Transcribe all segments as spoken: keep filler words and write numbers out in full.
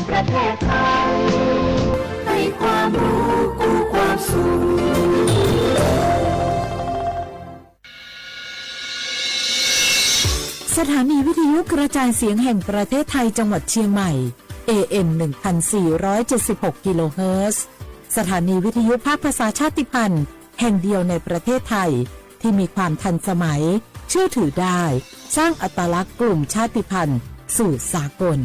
ประเทศไทย ให้ความรู้กู้ความสุข สถานีวิทยุกระจายเสียงแห่งประเทศไทยจังหวัดเชียงใหม่ เอ เอ็ม หนึ่งพันสี่ร้อยเจ็ดสิบหก กิโลเฮิรตซ์ สถานีวิทยุภาคภาษาชาติพันธุ์แห่งเดียวในประเทศไทย ที่มีความทันสมัย เชื่อถือได้ สร้างอัตลักษณ์กลุ่มชาติพันธุ์สู่สากล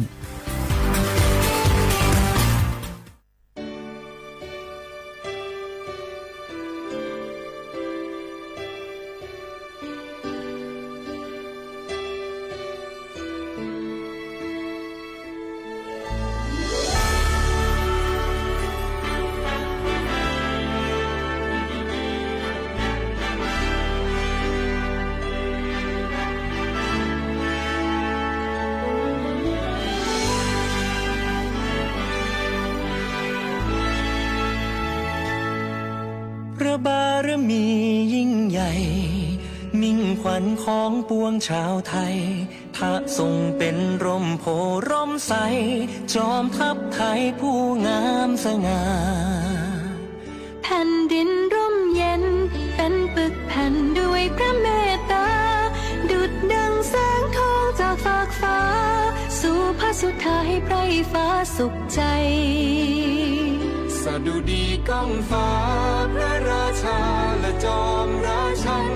พระบารมียิ่งใหญ่ มิ่งขวัญของปวงชาวไทย พระทรงเป็นร่มโพธิ์ร่มไทร จอมทัพไทยผู้งามสง่า แผ่นดินร่มเย็น เป็นปึกแผ่นด้วยพระเมตตา ดุจดังแสงทองจากฟากฟ้า สู่พระสุธาให้ไพร่ฟ้าสุข ใจ สดุดีก้องฟ้า พระราชาและจอมราชัน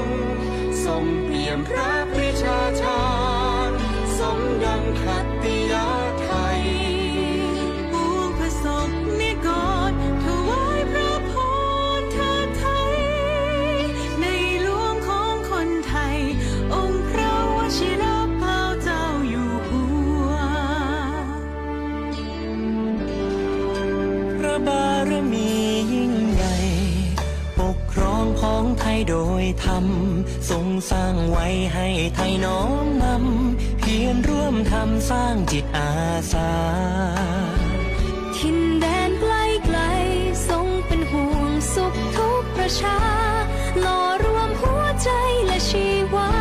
ทรงเปี่ยมพระปรีชาญาณ สมดังขัตติยะไทย ปวงพระสงฆ์นิกร ถวายพระพรเถิดไทย ในหลวงของคนไทย องค์พระวชิรเกล้าเจ้าอยู่หัว พระบารมียิ่งใหญ่ ปกครองของไทยโดยธรรม ทรงสร้างไว้ให้ไทยน้อมนำ เพียรร่วมทำสร้างจิตอาสา ถิ่นแดนไกลๆ ทรงเป็นห่วงสุขทุกประชา หล่อรวมหัวใจและชีวา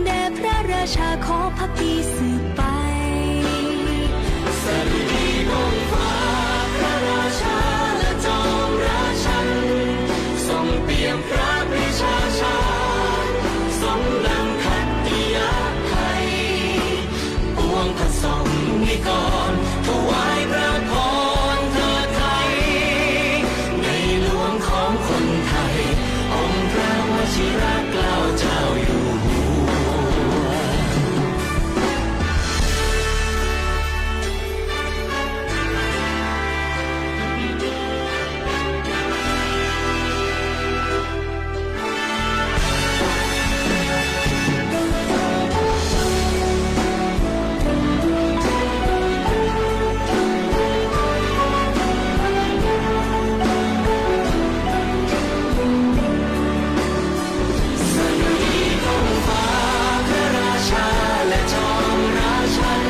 แด่พระราชาขอภักดีสืบไป สดุดีก้องฟ้า พระราชาและจอมราชัน ทรงเปี่ยมพระปรีชาญาณ สมดังขัตติยะไทย ปวงพระสงฆ์นิกร ถวายพระพรเถิดไทย ในหลวงของคนไทย องค์พระวชิรเกล้าเจ้าอยู่หัว สดุดีก้องฟ้า พระราชาและจอมราชัน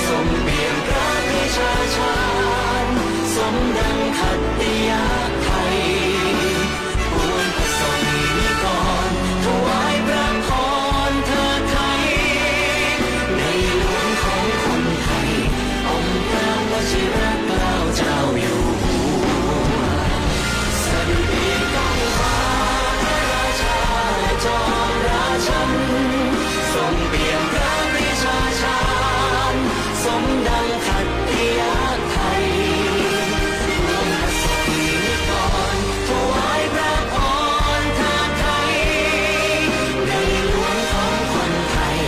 ทรงเปี่ยมพระปรีชาญาณ สมดังขัตติยะไทย ปวงพระสงฆ์นิกร ถวายพระพรเถิดไทย ในหลวงของคนไทย องค์พระวชิรเกล้าเจ้าอยู่หัว สดุดีก้องฟ้า พระราชาและจอมราชัน ทรงเปี่ยมพระปรีชาญาณ สมดังขัตติยะไทย ปวงพระสงฆ์นิกร ถวายพระพรเถิดไทย ในหลวงของคนไทย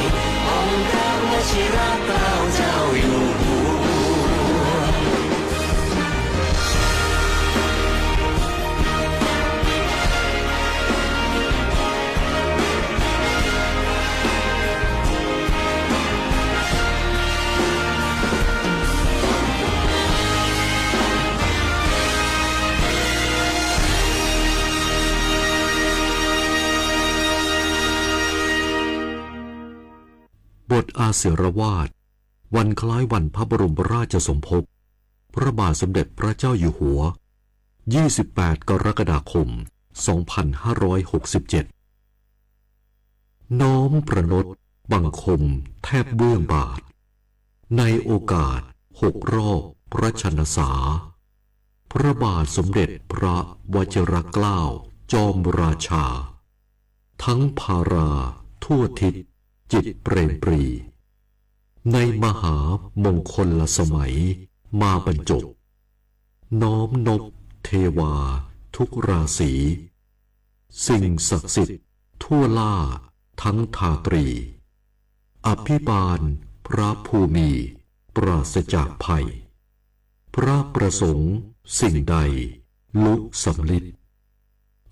องค์พระวชิรเกล้าเจ้าอยู่หัว บทอาเสรวาท วันคล้ายวันพระบรมราชสมภพ พระบาทสมเด็จพระเจ้าอยู่หัว ยี่สิบแปด กรกฎาคม สองพันห้าร้อยหกสิบเจ็ด น้อมประณตบังคมแทบเบื้องบาท ในโอกาสโห หกรอบพระชนสา พระบาทสมเด็จพระวชิรเกล้าจอมราชา ทั้งภาราทั่วทิศจิตเปรมปรี ในมหามงคลสมัยมาบรรจบ น้อมนบเทวาทุกราศี สิ่งศักดิ์สิทธิ์ทั่วล่าทั้งทาตรี อภิบาลพระภูมิปราศจากภัย พระประสงค์สิ่งใดลุสำลิด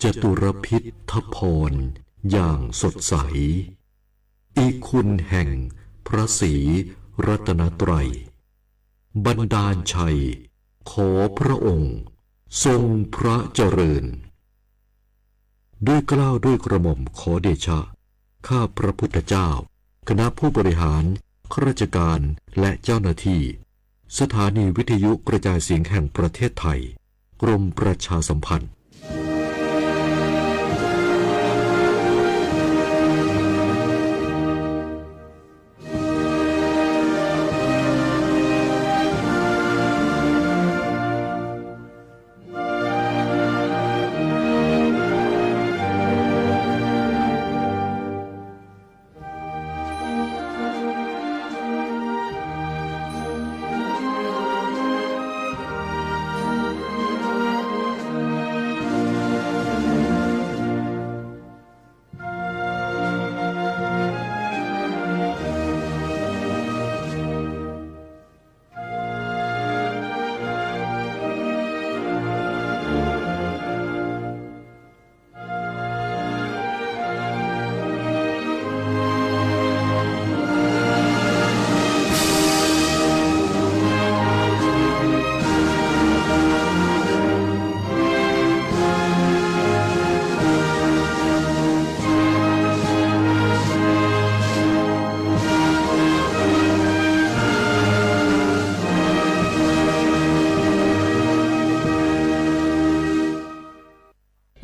จตุรพิธพรอย่างสดใส อิคุณแห่งพระศรีรัตนตรัย บันดาลชัย ขอพระองค์ทรงพระเจริญ ด้วยเกล้าด้วยกระหม่อมขอเดชะ ข้าพระพุทธเจ้า คณะผู้บริหาร ข้าราชการ และเจ้าหน้าที่ สถานีวิทยุกระจายเสียงแห่งประเทศไทย กรมประชาสัมพันธ์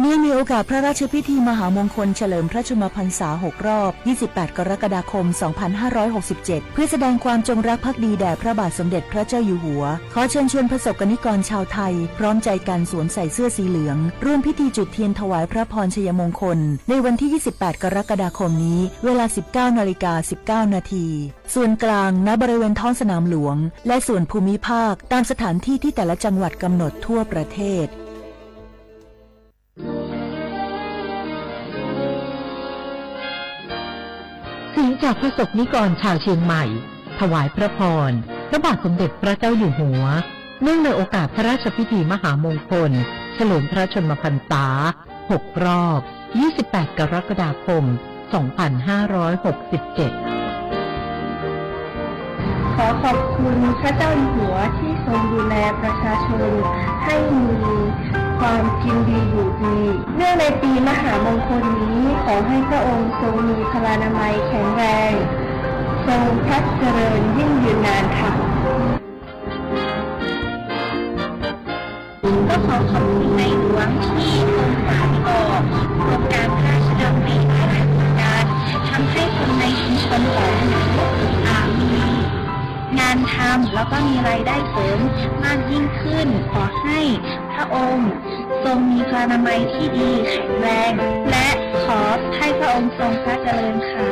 เนื่องในโอกาสพระราชพิธีมหามงคลเฉลิมพระชนมพรรษาหกรอบ ยี่สิบแปด กรกฎาคม สองพันห้าร้อยหกสิบเจ็ด เพื่อแสดงความจงรักภักดีแด่พระบาทสมเด็จพระเจ้าอยู่หัว ขอเชิญชวนประสบกนิกรชาวไทย พร้อมใจกันสวมใส่เสื้อสีเหลือง ร่วมพิธีจุดเทียนถวายพระพรชัยมงคล ในวันที่ ยี่สิบแปด กรกฎาคมนี้ เวลา สิบเก้านาฬิกาสิบเก้านาที ส่วนกลาง ณ บริเวณท้องสนามหลวง และส่วนภูมิภาค ตามสถานที่ที่แต่ละจังหวัดกำหนดทั่วประเทศ เสียงจากประสบกนิกรชาวเชียงใหม่ ถวายพระพร พระบาทสมเด็จพระเจ้าอยู่หัว เนื่องในโอกาสพระราชพิธีมหามงคล เฉลิมพระชนมพรรษา หกรอบ ยี่สิบแปด กรกฎาคม สองพันห้าร้อยหกสิบเจ็ด ขอขอบคุณพระเจ้าอยู่หัวที่ทรงดูแลประชาชนให้มีความกินดีอยู่ดี เนื่องในปีมหามงคลนี้ ขอให้พระองค์ทรงมีพลานามัยแข็งแรง ทรงพระเจริญยิ่งยืนนานค่ะ ก็ขอขอบคุณในหลวงที่ทรงสานต่อโครงการพระราชดำริหลายๆโครงการ ทำให้คนในชุมชนของหนู อ่า มีงานทำ แล้วก็มีรายได้เสริมมากยิ่งขึ้น ขอให้พระองค์ทรงมีพลานามัยที่ดีแข็งแรง และขอให้พระองค์ทรงพระเจริญค่ะ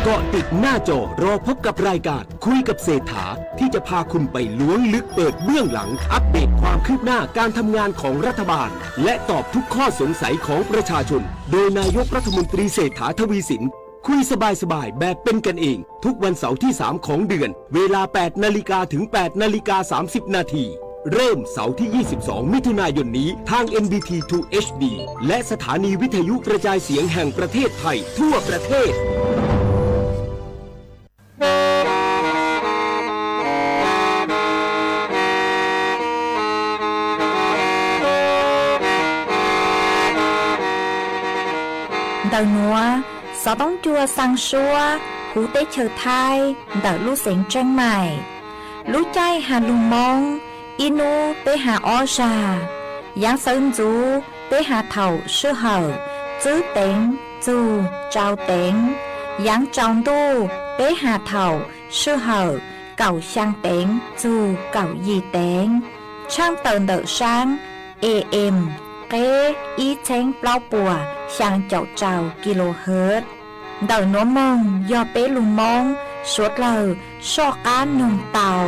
เกาะติดหน้าจอรอพบกับรายการคุยกับเศรษฐา ที่จะพาคุณไปล้วงลึกเปิดเบื้องหลัง อัปเดตความคืบหน้าการทำงานของรัฐบาล และตอบทุกข้อสงสัยของประชาชน โดยนายกรัฐมนตรีเศรษฐาทวีสิน คุยสบายๆ แบบเป็นกันเอง ทุกวันเสาร์ที่สามของเดือน เวลาแปดนาฬิกาถึงแปดนาฬิกาสามสิบนาที เริ่มเสาร์ที่ยี่สิบสองมิถุนายนนี้ ทาง เอ็น บี ที ทู เอช ดี และสถานีวิทยุกระจายเสียงแห่งประเทศไทยทั่วประเทศ เต๋าหนัว สาวต้องจัวซังซัว หูเต๊ะเชิดไทย เต๋าลู่เสียงเจียงใหม่ ลู่ใจ้หาลุงมง อี้หนูเต๊ะหาอ้อซา ยางเซินจูเต๊ะหาเฒ่าเสื้อเห่า จื้อเต็ง txug rau tengx, yangv rau ntuj peb ha thaum sui hawm kaum xyaa tengx txug kaum yim tengx, tshaaj tawm ntawm saang A M qeb ib txheeb plaub puas xyaa caum rau kilohertz. Ntawm nuav moog yog peb lug Moob suav dlawg soj qaab noog tau.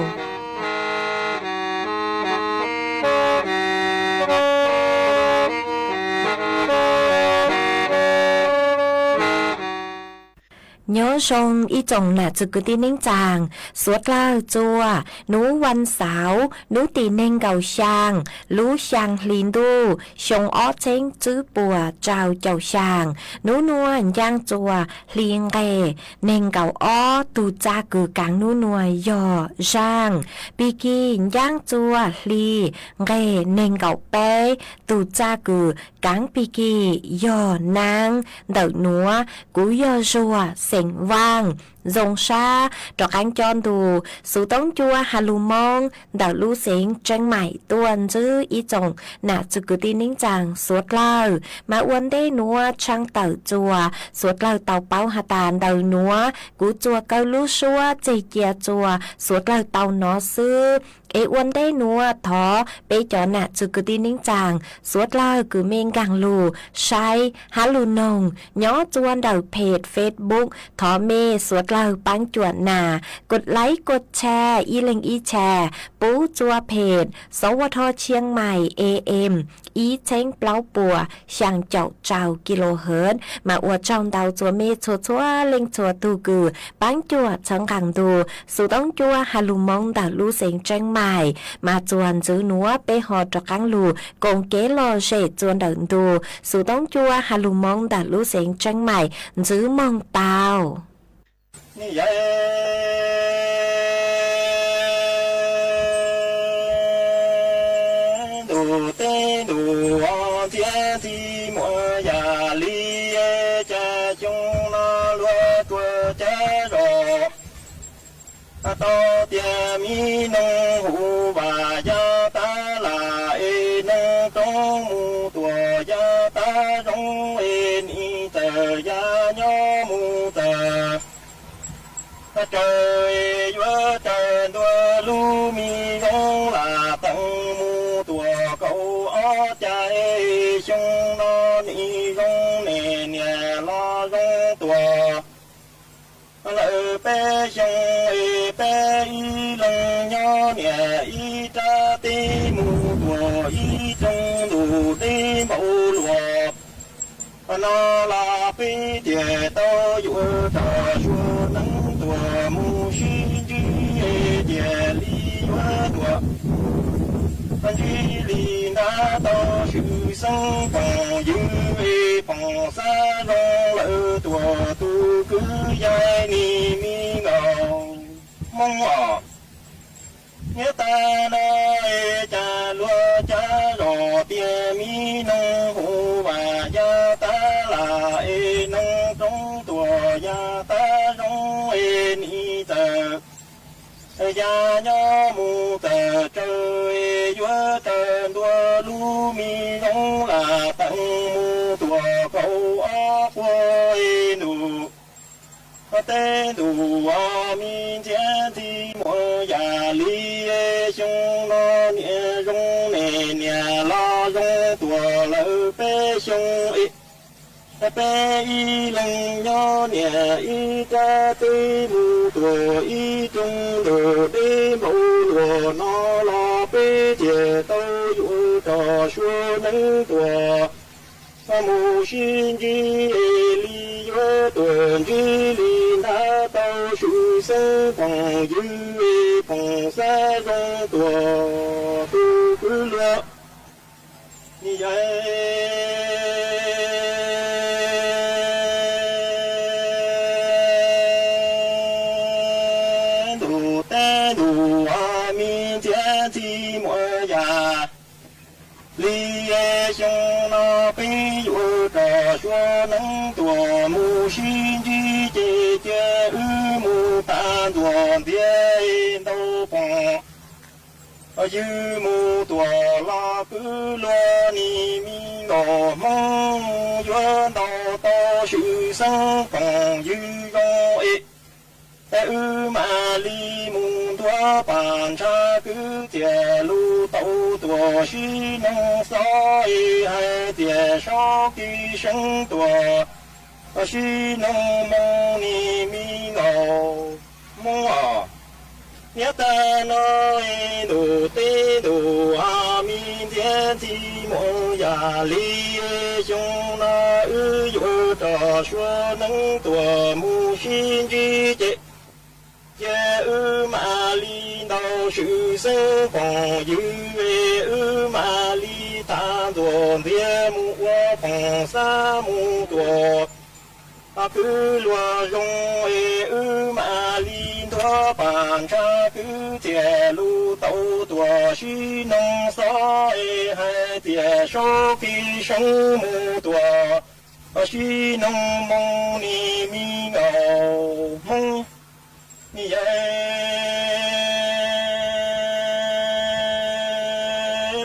Nyob zoo ib tsoom nam txwg kwv tij neeb tsaam suav dlawg txua, nub wan xaum nub tim neeg nkaum xyaa lub xyaa hli ntuj xyoo ob txheeb tswb puas rau caum xyaa. Nub nuav ncaaj txua hli nqeg neeg nkaum ob, tug txaj kws kaav nub nuav yog zaaj. Pig kig ncaaj txua hli nqeg neeg nkaum peb, tug txaj kws kaav pig kig yog naab. Ntawm nuav kuv yog Zuag xeem Vaaj. Zoo sab rov qaab coj ntu xuv toob cua ha lug Moob ntawm lub xeev Tseeb Maim tuaj ntsib ib tsoom nam txwg kwv tij neeb tsaam suav dlawg. Mas ua ntej nuav tshaaj tawm txua suav dlawg tau paub has tas ntawm nuav kuv txua kawg lub suab tseg cia txua suav dlawg tau nov xwb. Es ua ntej nuav thov peb cov nam txwg kwv tij neeb tsaam suav dlawg kws mej nkaag lug saib hab lug noog nyob txua ntawm page Facebook, thov mej suav dlawg paab cuam nas kod like kod share ib leeg ib share pub txua page สวท. เชียงใหม่ A M ib txheeb plaub puas xyaa caum rau kilohertz. Mas ua tsaug ntau txua mej txhua txhua leej txhua tug kws paab cuam txhawb nqaa ntu xuv toob cua ha lug Moob ntawm lub xeev Tseeb Maim. Mas txuas ntxiv nuav peb ho rov qaab lug koom kev lom zem txua ntawm ntu xuv toob cua ha lug Moob ntawm lub xeev Tseeb Maim ntxiv moog tau. Ntuj teb ntuj ntxhiab ntxhi muaj yam li, ca xyoo no luag tuaj ca zog tau tias mi noog hu vas yav tab lam es noog roob mus tuam yav tab zoov es nim txawm yav nyob mus txawm tsaws es yuav tsaws ntua lub mi zoov lam teev mus tuam kaum ob ca es xyoo no nim zoo nim niam los zoo tuam lawm peb xyoo es peb ib leeg nyob niam ib rab teb mus tuam ib rooj ntuj deb npaum luas no los peb thiaj tau yuav rau suav neeb tuam mus sib ntsib es thiaj li yuav tuam ntsib li ntab tau swm xeeb poom ywg es poom xab zoo lawm tuam tus kwv yau nim mi nkaus Moob os. Nyob tag no es cas luag ca zog tias mi noog hu vas yav tab lam es noog roob tuam yav tab zoov es nim txawm yav nyob mus txawm tsaws es yuav tsaws ntua lub mi zoov lam teev mus tuam kaum ob puas es ntuj teb ntuj os. Mi ntxhiab ntxhi muaj yam li, xyoo no niam zoo nim niam los zoo tuam lawm peb xyoo es peb ib leeg nyob niam ib rab teb mus tuam ib rooj ntuj deb npaum luas no los peb thiaj tau yuav rau suav neeb tuam mus sib ntsib es li yuav tuam ntsib li ntab tau swm xeeb poom ywg es poom xab zoo tuam tus kwv luag nim yau ntuj teb ntuj os. Mi ntxhiab ntxhi muaj yam li, xyoo no peb yuav rau suav neeb tuam mus sib ntsib ces cia wb mus tag ntxuav ntxiag ntau poom ywg mus tuam los kwv luag nim mi nkaus Hmoob yuav ntau tau shui seev pong yws zoo es, es wb mam li mus ntuav pam ntsha kwv txias lug tau tuam sib noog xob es hais tias saub kis seev tuam sib noog moo ni mi nkaus Hmoob os. Niaj tag no es ntuj teb ntuj a mi ntxhiab ntxhi muaj yam li xyoo no wb yuav rov suav neeb tuam mus sib ntsib ces, ces wb mam li ntau shui seev pong yws es wb mam li thav ntxuam ntxiag mus ua phoom xab mus tuam kwv luag zoo es wb mam li ntuav pam ntsha kwv txias lug tau tuam sib noog xob es hais tias saub kis seev mus tuam sib noog moo ni mi nkaus Hmoob. Ni yawg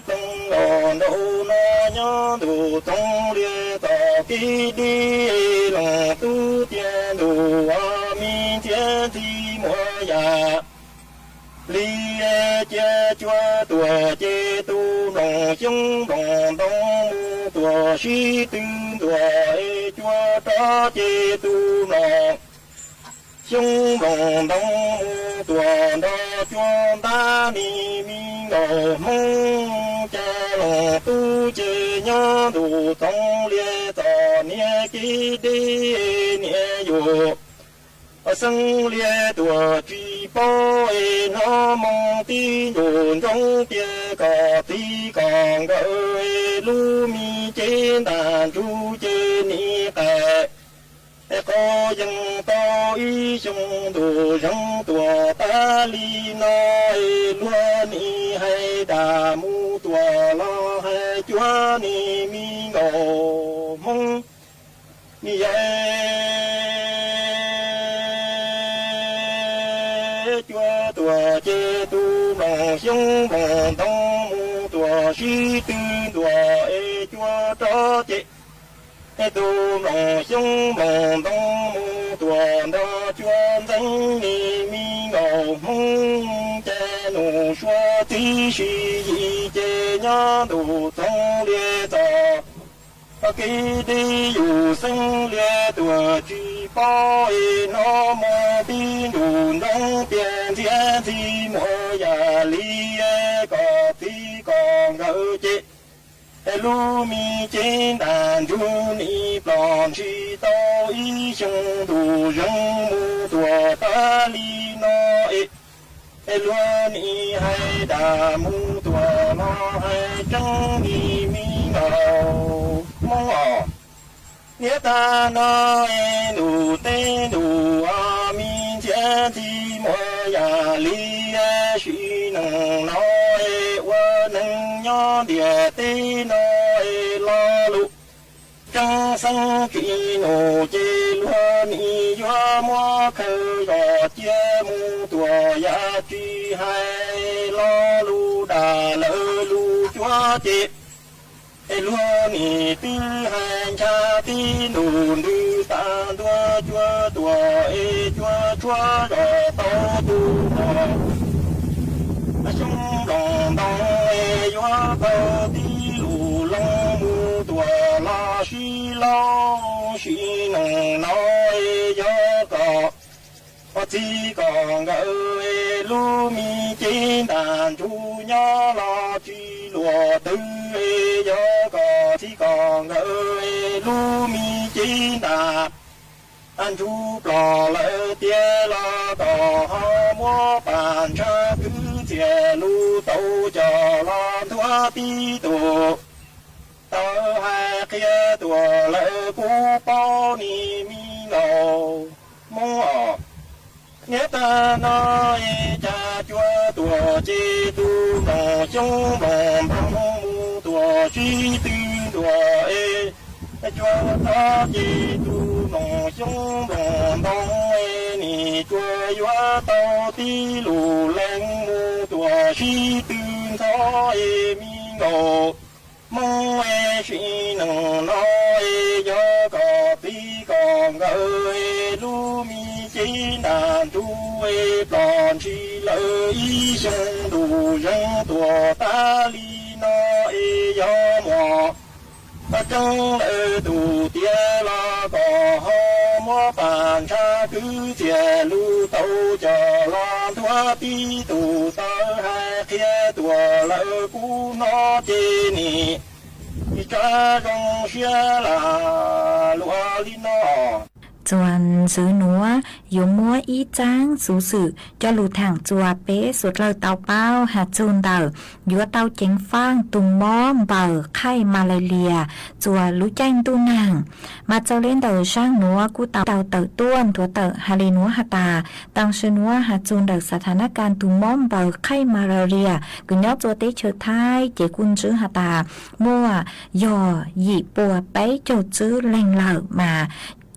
ploog los nraum no nyob ntuj txoov lias txog kev deb, loos tub tiag ntuj a mi ntxhiab ntxhi muaj yam li cia cuab tuam ces tus nploos xyoob nploos ntoo mus tuam sib tw ntuam es cuab rov ces tus nploos xyoob nploos ntoo mus tuam nrog cuab ntab ni mi nkaus Hmoob. Cas loos tub ces nyob ntuj txoov lias txog niaj kev deb niaj yus xeeb lias tuam tsis paub es hnov moo tib ntus ntsoov tias kom txiv kom nkawm es lub me cev ntaj ntsug ces ni qais es qaug yees tau ib xyoo ntuj zeeg tuam tag li no es luag ni hais dag mus tuam los hais cuab ni mi nkaus Hmoob. Ni yawg cuab tuam ces tus nploos xyoob nploos ntoo mus tuam sib tw ntuam es cuab rov ces es tus nploos xyoob nploos ntoo mus tuam nrog cuab ntxeev ni mi nkaus Hmoob. Ces nus sua txiv sib yig ces nyob ntuj txoov lias txog kev deb yus xeeb lias tuam tsis paub es hnov moo tib ntus ntsoov tias ntxhiab ntxhi muaj yam li kom txiv kom nkawm ces es lub me cev ntaj ntsug ni plom ntshis tau ib xyoo ntuj zeeg mus tuam tag li no es es luag ni hais dag mus tuam los hais tseeb ni mi nkaus Hmoob os. Niaj tag no es ntuj teb ntuj a mi ntxhiab ntxhi muaj yam li es sim neej no es ua neeg nyob ntiaj teb no es lo lus tseeb xeeb tsis nus ces luag ni yuav muab khaws zog cia mus tuam yam tsis hais lo lus dag lawv lus cuab ces es luag ni twb hais ncha tib ntus ntws tas ntua cuab tuam es cuab tshuab zog tau tus nploos xyoob nploos ntoo es yuav tau tib lus loo mus tuam los sib laub sim neej no es yog kom txiv kom nkawm es lub me cev ntaj ntsug nyob los tsis luag twg es yog kom txiv kom nkawm es lub me cev ntaj ntsug plom lawm tiag los kom ho muab pam ntsha kwv txias lus tau coj los ntuav tib tug tawv hais qhia tuam lawm kuv paub ni mi nkaus Hmoob os. Niaj tag no es cas cuab tuam ces tus nploos xyoob nploos ntoo mus tuam sib tw ntuam es cuab rov ces tus nploos xyoob nploos ntoo es ni tsuas yuav tau tib lus lees mus tuam sib tw ntxhov es mi nkaus Hmoob es sim neej no es yog kom txiv Kom nkawd lub me cev ntaj ntuj es plom ntshis lawm ib xyoo ntuj zeeg tuaj tas li no es yog muaj tseeb lawm tus tiav los kom ho muab pam ntshav kwv txiaj lug tau coj los ntuav tib tug tawv hais qhia tuaj lawm kuv hnov ces nim tsa zoo siab lam luag li no. Txuas ntxiv nuav yuav muab ib txaab xuv xwm coj lug thaam txuas peb suav dlawg tau paub has txug ntawm yuav tau ceev faaj tus mob npaws khaij malaria txuas lub caij ntuj nag. Mas txawm le ntawm zaaj nuav kuj tau tawm tuaj nthuav tawm has le nuav has tas, taam sim nuav has txug ntawm สถานการณ์ tus mob npaws khaij malaria kws nyob txuas teb chaws Thaib ces kuj ntsib has tas muaj yog yim pua peb caug tswb leeg lawm, mas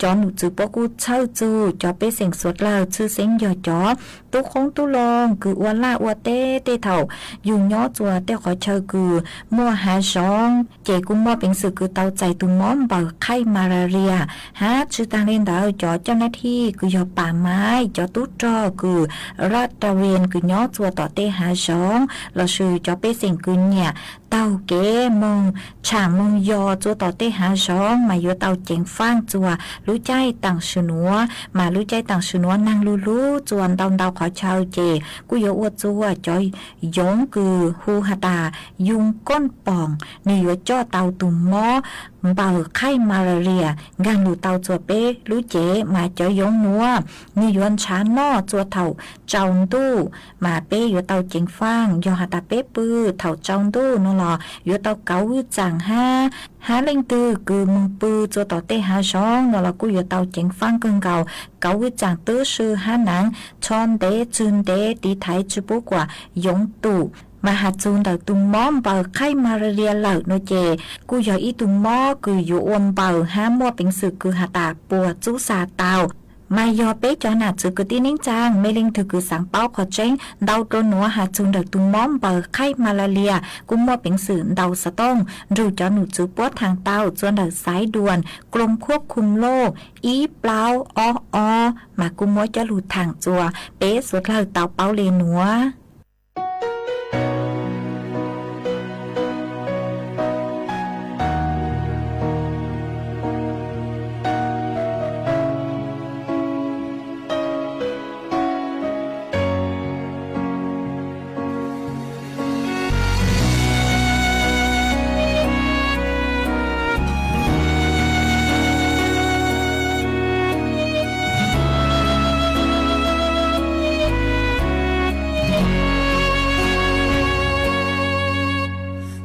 cov num txwv puab kuj txhawj txug cov pej xeem suav dlawg tshwj xeeb yog cov tub qoob tub loo kws ua laj ua teb tej thaum yug nyob txuas tej qhov chaw kws muaj hav zoov ces kuj muaj peev xwm kws tau txais tus mob npaws khaij malaria. Hab tsi taag le ntawd cov เจ้าหน้าที่ kws yog pam maiv, cov tub rog kws ลาดตระเวน kws nyob txuas tom tej hav zoov lossis cov pej xeem kws nyiam taug kev moog tshaam moog yos txuas tom tej hav zoov mas yuav tau ceev faaj txuas lub caij taam sim nuav. Mas lub caij taam sim nuav naag lug lug txuas ntau ntau qhov chaw ces kuj yuav ua txuas cov yoov kws hu has tas ยุงก้นป่อง nwg yuav coj tau tus mob npaws khaij malaria nkaag lug tau txuas peb lub cev. Mas cov yoov nuav nwg yuav nrhav noj txuas thaum tsau ntuj, mas peb yuav tau ceev faaj. Yog has tas peb pw thaum tsau ntuj no los yuav tau kauv wj txaam hab, hab leej twg kws moog pw txuas tom tej hav zoov no los kuj yuav tau ceev faaj kawg nkaus, kauv wj txaam tub si hab naav, tsho ntev tswg ntev tiv thaiv tsi pub kuas yoov tum. Mas has txug ntawm tus mob npaws khaij malaria lawm no ces kuj yog ib tug mob kws yuav ua npaws hab muaj peev xwm kws has tas puas txub xa tau. Mas yog peb cov nam txwv kwv tij neej tsaa mej leej twg kws xaav paub qhov tseeb ntau dlua nuav has txug ntawm tus mob npaws khaij malaria kuj muaj peev xwm ntaus xov tooj nrug cov num txwv puab thaam tau txuas ntawm สายด่วน กรมควบคุมโรค ib plaub ob ob, mas kuj muab coj lug thaam txuas peb suav dlawg tau paub le nuav.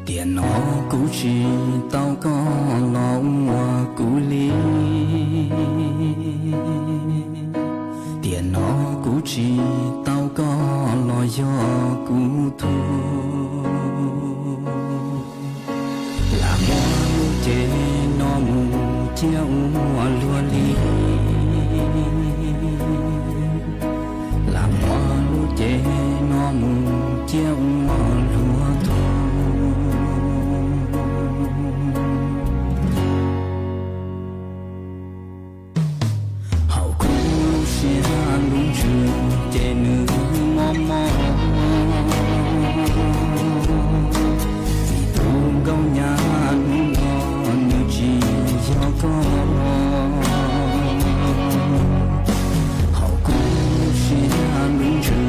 Tiam no kuv tsis tau koj los ua kuv li. Tiam no kuv tsis tau koj los yog kuv tug. Lam muab lub cev no mus cia ua luag li. Lam muab lub cev no mus cia ua luag tug. Hauv kuv lub siab lub ntsws ces nws mob mob, vim tus nkauj nyab hnub no nws tsis yog koj. Hauv kuv lub siab lub ntsws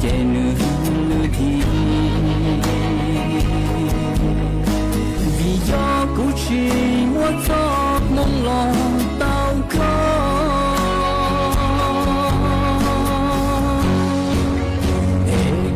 ces nws lwj dhi, vim yog kuv tsis muab txoj hmoo los tau koj. Es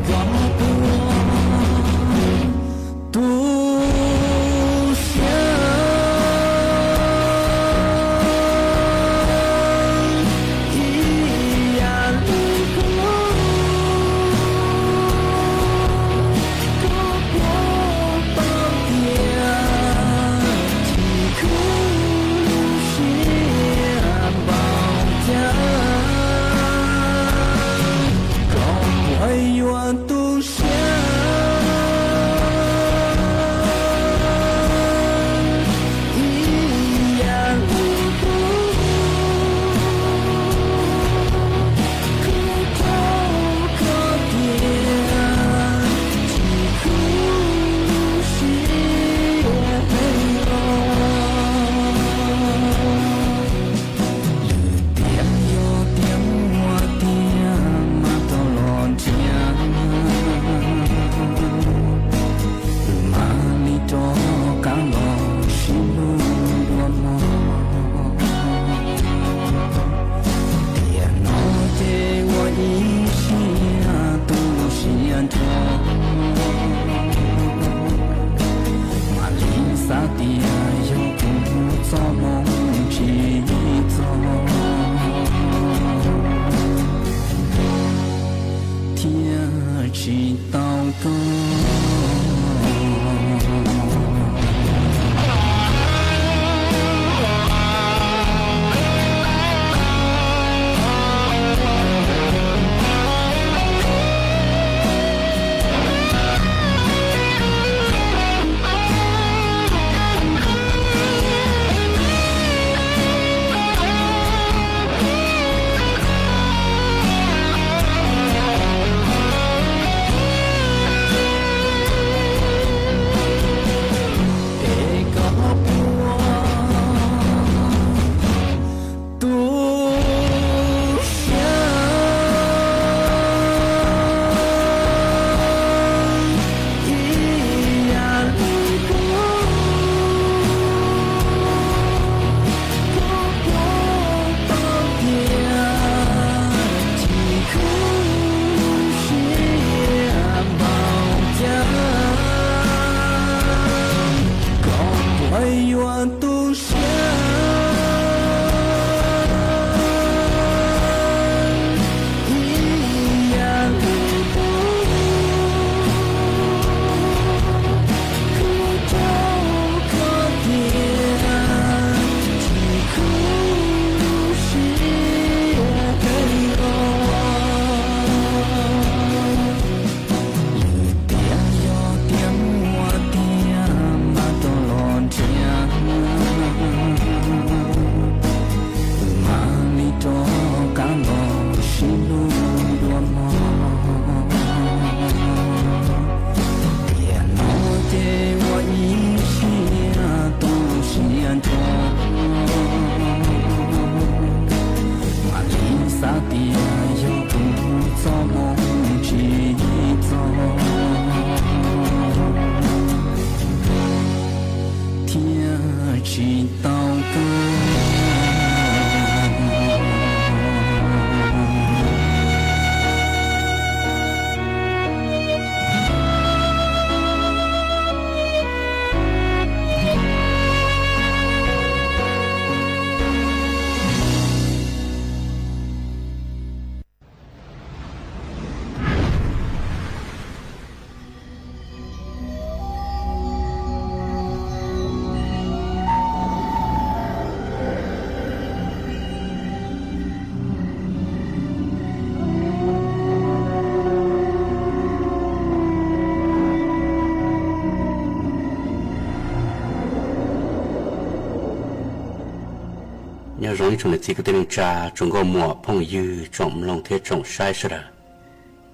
Zoo ib tsoom niam txiv kwv tij neej tsa, tsoom nkauj muam phooj ywg, tsoom mloog thiab tsoom saib sawv daws.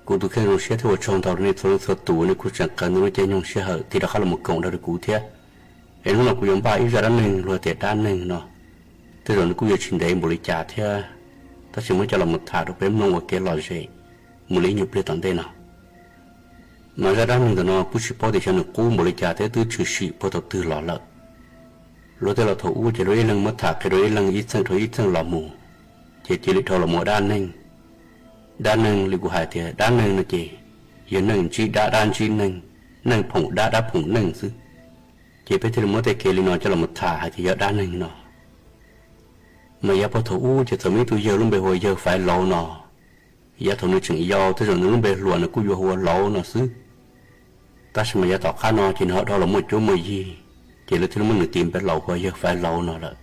Kuv tus kheej zoo siab thiab ua tsaug ntau rau nej txhua leej txhua tus, nej kuj tseem khaws nej lub caij nyoog sij hawm tig rov qab los mus koom nrog rau kuv thiab. Es hnub no kuv yuav npaj ib zaj dab neeg, luag tias dab neeg no, tej zaum nws kuj yuav tsis ntev npaum li cas thiab, tab sis muab coj los mus tham rau peb mloog ua kev lom zem mus li ib nyuag pliag tom ntej no. Mas zaj dab neeg ntawm no kuj tsis paub tias xyov nws qub npaum li cas thiab twb tshwm sim puag thaum twg los lawm. Luag tej laus thaum ub ces luag ib leeg muab tham qhia rau ib leeg, ib txheej dhau ib txheej los mus, ces cia li dhau los mus ua dab neeg. Dab neeg li kuv hais tias dab neeg no ces yog neeg ntsib dab, dab ntsib neeg, neeg phoom dab, dab phoom neeg xwb. Ces peb thiaj li muab tej kev li no coj los mus tham hais tias yog dab neeg no. Mas yav puag thaum ub ces txawm muaj ib tug yawg lub npe hu ua yawg Faiv Lauv no. Yav thaum nws tseem yau tej zaum nws lub npe hluas nws kuj yuav hu ua Lauv no xwb. Tab sis mas yav tom qab no ces nws ho dhau los muaj cuab muaj yig, ces lawv thiaj li muab nws tis npe laus hu ua yawg Faiv Lauv no lawm.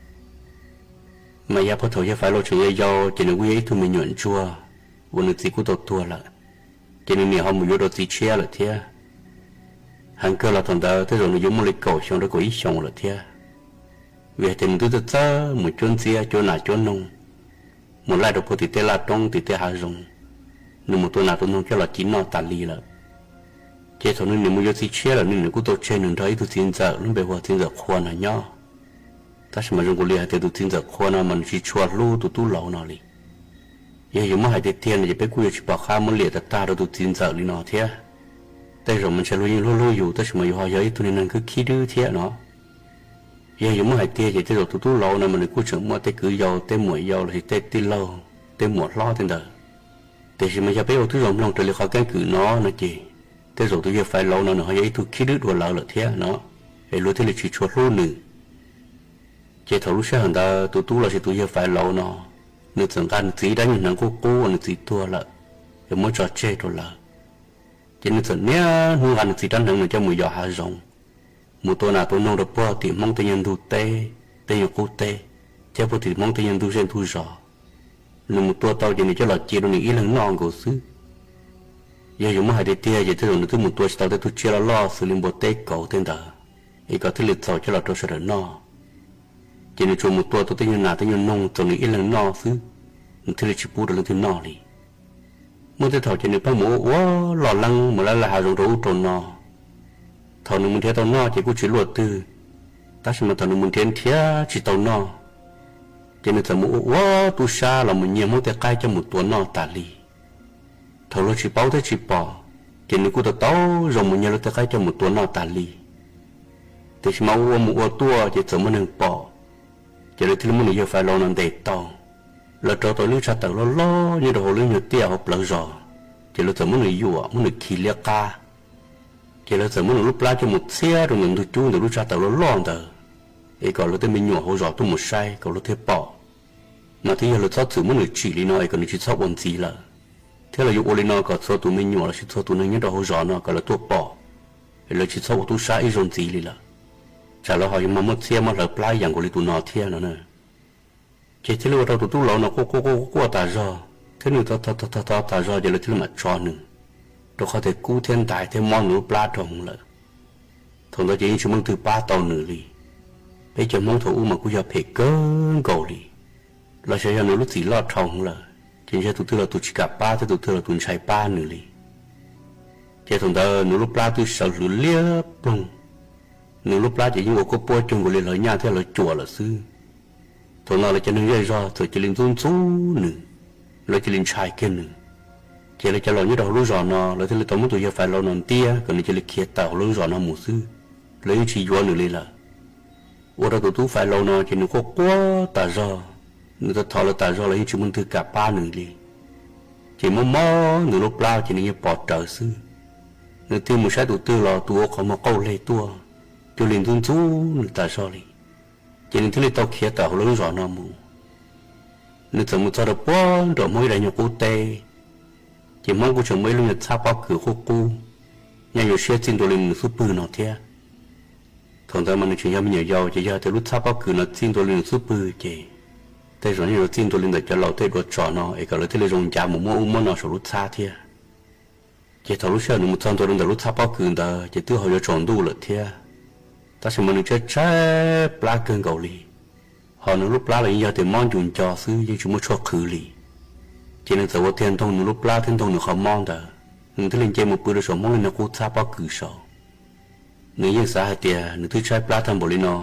Mas yav puag thaum yawg Faiv Lauv tseem yau yau ces nws kuj yog ib tug me nyuam ntsuag uas nws txiv kuj tau tuag lawm, ces nws niam ho mus yuav dua txiv tshiab lawm thiab. Heev kawg los thaum ntawd tej zaum nws yuav muaj li kaum xyoo rau kaum ib xyoos lawm thiab, vim hais tias nws twb txawj txawj mus cuab ntxiab cuab nas cuab noog, mus laij rau puag tim tej laj roob tim tej hav zoov, nws mus tua nas tua noog coj los ci noj tas li lawm. Ces thaum nws niam mus yuav txiv tshiab lawm, nws niam kuj tau tseg nws nrog ib tug txiv ntxawm lub npe hu ua txiv ntxawm Qhua no nyob. Tab sis mas zoo nkaus li hais tias tus txiv ntxawm Qhua no mas nws tsis tshua hlub tus tub laus no li. Yog yuav muab hais tiag tiag no ces peb kuj yuav tsis pom qab muab liam tag tag rau tus txiv ntxawm li no thiab. Tej zaum mas ntshe luag yeej hlub hlub yus, tab sis mas yus ho yog ib tug niag neeg khwb khib dwb thiab no. Yog yuav muab hais tiag ces tej zaum tus tub laus no mas nws kuj tseem muaj tej kwv yau, tej muam yau lossis tej tij laug, tej muam hlob tej ntawd. Tiam sis mas yog peb ua tib zoo mloog raws li qhov keeb kwm no no ces, tej zaum tus yawg Faiv Lauv no nws ho yog ib tug khib dwb dua lawv lawm thiab no, es luag thiaj li tsis tshua hlub nws. Ces thaum lub sij hawm ntawd tus tub lossis tus yawg Faiv Lauv no, nws txawm nqa nws txiv ib rab nyuag hneev qub qub uas nws txiv tuag lawm, es muab tso tseg rau lawv. Ces nws txawm niaj hnub nqa nws txiv rab hneev no coj mus yos hav zoov, mus tua nas tua noog rau puag tim Hmoob tej nyuag ntug teb, tej nyuag qub teb, thiab puag tim Hmoob tej nyuag ntug zej ntug zos. Nws mus tua tau ces nws coj los cia rau nws ib leeg noj nkaus xwb. Yog yuav muab hais tiag tiag ces tej zaum nws twb mus tua tsis tau tej tug tsiaj loj loj xws li npua teb kauv tej ntawd, es kom thiaj li txaus coj los rau sawv daws noj. Ces nws tsuas mus tua tau tej nyuag nas tej nyuag noog txaus nws ib leeg noj xwb, nws thiaj li tsis pub rau leej twg noj li. Muaj tej thaum ces nws pheej mus ua ua loj leeb mus laij laij hav zoov rau ub rau no. Thaum nws mus nrhiav tau noj ces kuj tsis luaj twg, tab sis mas thaum nws mus nrhiav nrhiav tsis tau noj, ces nws txawm mus ua ua tub sab los mus nyiag Hmoob tej qaib coj mus tua noj tas li. Thaum luag tsis paub thiab tsis pom, ces nws kuj tau tau zoo mus nyiag luag tej qaib coj mus tua noj tas li. Tiam sis mas ua ua mus ua tuaj ces txawm muaj neeg pom, ces lawv thiaj li muab nws yawg Faiv Lauv no ntes tau. Lawv rauv tau lub tshav tawm loj loj nyob rau hauv lub nyuag tiaj hauv plawv zos, ces lawv txawm muab nws yuam, muab nws khi liab qab. Ces lawv txawm muab nws lub plab coj mus txhiab rau ntawm ntug cub ntawm lub tshav tawm loj loj ntawd, es kom lawv tej me nyuam hauv zos tuaj mus saib kom luag thiaj pom. Mas twb yog lawv txhob txwm muab nws tsim li no es kom nws tsis txhob ua ntxiv lawm, thiab lawv yuav ua li no kom txhua tus me nyuam lossis txhua tus neeg nyob rau hauv zos no kom lawv tuaj pom, es lawv tsis txhob ua tub sab ib zaug ntxiv li lawm, tsam lawv ho yuav mag muab txhiab muab hlawv plab ib yam nkaus li tus no thiab no na. Ces thiaj li ua rau tus tub laus no quaj quaj quaj quaj tas zog, thiab nws thov thov thov tas zog ces lawv thiaj li mam tso nws, rau qhov tias kub thiab ntais thiab mob nws lub plab rau hwv lawm. Thaum ntawd ces yeej tsis muaj leej twg pab tau nws li. Peb cov Hmoob thaum ub mas kuj yog phem kawg nkaus li, los xyov yog nws lub txim loj dhau hwv lawm, ces ntshe tus twg los tus tsis kam pab thiab tus twg los tus ntshai pab nws li. Ces thaum ntawd nws lub plab twb sawv hlwv liab ploog, nws lub plab ces yeej ua kuab puab cuag nkaus li hlawv nyaj thiab hlawv cuam lawm xwb. Thaum no lawv cov neeg zej zog txawm cia li ntxub ntxub nws, lawv cia li ntshai kiag nws. Ces lawv cov laus nyob rau hauv lub zos no lawv thiaj li tau muab tus yawg Faiv Lauv no ntiab kom nws cia li khiav tawm hauv lub zos no mus xwb, lawv yeej tsis yuav nws li lawm. Ua rau tus tub Faiv Lauv no ces nws quaj quaj tas zog, nws thov thov lawv tas zog los yeej tsis muaj leej twg kam pab nws li. Ces mob mob nws lub plab ces nws yeej pom rawv xwb. Nws tig mus saib tus twg los tus ua qhov muag qauj leg tuaj, cuag li ntxub ntxub nws tas zog li. Ces nws thiaj li tau khiav tawm hauv lub zos no mus. Nws txawm mus txog rau puag nram Hmoob ib daim nyuag qub teb, ces Hmoob kuj tseem muaj ib lub nyuag txhab pob kws qub qub, nyuaj nyuaj siab txij ntua li nws xub pwg no thiab. Thaum ntawd mas nws tseem yog me nyuam yaus ces yog tias lub txhab pob kws no txij ntua li nws xub pwg ces tej zaum nyuaj nyuaj txij ntua li ntawm cov laus tej duav tsom no es kom lawv thiaj li zoo ncav mus muab ub muab no saum lub txhab thiab. Ces thaum lub sij hawm nws mus txog ntua rau ntawm lub txhab pob kws ntawd ces twb ho yuav tsaus ntuj lawm thiab. Tab sis mas nws tshaib tshaib plab kawg nkaus li, Hos nws lub plab los yeej yog tias mob ncu nco xwb, yeej tsis muaj tshuaj qhwv li. Ces nws txawm ua tiag ntog nws lub plab thiab ntog nws qhov mob ntawd, nws thiaj li nce mus pw rau saum Hmoob Lij Naj Qub txhab pob kws saud. Nws yeej xav hais tias nws twb tshaib plab tag npaum li no,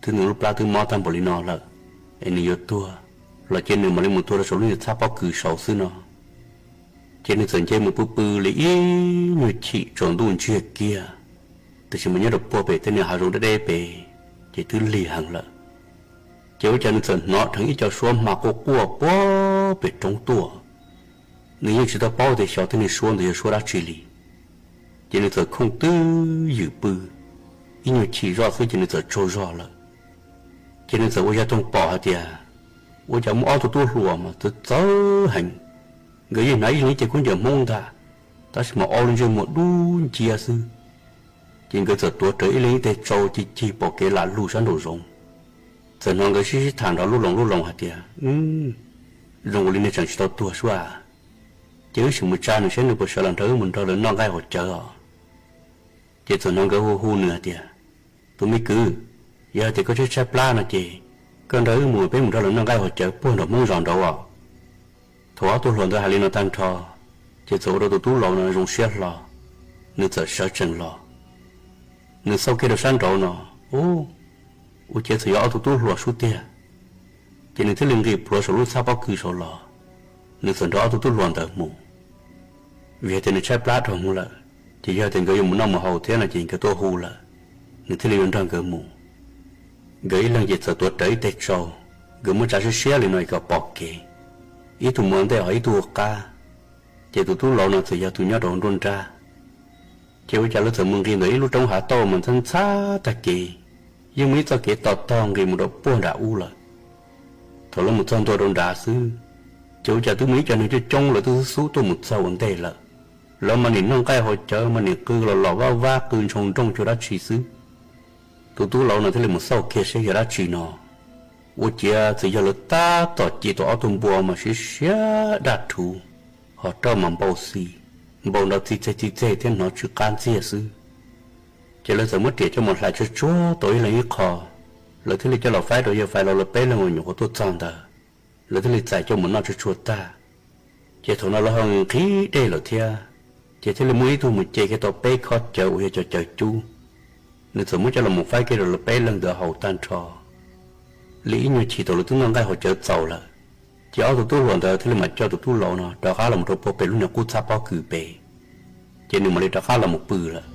thiab nws lub plab twb mob tag npaum li no lawm, es nws yuav tuag los ces nws mam li mus tuag rau saum lub niag txhab pob kws saud xwb no. Ces nws txawm nce mus pw pw li ib nyuag chim tsaus ntuj ntsiag kiag, tiam sis mas nyob rau puag pem tej niag hav zoov deb deb pem, ces twb lig heev lawm. Ces ua cas nws txawm hnov dheev ib co suab hma quaj quaj puag pem roob tuaj. Nws yeej tsis tau paub tias xyov tej niag suab ntawd yog suab dab tsi li. Ces nws txawm khooj twb ywm pw, ib nyuag chim zoj xwb ces nws txawm tsaug zog lawm. Ces nws txawm ua yog toog pom hais tias, ua cas muaj ob tug tub hluas mas txawv txawv heev. Nkawd yeej hnav ib leeg ib ce khaub ncaws Hmoob ntag, tab sis mas ob lub ntsej muag dub nciab xwb. Ces nkawd txawm tuav rawv ib leeg ib teg tsau cig cig pom kev lam lug sab nraum zoov. Txawm hnov nkawd sib sib tham nrov lub loos lub loos hais tias, zoo ua li nws tseem tsis tau tuag suab a, ces wb sim mus tsa nws seb nws puas sawv los nrog wb mus nrog lawv noj nqaij haus cawv os. Ces txawm hnov nkawd hu hu nws hais tias, tus me kwv, yog hais tias koj tshaib tshaib plab no ces koj nrog wb mus, peb mus nrog lawv noj nqaij haus cawv puag nram Hmoob zos nraud os. Thaum ob tug hluas ntawd hais li no tag nrho, ces txawm ua rau tus tub laus no zoo siab hlo, nws txawm sawv tsees los. Nws xauj kiag rau sab nraud no, ub, ua ciav txawm yog ob tug tub hluas sub tiag. Ces nws thiaj li nqis pluav saum lub txhab pob kws saud los, nws txawm nrog ob tug tub hluas ntawd mus. Vim hais tias nws tshaib plab dhau hwv lawm, ces yog tias nkawd yuav mus noj mus haus thiab no ces nkawd tuaj hu lawm, nws thiaj li yuav nrog nkawd mus. Nkawd ib leeg ces txawm tuav rawv ib teg tsau, nkawd muab tsa siab siab li no es kom pom kev, ib tug mus ua ntej ho ib tug ua qab. Ces tus tub laus no txawm yog tus nyob rau nruab nrab. Ces ua cas lawv txawm mus nqis ntawm ib lub roob hav tauj mas ntxhab ntxhab tag kev, yeej muaj ib txoj kev tog tog nqis mus rau puag nram ub lawm. Thaum lawv mus txog ntua rau nrad xwb, ces ua cas twb muaj ib co neeg coob coob lawv twb xub xub tuaj mus txog ua ntej lawm. Lawv mas nim noj nqaij haus cawv mas nim qw los los vab vab qw ntshoo nrooj cuag dab tsi xwb. Tus tub laus no thiaj li mus xauj kiag seb yog dab tsi no. Ua ciav txawm yog lawv tab tom ci tau ob tug npua mas siav siav daj rhuv, ho roj mas npau xi, npau nrov txi txeg txi txeg thiab hnov tsw qab ntxiag xwb. Ces lawv txawm muab riam coj mus hlais tsuag tsuag tau ib leeg ib qho, lawv thiaj li coj los faib rau yawg Faiv Lauj lawv peb leeg uas nyuam qhuav tuaj txog ntawd. Lawv thiaj li txais coj mus noj tsuag tsuag tag. Ces thaum no lawv ho nqhis dej lawm thiab, ces thiaj li muaj ib tug mus ce kiag tau peb khob cawv uas yog cov cawv cub. Nws txawm muab coj los mus faib kiag rau lawv peb leeg ntawd haus tag nrho. Li ib nyuag chim thaum lawv twb noj nqaij haus cawv txaus lawm, ces ob tug tub hluas ntawd thiaj li mam coj tus tub laus no rov qab los mus rau puag pem lub niag qub txhab pob kws pem, ces nws mam li rov qab los mus pw lawm.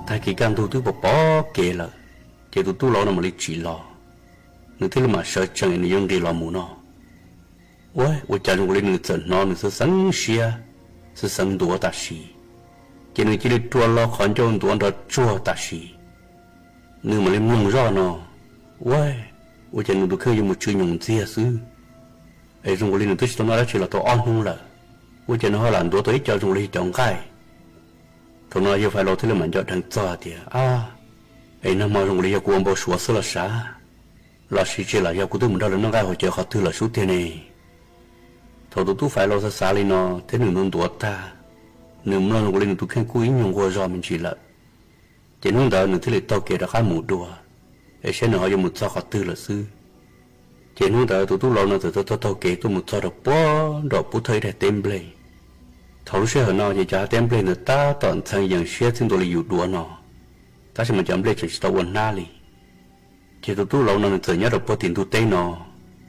Tag kis kaj ntug twb pom pom kev lawm, ces tus tub laus no mam li tsim los, nws thiaj li mam sawv tsees nws yuav nqis los mus no. Ua, ua cas zoo li nws txawm hnov nws xeev xeev siab, xeev xeev ntuav tam sim, ces nws cia li rua lo qhov ncauj ntuav nrov tsuag tam sim. Nws mam li mloog zoj no, ua, ua cas nws tus kheej yuav mus tsw nyoos ntxiag xwb. Es zoo li nws twb tsis tau noj dab tsi los tau ob hnub lawm, ua cas nws ho lam ntuav tau ib co zoo li cov nqaij. Thaum no yawg Faiv Lauj thiaj li mam nco dheev txog tias, a, es nag hmo zoo li yog kuv ua npau suav xwb los sav, los sis tsis lam yog kuv twb mus nrog lawv noj nqaij haus cawv qhov twg lawm sub tiag ne? Thaum tus tub Faiv Lauj xav xav li no thiab nws ntuav ntuav tag, nws mloog zoo li nws tus kheej kuj ib nyuag nquag zog me ntsis lawm. Ces hnub ntawd nws thiaj li taug kev rov qab mus dua, es saib nws ho yuav mus txog qhov twg lawm xwb. Ces hnub ntawd tus tub laus no txawm taug taug kev tuaj mus txog rau puag nram pub thawj ib daim teb nplej. Thaum lub sij hawm no ces cov hav teb nplej ntawd tab tom ntxhee yees siab txij ntua li yus duav no, tab sis mas cov nplej tseem tsis tau ua hnab li. Ces tus tub laus no nws txawm nyob rau puag tim ntug teb no,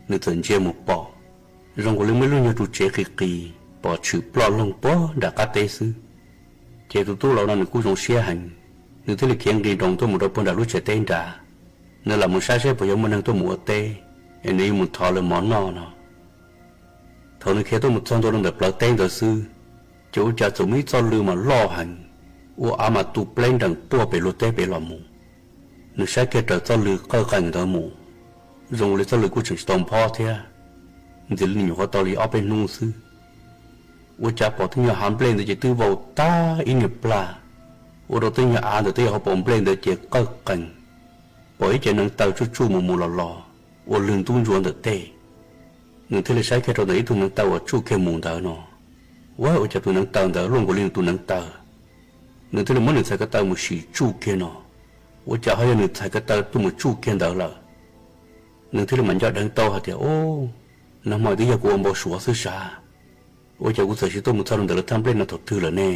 nws txawm ntsia mus pom, zoo nkaus li muaj ib lub nyuag ru tsev qis qis pom tshwm ploj loog puag nram qab teb xwb. Ces tus tub laus no nws kuj zoo siab heev, nws thiaj li khiav nqis nroos tuaj mus rau puag nram lub tsev teb nrad. Nws lam mus saib seb puas yog muaj neeg tuaj mus ua teb, es nws yuav mus thov lawv mov noj no. Thaum nws khiav tuaj mus txog ntua rau ntawm plawv teb ntawd xwb, ces ua cas txawm muaj ib txoj lw mas loj heev, ua av mas tu pleb nrees puag pem luag teb pem los mus. Nws saib kiag raws txoj lw qawj qees ntawd mus, zoo li txoj lw kuj tseem tsis tau nphob thiab, ntxim li nws nyuam qhuav tau li ob peb hnub xwb. Ua cas pom tej nyuag hav nplej ntawd ces twb vau tag ib nyuag plag, ua rau tej nyuag av ntawm tej hauv paus nplej ntawd ces qawj qees, pom ib ce neev taw tsuj tsuj mus mus los los ua lwg ntub ntsuav ntawm tej. Nws thiaj li saib kiag rau ntawm ib tug neev taw uas tsuj kiag mus ntawd no, ua cas tus neev taw ntawd luaj nkaus li nws tus neev taw. Nws thiaj li muab nws txhais ko taw mus sim tsuj kiag no, ua cas ho yog nws txhais ko taw tuaj mus tsuj kiag ntawd lawm. Nws thiaj li mam nco dheev tau hais tias, Ub, nag hmo twb yog kuv ua npau suav xwb sav. Ua cas kuv txawm sis tuaj mus txog rau ntawm lawv thaj nplej no thaum twg lawm ne?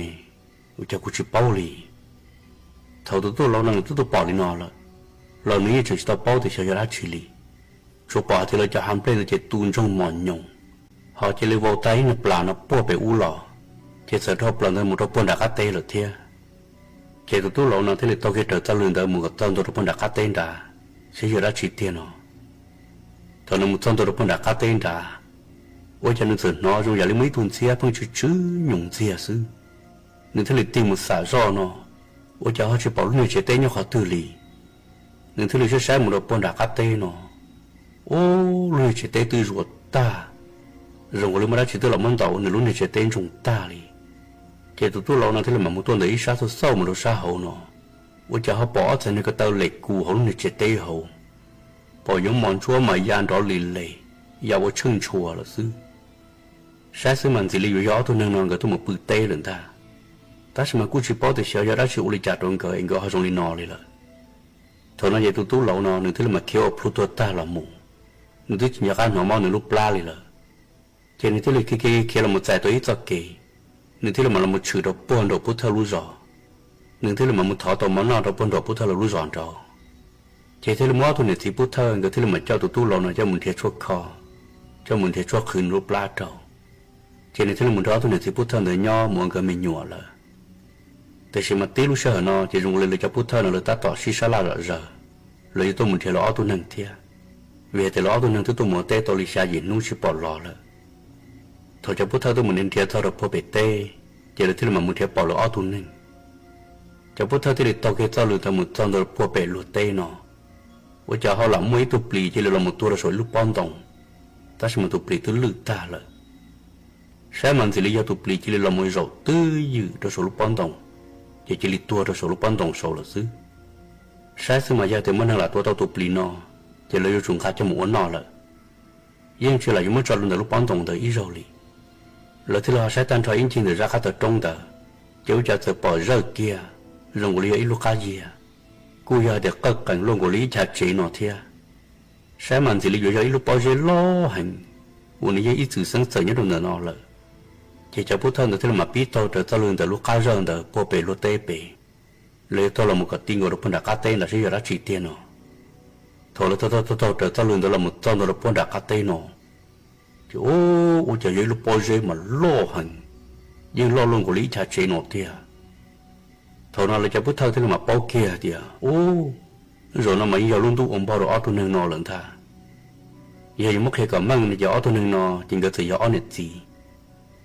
Ua cas kuv tsis paub li? Thaum tus tub laus no nws twb tuaj pom li no lawm, los nws yeej tseem tsis tau paub tias xyov yog dab tsi li. Tsuas pom hais tias lawv cov hav nplej ntawd ces tu ntsoog mos nyoos, ho cia li vau tag ib niag plas no puag pem ub los, ces txawm dhau plaws ntawd mus rau puag nram qab teb lawm thiab. Ces tus tub laus no thiaj li taug kiag raws txoj lw ntawd mus kom txog ntua rau puag nram qab teb nrad, saib yog dab tsi tiag no. Thaum nws mus txog ntua rau puag nram qab teb nrad, ua cas nws txawm hnov zoo yam li muaj ib tug ntxhiab pheej tsw tsw nyoos ntxiag xwb. Nws thiaj li tig mus xam zoj no, ua cas ho tsis pom lub niag tsev teb nyob qhov twg li. Nws thiaj li saib saib mus rau puag nram qab teb no, ub, lub niag tsev teb twb zuav tag, zoo nkaus li muaj dab tsi twb los muab ntaus nws lub niag tsev teb ntsoog tag li. Ces tus tub laus no thiaj li mam mus tuaj ntawm ib sab xauj xauj mus rau sab hauv no, ua cas ho pom ob txhais niag ko taw lem kus hauv lub niag tsev teb hauv, pom yoov mos ntsuab mas ya nrov lis les, ya ua tsheej ntshua lawm xwb. Saib xwb mas ntxim li yuav yog ob tug neeg no nkawd tuaj mus pw teb lawm ntag. Tab sis mas kuj tsis paub tias xyov yog dab tsi ua li cas rau nkawd es nkawd ho zoo li no li lawm. Thaum no ces tus tub laus no nws thiaj li mam khiav ua plhu tuag tag los mus, nws twb tsis nco qab hnov mob nws lub plab li lawm. Ces nws thiaj li khiav khiav khiav los mus txais tau ib txoj kev, nws thiaj li mam los mus tshwm rau puag nraum Pub Thawj lub zos. Nws thiaj li mam mus thov tau mov noj rau puag nraum Pub Thawj lawv lub zos nraud. Ces thiaj li muab ob tug niam txiv Pub Thawj nkawd thiaj li mam coj tus tub laus no coj mus nrhiav tshuaj kho, coj mus nrhiav tshuaj qhwv nws lub plab rau. Ces nws thiaj li mus nrog ob tug niam txiv Pub Thawj ntawd nyob mus ua nkawd me nyuam lawm. Tiam sis mas tib lub sij hawm no ces zoo li lawv cov Pub Thawj no lawv tab tom sib sab laj zom zaws, lawv yuav tuaj mus nrhiav lawv ob tug neeg thiab, vim hais tias lawv ob tug neeg twb tuaj mus ua teb tau li xya yim hnub tsis pom los lawm. Thaum cov Pub Thawj tuaj mus nrhiav txog rau puag pem teb, ces lawv thiaj li mam mus nrhiav pom lawv ob tug neeg. Cov Pub Thawj thiaj li taug kiag txoj lw ntawd mus txog ntua puag pem luag teb no, ua cas ho lam muaj ib tug plis cia li los mus tuag rau saum ib lub pob ntoo, tab sis mas tus plis twb lwj tag lawm. Saib mas ntxim li yog tus plis cia li los mus zaum twb ywm rau saum lub pob ntoo, ces cia li tuag rau saum lub pob ntoo saud lawm xwb. Saib xwb mas yog tias muaj neeg lam tuav tau tus plis no, ces lawv yuav tsum nqa coj mus ua noj lawm. Yeej tsis lam yuav muab tso rau ntawm lub pob ntoo ntawd ib zaug li. Lawv thiaj li ho saib tag nrho ib ncig ntawm zaj qab taw roob ntawd, ces ua cas txawm pom zawj kiag, zoo nkaus li yog ib lub qab yias, kuj yog hais tias qawj qees luaj nkaus li ib chav tsev no thiab. Saib mas ntxim li yuav yog ib lub pob zeb loj heev, uas nws yeej ib txwm xeeb txawm nyob rau ntawm no lawm. Ces cov Pub Thawj ntawd thiaj li mam pib taug raws txoj lw ntawm lub qab zawj ntawd puag pem luag teb pem, lawv yuav taug los mus kom ti nkaus rau puag nram qab teb ntawd saib yog dab tsi tiag no. Thaum lawv taug taug taug raws txoj lw ntawd los mus txog ntua rau puag nram qab teb no, ces ub, ua cas yog ib lub pob zeb mas loj heev, yeej loj luaj nkaus li ib chav tsev no tiag. Thaum no lawv cov Pub Thawj thiaj li mam paub kiag tias, ub, zaum no mas yeej yog lub ntuj ua npog rau ob tug neeg no lawm ntag. Yog yuav muab qhia kom meej no ces ob tug neeg no ces nkawd txawm yog ob niam txiv,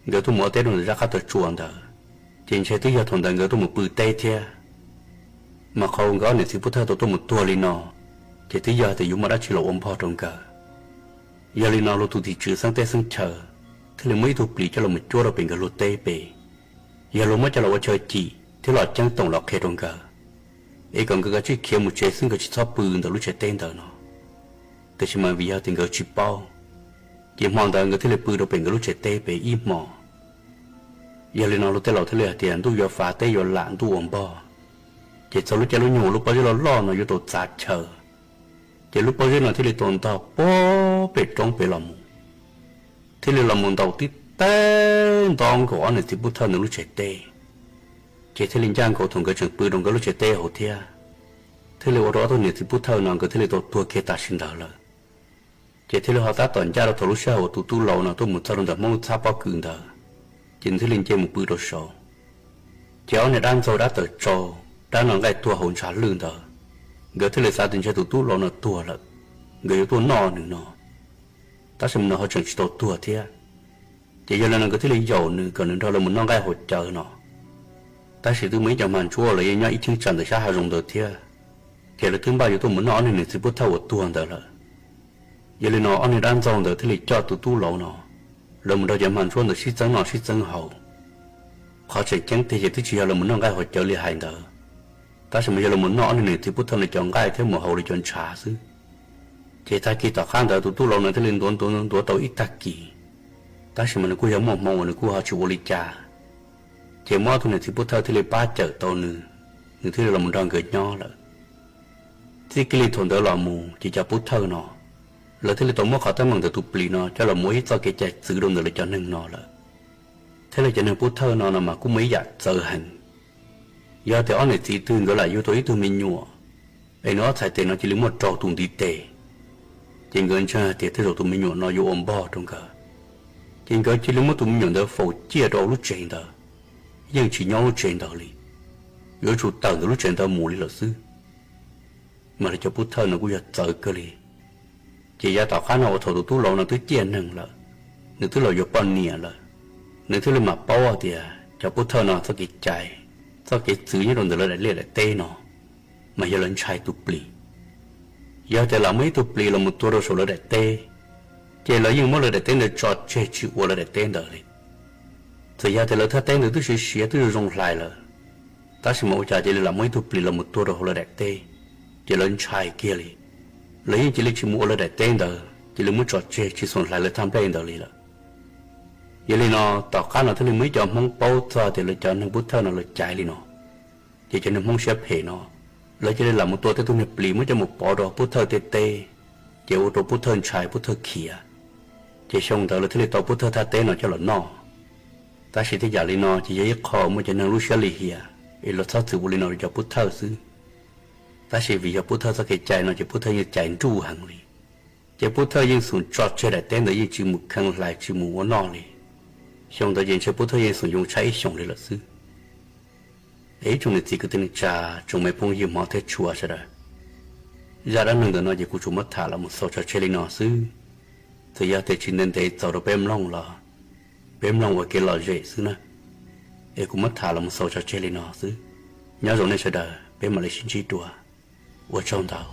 nkawd tuaj mus ua teb rau ntawm zaj qab taw tsua ntawd, ces ntshe twb yog thaum ntawd nkawd tuaj mus pw teb thiab. Mas qhov uas nkawd ob niam txiv Pub Thawj tau tuaj mus tuag li no, ces twb yog hais tias yuav muaj dab tsi los ua npog rau nkawd. Yog li no luag tus tim tswv xeeb teb xeeb chaw thiaj li muab ib tug plis coj los mus cuab rau pem nkawd luag teb pem, yog luag muab coj los ua chaw cim thiab los ceeb toom los qhia rau nkawd, es kom nkawd kav tsij khiav mus tsev xwb, nkawd tsis txhob pw ntawm lub tsev teb ntawd no. Tiam sis mas vim yog tias nkawd tsis paub, ces hmo ntawd nkawd thiaj li pw rau pem nkawd lub tsev teb pem ib hmo. Yog li no luag tej laus thiaj li hais tias ntuj yuav fav teb yuav lam ntuj ua npog, ces txog lub caij lub nyoog uas lub pob zeb loj loj no yuav tau txav chaw, ces lub pob zeb no thiaj li tau ntog puag pem roob pem los mus, thiaj li los mus ntaus tib teg nto nkaus ob niam txiv Pub Thawj ntawd lub tsev teb, ces thiaj li ncaj nkaus thaum nkawd tseem pw rau nkawd lub tsev teb hauv thiab, thiaj li ua rau ob tug niam txiv Pub Thawj no nkawd thiaj li tau tuag kiag tam sim ntawd lawm. Ces thiaj li ho tab tom ncaj rau thaum lub sij hawm uas tus tub laus no tuaj mus txog rau ntawm Hmoob lub txhab pob kws ntawd, ces nws thiaj li nce mus pw rau saud. Ces ob niag dab ntxaug dab tawm tsau, dab noj nqaij tuag haus ntshav lwj ntawd, nkawd thiaj li xav tias ntshe tus tub laus no tuag lawm, nkawd yuav tuaj noj nws no, tab sis mas nws ho tseem tsis tau tuag thiab. Ces yog li no nkawd thiaj li yaum nws kom nws nrog lawv mus noj nqaij haus cawv no. Tab sis twb muaj ib co hmab ntsuab lawv yeej nyob ib cheeb tsam ntawm sab hav zoov ntawd thiab, ces lawv twb npaj yuav tuaj mus noj ob niag niam txiv Pub Thawj uas tuag ntawd lawm. Yog li no ob niag dab ntxaug ntawd thiaj li coj tus tub laus no, lawv mus nrog cov hmab ntsuab ntawd sib txeeb noj sib txeeb haus. Qhov tseem ceeb tiag ces twb tsis yog lawv mus noj nqaij haus cawv li hais ntawd, tab sis mas yog lawv mus noj ob niag niam txiv Pub Thawj ntawd cov nqaij thiab mus haus lawv cov ntshav xwb. Ces tag kis tom qab ntawd tus tub laus no thiaj li ntuav ntuav ntuav tau ib tag kis, tab sis mas nws kuj yog muaj hmoo uas nws kuj ho tsis ua li cas. Ces muaj ob tug niam txiv pub thawj thiaj li pab cawm tau nws, nws thiaj li los mus nrog nkawd nyob lawm. Txij kiag li thaum ntawd los mus ces cov pub thawj no, lawv thiaj li tau muab qhov teeb meem ntawm tus plis no coj los ua ib txoj kev cai txwv rau ntawm lawv cov neeg no lawm. Thiab lawv cov neeg pub thawj no no mas kuj muaj ib yam txawv heev. Yog tias ob niam txiv twg nkawd lam yug tau ib tug me nyuam, es nws ob txhais tes no cia li muaj rau tus ntiv tes, ces nkawd ntseeg hais tias tej zaum tus me nyuam no yuav ua npog rau nkawd. Ces nkawd cia li muab tus me nyuam ntawd faus ciaj rau lub tsev ntawd, yeej tsis nyob lub tsev ntawd li, yuav tsum tawm ntawm lub tsev ntawd mus li lawm xwb. Mas lawv cov pub thawj no kuj yog txawv kawg li. Ces yav tom qab no uas thaum tus tub laus no twb ciaj neeg lawm, nws twb los yuav poj niam lawm, nws thiaj li mam paub hais tias cov pub thawj no txoj kev cai, txoj kev txwv nyob rau ntawm lawv daim liaj daim teb no, mas yog lawv ntshai tus plis. Yog tias lam muaj ib tug plis los mus tua rau saum lawv daim teb, ces lawv yeej muab lawv daim teb ntawd tso tseg tsis ua lawv daim teb ntawd li. Txawm yog tias lawv thaj teb ntawd twb siav siav twb zoo zoo hlais lawm, tab sis mas ua cas cia li lam muaj ib tug plis los mus tua rau hauv lawv daim teb, ces lawv ntshai kiag li. Lawv yeej cia li tsis mus ua lawv daim teb ntawd, cia li muab tso tseg tsis xoom hlais lawv thaj nplej ntawd li lawm. Yog li no, tom qab no thiaj li muaj ib co Hmoob paub txog tias lawv cov neeg pub thawj no lawv caiv li no. Ces cov neeg Hmoob siab phem no, lawv cia li lam mus tua tej tug niag plis muab coj mus pov rau pub thawj tej teb, ces ua rau pub thawj ntshai pub thawj khiav. Ces xyoo ntawd lawv thiaj li tau pub thawj thaj teb no coj los noj. Tab sis tej yam li no ces yog ib qho muaj cov neeg lub siab lim hiam, es lawv txhob txwm ua li no rau cov pub thawj xwb. Tab sis vim yog pub thawj txoj kev cai no ces pub thawj yeej cais nruj heev li. Ces pub thawj yeej xoom tso tseg daim teb ntawd yeej tsis mus kheev hlais tsis mus ua noj li. Xyoo ntawd ces ntshe pub thawj yeej xoom yoo tshaib ib xyoos li lawm xwb. Es ib tsoom niam txiv kwv tij neej tsa, tsoom me phooj ywg hmov thiab tshua sawv daws, zaj dab neeg ntawm no ces kuv tsuas muab tham los mus xaus tso tseg li no xwb. Txawm yog tias tsis ntev ntev txaus rau peb mloog los peb mloog ua kev lom zem xwb na. Es kuv muab tham los mus xaus tso tseg li no xwb. Nyob zoo nej sawv daws, peb mam li sib ntsib dua. Ua tsaug ntau.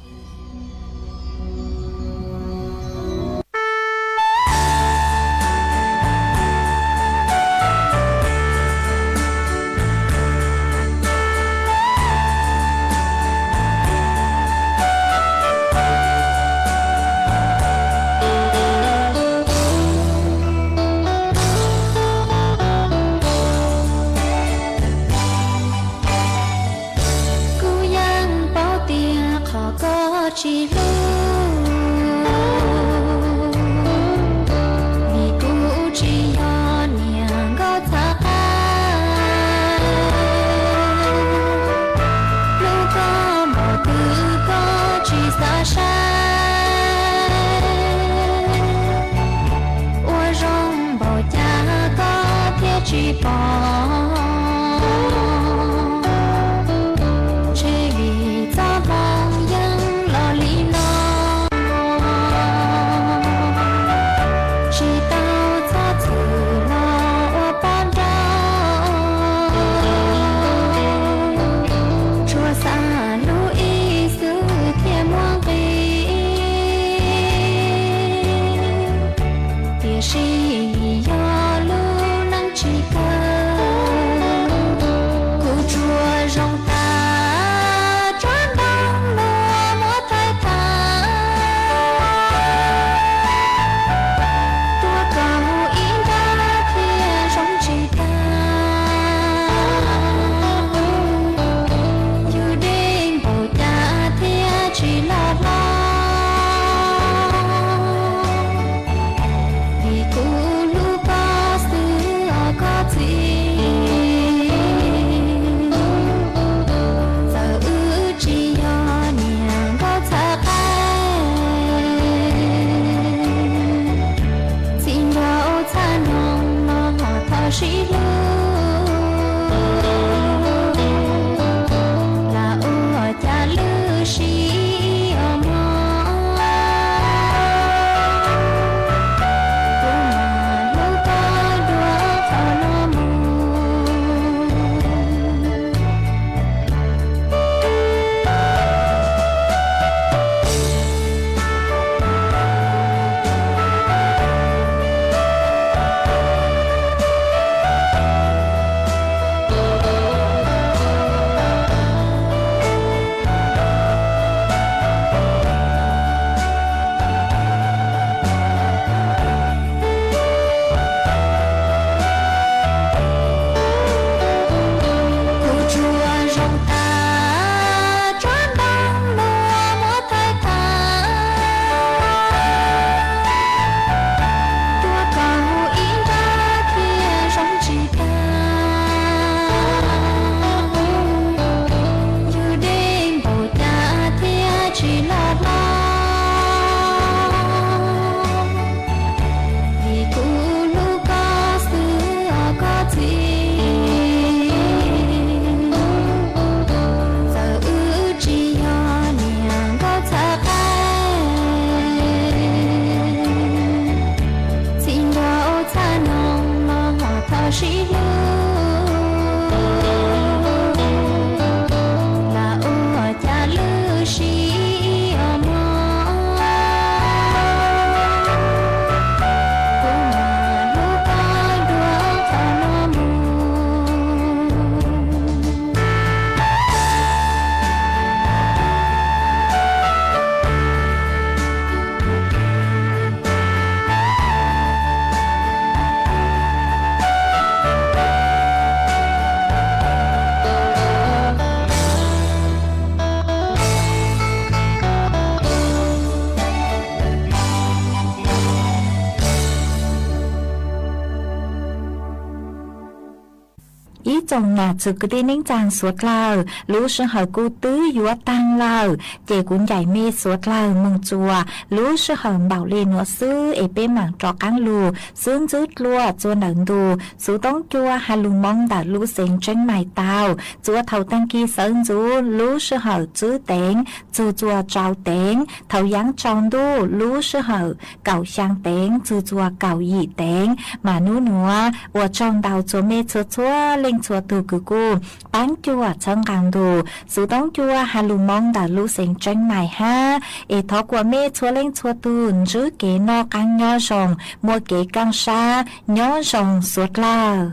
Ib tsoom nam txwm kwv tij neeb tsaa suav dlawg, lub sij hawm kuj twb yuav taag lawm, ces kuv ncaim me suav dlawg moog txuas lub sij hawm npaum le nuav xwb es peb maam rov qaab lug xwb ntxwb dlua txuas ntawm ntu xuv toob cua has lug moo ntawm lub xeev Tseeb Mais tau. Txuas thaum taag kis sawv ntxuv lub sij hawm txwb teev txug txuas tsau teev, thaum yaav tsaus ntuj lub sij hawm kaum xyaa teev txug txuas kaum yim teev. Mas nub nuav ua tsaug ntau txhua mej txhua txhua leej txhua tug kws kuj paab cuam txhawb nqaa ntu xuv toob cua has lug moo ntawm lub xeev Tseeb Mais hab, es thov kuas mej txhua leej txhua tug ntsib kev noj qaab nyob zoo, muaj kev kaaj sab nyob zoo suav dlawg.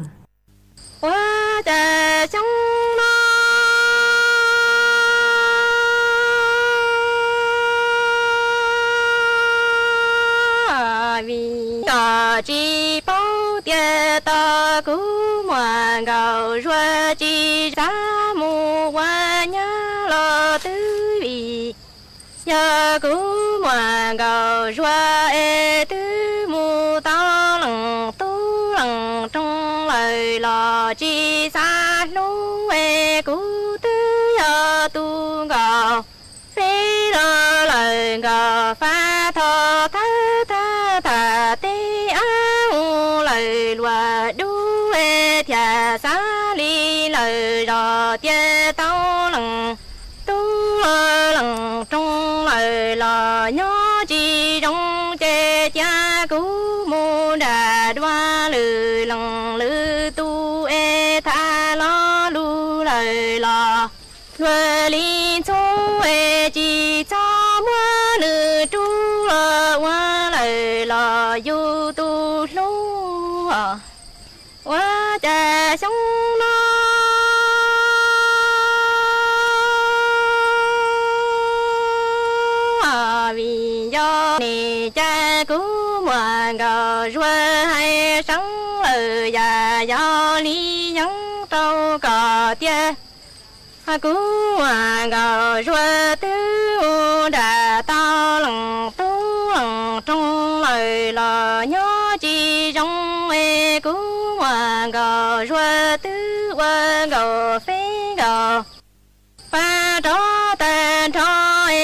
Ua cas xyoo no vim yog tsis paub tias tau kuv muam nkaus zuag tsis xav mus ua nyab los twb vim yog kuv muam nkaus zuag es twb mus tau leej tub leej rooj lawm los tsis xav hlub es kuv twb yog tus nkaus feb los lawm nkaus fab tho thawb thawb tham teb ab mus lawm luas dub es thiaj xav li lawm zog tias tau leej tub leej rooj lawm los nyob tsis zoo ces cia kuv mus nram dua lwm leej lwm tub es tham lo lus lawm los luag li ntxhub es tsis txhob muab nws rub los ua lawm los yug tus hlub ua cas xyoo no vim yog nim cas kuv muam nkaus zuag hais seev lawm yam yog li yeeb rau kom tias kuv muam nkaus zuag twb mus nram tau leej tub leej rooj lawm los nyob tsis zoo es kuv muam nkaus zuag twb ua nkaus feb nkaus fab rov tag nrho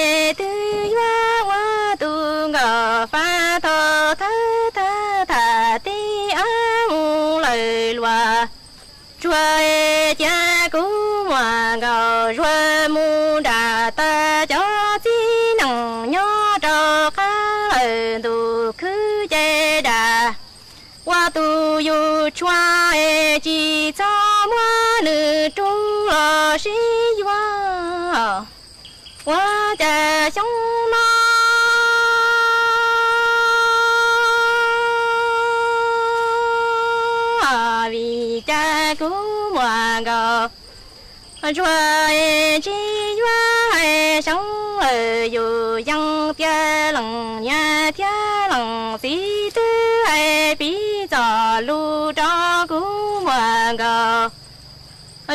es twb yuav ua tus nkaus fab tho thawb thawb tham teb ab mus lawm luas tsuag es cia kuv muam nkaus zuag mus nram tag cov txiv neej nyob rau qab lawm ntu khwb ces dam ua tus yug tshua es tsis txhob muab nws rub los sib yuav ua cas xyoo no vim cas kuv muam nkaus zuag es tsis yuav hais seev lawm yus yeej tias leej niam thiab leej txiv twb hais piv txoj lus rau kuv muam nkaus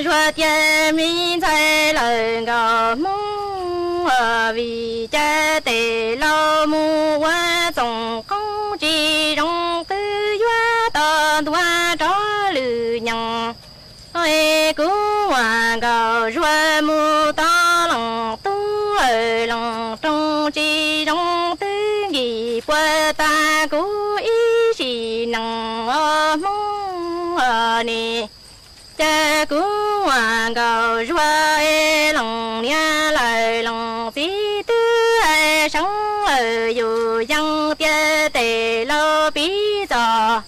zuag tias me ntxhais lawm nkaus Hmoob vim cas tes laus mus ua txoom qoob tsis zoo twb yuav tau ntua rov lwm nyeem es kuv muam nkaus zuag mus tau leej tub lawm leej rooj tsis zoo twb nkim puag ta kuv ib sim neej os Hmoob ne cas kuv muam nkaus zuag es leej niam lawm leej txiv twb hais seev lawm yus yeej tias tes laus piv txoj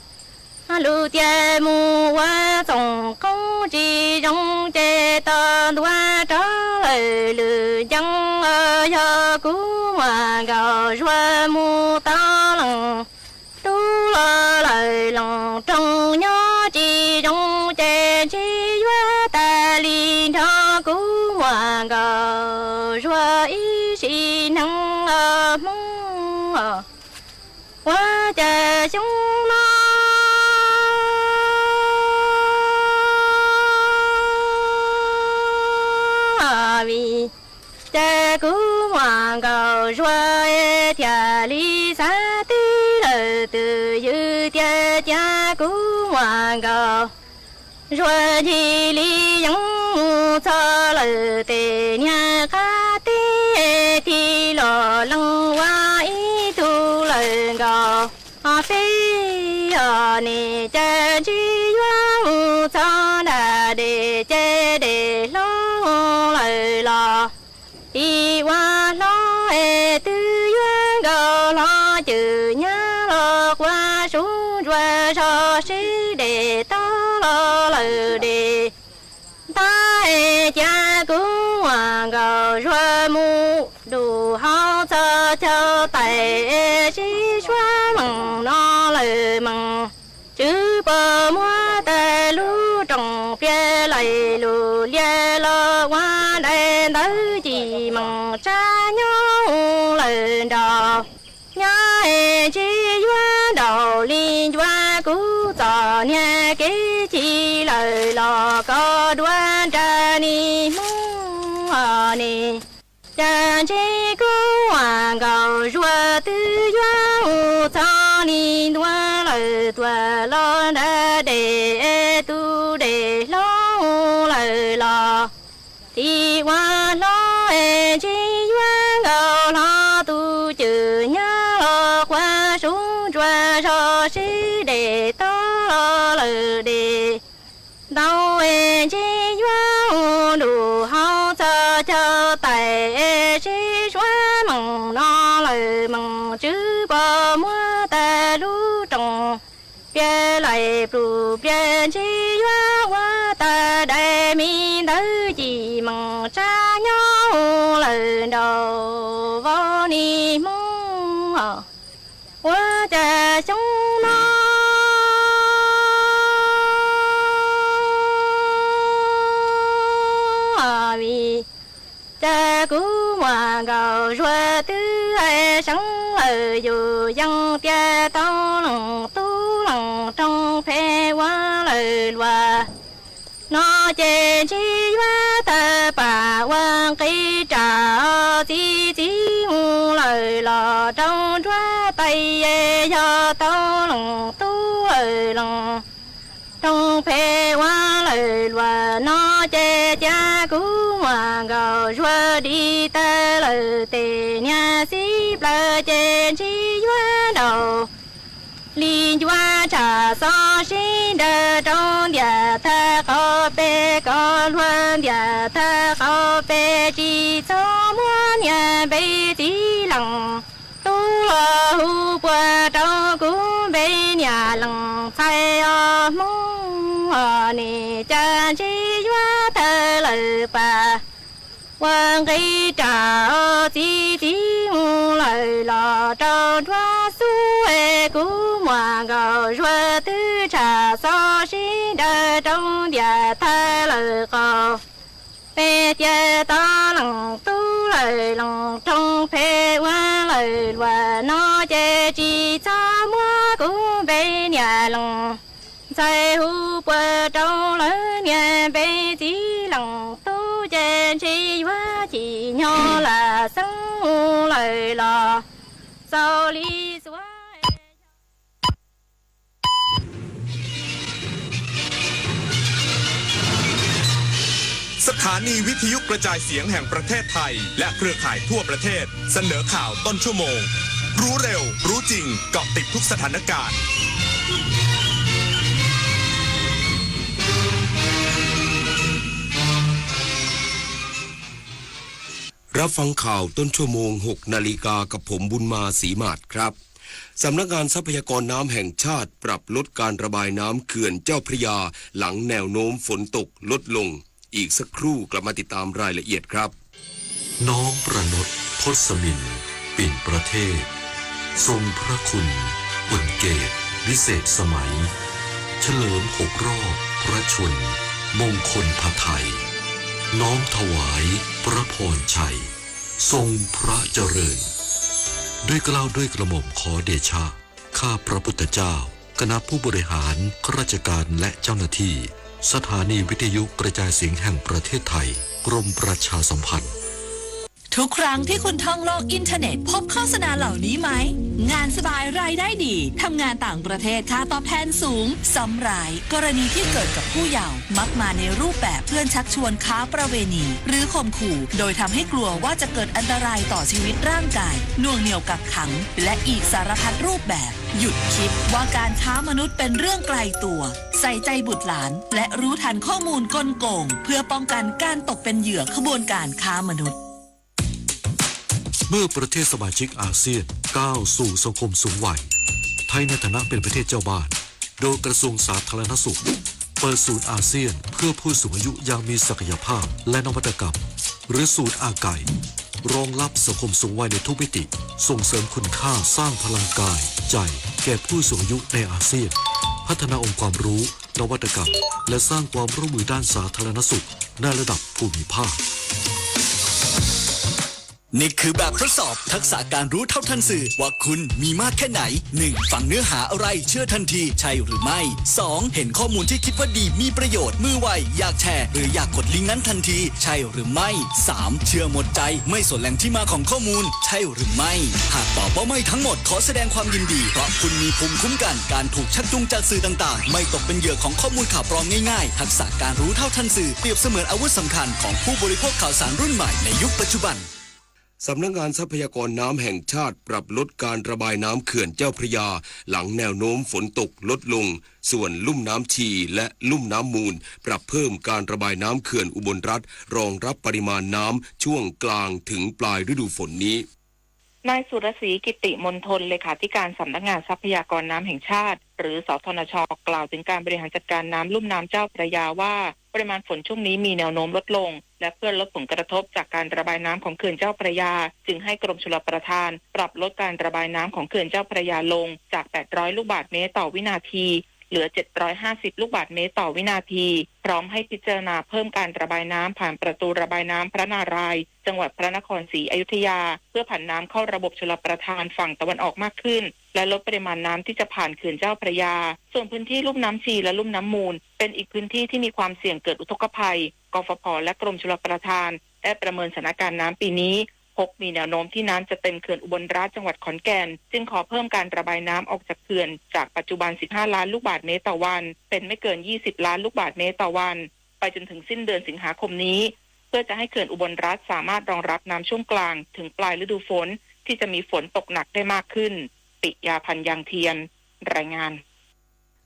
lus tias mus ua txoom qoob tsis zoo ces tau ntua rov lawm lwm nceeb os yog kuv muam nkaus zuag mus tau leej tub los lawm leej rooj nyob tsis zoo ces ntshe yuav tas li nrho kuv muam nkaus zuag ib sim neej os Hmoob ua cas xyoo no vim cas kuv muam nkaus zuag thiaj li xav teb lawm twj ywm tias cia kuv muam nkaus ရွှဲယီလီယင် မူၢ်ထီၣ်လၢတ့ၢ် နၢ်ဃာ်တ့ၢ် ထံၣ်လီၤလၢဝါ အံၤထူလၢကီၢ် အဖဲအီၤန့ၣ် ကၠဲၣ်ကၠံယွၤ မူၢ်ထီၣ်ဒၣ်ဒဲး ကၠဲၣ်ဒဲးလီၤလၢလီၤ ထံၣ်ဝါလီၤအဲၣ် တုၤယွၤကီၢ်လီၤ စၢၤညါလီၤ ကွၢ်ဆူရွဲၣ် စီဆှံဒဲး တီလီၤလၢဒဲး တၢ်အဲၣ်ကၠၢ် ကူဝၣ်ကီၢ် ရွဲၣ်မူ ဒူၣ်ဟီၣ်ထီၣ် ကၠီၣ်တဲၣ်အဲၣ် စံးစွၢမုၢ်နီၤလၢမုၢ် စုပီၢ်မွဲတၢ်လူး တြီပျဲလၢလူး လၢလီၤဝါဒဲး ဒၢကံၢ်မုၢ် စၢ်ညီလၢဒီး ညါအဲၣ်ကၠံယွၤ ဒီးလံယွၤ ကူၣ်သီၣ်နၢ်က့ၤ ထံၣ်လၢလီၤ ကီၢ်ဒွးတၢ်နံၤမူအီၤန့ၣ် ကၠၢ်ကၠံ ကူဝၣ်ကီၢ် ရွဲၣ်တုၤယွၤ မူၢ်ထီၣ်လံ တွၤလၢတွၤ လီၤဒၣ်ဒဲး အဲၣ်တူၢ်ဒဲး လီၤလၢလီၤ ထံၣ်ဝါလီၤအဲၣ်ကၠံယွၤ ကီၢ်လီၤ တူၢ်စၢၤညါလီၤ ကွၢ်ဆူရွဲၣ် စီဆှံဒဲး တီလီၤလၢဒဲး တီအဲၣ်ကၠံယွၤ ဒူၣ်ဟီၣ်ထီၣ် ကၠီၣ်တဲၣ်အဲၣ် စံးစွၢမုၢ်နီၤလၢမုၢ် စုပီၢ်မွဲတၢ်လူး တြီပျဲလၢပျူၢ် ပျဲကၠံယွၤ ဝါတၢ်ဒဲး မ့ၢ်ဒၢကံၢ်မုၢ် စၢ်ညီလၢဒီး ဝီနံၤမူအီၤ ဝဲကၠၢ်ဆိနီၤ မံၤ ကၠၢ်ကူဝၣ်ကီၢ် ရွဲၣ်တုၤအဲၣ် သၢလၢယိာ် ယၢင်ၣ်ပျဲၢ် တီလီၤတူၢ်လီၤ တြီဖဲဝါလၢလွၤ နီၢ်ကၠဲၣ်ကၠံယွၤ တၢ်ပာ်ဝဲ ကံတၢ်အီၣ် သံသံမူလၢလီၤ တြီဒွးတၢ်ယဲၢ်ယီၢ် တီလီၤတူၢ်လီၤ တြီဖဲဝါလၢလွၤ နီၢ်ကၠဲၣ်ကၠၢ် ကူဝၣ်ကီၢ် ရွဲၣ်ဒံးတၢ်လၢတ့ၢ် နၢ်စံးပျၢ် ကၠဲၣ်ကၠံယွၤ ဒီး လံယွၤ တြီစီဆှံဒၢ တြီဒၣ်တၢ် ကီၢ်ပဲာ် ကီၢ်လွၢ်ဒၣ်တၢ် ကီၢ်ပဲာ် စံးထီၣ်မွဲ နၢ်ဘ့ၣ်စံလီၤ တူၢ်လီၤဟူးပှဲၤ တြီကူဘ့ၣ် နၢ်လီၤ ဆဲးအီၣ်မူအီၤန့ၣ် ကၠၢ်ကၠံယွၤ တၢ်လၢပာ် ဝဲကံတၢ်အီၣ် သံသံမူလၢလီၤ တြီဒွးဆူအဲၣ် ကူဝၣ်ကီၢ် ရွဲၣ်တုၤ တြီစီဆှံဒၢ တြီဒၣ်တၢ်လၢကီၢ် ပဲာ် တြီတီလီၤ တူၢ်လီၤလီၤ တြီဖဲဝါလၢလွၤ နီၢ်ကၠဲၣ် စံးထီၣ်မွဲ ကူဘ့ၣ် နၢ်လီၤ ဆဲးဟူးပှဲၤ တြီလၢ နၢ်ဘ့ၣ်စံလီၤ တူၢ် ကၠၢ်ကၠံယွၤ စံၣ်ညီၣ်လၢ် သၢမူလၢလီၤ စီၤလံ စွါ สถานีวิทยุกระจายเสียงแห่งประเทศไทย และเครือข่ายทั่วประเทศ เสนอข่าวต้นชั่วโมง รู้เร็ว รู้จริง เกาะติดทุกสถานการณ์ รับฟังข่าวต้นชั่วโมง หกนาฬิกา กับผม บุญมา ศรีหมาด ครับ สำนักงานทรัพยากรน้ำแห่งชาติปรับลดการระบายน้ำเขื่อนเจ้าพระยา หลังแนวโน้มฝนตกลดลง อีกสักครู่กลับมาติดตามรายละเอียดครับ น้อมประณตทศมินทร์ ปิ่นประเทศ ทรงพระคุณ อุณเกตวิเศษสมัย เฉลิมหกรอบพระชนมงคลพไทย น้อมถวายพระพรชัย ทรงพระเจริญ ด้วยเกล้าด้วยกระหม่อมขอเดชะ ข้าพระพุทธเจ้า คณะผู้บริหาร ข้าราชการ และเจ้าหน้าที่ สถานีวิทยุกระจายเสียงแห่งประเทศไทย กรมประชาสัมพันธ์ เท ทุกครั้งที่คุณท่องโลกอินเทอร์เน็ต พบโฆษณาเหล่านี้ไหม งานสบายรายได้ดี ทำงานต่างประเทศค่าตอบแทนสูง ซ้ำร้าย กรณีที่เกิดกับผู้เยาว์ มักมาในรูปแบบเพื่อนชักชวนค้าประเวณี หรือข่มขู่ โดยทำให้กลัวว่าจะเกิดอันตรายต่อชีวิตร่างกาย หน่วงเหนี่ยวกักขัง และอีกสารพัดรูปแบบ หยุดคิดว่าการค้ามนุษย์เป็นเรื่องไกลตัว ใส่ใจบุตรหลาน และรู้ทันข้อมูลกลโกง เพื่อป้องกันการตกเป็นเหยื่อขบวนการค้ามนุษย์ เมื่อประเทศสมาชิกอาเซียนก้าวสู่สังคมสูงวัย ไทยในฐานะเป็นประเทศเจ้าบ้าน โดยกระทรวงสาธารณสุข เปิดศูนย์อาเซียนเพื่อผู้สูงอายุอย่างมีศักยภาพและนวัตกรรม หรือศูนย์อาไก รองรับสังคมสูงวัยในทุกมิติ ส่งเสริมคุณค่าสร้างพลังกาย ใจ แก่ผู้สูงอายุในอาเซียน พัฒนาองค์ความรู้ นวัตกรรม และสร้างความร่วมมือด้านสาธารณสุขในระดับภูมิภาค นี่คือแบบทดสอบทักษะการรู้เท่าทันสื่อว่าคุณมีมากแค่ไหน หนึ่ง ฟังเนื้อหาอะไรเชื่อทันทีใช่หรือไม่ สอง เห็นข้อมูลที่คิดว่าดีมีประโยชน์เมื่อไวอยากแชร์ หรืออยากกดลิงก์นั้นทันทีใช่หรือไม่ สาม เชื่อหมดใจไม่สนแหล่งที่มาของข้อมูลใช่หรือไม่ หากตอบว่าไม่ทั้งหมดขอแสดงความยินดี เพราะคุณมีภูมิคุ้มกันการถูกชักจูงจากสื่อต่างๆ ไม่ตกเป็นเหยื่อของข้อมูลข่าวปลอมง่ายๆ ทักษะการรู้เท่าทันสื่อเปรียบเสมือนอาวุธสำคัญของผู้บริโภคข่าวสารรุ่นใหม่ในยุคปัจจุบัน สำนักงานทรัพยากรน้ำแห่งชาติปรับลดการระบายน้ำเขื่อนเจ้าพระยา หลังแนวโน้มฝนตกลดลง ส่วนลุ่มน้ำชีและลุ่มน้ำมูล ปรับเพิ่มการระบายน้ำเขื่อนอุบลรัฐ รองรับปริมาณน้ำช่วงกลางถึงปลายฤดูฝนนี้ นายสุรศรี กิติมณฑล เลขาธิการสำนักงานทรัพยากรน้ำแห่งชาติ หรือ สธนช กล่าวถึงการบริหารจัดการน้ำลุ่มน้ำเจ้าพระยาว่า ปริมาณฝนช่วงนี้มีแนวโน้มลดลง และเพื่อลดผลกระทบจากการระบายน้ำของเขื่อนเจ้าพระยา จึงให้กรมชลประทาน ปรับลดการระบายน้ำของเขื่อนเจ้าพระยาลงจาก แปดร้อย ลูกบาศก์เมตรต่อวินาที เหลือ เจ็ดร้อยห้าสิบ ลูกบาศก์เมตรต่อวินาที พร้อมให้พิจารณาเพิ่มการระบายน้ำผ่านประตูระบายน้ำพระนารายณ์ จังหวัดพระนครศรีอยุธยา เพื่อผันน้ำเข้าระบบชลประทานฝั่งตะวันออกมากขึ้น และลดปริมาณน้ำที่จะผ่านเขื่อนเจ้าพระยา ส่วนพื้นที่ลุ่มน้ำชีและลุ่มน้ำมูล เป็นอีกพื้นที่ที่มีความเสี่ยงเกิดอุทกภัย กฟผ และกรมชลประทาน ได้ประเมินสถานการณ์น้ำปีนี้ พบมีแนวโน้มที่น้ำจะเต็มเขื่อนอุบลรัฐจังหวัดขอนแก่น จึงขอเพิ่มการระบายน้ำออกจากเขื่อน จากปัจจุบัน สิบห้า ล้านลูกบาศก์เมตรต่อวัน เป็นไม่เกิน ยี่สิบ ล้านลูกบาศก์เมตรต่อวัน ไปจนถึงสิ้นเดือนสิงหาคมนี้ เพื่อจะให้เขื่อนอุบลรัฐสามารถรองรับน้ำช่วงกลางถึงปลายฤดูฝน ที่จะมีฝนตกหนักได้มากขึ้น ปิยา พันยางเทียน รายงาน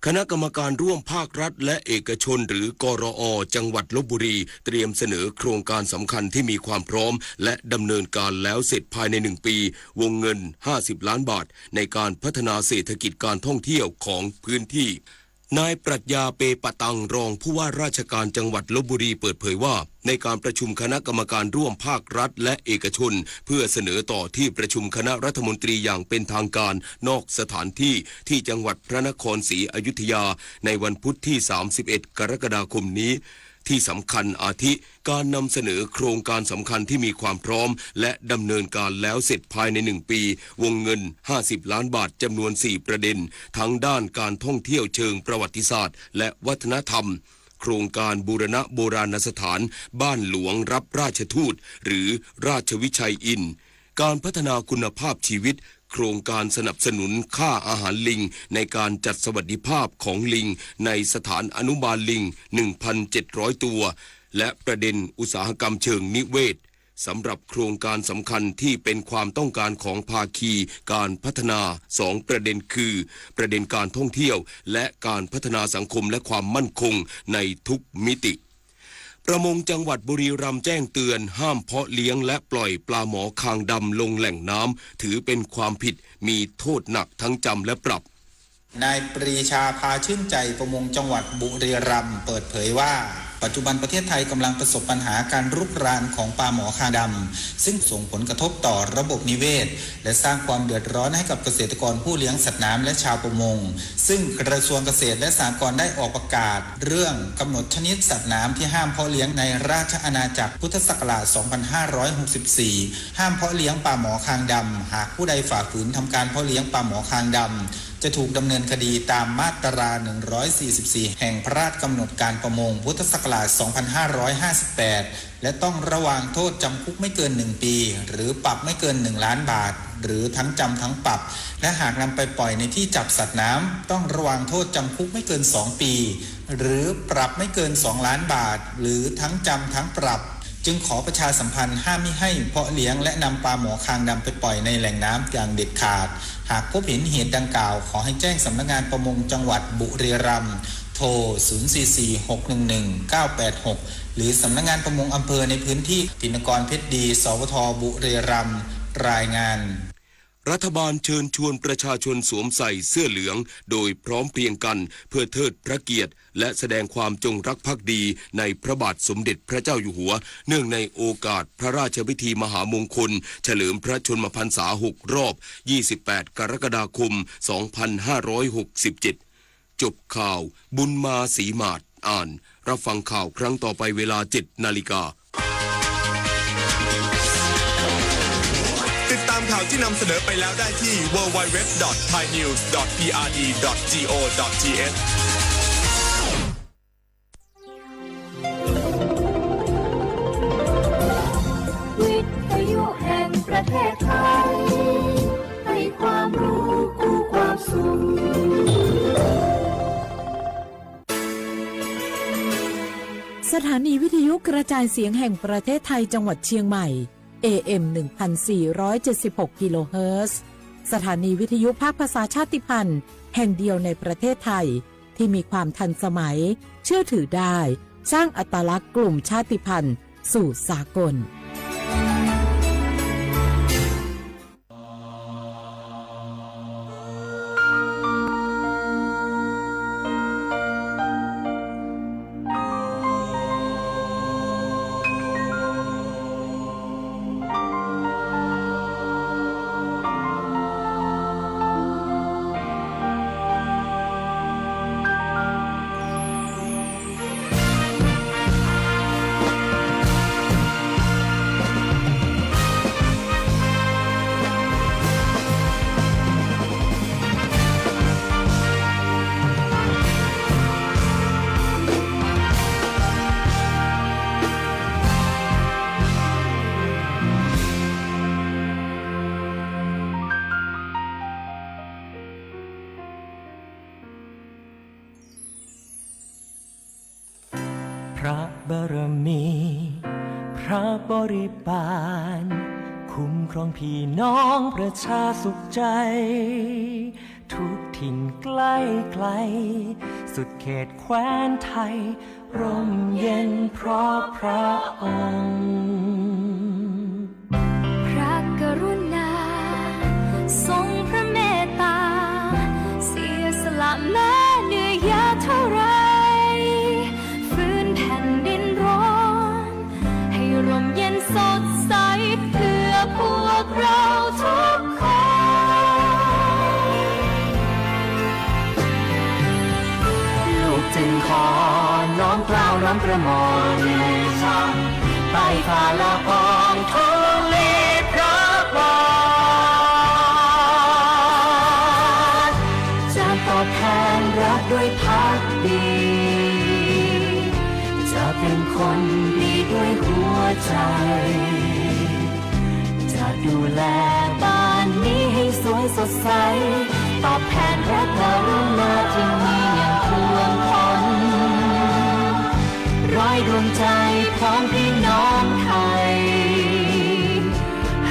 คณะกรรมการร่วมภาครัฐและเอกชน หรือ กรอ จังหวัดลพบุรี เตรียมเสนอโครงการสำคัญที่มีความพร้อม และดำเนินการแล้วเสร็จภายในหนึ่งปี วงเงิน ห้าสิบ ล้านบาท ในการพัฒนาเศรษฐกิจการท่องเที่ยวของพื้นที่ นายปรัชญา เปปะตัง รองผู้ว่าราชการจังหวัดลพบุรี เปิดเผยว่า ในการประชุมคณะกรรมการร่วมภาครัฐและเอกชน เพื่อเสนอต่อที่ประชุมคณะรัฐมนตรีอย่างเป็นทางการนอกสถานที่ ที่จังหวัดพระนครศรีอยุธยา ในวันพุธที่ สามสิบเอ็ด กรกฎาคมนี้ ที่สำคัญอาทิ การนำเสนอโครงการสำคัญที่มีความพร้อม และดำเนินการแล้วเสร็จภายในหนึ่งปี วงเงิน ห้าสิบ ล้านบาท จำนวน สี่ ประเด็น ทั้งด้านการท่องเที่ยวเชิงประวัติศาสตร์ และวัฒนธรรม โครงการบูรณะโบราณสถานบ้านหลวงรับราชทูต หรือ ราชวิชัยอินทร์ การพัฒนาคุณภาพชีวิต โครงการสนับสนุนค่าอาหารลิง ในการจัดสวัสดิภาพของลิง ในสถานอนุบาลลิง หนึ่งพันเจ็ดร้อย ตัว และประเด็นอุตสาหกรรมเชิงนิเวศ สำหรับโครงการสำคัญที่เป็นความต้องการของภาคีการพัฒนา สอง ประเด็นคือ ประเด็นการท่องเที่ยว และการพัฒนาสังคมและความมั่นคงในทุกมิติ ประมงจังหวัดบุรีรัมย์แจ้งเตือนห้ามเพาะเลี้ยงและปล่อยปลาหมอคางดำลงแหล่งน้ำ ถือเป็นความผิด มีโทษหนักทั้งจำและปรับ นายปรีชา พาชื่นใจ ประมงจังหวัดบุรีรัมย์ เปิดเผยว่า ปัจจุบันประเทศไทยกำลังประสบปัญหาการรุกรานของปลาหมอคางดำ ซึ่งส่งผลกระทบต่อระบบนิเวศ และสร้างความเดือดร้อนให้กับเกษตรกรผู้เลี้ยงสัตว์น้ำและชาวประมง ซึ่งกระทรวงเกษตรและสหกรณ์ได้ออกประกาศเรื่องกำหนดชนิดสัตว์น้ำที่ห้ามเพาะเลี้ยงในราชอาณาจักร พุทธศักราช สองพันห้าร้อยหกสิบสี่ ห้ามเพาะเลี้ยงปลาหมอคางดำ หากผู้ใดฝ่าฝืนทำการเพาะเลี้ยงปลาหมอคางดำ จะถูกดำเนินคดีตามมาตรา หนึ่งร้อยสี่สิบสี่ แห่งพระราชกำหนดการประมง พุทธศัก ราช สองพันห้าร้อยห้าสิบแปด และต้องระวางโทษจำคุกไม่เกินหนึ่งปี หรือปรับไม่เกินหนึ่งล้านบาท หรือทั้งจำทั้งปรับ และหากนำไปปล่อยในที่จับสัตว์น้ำ ต้องระวางโทษจำคุกไม่เกินสองปี หรือปรับไม่เกินสองล้านบาท หรือทั้งจำทั้งปรับ จึงขอประชาสัมพันธ์ห้ามมิให้เพาะเลี้ยงและนำปลาหมอคางดำไปปล่อยในแหล่งน้ำอย่างเด็ดขาด หากพบเห็นเหตุดังกล่าว ขอให้แจ้งสำนักงานประมงจังหวัดบุรีรัมย์ โทร ศูนย์ สี่ สี่ หก หนึ่ง หนึ่ง เก้า แปด หก หรือสำนักงานประมงอำเภอในพื้นที่ ตินกร เพชรดี สวท บุรีรัมย์ รายงาน รัฐบาลเชิญชวนประชาชนสวมใส่เสื้อเหลืองโดยพร้อมเพรียงกัน เพื่อเทิดพระเกียรติและแสดงความจงรักภักดีในพระบาทสมเด็จพระเจ้าอยู่หัว เนื่องในโอกาสพระราชพิธีมหามงคลเฉลิมพระชนมพรรษาหกรอบ ยี่สิบแปด กรกฎาคม สองพันห้าร้อยหกสิบเจ็ด จบข่าว บุญมาศรีหมาด อ่าน รับฟังข่าวครั้งต่อไปเวลา เจ็ดนาฬิกา ติดตามข่าวที่นำเสนอไปแล้วได้ที่ ดับเบิลยู ดับเบิลยู ดับเบิลยู ดอท ไทยนิวส์ ดอท พีอาร์ดี ดอท จีโอ ดอท ทีเอช วิทยุแห่งประเทศไทย ให้ความรู้คู่ความสุข สถานีวิทยุกระจายเสียงแห่งประเทศไทยจังหวัดเชียงใหม่ เอเอ็ม หนึ่งพันสี่ร้อยเจ็ดสิบหก กิโลเฮิรตซ์ สถานีวิทยุภาคภาษาชาติพันธุ์แห่งเดียวในประเทศไทย ที่มีความทันสมัย เชื่อถือได้ สร้างอัตลักษณ์กลุ่มชาติพันธุ์สู่สากล พระบารมี พระบริบาล คุ้มครองพี่น้องประชาสุขใจ ทุกถิ่นใกล้ไกล สุดเขตแคว้นไทย ร่มเย็นเพราะพระองค์ พระกรุณา ทรงพระเมตตา เสียสละแม้เหนื่อยยากเท่าไร ฟื้นแผ่นดินร้อน ให้ร่มเย็นสดใส เพื่อพวกเราทุกคน ลูกจึงขอน้อมเกล้าน้อมกระหม่อม ไปฝ่าละอองธุลีพระบาท จะตอบแทนรักด้วยภักดี จะเป็นคนดีด้วยหัวใจ จะดูแลบ้านนี้ให้สวยสดใส ตอบแทนพระกรุณาที่มีอย่างท่วมท้น ร้อยดวงใจพร้อมพี่น้องไทย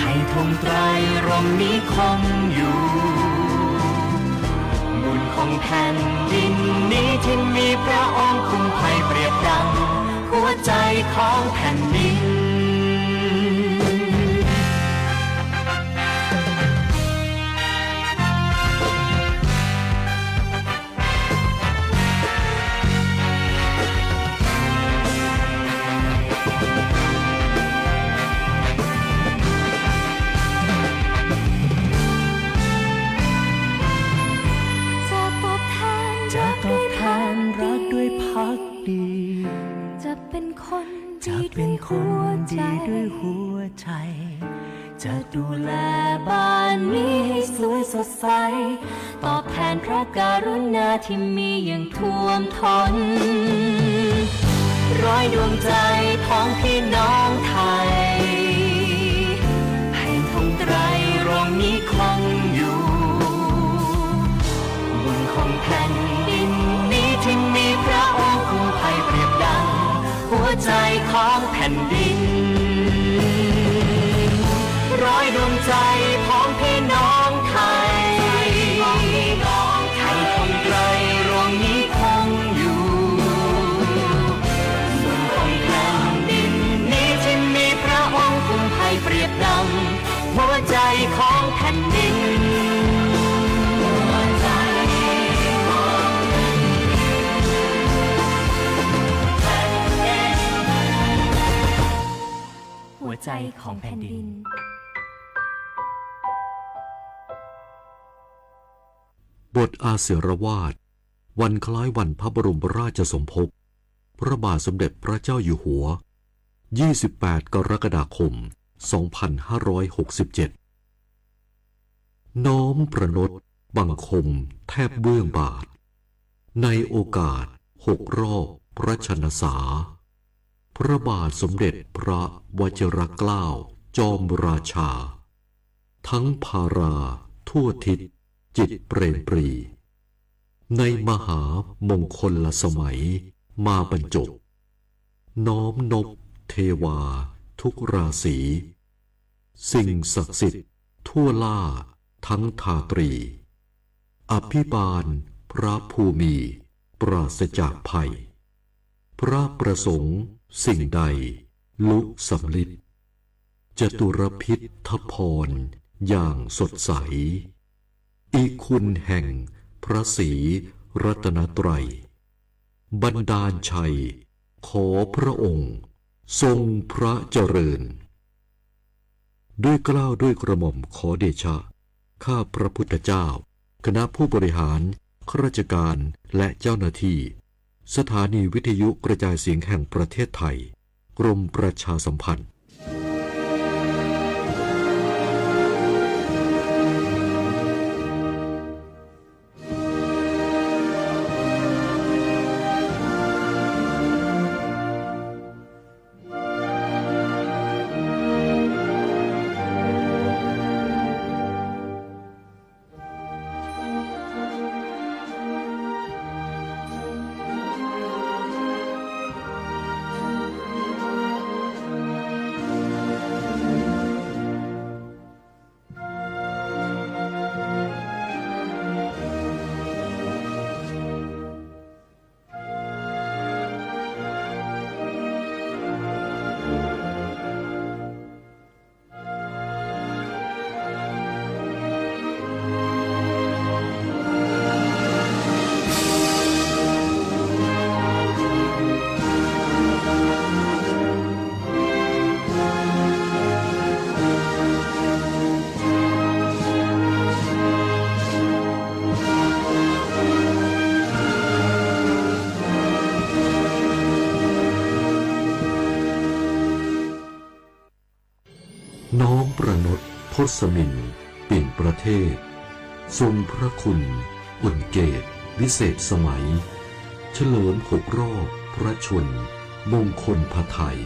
ให้ธงไตรรงค์นี้คงอยู่ บุญของแผ่นดินนี้ที่มีพระองค์คุ้มภัยเปรียบดัง หัวใจของแผ่นดิน จะตอบแทน จะตอบแทนรักด้วยภักดี จะเป็นคน จะเป็นคนดีด้วยหัวใจ จะดูแลบ้านนี้ให้สวยสดใส ตอบแทนพระกรุณาที่มีอย่างท่วมท้น ร้อ ดวงใจ๋ของพี่น้องไทย ให้ธงไตรรงค์นี้คงอยู่ บุญของแผ่นดินนี้ที่มีพระองค์คุ้มภัยเปรียบดัง หัวใจ๋ของแผ่นดิน ร้อยดวงใจ๋ของพี่น้องไทย ให้ธงไตรรงค์นี้คงอยู่ บุญของแผ่นดินนี้ที่มีพระองค์คุ้มภัยเปรียบดัง หัวใจ๋ของแผ่นดิน หัวใจ๋ของแผ่นดิน หัวใจ๋ของแผ่นดิน บทอาศิรวาส วันคล้ายวันพระบรมราชสมภพ พระบาทสมเด็จพระเจ้าอยู่หัว ยี่สิบแปด กรกฎาคม สองพันห้าร้อยหกสิบเจ็ด น้อมประณตบังคมแทบเบื้องบาท ในโอกาสหกรอบพระชนสา พระบาทสมเด็จพระวชิรเกล้าจอมราชา ทั้งภาราทั่วทิศจิตเปรมปรี ในมหามงคลสมัยมาบรรจบ น้อมนบเทวาทุกราศี สิ่งศักดิ์สิทธิ์ทั่วล่าทั้งทาตรี อภิบาลพระภูมิปราศจากภัย พระประสงค์สิ่งใดลุสำลิด จตุรพิทธพรอย่างสดใส อิคุณแห่งพระศรีรัตนตรัย บันดาลชัย ขอพระองค์ทรงพระเจริญ ด้วยเกล้าด้วยกระหม่อมขอเดชะ ข้าพระพุทธเจ้า คณะผู้บริหาร ข้าราชการ และเจ้าหน้าที่ สถานีวิทยุกระจายเสียงแห่งประเทศไทย กรมประชาสัมพันธ์ น้อมประณตทศมินทร์ปิ่นประเทศ ทรงพระคุณอุณเกตวิเศษสมัย เฉลิมหกรอบพระชนมงคลพระไทย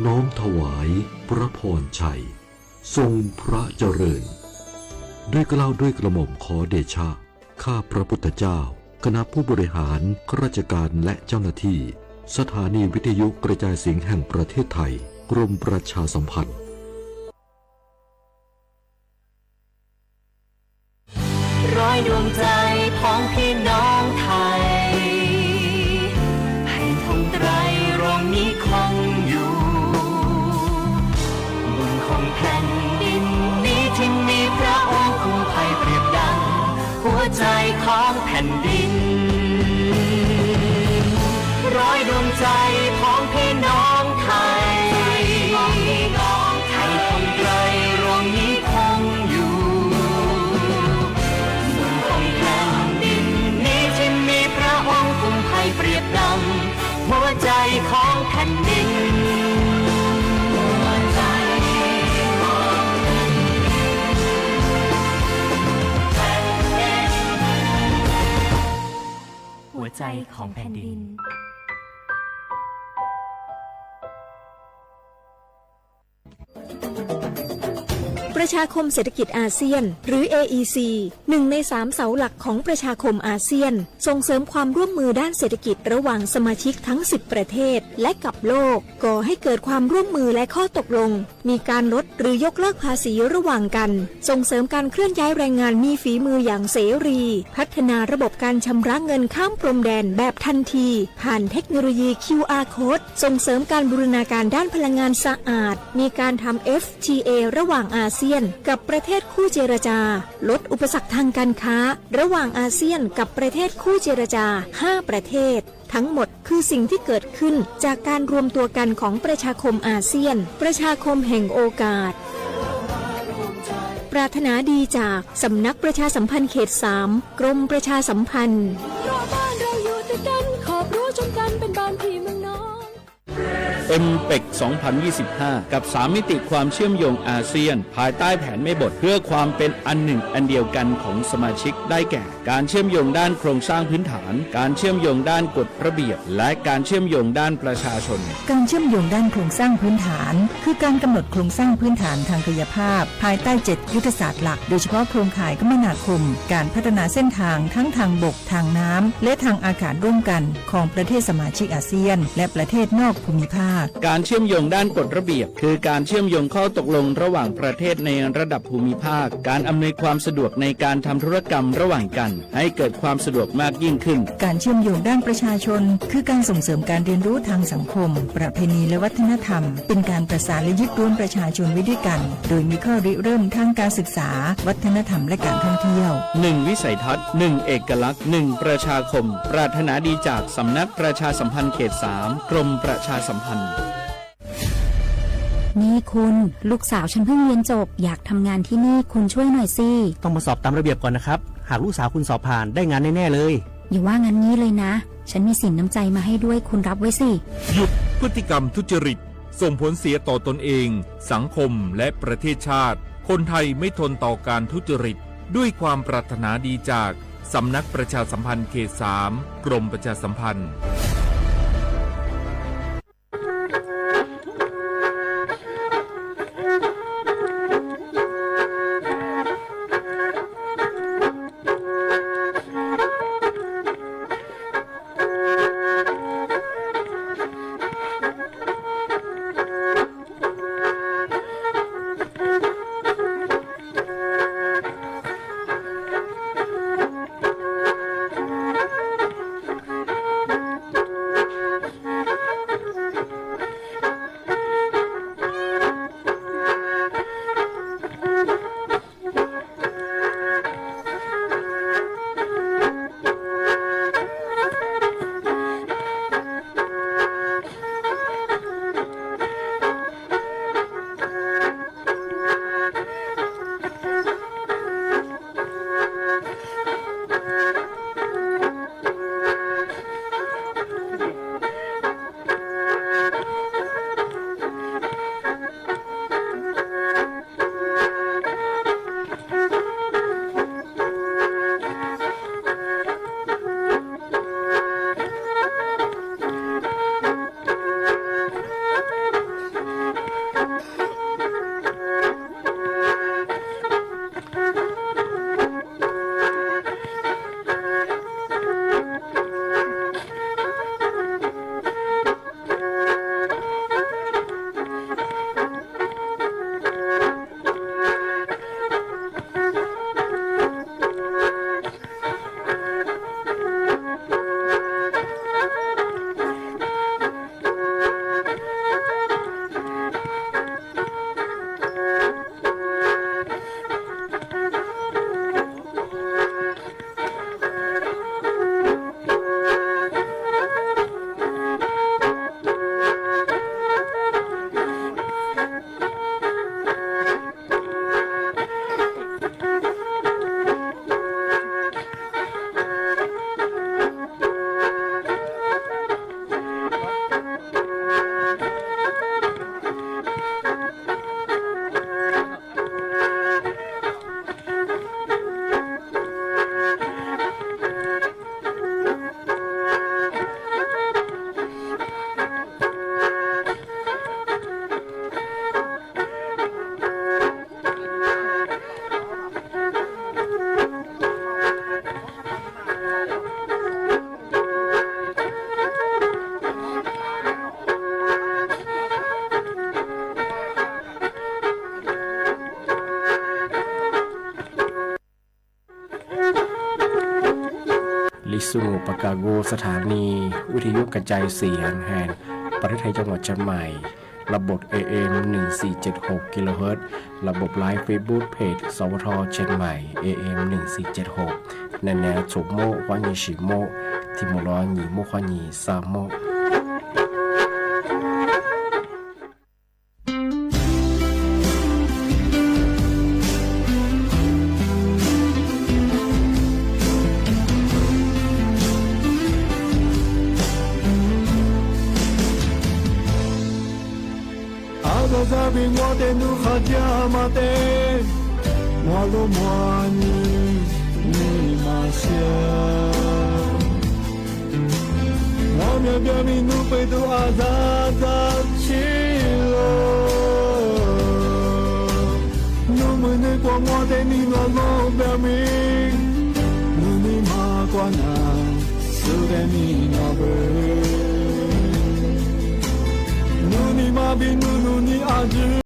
น้อมถวายพระพรชัย ทรงพระเจริญ ด้วยเกล้าด้วยกระหม่อมขอเดชะ ข้าพระพุทธเจ้า คณะผู้บริหาร ข้าราชการ และเจ้าหน้าที่ สถานีวิทยุกระจายเสียงแห่งประเทศไทย กรมประชาสัมพันธ์ ร้อยดวงใจ๋ของพี่น้องไทย ให้ธงไตรรงค์นี้คงอยู่ บุญของแผ่นดินนี้ที่มีพระองค์คุ้มภัยเปรียบดัง หัวใจ๋ของแผ่นดิน ร้อยดวงใจ๋ของพี่น้องไทย ให้ธงไตรรงค์นี้คงอยู่ บุญของแผ่นดินนี้ที่มีพระองค์คุ้มภัยเปรียบดัง หัวใจ๋ของแผ่นดิน หัวใจ๋ของแผ่นดิน หัวใจ๋ของแผ่นดิน ประชาคมเศรษฐกิจอาเซียน หรือ เอ อี ซี หนึ่งในสามเสาหลักของประชาคมอาเซียน ส่งเสริมความร่วมมือด้านเศรษฐกิจระหว่างสมาชิกทั้งสิบประเทศ และกับโลก ก่อให้เกิดความร่วมมือและข้อตกลง มีการลดหรือยกเลิกภาษีระหว่างกัน ส่งเสริมการเคลื่อนย้ายแรงงานมีฝีมืออย่างเสรี พัฒนาระบบการชำระเงินข้ามพรมแดนแบบทันที ผ่านเทคโนโลยี คิว อาร์ Code ส่งเสริมการบูรณาการด้านพลังงานสะอาด มีการทำ เอฟ ที เอ ระหว่างอาเซียนกับประเทศคู่เจรจา ลดอุปสรรคทางการค้าระหว่างอาเซียนกับประเทศคู่เจรจาห้าประเทศ ทั้งหมดคือสิ่งที่เกิดขึ้นจากการรวมตัวกันของประชาคมอาเซียน ประชาคมแห่งโอกาส ปรารถนาดีจากสำนักประชาสัมพันธ์เขตสาม กรมประชาสัมพันธ์ เพราะบ้านเราอยู่ติดกัน ขอบรั้วชนกัน เป็นบ้านพี่เมืองน้อง เอ็มเปค สองพันยี่สิบห้า กับสามมิติความเชื่อมโยงอาเซียน ภายใต้แผนแม่บทเพื่อความเป็นอันหนึ่งอันเดียวกันของสมาชิก ได้แก่ การเชื่อมโยงด้านโครงสร้างพื้นฐาน การเชื่อมโยงด้านกฎระเบียบ และการเชื่อมโยงด้านประชาชน การเชื่อมโยงด้านโครงสร้างพื้นฐาน คือการกำหนดโครงสร้างพื้นฐานทางกายภาพ ภายใต้เจ็ดยุทธศาสตร์หลัก โดยเฉพาะโครงข่ายคมนาคม การพัฒนาเส้นทางทั้งทางบก ทางน้ำ และทางอากาศร่วมกันของประเทศสมาชิกอาเซียน และประเทศนอกภูมิภาค การเชื่อมโยงด้านกฎระเบียบ คือการเชื่อมโยงข้อตกลงระหว่างประเทศในระดับภูมิภาค การอำนวยความสะดวกในการทำธุรกรรมระหว่างกัน ให้เกิดความสะดวกมากยิ่งขึ้น การเชื่อมโยงด้านประชาชน คือการส่งเสริมการเรียนรู้ทางสังคม ประเพณีและวัฒนธรรม เป็นการประสานและยึดรวมประชาชนไว้ด้วยกัน โดยมีข้อริเริ่มทางการศึกษา วัฒนธรรมและการท่องเที่ยว หนึ่งวิสัยทัศน์ หนึ่งเอกลักษณ์ หนึ่งประชาคม ปรารถนาดีจากสำนักประชาสัมพันธ์เขตสาม กรมประชาสัมพันธ์ นี่คุณ ลูกสาวฉันเพิ่งเรียนจบ อยากทำงานที่นี่ คุณช่วยหน่อยสิ ต้องมาสอบตามระเบียบก่อนนะครับ หากลูกสาวคุณสอบผ่าน ได้งานแน่ๆเลย อย่าว่างั้นงี้เลยนะ ฉันมีสินน้ำใจมาให้ด้วย คุณรับไว้สิ หยุดพฤติกรรมทุจริต ส่งผลเสียต่อตนเอง สังคม และประเทศชาติ คนไทยไม่ทนต่อการทุจริต ด้วยความปรารถนาดีจากสำนักประชาสัมพันธ์เขตสาม กรมประชาสัมพันธ์ สมุทรปราการ สถานีวิทยุกระจายเสียงแห่งประเทศไทยจังหวัดเชียงใหม่ ระบบ เอ เอ็ม หนึ่งสี่เจ็ดหก กิโลเฮิรตซ์ ระบบไลฟ์เฟซบุ๊กเพจ สวท เชียงใหม่ เอ เอ็ม หนึ่งสี่เจ็ดหก แนแนวโฉมโม่คว้ายีสิบโม่ ที่หมู่ร้อยหยี่โม่คว้ายีสามโม่ อาซาซาบิงวอเตนูขะเจียมาเต มัวลูมัวนี นีมาเซีย มัวเมียเบียมีนูไปดูอาซาซาชิโล นูมือนึกว่ามัวเตนีนอโลเบียมี นูนีมากว่านา สุดเตนีนอเบ นูนีมาบินนู นูนีอาจื้อ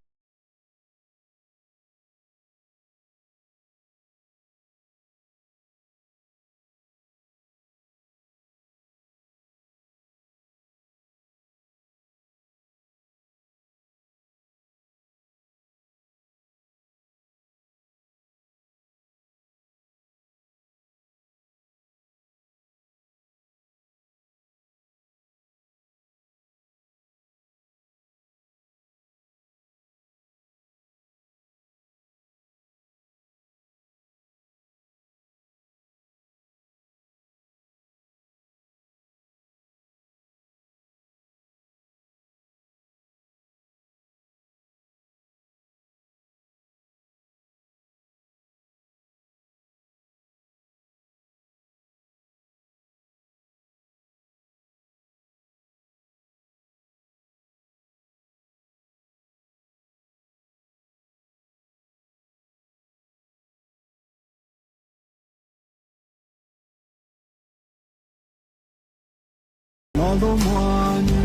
นอโลมัวนี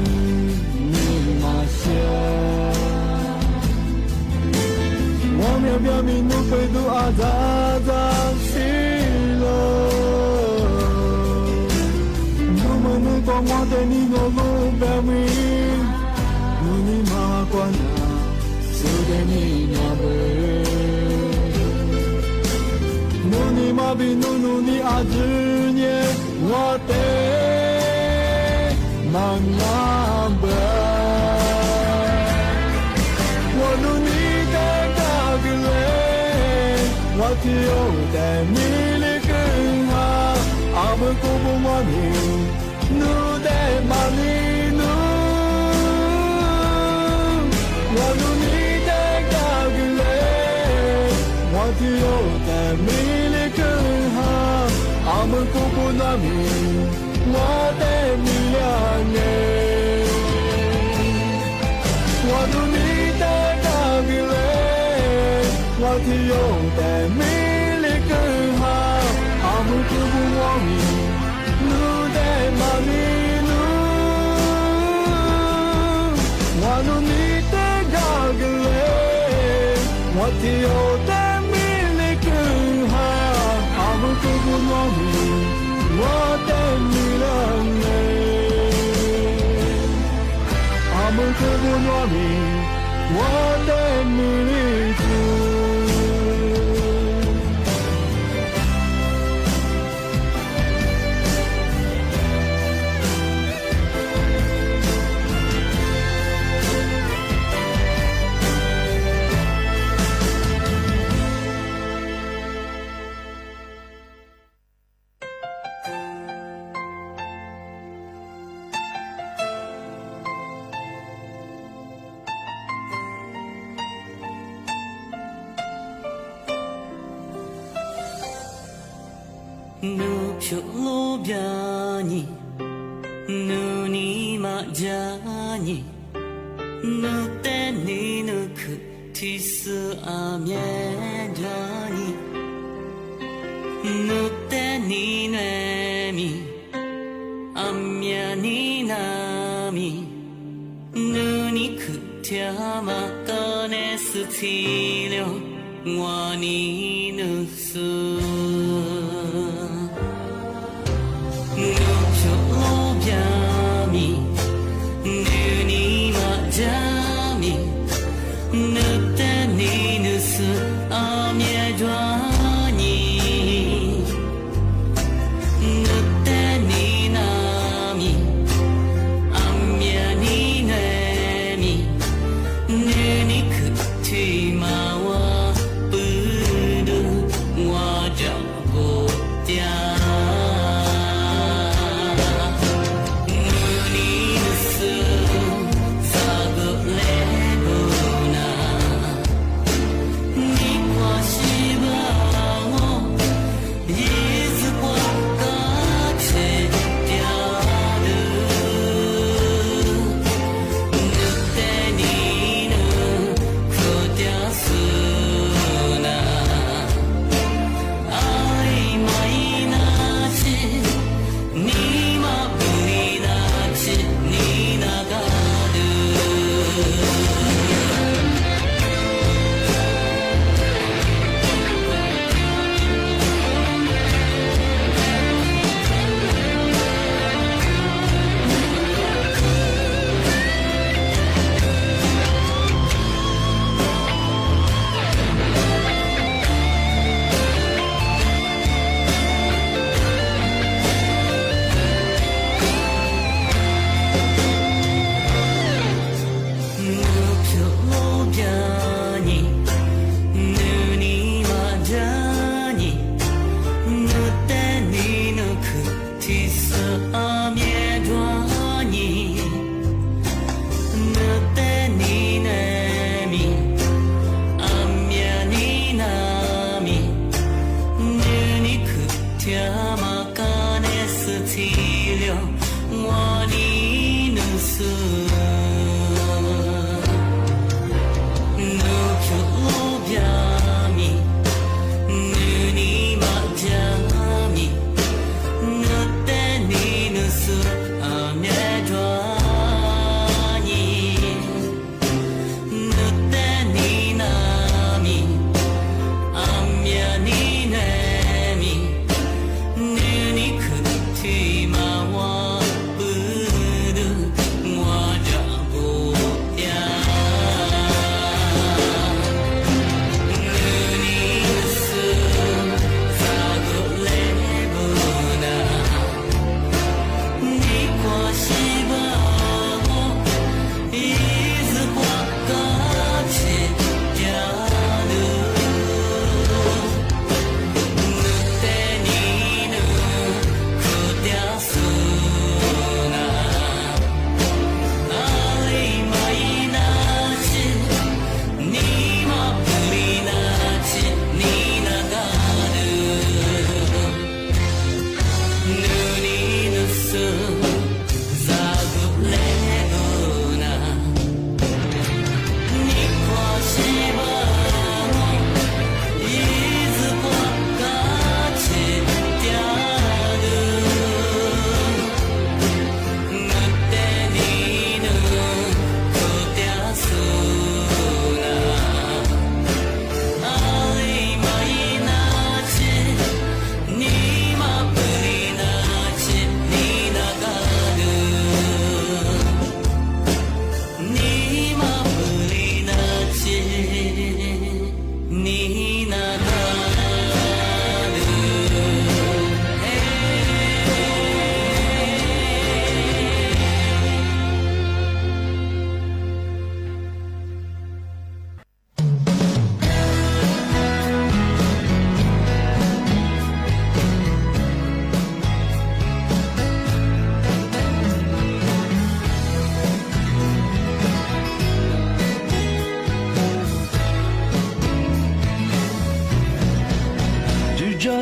นีมาเซีย มัวเมียเบียมีนูไปดูอาซาซาชิโล นูมือนึกว่ามัวเตนีนอโลเบียมี นูนีมากว่านา สุดเตนีนอเบ นูนีมาบินนู นูนีอาจื้อเย ว่าเต มางามเบอ ว่านูนีเตกากิเล ว่าเตียวแต่มีลิกึงหา อามือกูบุงว่ามี นูเตมาลีนู ว่านูนีเตกากิเล ว่าเตียวแต่มีลิกึงหา อามือกูบุงว่ามี ว่าเตมีอย่างเง ว่านูนีเตกากิเล ว่าเตียวแต่มีลิกึงหา อามือกูบุงว่ามี นูเตมาลีนู ว่านูนีเตกากิเล ว่าเตียวแต่มีลิกึงหา อามือกูบุงว่ามี ว่าเตมีอย่างเง อามือกูบุงว่ามี ว่าเตมีลิกึง นูผุลูเบียนี่ นูนี่มาจานี่ นูเตนี่นูคือตี้สุดอาเมียจานี่ นูเตนี่เนมี อาเมียนี่นามี นูนี่คือเตียมาก็เนสุทีเลียว ว่านี่นูสุ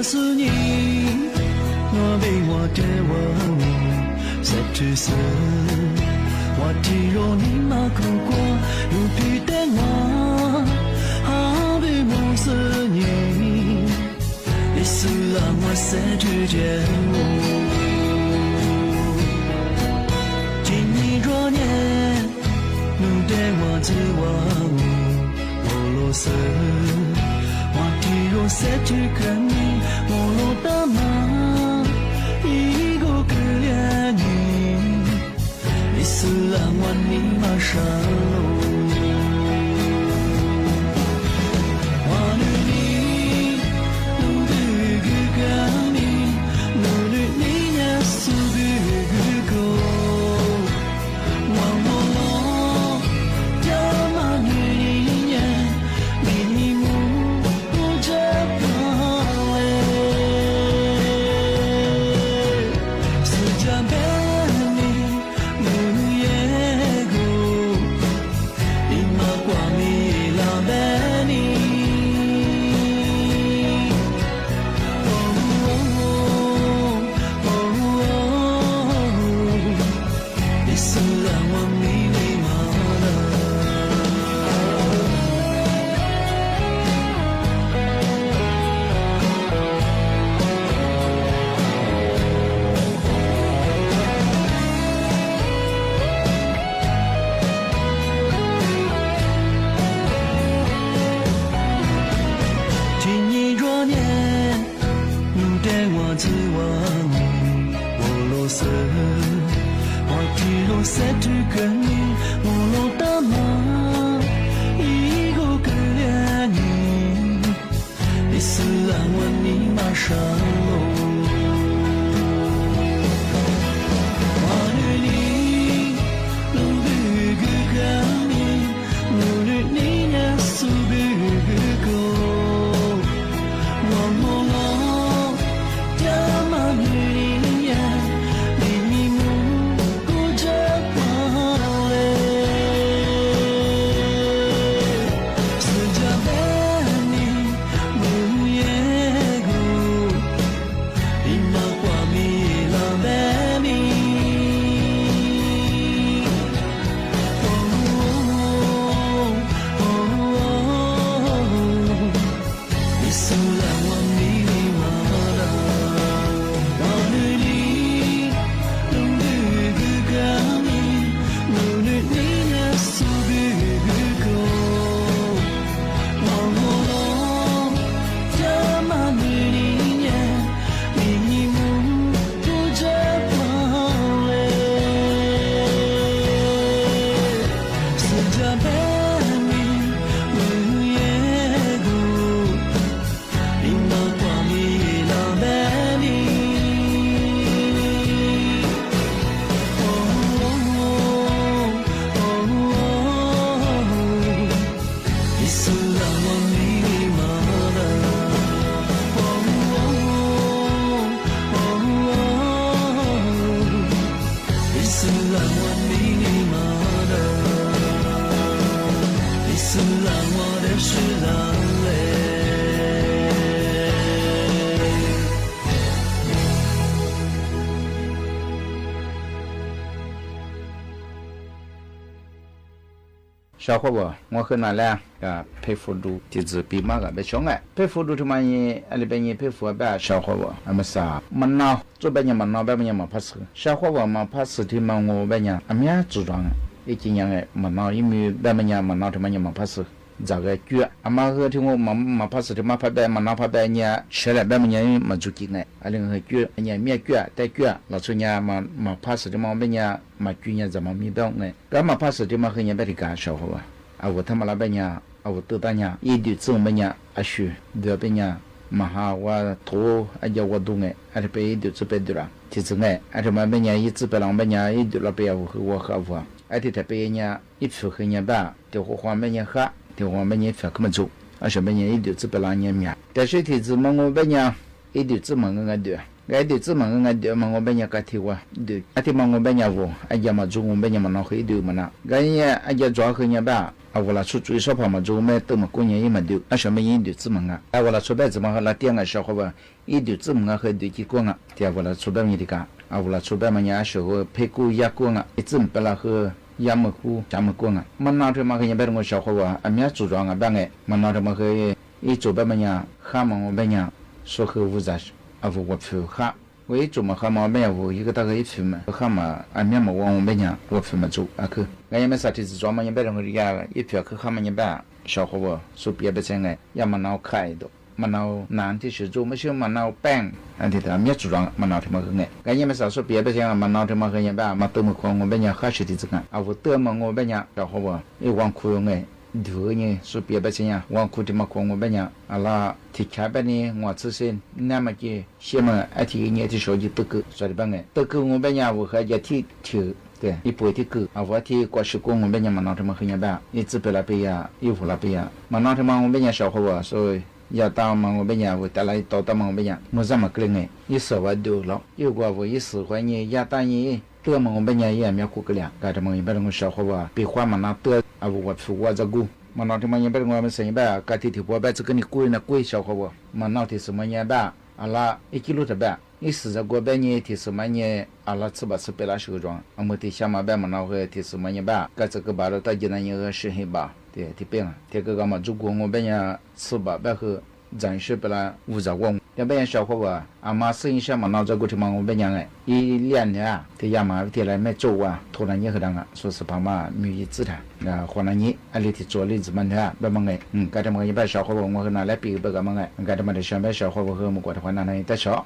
Sü nyi, nwa be wa te wa, se tu sü, wa ti ro ni ma ku kwa, yu pi te wa, ha be mo sü nyi, i sü la wa se tu je wo. Ti nyi ro nye, nu te wa tü wa wo, wo lo sü, wa ti ro se tu ka ni, wo lo ta ma, i go ku lia ni, i sü la wa ni ma sha lo. Wa nu ni, nu bu gu ka ni, nu nu ni nya su bu gu ko. Ti nyi ro nye, nu te wa tü wa, wo lo sü, wa ti ro se tu ka ni, wo lo ta ma, i go ku lia ni, i sü la wa ni ma sha lo. Wa nu ni, nu bu gu ka ni, nu nu ni nya su bu gu ko. Sha hwa wa, ngwa he na le, a, pe fu du ti zi pi ma ga be chong e. Pe fu du ti ma nyi, a li be nyi pe fu a be a sha hwa wa, a ma sa, ma na, zu be nya ma na, be ma nya ma pa si. Sha hwa wa ma pa si ti ma ngu be nya, a mia zu zang e. I ki nyang e, ma na, i mi be ma nya ma na ti ma nya ma pa si. Za ge kyo. A ma he ti ngu ma, ma pa si ti ma pa be, ma na pa be nya, she le be ma nya i ma zu ki nge. A ling he kyo, nya mia kyo, te kyo, la su nya ma, ma pa si ti ma be nya, ma kyo nya za ma mi be nge. Ga ma pa si ti ma he nya be ti ga sha hwa wa. A wu ta ma la be nya, a wu tu ta nya, i du zi be nya, a shu, du be nya, ma ha wa to, a ja wa du nge, a ti pe i du zi pe du la, ti zi nge, a ti ma be nya, i zi pe la be nya, i du la pe ya wu he wa ha wa. A ti ta pe nya, i fu he nya ba, ti hwa hwa be nya ha, ti hwa be nya i fu ke ma zu. A shu be nya i du zi pe la nya mia. Ta shi ti zi ma ngu be nya, i du zi ma nge nge du. Ga i du zi ma nge nge du ma ngu be nya ka ti wa du. A ti ma ngu be nya wu, a ja ma zu ngu be nya ma na he i du ma na. Ga nya a ja zwa he nya ba, 啊，屋剳出主意，燒炮嘛，做咩都無過年也無對，啊，上面一對子民啊，啊，屋剳出輩子嘛，和拉丁啊，小伙伴，一對子民啊，和對結果啊，對啊，屋剳出輩嘛，你看，啊，屋剳出輩嘛，你啊，小伙配过也过啊，一子民辈啦和也没过，也没过啊，嘛，那天嘛，和人辈我小伙伴，啊，没做庄啊，办哎，嘛，那天嘛，和一做辈嘛呀，喊嘛我辈呀，说和屋剳，啊，屋剳出喊。 我一做嘛，喊嘛，我辈呀，屋一个大个一出嘛，喊嘛，啊，面嘛，我，我辈呀，屋出嘛做，啊，去。俺也没啥地子庄嘛，也没人个呀，一出去喊嘛，也没，小伙伴，说别别个哎，也没闹开的，没闹难的事做，没事没闹办，啊，对的，没做庄，没闹的嘛个哎。俺也没啥说别别个，没闹的嘛个也没，没得么可我辈呀，还是地子干，啊，我得么我辈呀，小伙伴，一往苦用哎。 对个呢，说别别个呀，往苦地嘛苦我辈呀，啊啦，提开别呢，我自身，那么就，先嘛，啊，提呢，提手就得个，说的办哎，得个我辈呀，我还要提，提，对，一般提个，啊，我提过去过我辈呀嘛，那他们很呀吧，一直背啦背呀，一屋啦背呀，嘛，那他们我辈呀，小伙伴，所以，要到嘛我辈呀，我带来一到到嘛我辈呀，我怎么个呢？一说我对了，有个我一时会呢，也答应。 得么我辈呀也没过个了，该他们也不能小伙伴，比花嘛那得，啊，我出我这个，嘛那天嘛也不能我们生意吧，该天天我把这个你贵那贵小伙伴，嘛那天什么年吧，啊啦，一kilo的吧，一时在过半年天什么年，啊啦，吃吧吃别啦手庄，啊，没天下嘛吧嘛那回天什么年吧，该这个吧了，大家那年个生意吧，对，天变啊，天个个嘛，如果我辈呀吃吧，不喝， 暂时不啦，无所谓。要不然小伙伴，啊嘛生意上嘛，那这个地方我辈娘哎，一两年啊，这样嘛，这来没做啊，拖了你很长啊，说是怕嘛，没意思的。啊，换了你，啊，你去做你自己嘛的啊，不忙哎。嗯，该他们一般小伙伴，我和那来比不个忙哎，该他们的上班小伙伴和我们过的话，那那也得少。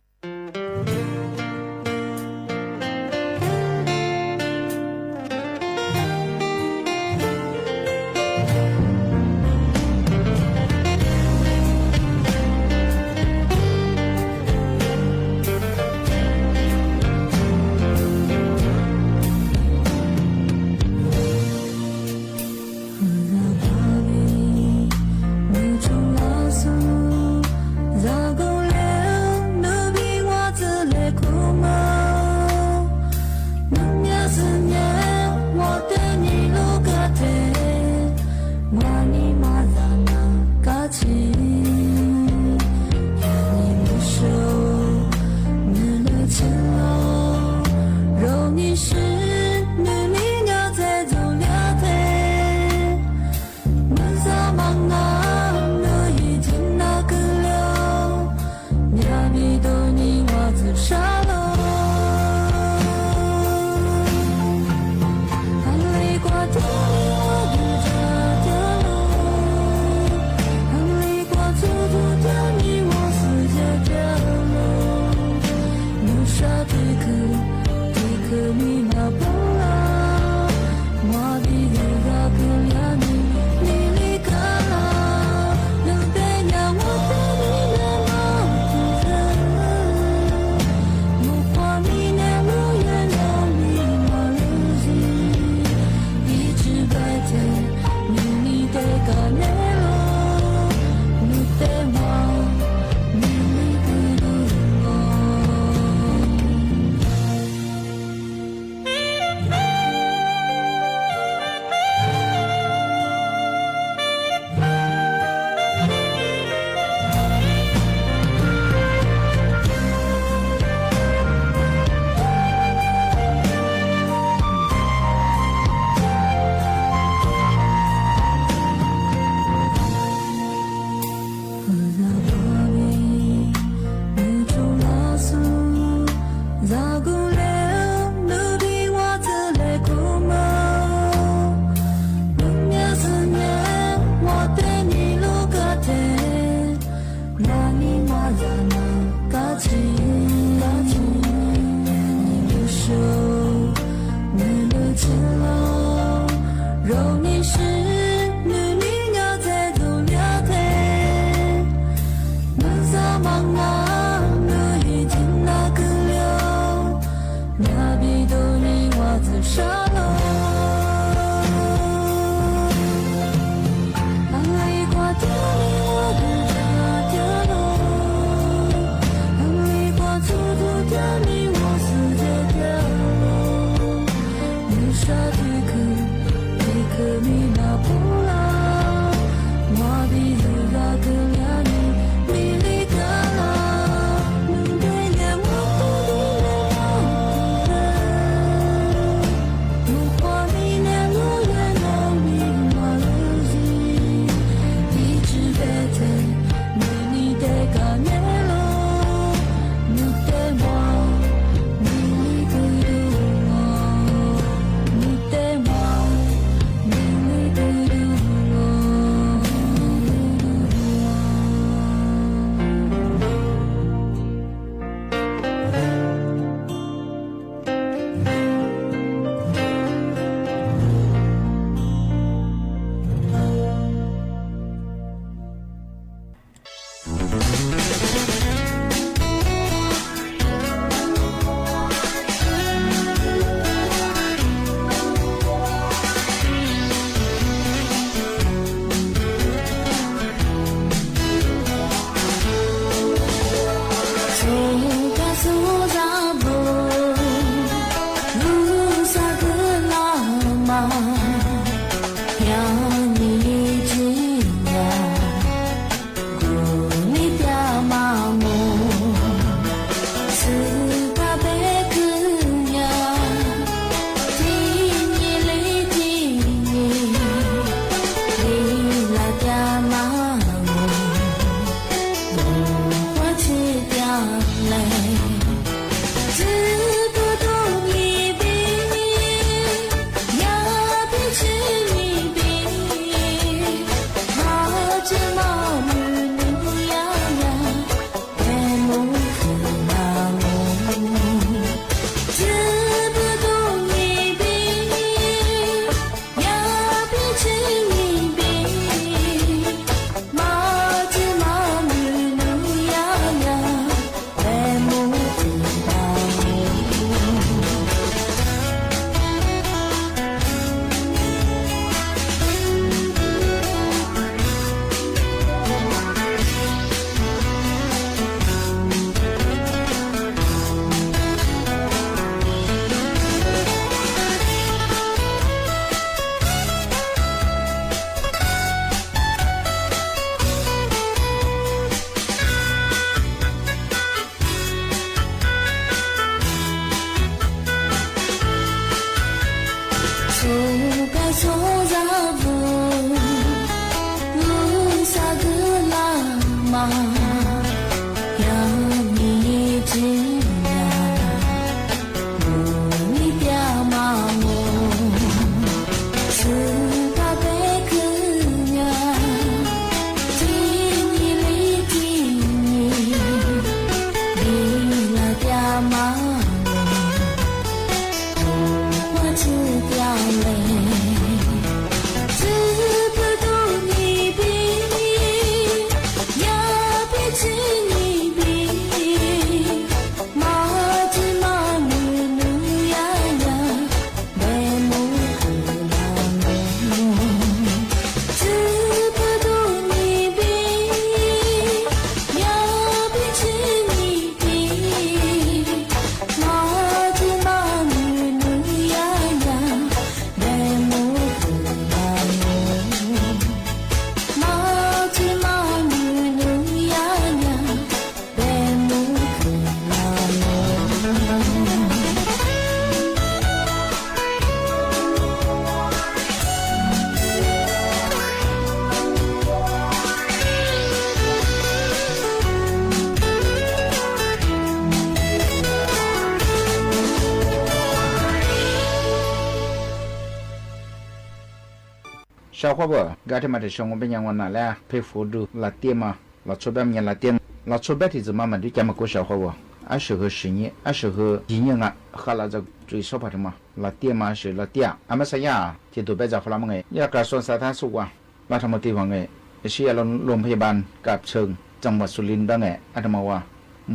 ရှောက်ဃော်ဝဲ ဂၤတမၤတၢ်ရှောင် ငိုဘဲညါ ဝဲနၤလၢ ဖဲဖိဒု လီၤတ့မး လီၤဆိဘဲမညါ လီၤတ့ လီၤဆိဘဲတံၢ်စုမး မၤဒုးကမၣ်ကိး ရှောက်ဃော်ဝဲ အါစှၤဟၢ စှၤညါ အါစှၤဟၢ ယံာ်ညါ ဃါလီၤ တြီဆီဖါတံၢ်မး လီၤတ့မး စှၤလီၤတ့ အမ့ၢ်စယၤ ထံဒိၣ်ဘဲ ဇာတ်ဖျါမ့ၢ်ဂ့ၤ ယကစၢ်စီၤသးစူဝါ ဘၣ်ထီၣ်မီၤတ့ဝဲဂ့ၤ အရှေ့အလယ် โรงพยาบาลกาบเชิง จังหวัดสุรินทร์ ဘၣ်ဂ့ၤ အတမၤဝဲ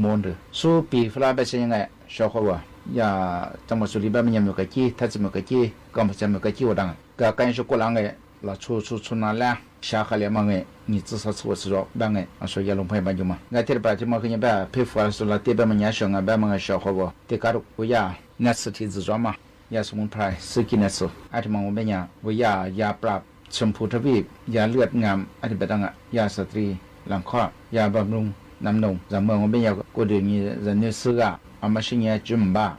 မီၤဒုး ဆူပံၤဖျါဘၣ်ဆၣ်ညါဂ့ၤ ရှောက်ဃော်ဝဲ ယၤ จังหวัดสุรินทร์ ဘၣ်မညါ မုၢ်ကက့ ထါစံမုၢ်ကက့ ကီၢ်ပစၢၢ်မုၢ်ကက့ဝဲဒၣ် ကကဲယံၤ စူးကိးလၢဂ့ၤ လီၤဆိ ဆိ ဆိနၤလၢ ရှါဃၣ်လၢမ့ၢ်ဂ့ၤ နံၣ်တဆံ သီဆံ ဝဲစ့ၢ်ကီး ဘၣ်ဂ့ၤ အစီၤယၤ โรงพยาบาล ယိၤမး ဂၤတဘၣ်တမၤဃုာ်ညါဘၣ် ဖဲဖိအလီၤတ့ဘၣ်မညါ ရှောက်ဃော်ဝဲ တကးဒံး ဝဲယၤ နၢ်စၢၣ်ထံဒ်သိးမး ယၤสมุนไพร စုကံၢ်နၢ်စၢၣ် အတမၤဝဲဘၣ်ညါ ဝဲယၤ ยาปราบชมพูทวีป ယၤเลือดงาม အတဘၣ်တၢ်ဂ့ၤ ယၤสตรีหลังคลอด ยาบำรุงน้ำนม ဇာတ်မုၢ်ဝဲဘၣ်ညါ ကိးဒံးန့ၣ် ဇာတ်နွံစုဂၤ အမါရှ့ညါ ကျိမုၢ်ဘၣ်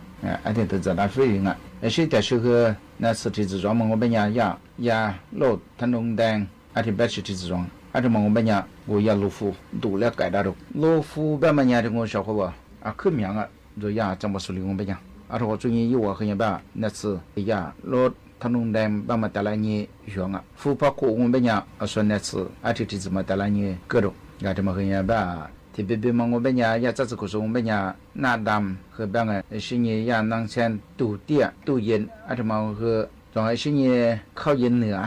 အတၢ်တၢ် ဇာတ်အာဖရိကၤ ဂ့ၤ အရှေ့တၢ်စၢဃုာ် နၢ်စၢၣ်ထံဒ်သိးမး ဝဲဘၣ်ညါ ယၤ ยาลดทะนงแดง အတဘၣ်စၢၣ်ထံဒ်သိး အတမၤဝဲဘၣ်ညါ ကိးယၤလိာ်ဖူ ဒိၣ်လၢကဲဒၣ်ဒိၣ် လိာ်ဖူဘၣ်မညါတဂ့ၤ ရှောက်ဃော်ဝဲ အခုမံၤဂ့ၤ ယၤ จังหวัดสุรินทร์ ဝဲဘၣ်ညါ အတၢ်ဂီၤဆူညါ ယဝဲဃုာ်ညါဘၣ် နၢ်စၢၣ် ယၤလီၤ ထနူဒဲ ဘၣ်မၤတၢ်လၢညါ ယိၤဂ့ၤ ဖူဖီခိၣ်ဝဲဘၣ်ညါ အစီၤနၢ်စၢၣ် အတၢ်ထံၣ်တံၢ်မၤတၢ်လၢညါ ကၢၢ်ဒိၣ် ဂၤတမၤဃုာ်ညါဘၣ် ထံၣ်ဘ့ၣ်ဘ့ၣ်မးဝဲဘၣ်ညါ ယၤ စၢ်စၢ်ခိၣ်စိ ဝဲဘၣ်ညါ หน้าดำ ဃုာ်ဘၣ်ဂ့ၤ အရှ့ညါ ယၤ နန်းချမ်း တူၢ်တံၢ် ตู้เย็น အတမၤဃုာ် ဒီးအရှ့ညါ ข้าวเย็นเหนือ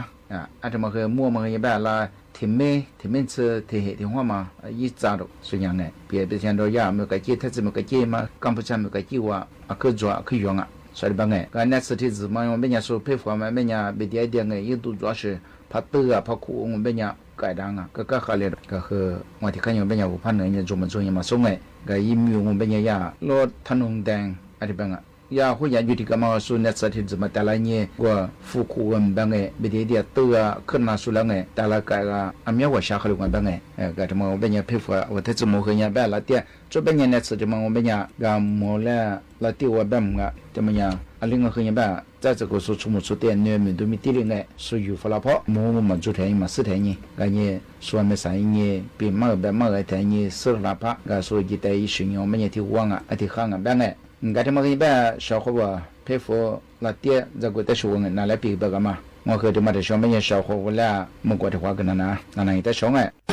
အတမၤဃုာ် မူမၤဃုာ်ညါဘၣ်လၢ ထံၣ်မ့ၢ် ထံၣ်မ့ၢ်ဆၢ ထံၣ်ဟ့ၣ်ထံၣ်ဟီၣ်မး ယံာ်စၢ်ဒိၣ် ဆူညါဂ့ၤ ပယီၤပယီၤဒီးယၤ မုၢ်ကက့ ထါစံမုၢ်ကက့မး ကီၢ်ပစၢၢ်မုၢ်ကက့ဝဲ အခုယိၤ အခုယိၤဂ့ၤ စးဒံးဘၣ်ဂ့ၤ ဂၤနၢ်စၢၣ်ထံဒ်သိးမး ဝဲဘၣ်ညါ ဆူဖဲဖိမး ဘၣ်ညါ ဘ့ၣ်ဒံအဒံဂ့ၤ ယိၤဒိၣ်ယိၤစှၤ ဖးတၢ်ဂၤ ဖီခိၣ်ဝဲဘၣ်ညါ ကဲဒၣ်ဂ့ၤ ကကဲဃာ်လၢ ကဃုာ် ဝဲထံၣ်ခါညါ ဝဲဘၣ်ညါ ပူၤဖးနၢၤညါ ယိၤမၤယိၤ ယမၤဆိဂ့ၤ ဂၤယံာ်မံၤဝဲဘၣ်ညါ ယၤလီၤ ထနူဒဲ အတဘၣ်ဂ့ၤ ယၤ ဟိုယၤ ယုၢ်တံၢ်ကမၣ် ဆူနၢ်စၢၣ်ထံဒ်သိးမၤတၢ်လၢညါ ကွၢ် ဖူခိၣ်ဝဲဘၣ်ဂ့ၤ ဘ့ၣ်ဒံအဒံ တၢ်ဂၤ ခုၣ်နၢ်စူၤလၢဂ့ၤ တၢ်လၢကဲဂၤ အမံၤဝဲစှၤဃၣ်လၢဝဲဘၣ်ဂ့ၤ ဂၤတမၤဝဲဘၣ်ညါ ဖဲဖိ ဝဲထါစံမီၤဃုာ်ညါဘၣ်လီၤတံၢ် ကၠိဘၣ်ညါ နၢ်စၢၣ်တမၤဝဲဘၣ်ညါ ဂၤမီၤလၢ လီၤတံၢ်ဝဲဘၣ်မး တမၤညါ အလံာ်ဂီၤဃုာ်ညါဘၣ် စၢ်စၢ်ခိၣ်စိ ဆိကမိၣ်ဆိတဲ နမ့ၢ်ဒိၣ်မ့ၢ်တံၢ်လံဂ့ၤ ဆူယိၤဖီလာ်ဖီ မူမၤယိၤထဲအံၤ မၤစၢၤထဲအံၤ ဂၤညါ ဆူအမဲာ်ဆှးအံၤ ပ့ၤမးဂ့ၤ ဘၣ်မးဂ့ၤထဲအံၤ သၢဖီလာ်ဖး ဂၤဆူယတဲ ယစှၤညါဝဲဘၣ်ညါ ထံဝါဂ့ၤ အထံဃါဂ့ၤဘၣ်ဂ့ၤ ဂၤတမၤဃုာ်ညါဘၣ် ရှောက်ဃော်ဝဲ ဖဲဖိ လီၤတံၢ် ယၤကွၢ်တၢ်ဆိၣ်ဂ့ၤ နၤလၢပံၤကဘၣ်ဂ့ၤမး မီၤဃုာ်တမၤတၢ်ဆှီဘၣ်ညါ ရှောက်ဃော်ဝဲလၢ မုၢ်ကွၢ်တၢ်ဃီကနၤနၤ နၤနၤဂ့ၤ တၢ်ဆိၣ်ဂ့ၤ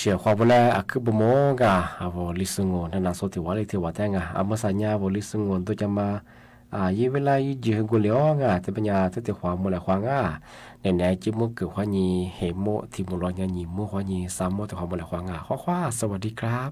เจียะความบ่าแล อะ คือบ่าหมดกา อะ วอลิสงวน นานาโซติวาลิเทวาแต๊งา อะ เมื่อสัญญา วอลิสงวน โตจะมา อะ ยีเวลายื้อจื้อหื้อกั๋วเหลียวงา แต่ปัญญา เต๊อะเตียวขวาหมดแหละขวางา แหน่ๆ จิ๊บโมเกิดขวายี เหมโม ตี้หมู่หลวงยายีโมขวายี สามโมเตียวขวาหมดแหละขวางา ขอความ สวัสดีครับ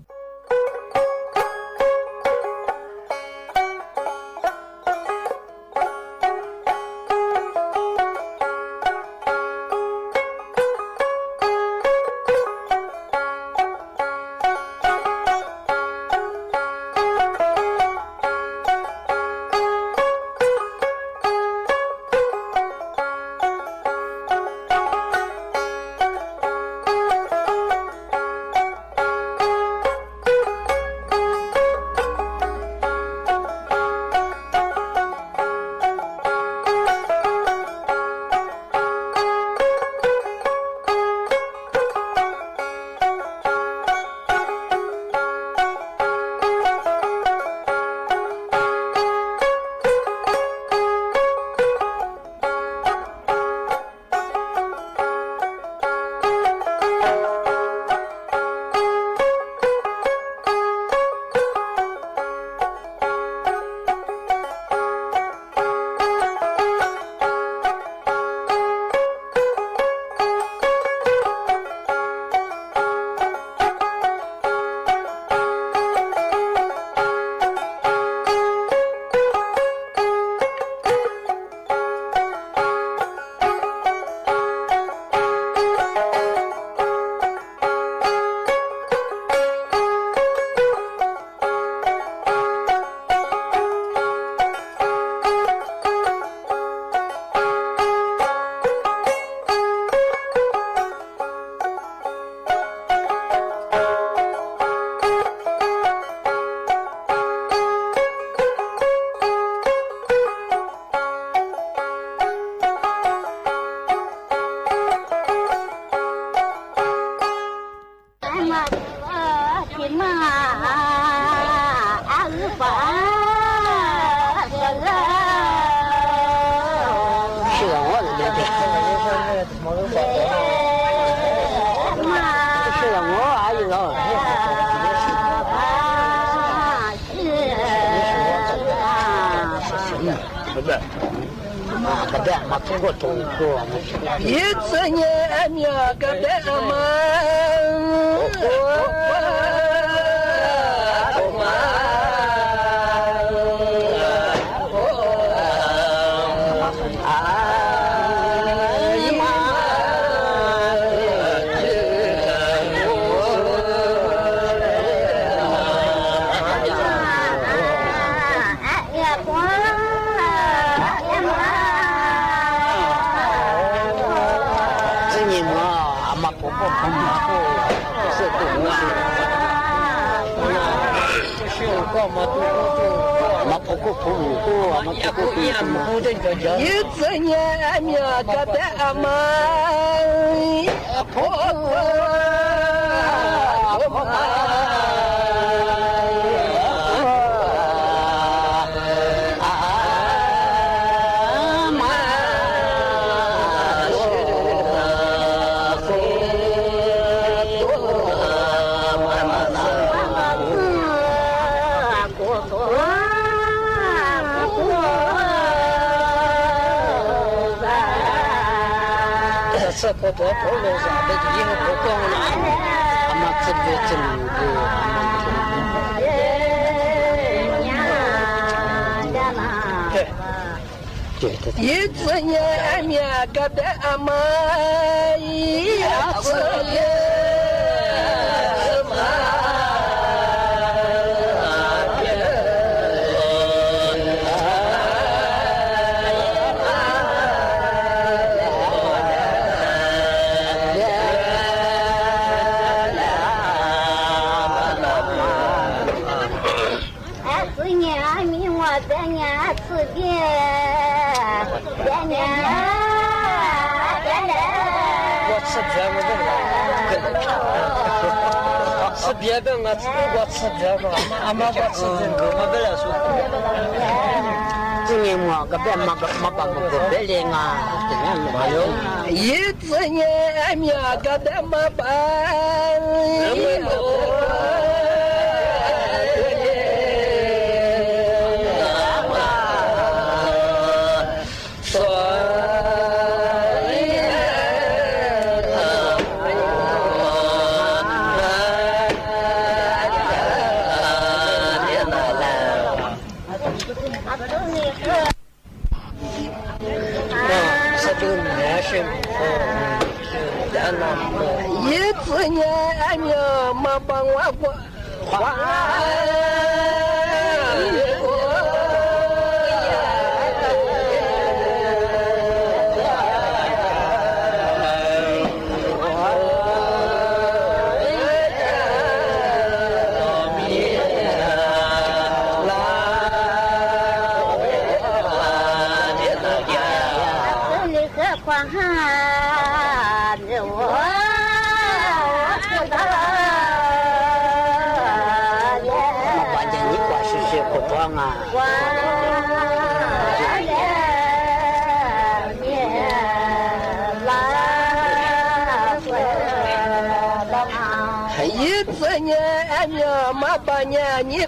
吃别的，我吃，我吃别的，俺们不吃这个。这年我个别，没个，没把我个别的啊。一只年，俺们个别没把。 一只年，俺们没把我过。 一只年，俺们没把年 一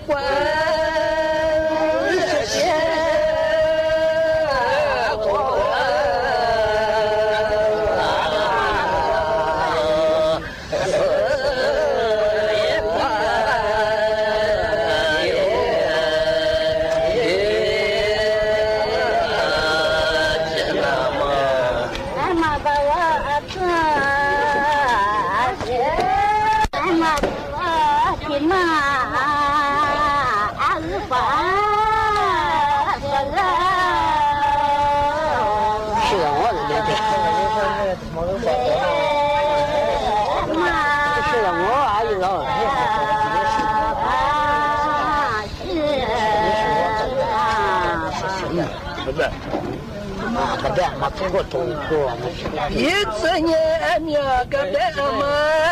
只年，俺们个别没。 一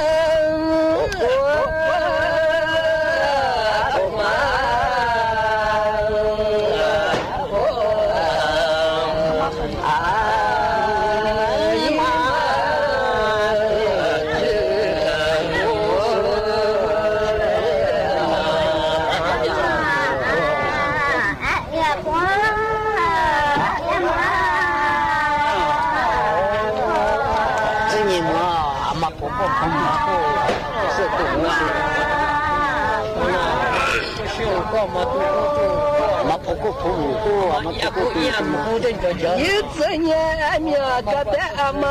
只年，俺们个别没。 一只年，俺们个别没。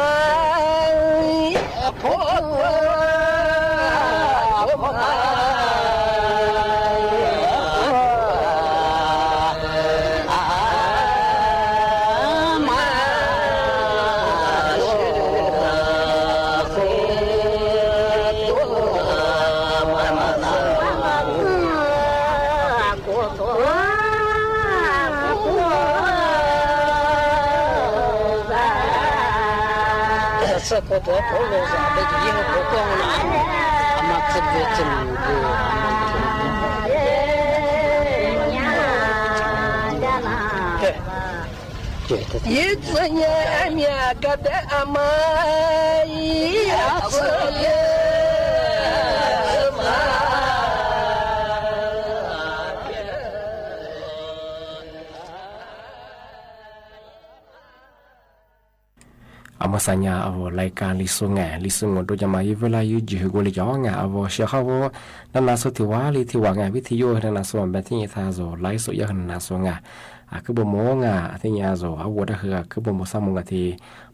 အမုၢ်ဆါညါ အဝဲ รายการ လံာ်စိၤငါ လံာ်စိၤငို ဒိၣ်ကမၣ် ယံာ်ဝဲလၢယုၢ်ယဟိုကိးလံကၠီငါ အဝဲ ရှဲခီဝဲ နနါစိၤထံဝါလံ ထံဝါငါ ဝံထံယိ နနါစိၤဘဲထံယသး ဇိုၤ ไลฟ์สด ယဟၢၣ်နနါစိၤငါ အခုၣ်ဘိမိၢ်ငါ အသ့ၣ်ညါ ဇိုၤ အဝဲတၢ်ဟၢ အခုၣ်ဘိမိၢ်ဆၣ်မိၢ်ငါ ထံ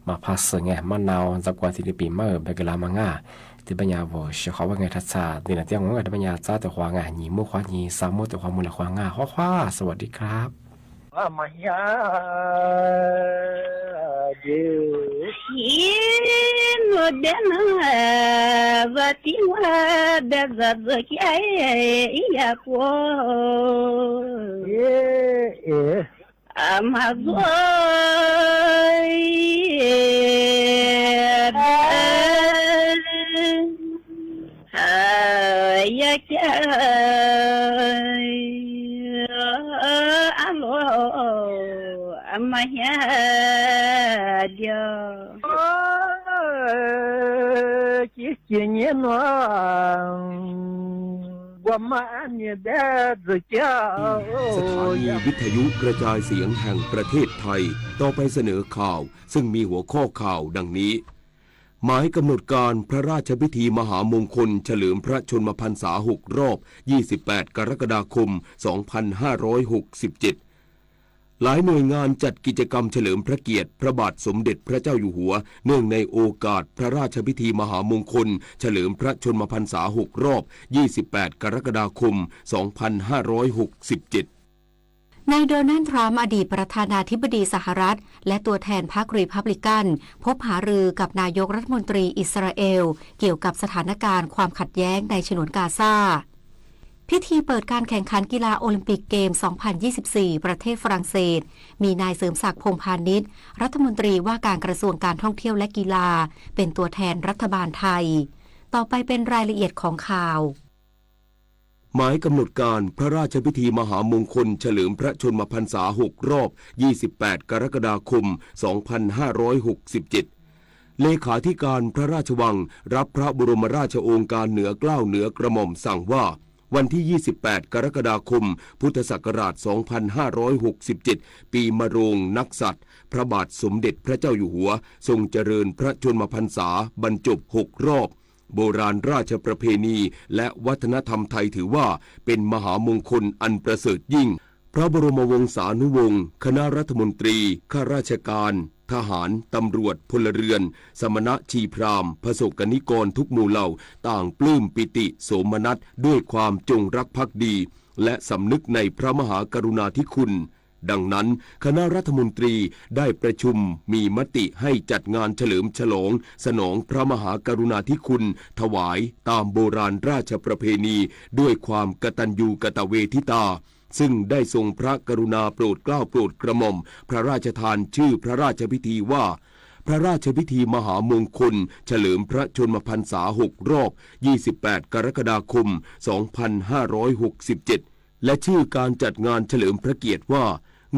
မၤဖးစၢၤငါ မၤနၢၤ ဇာတ်ကွာ် သံတပံၤ မၤအၢ ဘဲကလါမၤငါ တဘျီညါ အဝဲ ရှဲခီဝဲ ငါထါဆါ ဒ်န့ၣ် တၢ်ငိုငါ တဘျီညါ စးတခွါငါ ညံမိၢ်ခွါ ညံစးမိၢ်တခွါ မိၢ်လဲၤခွါငါ ဟီၣ်ခွါ สวัสดีครับ အမယၤဒုး ယမိၢ်ဒဲးမၤ ဘၣ်သံဝဲ ဘဲဘၣ်ဘၣ်ကဲ ယၤကွီ အမၤဂီၤ ဘဲ အ เออ เออ อะโหล อะมาเฮียเดียว โอ้ คิดเจียเนียนว่า ว่ามาอันเนี้ยแบบจะ สถานีวิทยุกระจายเสียงแห่งประเทศไทย ต่อไปเสนอข่าว ซึ่งมีหัวข้อข่าวดังนี้ หมายกำหนดการพระราชพิธีมหามงคลเฉลิมพระชนมพรรษาหกรอบ ยี่สิบแปด กรกฎาคม สองพันห้าร้อยหกสิบเจ็ด หลายหน่วยงานจัดกิจกรรมเฉลิมพระเกียรติพระบาทสมเด็จพระเจ้าอยู่หัว เนื่องในโอกาสพระราชพิธีมหามงคลเฉลิมพระชนมพรรษาหกรอบ ยี่สิบแปด กรกฎาคม สองพันห้าร้อยหกสิบเจ็ด นายโดนัลด์ทรัมป์ อดีตประธานาธิบดีสหรัฐ และตัวแทนพรรครีพับลิกัน พบหารือกับนายกรัฐมนตรีอิสราเอล เกี่ยวกับสถานการณ์ความขัดแย้งในฉนวนกาซา พิธีเปิดการแข่งขันกีฬาโอลิมปิกเกม สองพันยี่สิบสี่ ประเทศฝรั่งเศส มีนายเสริมศักดิ์ พงษ์พานิช รัฐมนตรีว่าการกระทรวงการท่องเที่ยวและกีฬา เป็นตัวแทนรัฐบาลไทย ต่อไปเป็นรายละเอียดของข่าว หมายกำหนดการพระราชพิธีมหามงคลเฉลิมพระชนมพรรษาหกรอบ ยี่สิบแปด กรกฎาคม สองพันห้าร้อยหกสิบเจ็ด เลขาธิการพระราชวังรับพระบรมราชโองการเหนือเกล้าเหนือกระหม่อมสั่งว่า วันที่ ยี่สิบแปด กรกฎาคม พุทธศักราช สองพันห้าร้อยหกสิบเจ็ด ปีมะโรงนักษัตริย์ พระบาทสมเด็จพระเจ้าอยู่หัว ทรงเจริญพระชนมพรรษาบรรจบหกรอบ โบราณราชประเพณีและวัฒนธรรมไทยถือว่าเป็นมหามงคลอันประเสริฐยิ่ง พระบรมวงศานุวงศ์ คณะรัฐมนตรี ข้าราชการ ทหาร ตำรวจ พลเรือน สมณะชีพราหมณ์ พสกนิกรทุกหมู่เหล่า ต่างปลื้มปีติโสมนัสด้วยความจงรักภักดี และสำนึกในพระมหากรุณาธิคุณ ดังนั้น คณะรัฐมนตรีได้ประชุมมีมติให้จัดงานเฉลิมฉลองสนองพระมหากรุณาธิคุณถวายตามโบราณราชประเพณีด้วยความกตัญญูกตเวทิตา ซึ่งได้ทรงพระกรุณาโปรดเกล้าโปรดกระหม่อมพระราชทานชื่อพระราชพิธีว่า พระราชพิธีมหามงคลเฉลิมพระชนมพรรษาหกรอบ ยี่สิบแปด กรกฎาคม สองพันห้าร้อยหกสิบเจ็ด และชื่อการจัดงานเฉลิมพระเกียรติว่า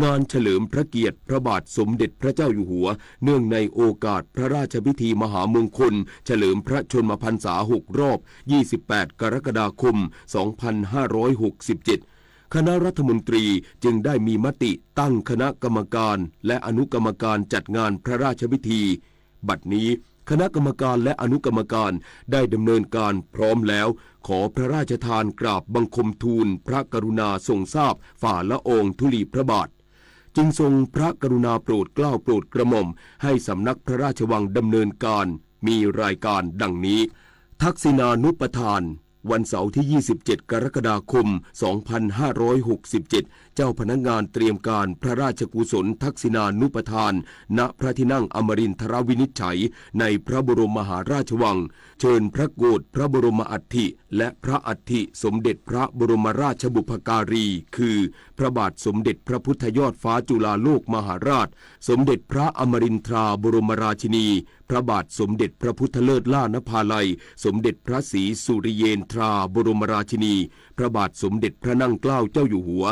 งานเฉลิมพระเกียรติพระบาทสมเด็จพระเจ้าอยู่หัว เนื่องในโอกาสพระราชพิธีมหามงคลเฉลิมพระชนมพรรษาหกรอบ ยี่สิบแปด กรกฎาคม สองพันห้าร้อยหกสิบเจ็ด คณะรัฐมนตรีจึงได้มีมติตั้งคณะกรรมการและอนุกรรมการจัดงานพระราชพิธี บัดนี้คณะกรรมการและอนุกรรมการได้ดำเนินการพร้อมแล้ว ขอพระราชทานกราบบังคมทูลพระกรุณาทรงทราบฝ่าละอองธุลีพระบาท จึงทรงพระกรุณาโปรดเกล้าโปรดกระหม่อมให้สำนักพระราชวังดำเนินการ มีรายการดังนี้ ทักษิณานุปทาน วันเสาร์ที่ ยี่สิบเจ็ด กรกฎาคม สองพันห้าร้อยหกสิบเจ็ด เจ้าพนักงานเตรียมการพระราชกุศลทักษิณานุปทาน ณ พระที่นั่งอมรินทรวินิจฉัย ในพระบรมมหาราชวัง เชิญพระโกศพระบรมอัฐิ และพระอัฐิสมเด็จพระบรมราชบุพการี คือ พระบาทสมเด็จพระพุทธยอดฟ้าจุฬาโลกมหาราช สมเด็จพระอมรินทราบรมราชินี พระบาทสมเด็จพระพุทธเลิศล่านภาลัย สมเด็จพระศรีสุริเยนทราบรมราชินี พระบาทสมเด็จพระนั่งเกล้าเจ้าอยู่หัว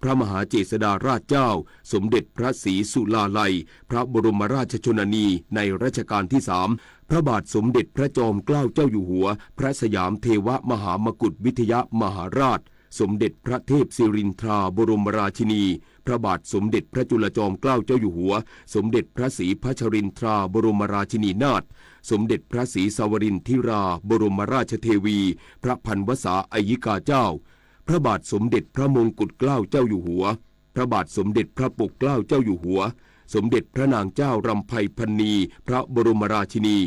พระมหาเจษฎาราชเจ้า สมเด็จพระศรีสุลาลัย พระบรมราชชนนีในรัชกาลที่สาม พระบาทสมเด็จพระจอมเกล้าเจ้าอยู่หัว พระสยามเทวมหามกุฏวิทยมหาราช สมเด็จพระเทพศิรินทราบรมราชินี พระบาทสมเด็จพระจุลจอมเกล้าเจ้าอยู่หัว สมเด็จพระศรีพัชรินทราบรมราชินีนาถ สมเด็จพระศรีสวรินทราบรมราชเทวี พระพันวษาอัยยิกาเจ้า พระบาทสมเด็จพระมงกุฎเกล้าเจ้าอยู่หัว พระบาทสมเด็จพระปกเกล้าเจ้าอยู่หัว สมเด็จพระนางเจ้ารำไพพรรณี พระบรมราชินี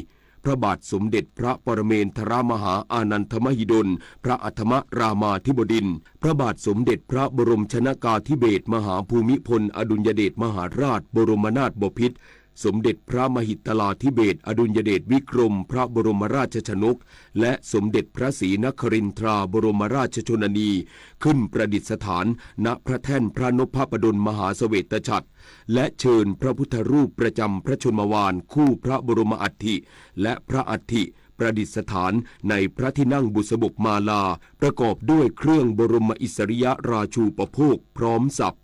พระบาทสมเด็จพระปรเมนทรมหาอานันทมหิดล พระอัฐมรามาธิบดินทร์ พระบาทสมเด็จพระบรมชนกาธิเบศรมหาภูมิพลอดุลยเดชมหาราชบรมนาถบพิตร สมเด็จพระมหิตลาธิเบศรอดุลยเดชวิกรมพระบรมราชชนก และสมเด็จพระศรีนครินทราบรมราชชนนี ขึ้นประดิษฐาน ณ พระแท่นพระนพปดลมหาเสวตฉัตร และเชิญพระพุทธรูปประจำพระชนมวาลคู่พระบรมอัฐิ และพระอัฐิ ประดิษฐานในพระที่นั่งบุษบกมาลา ประกอบด้วยเครื่องบรมอิสริยราชูปโภคพร้อมสับ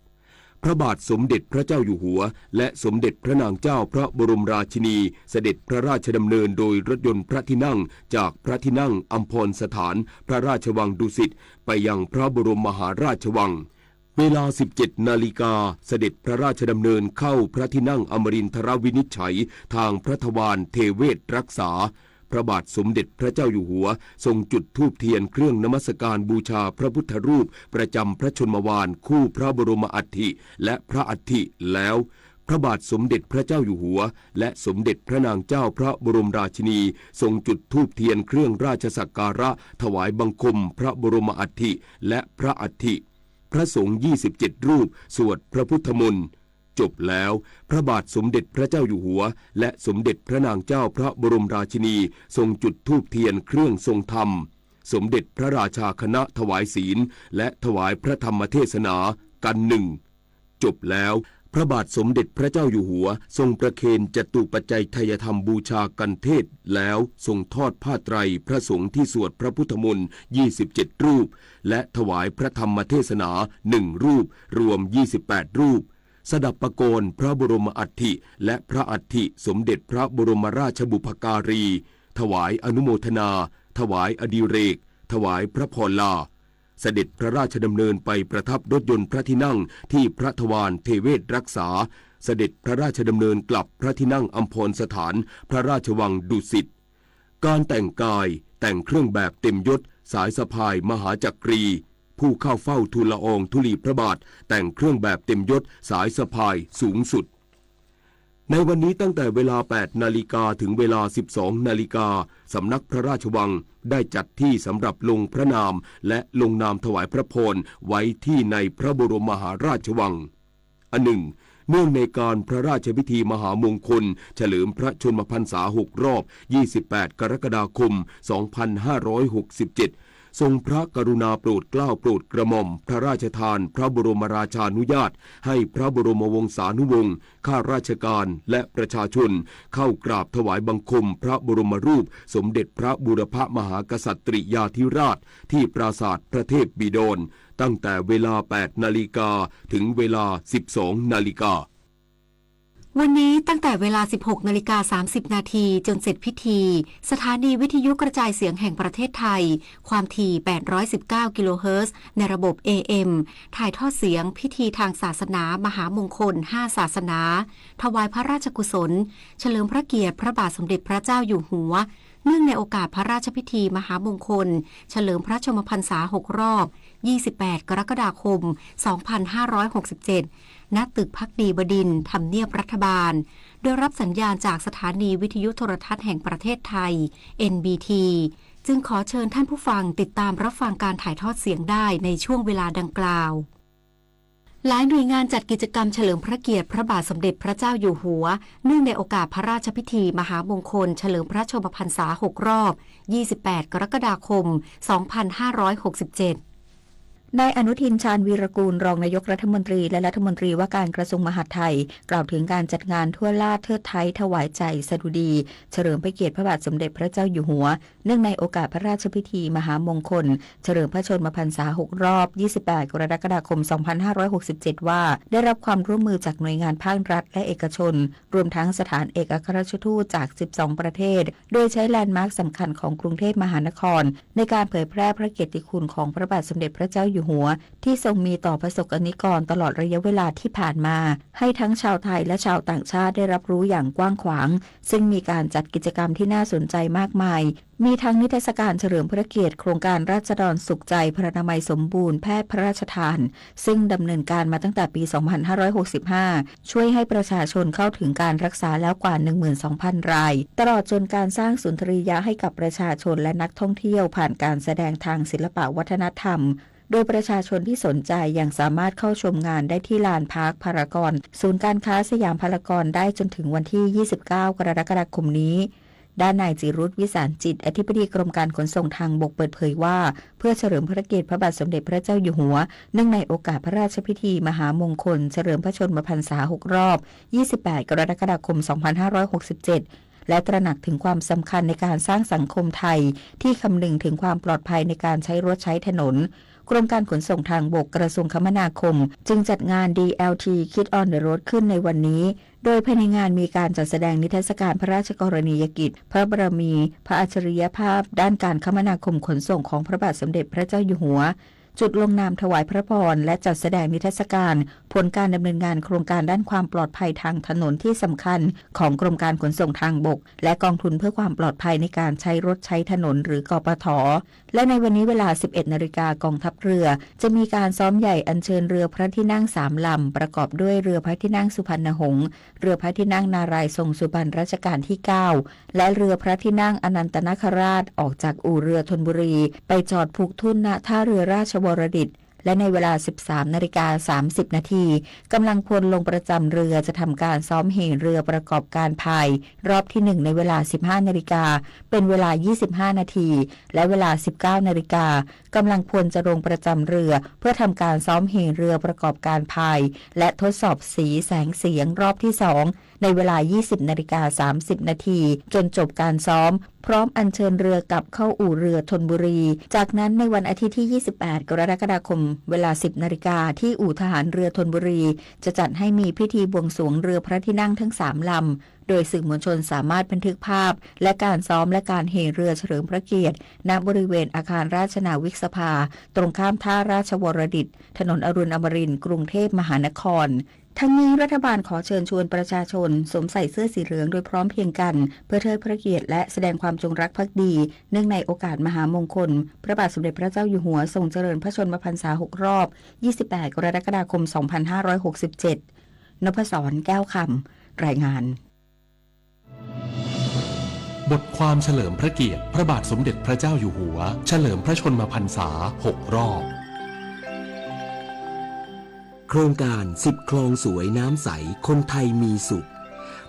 พระบาทสมเด็จพระเจ้าอยู่หัว และสมเด็จพระนางเจ้าพระบรมราชินี เสด็จพระราชดำเนินโดยรถยนต์พระที่นั่ง จากพระที่นั่งอัมพรสถานพระราชวังดุสิต ไปยังพระบรมมหาราชวัง เวลา สิบเจ็ดนาฬิกา เสด็จพระราชดำเนินเข้าพระที่นั่งอมรินทรวินิจฉัย ทางพระทวารเทเวศรักษา พระบาทสมเด็จพระเจ้าอยู่หัว ทรงจุดธูปเทียนเครื่องนมัสการบูชาพระพุทธรูปประจำพระชนมวาลคู่พระบรมอัฐิและพระอัฐิแล้ว พระบาทสมเด็จพระเจ้าอยู่หัว และสมเด็จพระนางเจ้าพระบรมราชินี ทรงจุดธูปเทียนเครื่องราชสักการะถวายบังคมพระบรมอัฐิและพระอัฐิ พระสงฆ์ ยี่สิบเจ็ดรูป สวดพระพุทธมนต์ จบแล้ว พระบาทสมเด็จพระเจ้าอยู่หัว และสมเด็จพระนางเจ้าพระบรมราชินี ทรงจุดธูปเทียนเครื่องทรงธรรม สมเด็จพระราชาคณะถวายศีล และถวายพระธรรมเทศนา กัณฑ์หนึ่ง จบแล้ว พระบาทสมเด็จพระเจ้าอยู่หัว ทรงประเคนจตุปัจจัยไทยธรรมบูชากัณฑ์เทศน์แล้ว ทรงทอดผ้าไตรพระสงฆ์ที่สวดพระพุทธมนต์ ยี่สิบเจ็ดรูป และถวายพระธรรมเทศนาหนึ่งรูป รวม ยี่สิบแปดรูป สดับปกรณ์พระบรมอัฐิและพระอัฐิสมเด็จพระบรมราชบุพการี ถวายอนุโมทนา ถวายอดิเรก ถวายพระพรลา เสด็จพระราชดำเนินไปประทับรถยนต์พระที่นั่งที่พระทวารเทเวศรักษา เสด็จพระราชดำเนินกลับพระที่นั่งอัมพรสถานพระราชวังดุสิต การแต่งกาย แต่งเครื่องแบบเต็มยศ สายสะพายมหาจักรี ผู้เข้าเฝ้าทูลละอองธุลีพระบาท แต่งเครื่องแบบเต็มยศ สายสะพายสูงสุด ในวันนี้ตั้งแต่เวลา แปดนาฬิกา ถึงเวลา สิบสองนาฬิกา สำนักพระราชวังได้จัดที่สำหรับลงพระนาม และลงนามถวายพระพรไว้ที่ในพระบรมมหาราชวัง อันหนึ่ง เนื่องในการพระราชพิธีมหามงคล เฉลิมพระชนมพรรษาหกรอบ ยี่สิบแปดกรกฎาคม สองพันห้าร้อยหกสิบเจ็ด ทรงพระกรุณาโปรดเกล้าโปรดกระหม่อมพระราชทานพระบรมราชานุญาต ให้พระบรมวงศานุวงศ์ ข้าราชการ และประชาชน เข้ากราบถวายบังคมพระบรมรูปสมเด็จพระบูรพมหากษัตริยาธิราช ที่ปราสาทพระเทพบิดร ตั้งแต่เวลา แปดนาฬิกา ถึงเวลา สิบสองนาฬิกา วันนี้ตั้งแต่เวลา สิบหกนาฬิกา สามสิบนาที จนเสร็จพิธี สถานีวิทยุกระจายเสียงแห่งประเทศไทย ความถี่ แปดร้อยสิบเก้ากิโลเฮิรตซ์ ในระบบ เอเอ็ม ถ่ายทอดเสียงพิธีทางศาสนามหามงคล ห้าศาสนา ถวายพระราชกุศล เฉลิมพระเกียรติพระบาทสมเด็จพระเจ้าอยู่หัว เนื่องในโอกาสพระราชพิธีมหามงคล เฉลิมพระชนมพรรษาหกรอบ ยี่สิบแปดกรกฎาคม สองพันห้าร้อยหกสิบเจ็ด ณ ตึกภักดีบดินทร์ ทำเนียบรัฐบาล โดยรับสัญญาณจากสถานีวิทยุโทรทัศน์แห่งประเทศไทย เอ็นบีที จึงขอเชิญท่านผู้ฟังติดตามรับฟังการถ่ายทอดเสียงได้ในช่วงเวลาดังกล่าว หลายหน่วยงานจัดกิจกรรมเฉลิมพระเกียรติพระบาทสมเด็จพระเจ้าอยู่หัว เนื่องในโอกาสพระราชพิธีมหามงคลเฉลิมพระชนมพรรษาหกรอบ ยี่สิบแปดกรกฎาคม สองพันห้าร้อยหกสิบเจ็ด นายอนุทิน ชาญวีรกูล รองนายกรัฐมนตรี และรัฐมนตรีว่าการกระทรวงมหาดไทย กล่าวถึงการจัดงานทั่วราชเทิดไท้ถวายใจสดุดี เฉลิมพระเกียรติพระบาทสมเด็จพระเจ้าอยู่หัว เนื่องในโอกาสพระราชพิธีมหามงคล เฉลิมพระชนมพรรษาหกรอบ ยี่สิบแปดกรกฎาคม สองพันห้าร้อยหกสิบเจ็ด ว่า ได้รับความร่วมมือจากหน่วยงานภาครัฐและเอกชน รวมทั้งสถานเอกอัครราชทูตจาก สิบสองประเทศ โดยใช้แลนด์มาร์คสำคัญของกรุงเทพมหานคร ในการเผยแพร่พระเกียรติคุณของพระบาทสมเด็จพระเจ้าอยู่หัว ที่ทรงมีต่อประสบกรณิกรตลอดระยะเวลาที่ผ่านมา ให้ทั้งชาวไทยและชาวต่างชาติได้รับรู้อย่างกว้างขวาง ซึ่งมีการจัดกิจกรรมที่น่าสนใจมากมาย มีทั้งนิทรรศการเฉลิมพระเกียรติโครงการราษฎรสุขใจพลานามัยสมบูรณ์แพทย์พระราชทาน ซึ่งดำเนินการมาตั้งแต่ปี สองพันห้าร้อยหกสิบห้า ช่วยให้ประชาชนเข้าถึงการรักษาแล้วกว่า หนึ่งหมื่นสองพันราย ตลอดจนการสร้างสุนทรียะให้กับประชาชนและนักท่องเที่ยวผ่านการแสดงทางศิลปะวัฒนธรรม โดยประชาชนที่สนใจยังสามารถเข้าชมงานได้ที่ลานพาร์คพารากอน ศูนย์การค้าสยามพารากอนได้จนถึงวันที่ ยี่สิบเก้ากรกฎาคมนี้ ด้านนายจิรุธ วิสารจิต อธิบดีกรมการขนส่งทางบกเปิดเผยว่า เพื่อเฉลิมพระเกียรติพระบาทสมเด็จพระเจ้าอยู่หัว เนื่องในโอกาสพระราชพิธีมหามงคลเฉลิมพระชนมพรรษาหกรอบ ยี่สิบแปดกรกฎาคม สองพันห้าร้อยหกสิบเจ็ด และตระหนักถึงความสำคัญในการสร้างสังคมไทยที่คำนึงถึงความปลอดภัยในการใช้รถใช้ถนน กรมการขนส่งทางบก กระทรวงคมนาคม จึงจัดงาน ดีแอลที Kids on the Road ขึ้นในวันนี้ โดยภายในงานมีการจัดแสดงนิทรรศการพระราชกรณียกิจ พระบารมี พระอัจฉริยภาพด้านการคมนาคมขนส่งของพระบาทสมเด็จพระเจ้าอยู่หัว จุดลงนามถวายพระพร และจัดแสดงนิทรรศการผลการดำเนินงานโครงการด้านความปลอดภัยทางถนนที่สำคัญของกรมการขนส่งทางบก และกองทุนเพื่อความปลอดภัยในการใช้รถใช้ถนน หรือ กปถ. และในวันนี้เวลา สิบเอ็ดนาฬิกา กองทัพเรือจะมีการซ้อมใหญ่อัญเชิญเรือพระที่นั่งสามลำ ประกอบด้วยเรือพระที่นั่งสุพรรณหงษ์ เรือพระที่นั่งนารายณ์ทรงสุบรรณรัชกาลที่เก้า และเรือพระที่นั่งอนันตนาคราช ออกจากอู่เรือธนบุรี ไปจอดผูกทุ่น ณ ท่าเรือราชวรดิต และในเวลา สิบสามนาฬิกา สามสิบนาที กำลังพลลงประจำเรือจะทำการซ้อมเหเรือประกอบการพายรอบที่หนึ่ง ในเวลา สิบห้านาฬิกา เป็นเวลา ยี่สิบห้านาที และเวลา สิบเก้านาฬิกา กำลังพลจะลงประจำเรือเพื่อทำการซ้อมเหเรือประกอบการพาย และทดสอบสีแสงเสียงรอบที่สอง ในเวลา ยี่สิบนาฬิกา สามสิบนาที จนจบการซ้อม พร้อมอัญเชิญเรือกลับเข้าอู่เรือธนบุรี จากนั้นในวันอาทิตย์ที่ ยี่สิบแปดกรกฎาคม เวลา สิบนาฬิกา ที่อู่ทหารเรือธนบุรี จะจัดให้มีพิธีบวงสรวงเรือพระที่นั่งทั้งสามลำ โดยสื่อมวลชนสามารถบันทึกภาพ และการซ้อมและการเหเรือเฉลิมพระเกียรติ ณ บริเวณอาคารราชนาวิกสภา ตรงข้ามท่าราชวรดิต ถนนอรุณอมรินทร์ กรุงเทพมหานคร ทั้งนี้รัฐบาลขอเชิญชวนประชาชนสวมใส่เสื้อสีเหลืองโดยพร้อมเพรียงกัน เพื่อเทิดพระเกียรติและแสดงความจงรักภักดี เนื่องในโอกาสมหามงคล พระบาทสมเด็จพระเจ้าอยู่หัวทรงเจริญพระชนมพรรษาหกรอบ ยี่สิบแปดกรกฎาคม สองพันห้าร้อยหกสิบเจ็ด นพศร แก้วคำ รายงาน บทความเฉลิมพระเกียรติพระบาทสมเด็จพระเจ้าอยู่หัว เฉลิมพระชนมพรรษาหกรอบ โครงการสิบคลองสวยน้ำใส คนไทยมีสุข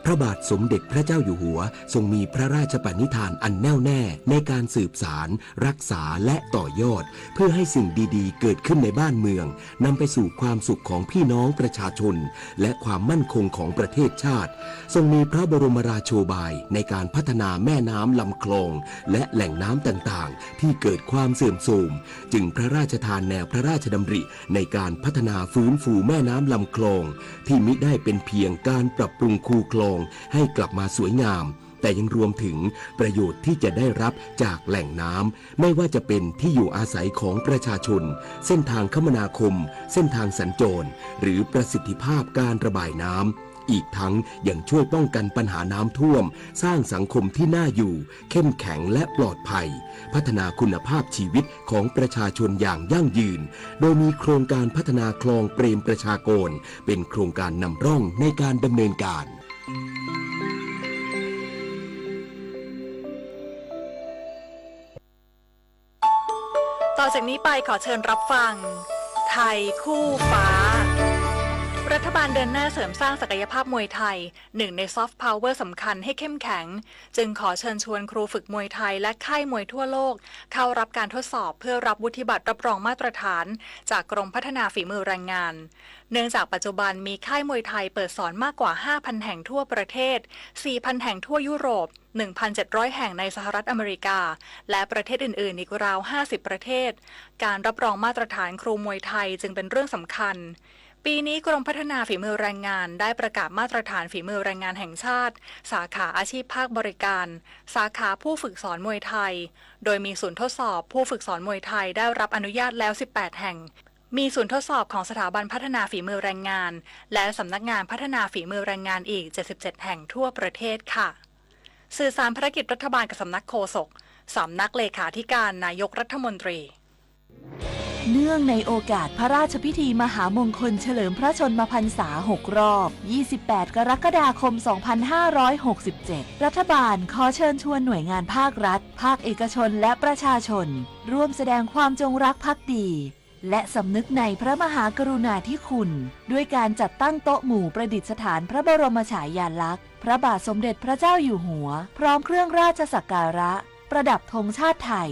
พระบาทสมเด็จพระเจ้าอยู่หัว ทรงมีพระราชปณิธานอันแน่วแน่ในการสืบสาน รักษาและต่อยอด เพื่อให้สิ่งดีๆ เกิดขึ้นในบ้านเมือง นำไปสู่ความสุขของพี่น้องประชาชน และความมั่นคงของประเทศชาติ ทรงมีพระบรมราโชบายในการพัฒนาแม่น้ำลำคลอง และแหล่งน้ำต่างๆ ที่เกิดความเสื่อมโทรม จึงพระราชทานแนวพระราชดำริในการพัฒนาฟื้นฟูแม่น้ำลำคลอง ที่มิได้เป็นเพียงการปรับปรุงคูคลองให้กลับมาสวยงาม แต่ยังรวมถึงประโยชน์ที่จะได้รับจากแหล่งน้ำ ไม่ว่าจะเป็นที่อยู่อาศัยของประชาชน เส้นทางคมนาคม เส้นทางสัญจร หรือประสิทธิภาพการระบายน้ำ อีกทั้งยังช่วยป้องกันปัญหาน้ำท่วม สร้างสังคมที่น่าอยู่ เข้มแข็งและปลอดภัย พัฒนาคุณภาพชีวิตของประชาชนอย่างยั่งยืน โดยมีโครงการพัฒนาคลองเปรมประชากร เป็นโครงการนำร่องในการดำเนินการ ต่อจากนี้ไปขอเชิญรับฟัง ไทยคู่ฟ้า รัฐบาลเดินหน้าเสริมสร้างศักยภาพมวยไทย หนึ่งในซอฟต์พาวเวอร์สำคัญให้เข้มแข็ง จึงขอเชิญชวนครูฝึกมวยไทยและค่ายมวยทั่วโลก เข้ารับการทดสอบเพื่อรับวุฒิบัตรรับรองมาตรฐาน จากกรมพัฒนาฝีมือแรงงาน เนื่องจากปัจจุบันมีค่ายมวยไทยเปิดสอนมากกว่า ห้าพันแห่งทั่วประเทศ สี่พันแห่งทั่วยุโรป หนึ่งพันเจ็ดร้อยแห่งในสหรัฐอเมริกา และประเทศอื่นๆ อีกราว ห้าสิบประเทศ การรับรองมาตรฐานครูมวยไทยจึงเป็นเรื่องสำคัญ ปีนี้กรมพัฒนาฝีมือแรงงานได้ประกาศมาตรฐานฝีมือแรงงานแห่งชาติ สาขาอาชีพภาคบริการ สาขาผู้ฝึกสอนมวยไทย โดยมีศูนย์ทดสอบผู้ฝึกสอนมวยไทยได้รับอนุญาตแล้ว สิบแปดแห่ง มีศูนย์ทดสอบของสถาบันพัฒนาฝีมือแรงงาน และสำนักงานพัฒนาฝีมือแรงงานอีก เจ็ดสิบเจ็ดแห่งทั่วประเทศค่ะ สื่อสารภารกิจรัฐบาลกับสำนักโฆษก สำนักเลขาธิการนายกรัฐมนตรี เนื่องในโอกาสพระราชพิธีมหามงคลเฉลิมพระชนมพรรษาหกรอบ ยี่สิบแปดกรกฎาคม สองพันห้าร้อยหกสิบเจ็ด รัฐบาลขอเชิญชวนหน่วยงานภาครัฐ ภาคเอกชน และประชาชน ร่วมแสดงความจงรักภักดี และสำนึกในพระมหากรุณาธิคุณ ด้วยการจัดตั้งโต๊ะหมู่ประดิษฐานพระบรมฉายาลักษณ์ พระบาทสมเด็จพระเจ้าอยู่หัว พร้อมเครื่องราชสักการะ ประดับธงชาติไทย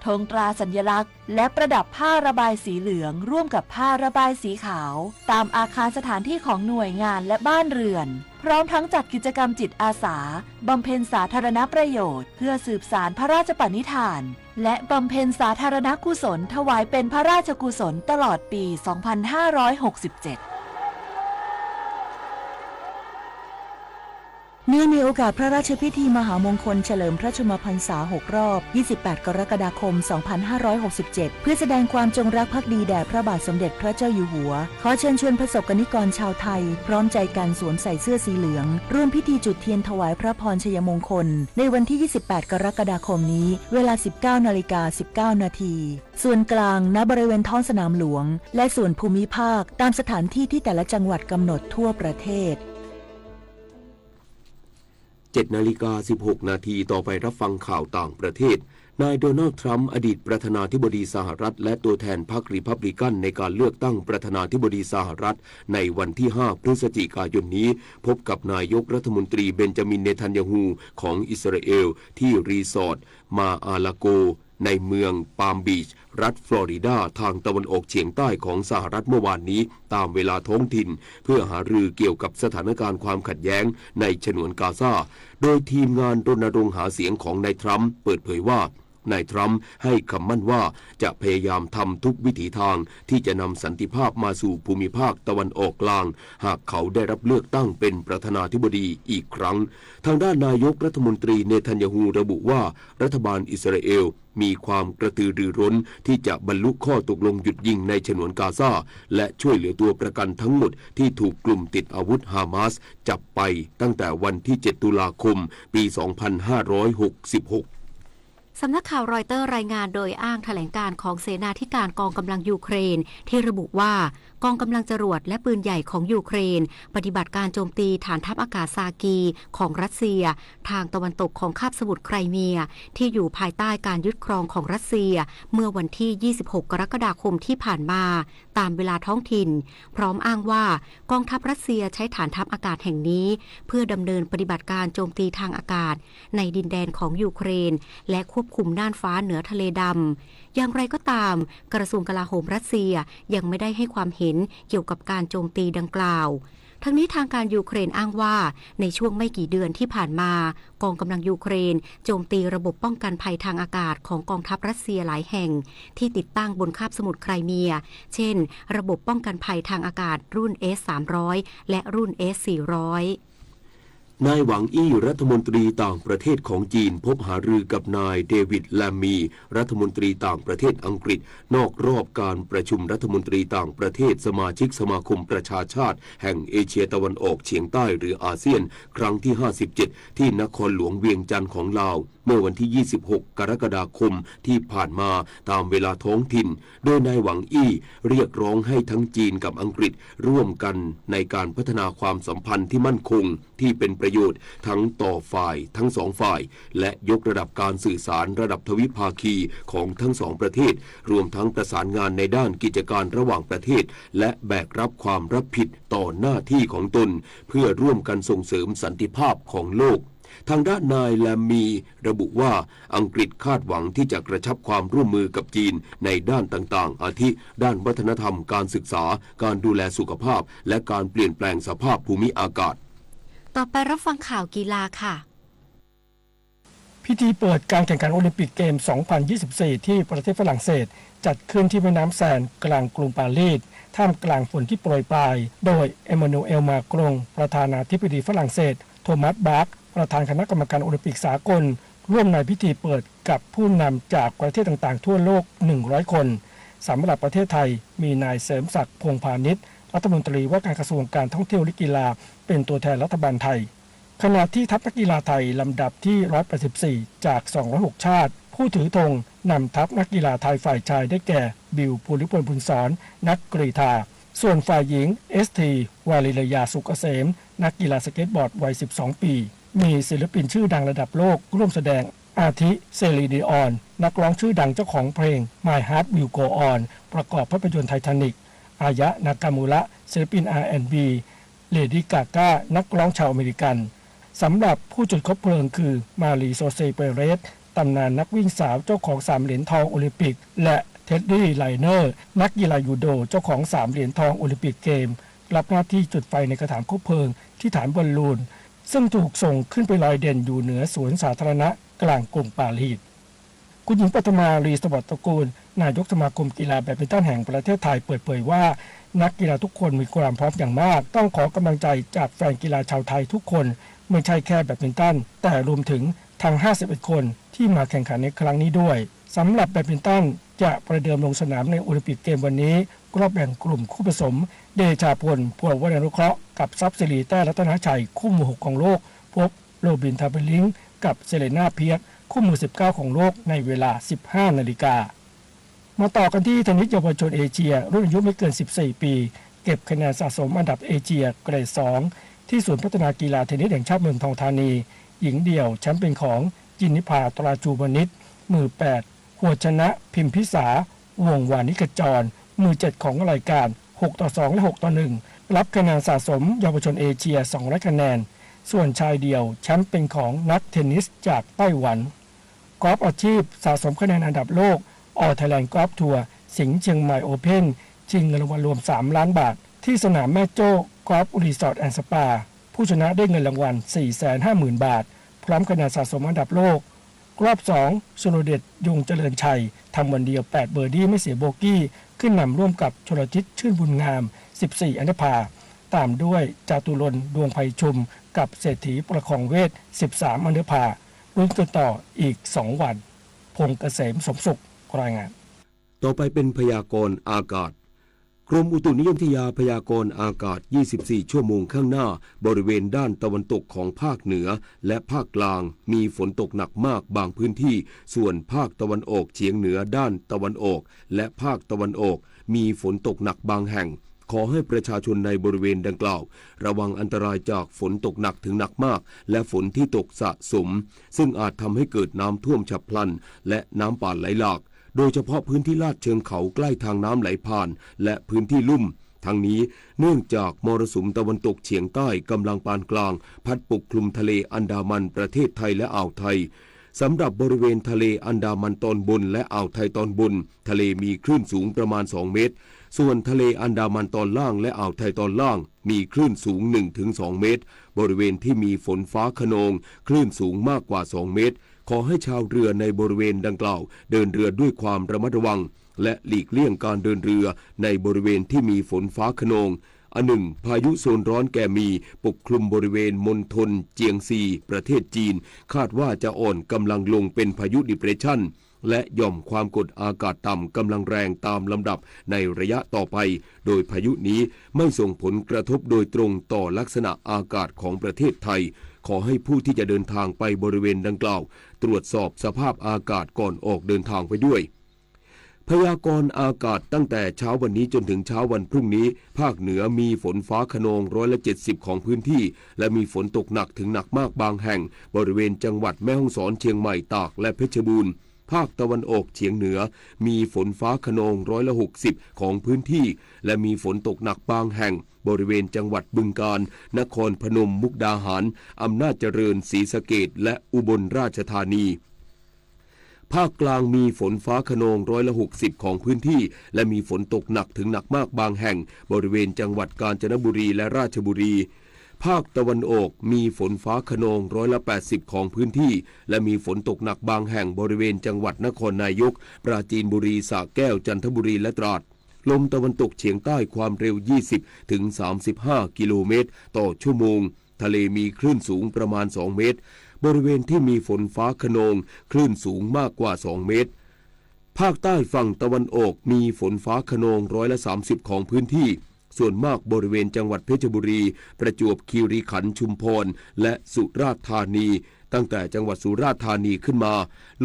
ธงตราสัญลักษณ์ และประดับผ้าระบายสีเหลืองร่วมกับผ้าระบายสีขาว ตามอาคารสถานที่ของหน่วยงานและบ้านเรือน พร้อมทั้งจัดกิจกรรมจิตอาสา บำเพ็ญสาธารณประโยชน์ เพื่อสืบสานพระราชปณิธาน และบำเพ็ญสาธารณกุศลถวายเป็นพระราชกุศลตลอดปี สองพันห้าร้อยหกสิบเจ็ด เนื่องในโอกาสพระราชพิธีมหามงคลเฉลิมพระชนมพรรษาหกรอบ ยี่สิบแปด กรกฎาคม สองพันห้าร้อยหกสิบเจ็ด เพื่อแสดงความจงรักภักดีแด่พระบาทสมเด็จพระเจ้าอยู่หัว ขอเชิญชวนประสบกนิกรชาวไทย พร้อมใจกันสวมใส่เสื้อสีเหลือง ร่วมพิธีจุดเทียนถวายพระพรชัยมงคล ในวันที่ ยี่สิบแปด กรกฎาคมนี้ เวลา สิบเก้านาฬิกาสิบเก้านาที ส่วนกลาง ณ บริเวณท้องสนามหลวง และส่วนภูมิภาค ตามสถานที่ที่แต่ละจังหวัดกำหนดทั่วประเทศ เจ็ดนาฬิกาสิบหกนาที ต่อไปรับฟังข่าวต่างประเทศ นายโดนัลด์ทรัมป์ อดีตประธานาธิบดีสหรัฐ และตัวแทนพรรครีพับลิกันในการเลือกตั้งประธานาธิบดีสหรัฐ ในวันที่ ห้า พฤศจิกายนนี้ พบกับนายกรัฐมนตรีเบนจามิน เนทันยาฮู ของอิสราเอล ที่รีสอร์ทมาอาลาโก ในเมืองปาล์มบีช รัฐฟลอริดา ทางตะวันออกเฉียงใต้ของสหรัฐเมื่อวานนี้ ตามเวลาท้องถิ่น เพื่อหารือเกี่ยวกับสถานการณ์ความขัดแย้งในฉนวนกาซา โดยทีมงานรณรงค์หาเสียงของนายทรัมป์เปิดเผยว่า นายทรัมป์ให้คำมั่นว่าจะพยายามทำทุกวิถีทางที่จะนำสันติภาพมาสู่ภูมิภาคตะวันออกกลาง หากเขาได้รับเลือกตั้งเป็นประธานาธิบดีอีกครั้ง ทางด้านนายกรัฐมนตรีเนทันยาฮูระบุว่า รัฐบาลอิสราเอลมีความกระตือรือร้นที่จะบรรลุข้อตกลงหยุดยิงในฉนวนกาซา และช่วยเหลือตัวประกันทั้งหมดที่ถูกกลุ่มติดอาวุธฮามาสจับไปตั้งแต่วันที่ เจ็ด ตุลาคม ปี สองพันห้าร้อยหกสิบหก สำนักข่าวรอยเตอร์รายงานโดยอ้างแถลงการณ์ของเสนาธิการกองกำลังยูเครน ที่ระบุว่า กองกำลังจรวดและปืนใหญ่ของยูเครน ปฏิบัติการโจมตีฐานทัพอากาศซากีของรัสเซีย ทางตะวันตกของคาบสมุทรไครเมีย ที่อยู่ภายใต้การยึดครองของรัสเซีย เมื่อวันที่ ยี่สิบหก กรกฎาคมที่ผ่านมา ตามเวลาท้องถิ่น พร้อมอ้างว่ากองทัพรัสเซียใช้ฐานทัพอากาศแห่งนี้ เพื่อดำเนินปฏิบัติการโจมตีทางอากาศในดินแดนของยูเครน และควบคุมน่านฟ้าเหนือทะเลดำ อย่างไรก็ตาม กระทรวงกลาโหมรัสเซียยังไม่ได้ให้ความเห็นเกี่ยวกับการโจมตีดังกล่าว ทั้งนี้ทางการยูเครนอ้างว่า ในช่วงไม่กี่เดือนที่ผ่านมา กองกำลังยูเครนโจมตีระบบป้องกันภัยทางอากาศของกองทัพรัสเซียหลายแห่ง ที่ติดตั้งบนคาบสมุทรไครเมีย เช่น ระบบป้องกันภัยทางอากาศรุ่น เอส สามร้อย และรุ่น เอส สี่ร้อย นายหวังอี้รัฐมนตรีต่างประเทศของจีนพบหารือกับนายเดวิด แลมมี รัฐมนตรีต่างประเทศอังกฤษ นอกรอบการประชุมรัฐมนตรีต่างประเทศสมาชิกสมาคมประชาชาติแห่งเอเชียตะวันออกเฉียงใต้หรืออาเซียน ครั้งที่ ห้าสิบเจ็ด ที่นครหลวงเวียงจันทน์ของลาว เมื่อวันที่ ยี่สิบหก กรกฎาคมที่ผ่านมาตามเวลาท้องถิ่น โดยนายหวังอี้เรียกร้องให้ทั้งจีนกับอังกฤษร่วมกันในการพัฒนาความสัมพันธ์ที่มั่นคง ที่เป็นประโยชน์ทั้งต่อฝ่ายทั้งสองฝ่าย และยกระดับการสื่อสารระดับทวิภาคีของทั้งสองประเทศ รวมทั้งประสานงานในด้านกิจการระหว่างประเทศ และแบกรับความรับผิดต่อหน้าที่ของตน เพื่อร่วมกันส่งเสริมสันติภาพของโลก ทางด้านนายแลมมีระบุว่า อังกฤษคาดหวังที่จะกระชับความร่วมมือกับจีนในด้านต่างๆ อาทิ ด้านวัฒนธรรม การศึกษา การดูแลสุขภาพ และการเปลี่ยนแปลงสภาพภูมิอากาศ ต่อไปรับฟังข่าวกีฬาค่ะ พิธีเปิดการแข่งขันโอลิมปิกเกม สองพันยี่สิบสี่ ที่ประเทศฝรั่งเศส จัดขึ้นที่แม่น้ำแซน กลางกรุงปารีส ท่ามกลางฝนที่โปรยปราย โดยเอมมานูเอล มาครง ประธานาธิบดีฝรั่งเศส โทมัส บาค ประธานคณะกรรมการโอลิมปิกสากล ร่วมในพิธีเปิดกับผู้นำจากประเทศต่างๆ ทั่วโลก หนึ่งร้อยคน สำหรับประเทศไทย มีนายเสริมศักดิ์ พงษ์พานิช รัฐมนตรีว่าการกระทรวงการท่องเที่ยวและกีฬา เป็นตัวแทนรัฐบาลไทย ขณะที่ทัพนักกีฬาไทยลำดับที่ ร้อยแปดสิบสี่ จาก สองร้อยหก ชาติ ผู้ถือธงนำทัพนักกีฬาไทยฝ่ายชายได้แก่ บิว ภูริพล บุญสอน นักกรีฑา ส่วนฝ่ายหญิง เอสที วาลีลยา สุกเกษม นักกีฬาสเกตบอร์ดวัย สิบสอง ปี มีศิลปินชื่อดังระดับโลกร่วมแสดง อาทิ เซลีน ดีออน นักร้องชื่อดังเจ้าของเพลง My Heart Will Go On ประกอบภาพยนตร์ไททานิค อายะ นากามูระ ศิลปิน อาร์แอนด์บี เลดี้ กาก้า นักร้องชาวอเมริกัน สำหรับผู้จุดคบเพลิงคือ มารี โซเซ เปเรส ตำนานนักวิ่งสาวเจ้าของสามเหรียญทองโอลิมปิก และเท็ดดี้ ไลเนอร์ นักกีฬายูโดเจ้าของสามเหรียญทองโอลิมปิกเกม รับหน้าที่จุดไฟในกระถางคบเพลิงที่ฐานบอลลูน ซึ่งถูกส่งขึ้นไปลอยเด่นอยู่เหนือสวนสาธารณะกลางกรุงปารีส คุณหญิงปัทมา ลีสวัสดิ์ตระกูล นายกสมาคมกีฬาแบดมินตันแห่งประเทศไทยเปิดเผยว่า นักกีฬาทุกคนมีความพร้อมอย่างมาก ต้องขอกำลังใจจากแฟนกีฬาชาวไทยทุกคน ไม่ใช่แค่แบดมินตัน แต่รวมถึงทั้ง ห้าสิบเอ็ด คนที่มาแข่งขันในครั้งนี้ด้วย สำหรับแบดมินตันจะประเดิมลงสนามในโอลิมปิกเกมวันนี้ รอบแบ่งกลุ่มคู่ผสม เดชาพล พลวรรณานุเคราะห์ กับทรัพย์สิริ แต้รัตนชัย คู่มือหกของโลก พบ โรบิน ทาเบอร์ลิงก์ กับเซเลนา เพียก คู่มือสิบเก้าของโลก ในเวลา สิบห้านาฬิกา มาต่อกันที่เทนนิสเยาวชนเอเชีย รุ่นอายุไม่เกิน สิบสี่ ปี เก็บคะแนนสะสมอันดับเอเชียเกรด สอง ที่ศูนย์พัฒนากีฬาเทนนิสแห่งชาติเมืองทองธานี หญิงเดี่ยวแชมป์เป็นของ จินนิพา ตราชูวณิช มือ แปด หัวดชนะ พิมพิสา วงศ์วานิชขจร มือ เจ็ด ของรายการ หกต่อสอง และ หกต่อหนึ่ง รับคะแนนสะสมเยาวชนเอเชีย สองร้อย คะแนน ส่วนชายเดี่ยวแชมป์เป็นของนักเทนนิสจากไต้หวัน กอล์ฟอาชีพสะสมคะแนนอันดับโลก All Thailand Golf Tour สิงห์เชียงใหม่โอเพ่น ชิงเงินรางวัลรวม สามล้านบาท ที่สนามแม่โจ้ Golf Resort and Spa ผู้ชนะได้เงินรางวัล สี่แสนห้าหมื่น บาท พร้อมคะแนนสะสมอันดับโลก รอบ สอง สุรเดช ยงเจริญชัย ทำวันเดียว แปด เบอร์ดี้ ไม่เสียโบกี้ ขึ้นนำร่วมกับชลทิศ ชื่นบุญงาม สิบสี่ อันเดอร์พาร์ ตามด้วยจาตุรนต์ ดวงไพชุม กับเศรษฐี ประคองเวช สิบสาม อันเดอร์พาร์ ลุ้นกันต่ออีก สอง วัน พงษ์เกษม สมสุข รายงาน ต่อไปเป็นพยากรณ์อากาศ กรมอุตุนิยมวิทยาพยากรณ์อากาศ ยี่สิบสี่ ชั่วโมงข้างหน้า บริเวณด้านตะวันตกของภาคเหนือ และภาคกลาง มีฝนตกหนักมากบางพื้นที่ ส่วนภาคตะวันออกเฉียงเหนือด้านตะวันออก และภาคตะวันออก มีฝนตกหนักบางแห่ง ขอให้ประชาชนในบริเวณดังกล่าว ระวังอันตรายจากฝนตกหนักถึงหนักมาก และฝนที่ตกสะสม ซึ่งอาจทำให้เกิดน้ำท่วมฉับพลัน และน้ำป่าไหลหลาก โดยเฉพาะพื้นที่ลาดเชิงเขาใกล้ทางน้ำไหลผ่าน และพื้นที่ลุ่ม ทั้งนี้เนื่องจากมรสุมตะวันตกเฉียงใต้กำลังปานกลาง พัดปกคลุมทะเลอันดามันประเทศไทยและอ่าวไทย สำหรับบริเวณทะเลอันดามันตอนบนและอ่าวไทยตอนบน ทะเลมีคลื่นสูงประมาณ สอง เมตร ส่วนทะเลอันดามันตอนล่างและอ่าวไทยตอนล่าง มีคลื่นสูง หนึ่งถึงสอง เมตร บริเวณที่มีฝนฟ้าคะนอง คลื่นสูงมากกว่า สอง เมตร ขอให้ชาวเรือในบริเวณดังกล่าว เดินเรือด้วยความระมัดระวัง และหลีกเลี่ยงการเดินเรือในบริเวณที่มีฝนฟ้าคะนอง อันหนึ่ง พายุโซนร้อนแกมี ปกคลุมบริเวณมณฑลเจียงซี ประเทศจีน คาดว่าจะอ่อนกำลังลงเป็นพายุ depression และหย่อมความกดอากาศต่ำกำลังแรงตามลำดับในระยะต่อไป โดยพายุนี้ไม่ส่งผลกระทบโดยตรงต่อลักษณะอากาศของประเทศไทย ขอให้ผู้ที่จะเดินทางไปบริเวณดังกล่าว ตรวจสอบสภาพอากาศก่อนออกเดินทางไว้ด้วย พยากรณ์อากาศตั้งแต่เช้าวันนี้จนถึงเช้าวันพรุ่งนี้ ภาคเหนือมีฝนฟ้าคะนองร้อยละเจ็ดสิบของพื้นที่ และมีฝนตกหนักถึงหนักมากบางแห่ง บริเวณจังหวัดแม่ฮ่องสอน เชียงใหม่ ตาก และเพชรบูรณ์ ภาคตะวันออกเฉียงเหนือ มีฝนฟ้าคะนองร้อยละหกสิบของพื้นที่ และมีฝนตกหนักบางแห่ง บริเวณจังหวัดบึงกาฬ นครพนม มุกดาหาร อำนาจเจริญ ศรีสะเกษ และอุบลราชธานี ภาคกลางมีฝนฟ้าคะนองร้อยละหกสิบของพื้นที่ และมีฝนตกหนักถึงหนักมากบางแห่ง บริเวณจังหวัดกาญจนบุรีและราชบุรี ภาคตะวันออกมีฝนฟ้าคะนองร้อยละแปดสิบของพื้นที่ และมีฝนตกหนักบางแห่งบริเวณจังหวัดนครนายก ปราจีนบุรี สระแก้ว จันทบุรี และตราด ลมตะวันตกเฉียงใต้ความเร็ว ยี่สิบถึงสามสิบห้า กิโลเมตรต่อชั่วโมง ทะเลมีคลื่นสูงประมาณ สอง เมตร บริเวณที่มีฝนฟ้าคะนอง คลื่นสูงมากกว่า สอง เมตร ภาคใต้ฝั่งตะวันออกมีฝนฟ้าคะนองร้อยละสามสิบของพื้นที่ ส่วนมากบริเวณจังหวัดเพชรบุรี ประจวบคีรีขันธ์ ชุมพร และสุราษฎร์ธานี ตั้งแต่จังหวัดสุราษฎร์ธานีขึ้นมา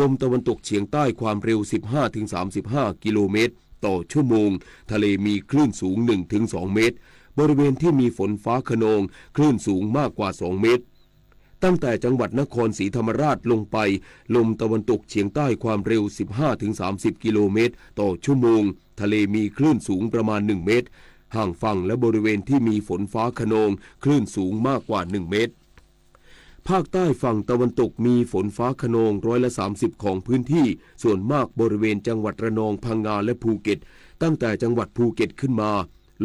ลมตะวันตกเฉียงใต้ความเร็ว สิบห้าถึงสามสิบห้า กิโลเมตรต่อชั่วโมง ทะเลมีคลื่นสูง หนึ่งถึงสอง เมตร บริเวณที่มีฝนฟ้าคะนอง คลื่นสูงมากกว่า สอง เมตร ตั้งแต่จังหวัดนครศรีธรรมราชลงไป ลมตะวันตกเฉียงใต้ความเร็ว สิบห้าถึงสามสิบ กิโลเมตรต่อชั่วโมง ทะเลมีคลื่นสูงประมาณ หนึ่ง เมตร ห่างฝั่งและบริเวณที่มีฝนฟ้าคะนอง คลื่นสูงมากกว่า หนึ่ง เมตร ภ ภาคใต้ฝั่งตะวันตกมีฝนฟ้าคะนองร้อยละสามสิบของพื้นที่ ส่วนมากบริเวณจังหวัดระนอง พังงา และภูเก็ต ตั้งแต่จังหวัดภูเก็ตขึ้นมา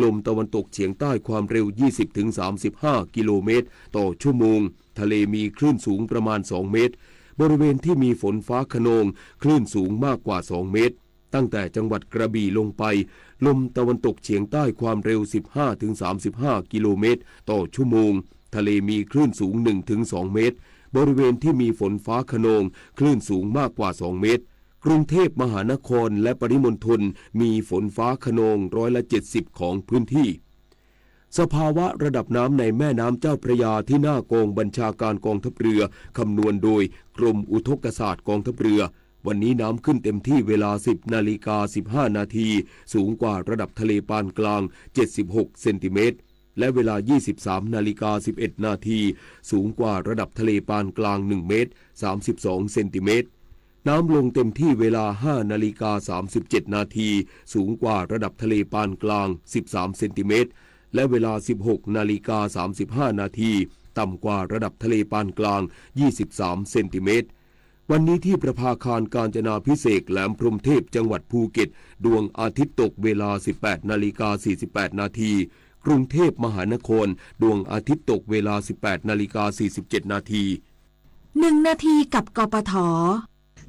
ลมตะวันตกเฉียงใต้ความเร็วยี่สิบถึงสามสิบห้ากิโลเมตรต่อชั่วโมง ทะเลมีคลื่นสูงประมาณสองเมตร บริเวณที่มีฝนฟ้าคะนอง คลื่นสูงมากกว่าสองเมตร ตั้งแต่จังหวัดกระบี่ลงไป ลมตะวันตกเฉียงใต้ความเร็วสิบห้าถึงสามสิบห้ากิโลเมตรต่อชั่วโมง ทะเลมีคลื่นสูงหนึ่งถึงสองเมตร บริเวณที่มีฝนฟ้าคะนอง คลื่นสูงมากกว่าสองเมตร กรุงเทพมหานครและปริมณฑลมีฝนฟ้าคะนองร้อยละเจ็ดสิบของพื้นที่ สภาวะระดับน้ำในแม่น้ำเจ้าพระยาที่หน้ากองบัญชาการกองทัพเรือ คำนวณโดยกรมอุทกศาสตร์กองทัพเรือ วันนี้น้ำขึ้นเต็มที่เวลาสิบนาฬิกาสิบห้านาที สูงกว่าระดับทะเลปานกลางเจ็ดสิบหกเซนติเมตร และเวลายี่สิบสามนาฬิกาสิบเอ็ดนาที สูงกว่าระดับทะเลปานกลางหนึ่งเมตรสามสิบสองเซนติเมตร น้ำลงเต็มที่เวลาห้านาฬิกาสามสิบเจ็ดนาที สูงกว่าระดับทะเลปานกลางสิบสามเซนติเมตร และเวลาสิบหกนาฬิกาสามสิบห้านาที ต่ำกว่าระดับทะเลปานกลางยี่สิบสามเซนติเมตร วันนี้ที่ประภาคารกาญจนาภิเษกแหลมพรหมเทพ จังหวัดภูเก็ต ดวงอาทิตย์ตกเวลาสิบแปดนาฬิกาสี่สิบแปดนาที กรุงเทพมหานคร ดวงอาทิตย์ตกเวลาสิบแปดนาฬิกาสี่สิบเจ็ดนาที หนึ่งนาทีกับ กปท.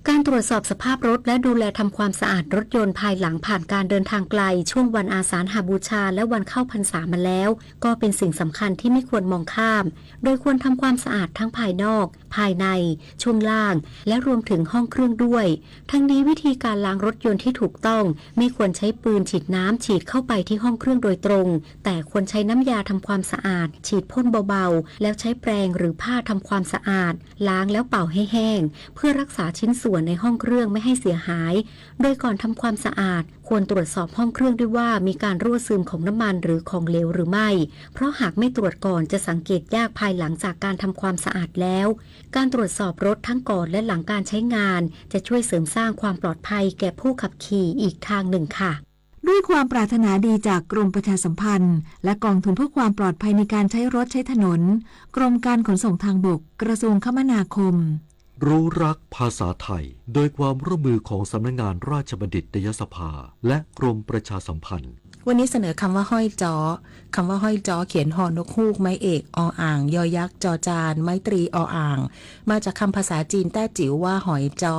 การตรวจสอบสภาพรถและดูแลทำความสะอาดรถยนต์ภายหลังผ่านการเดินทางไกลช่วงวันอาสาฬหบูชาและวันเข้าพรรษามาแล้ว ก็เป็นสิ่งสำคัญที่ไม่ควรมองข้าม โดยควรทำความสะอาดทั้งภายนอก ภายใน ช่วงล่าง และรวมถึงห้องเครื่องด้วย ทั้งนี้วิธีการล้างรถยนต์ที่ถูกต้อง ไม่ควรใช้ปืนฉีดน้ำฉีดเข้าไปที่ห้องเครื่องโดยตรง แต่ควรใช้น้ำยาทำความสะอาด ฉีดพ่นเบาๆ แล้วใช้แปรงหรือผ้าทำความสะอาด ล้างแล้วเป่าให้แห้ง เพื่อรักษาชิ้นส่วนในห้องเครื่องไม่ให้เสียหาย โดยก่อนทำความสะอาด ควรตรวจสอบห้องเครื่องด้วยว่ามีการรั่วซึมของน้ำมันหรือของเหลวหรือไม่ เพราะหากไม่ตรวจก่อนจะสังเกตยากภายหลังจากการทำความสะอาดแล้ว การตรวจสอบรถทั้งก่อนและหลังการใช้งาน จะช่วยเสริมสร้างความปลอดภัยแก่ผู้ขับขี่อีกทางหนึ่งค่ะ ด้วยความปรารถนาดีจากกรมประชาสัมพันธ์ และกองทุนเพื่อความปลอดภัยในการใช้รถใช้ถนน กรมการขนส่งทางบก กระทรวงคมนาคม รู้รักภาษาไทย โดยความร่วมมือของสำนักงานราชบัณฑิตยสภา และกรมประชาสัมพันธ์ วันนี้เสนอคำว่าฮ้อยจ๊อ คำว่าฮ้อยจ๊อเขียน ฮ นกฮูก ไม้เอก ออ่าง ยอยักษ์ จอจาน ไม้ตรี ออ่าง มาจากคำภาษาจีนแต้จิ๋วว่าหอยจ๊อ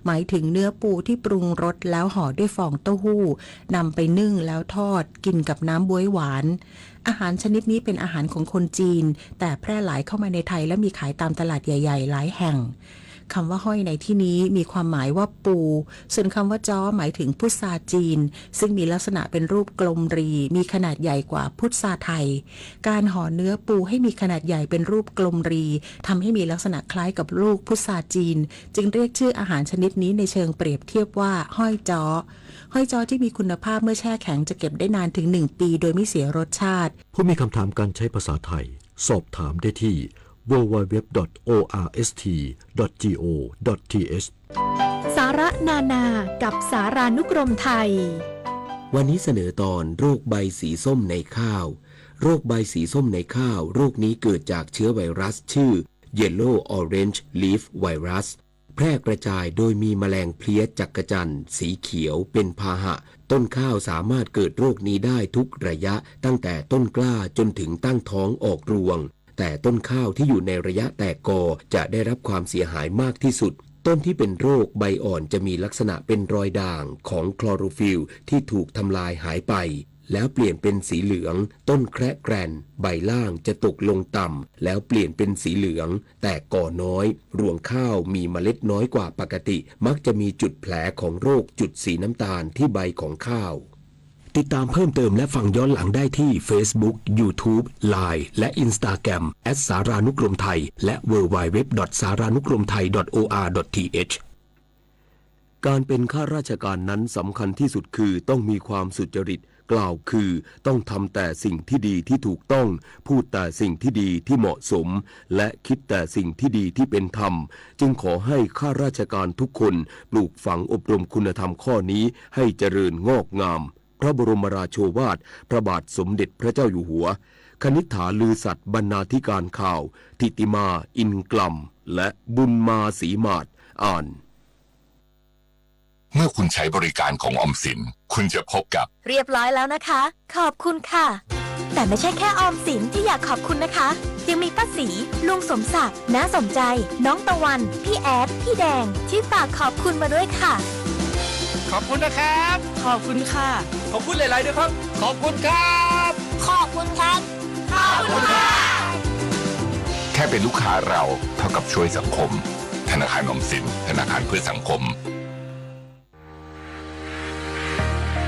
หมายถึงเนื้อปูที่ปรุงรสแล้วห่อด้วยฟองเต้าหู้ นำไปนึ่งแล้วทอด กินกับน้ำบ๊วยหวาน อาหารชนิดนี้เป็นอาหารของคนจีน แต่แพร่หลายเข้ามาในไทยและมีขายตามตลาดใหญ่ๆ หลายแห่ง คำว่าฮ้อยในที่นี้มีความหมายว่าปู ส่วนคำว่าจ๊อหมายถึงพุทราจีน ซึ่งมีลักษณะเป็นรูปกลมรี มีขนาดใหญ่กว่าพุทราไทย การห่อเนื้อปูให้มีขนาดใหญ่เป็นรูปกลมรี ทำให้มีลักษณะคล้ายกับลูกพุทราจีน จึงเรียกชื่ออาหารชนิดนี้ในเชิงเปรียบเทียบว่าฮ้อยจ๊อ ฮ้อยจ๊อที่มีคุณภาพเมื่อแช่แข็งจะเก็บได้นานถึงหนึ่งปีโดยไม่เสียรสชาติ ผู้มีคำถามการใช้ภาษาไทย สอบถามได้ที่ ดับเบิลยู ดับเบิลยู ดับเบิลยู ดอท โออาร์เอสที ดอท จีโอ ดอท ทีเอช สาระนานากับสารานุกรมไทย วันนี้เสนอตอนโรคใบสีส้มในข้าว โรคใบสีส้มในข้าว โรคนี้เกิดจากเชื้อไวรัสชื่อ Yellow Orange Leaf Virus แพร่กระจายโดยมีแมลงเพลี้ยจักจั่นสีเขียวเป็นพาหะ ต้นข้าวสามารถเกิดโรคนี้ได้ทุกระยะ ตั้งแต่ต้นกล้าจนถึงตั้งท้องออกรวง แต่ต้นข้าวที่อยู่ในระยะแตกกอจะได้รับความเสียหายมากที่สุด ต้นที่เป็นโรคใบอ่อนจะมีลักษณะเป็นรอยด่างของคลอโรฟิลล์ที่ถูกทำลายหายไป แล้วเปลี่ยนเป็นสีเหลือง ต้นแคระแกรน ใบล่างจะตกลงต่ำ แล้วเปลี่ยนเป็นสีเหลือง แตกกอน้อย รวงข้าวมีเมล็ดน้อยกว่าปกติ มักจะมีจุดแผลของโรคจุดสีน้ำตาลที่ใบของข้าว ติดตามเพิ่มเติมและฟังย้อนหลังได้ที่ Facebook YouTube Line และ Instagram แอท สารานุกรมไทย และ ดับเบิลยู ดับเบิลยู ดับเบิลยู ดอท สารานุกรมไทย ดอท โออาร์ ดอท ทีเอช การเป็นข้าราชการนั้นสำคัญที่สุดคือต้องมีความสุจริต กล่าวคือต้องทำแต่สิ่งที่ดีที่ถูกต้อง พูดแต่สิ่งที่ดีที่เหมาะสม และคิดแต่สิ่งที่ดีที่เป็นธรรม จึงขอให้ข้าราชการทุกคนปลูกฝังอบรมคุณธรรมข้อนี้ให้เจริญงอกงาม พระบรมราโชวาท พระบาทสมเด็จพระเจ้าอยู่หัว คณิษฐา ลือสัตย์ บรรณาธิการข่าว ธิติมา อินกล่ำ และบุญมา ศรีหมาด อ่าน เมื่อคุณใช้บริการของออมสิน คุณจะพบกับ เรียบร้อยแล้วนะคะ ขอบคุณค่ะ แต่ไม่ใช่แค่ออมสินที่อยากขอบคุณนะคะ ยังมีป้าศรี ลุงสมศักดิ์ น้าสมใจ น้องตะวัน พี่แอด พี่แดง ที่ฝากขอบคุณมาด้วยค่ะ ขอบคุณนะครับ ขอบคุณค่ะ ขอบคุณหลายๆ ด้วยครับ ขอบคุณครับ ขอบคุณครับ ขอบคุณค่ะ แค่เป็นลูกค้าเราเท่ากับช่วยสังคม ธนาคารออมสิน ธนาคารเพื่อสังคม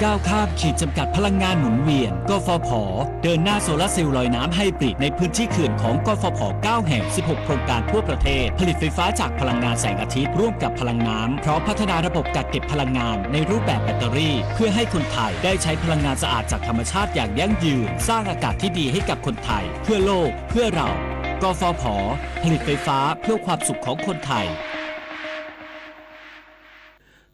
ก้าวข้ามขีดจำกัดพลังงานหมุนเวียน กฟผ เดินหน้าโซลาร์เซลล์ลอยน้ำไฮบริดในพื้นที่เขื่อนของ กฟผ เก้าแห่ง สิบหกโครงการทั่วประเทศ ผลิตไฟฟ้าจากพลังงานแสงอาทิตย์ร่วมกับพลังน้ำ พร้อมพัฒนาระบบกักเก็บพลังงานในรูปแบบแบตเตอรี่ เพื่อให้คนไทยได้ใช้พลังงานสะอาดจากธรรมชาติอย่างยั่งยืน สร้างอากาศที่ดีให้กับคนไทย เพื่อโลก เพื่อเรา กฟผ ผลิตไฟฟ้าเพื่อความสุขของคนไทย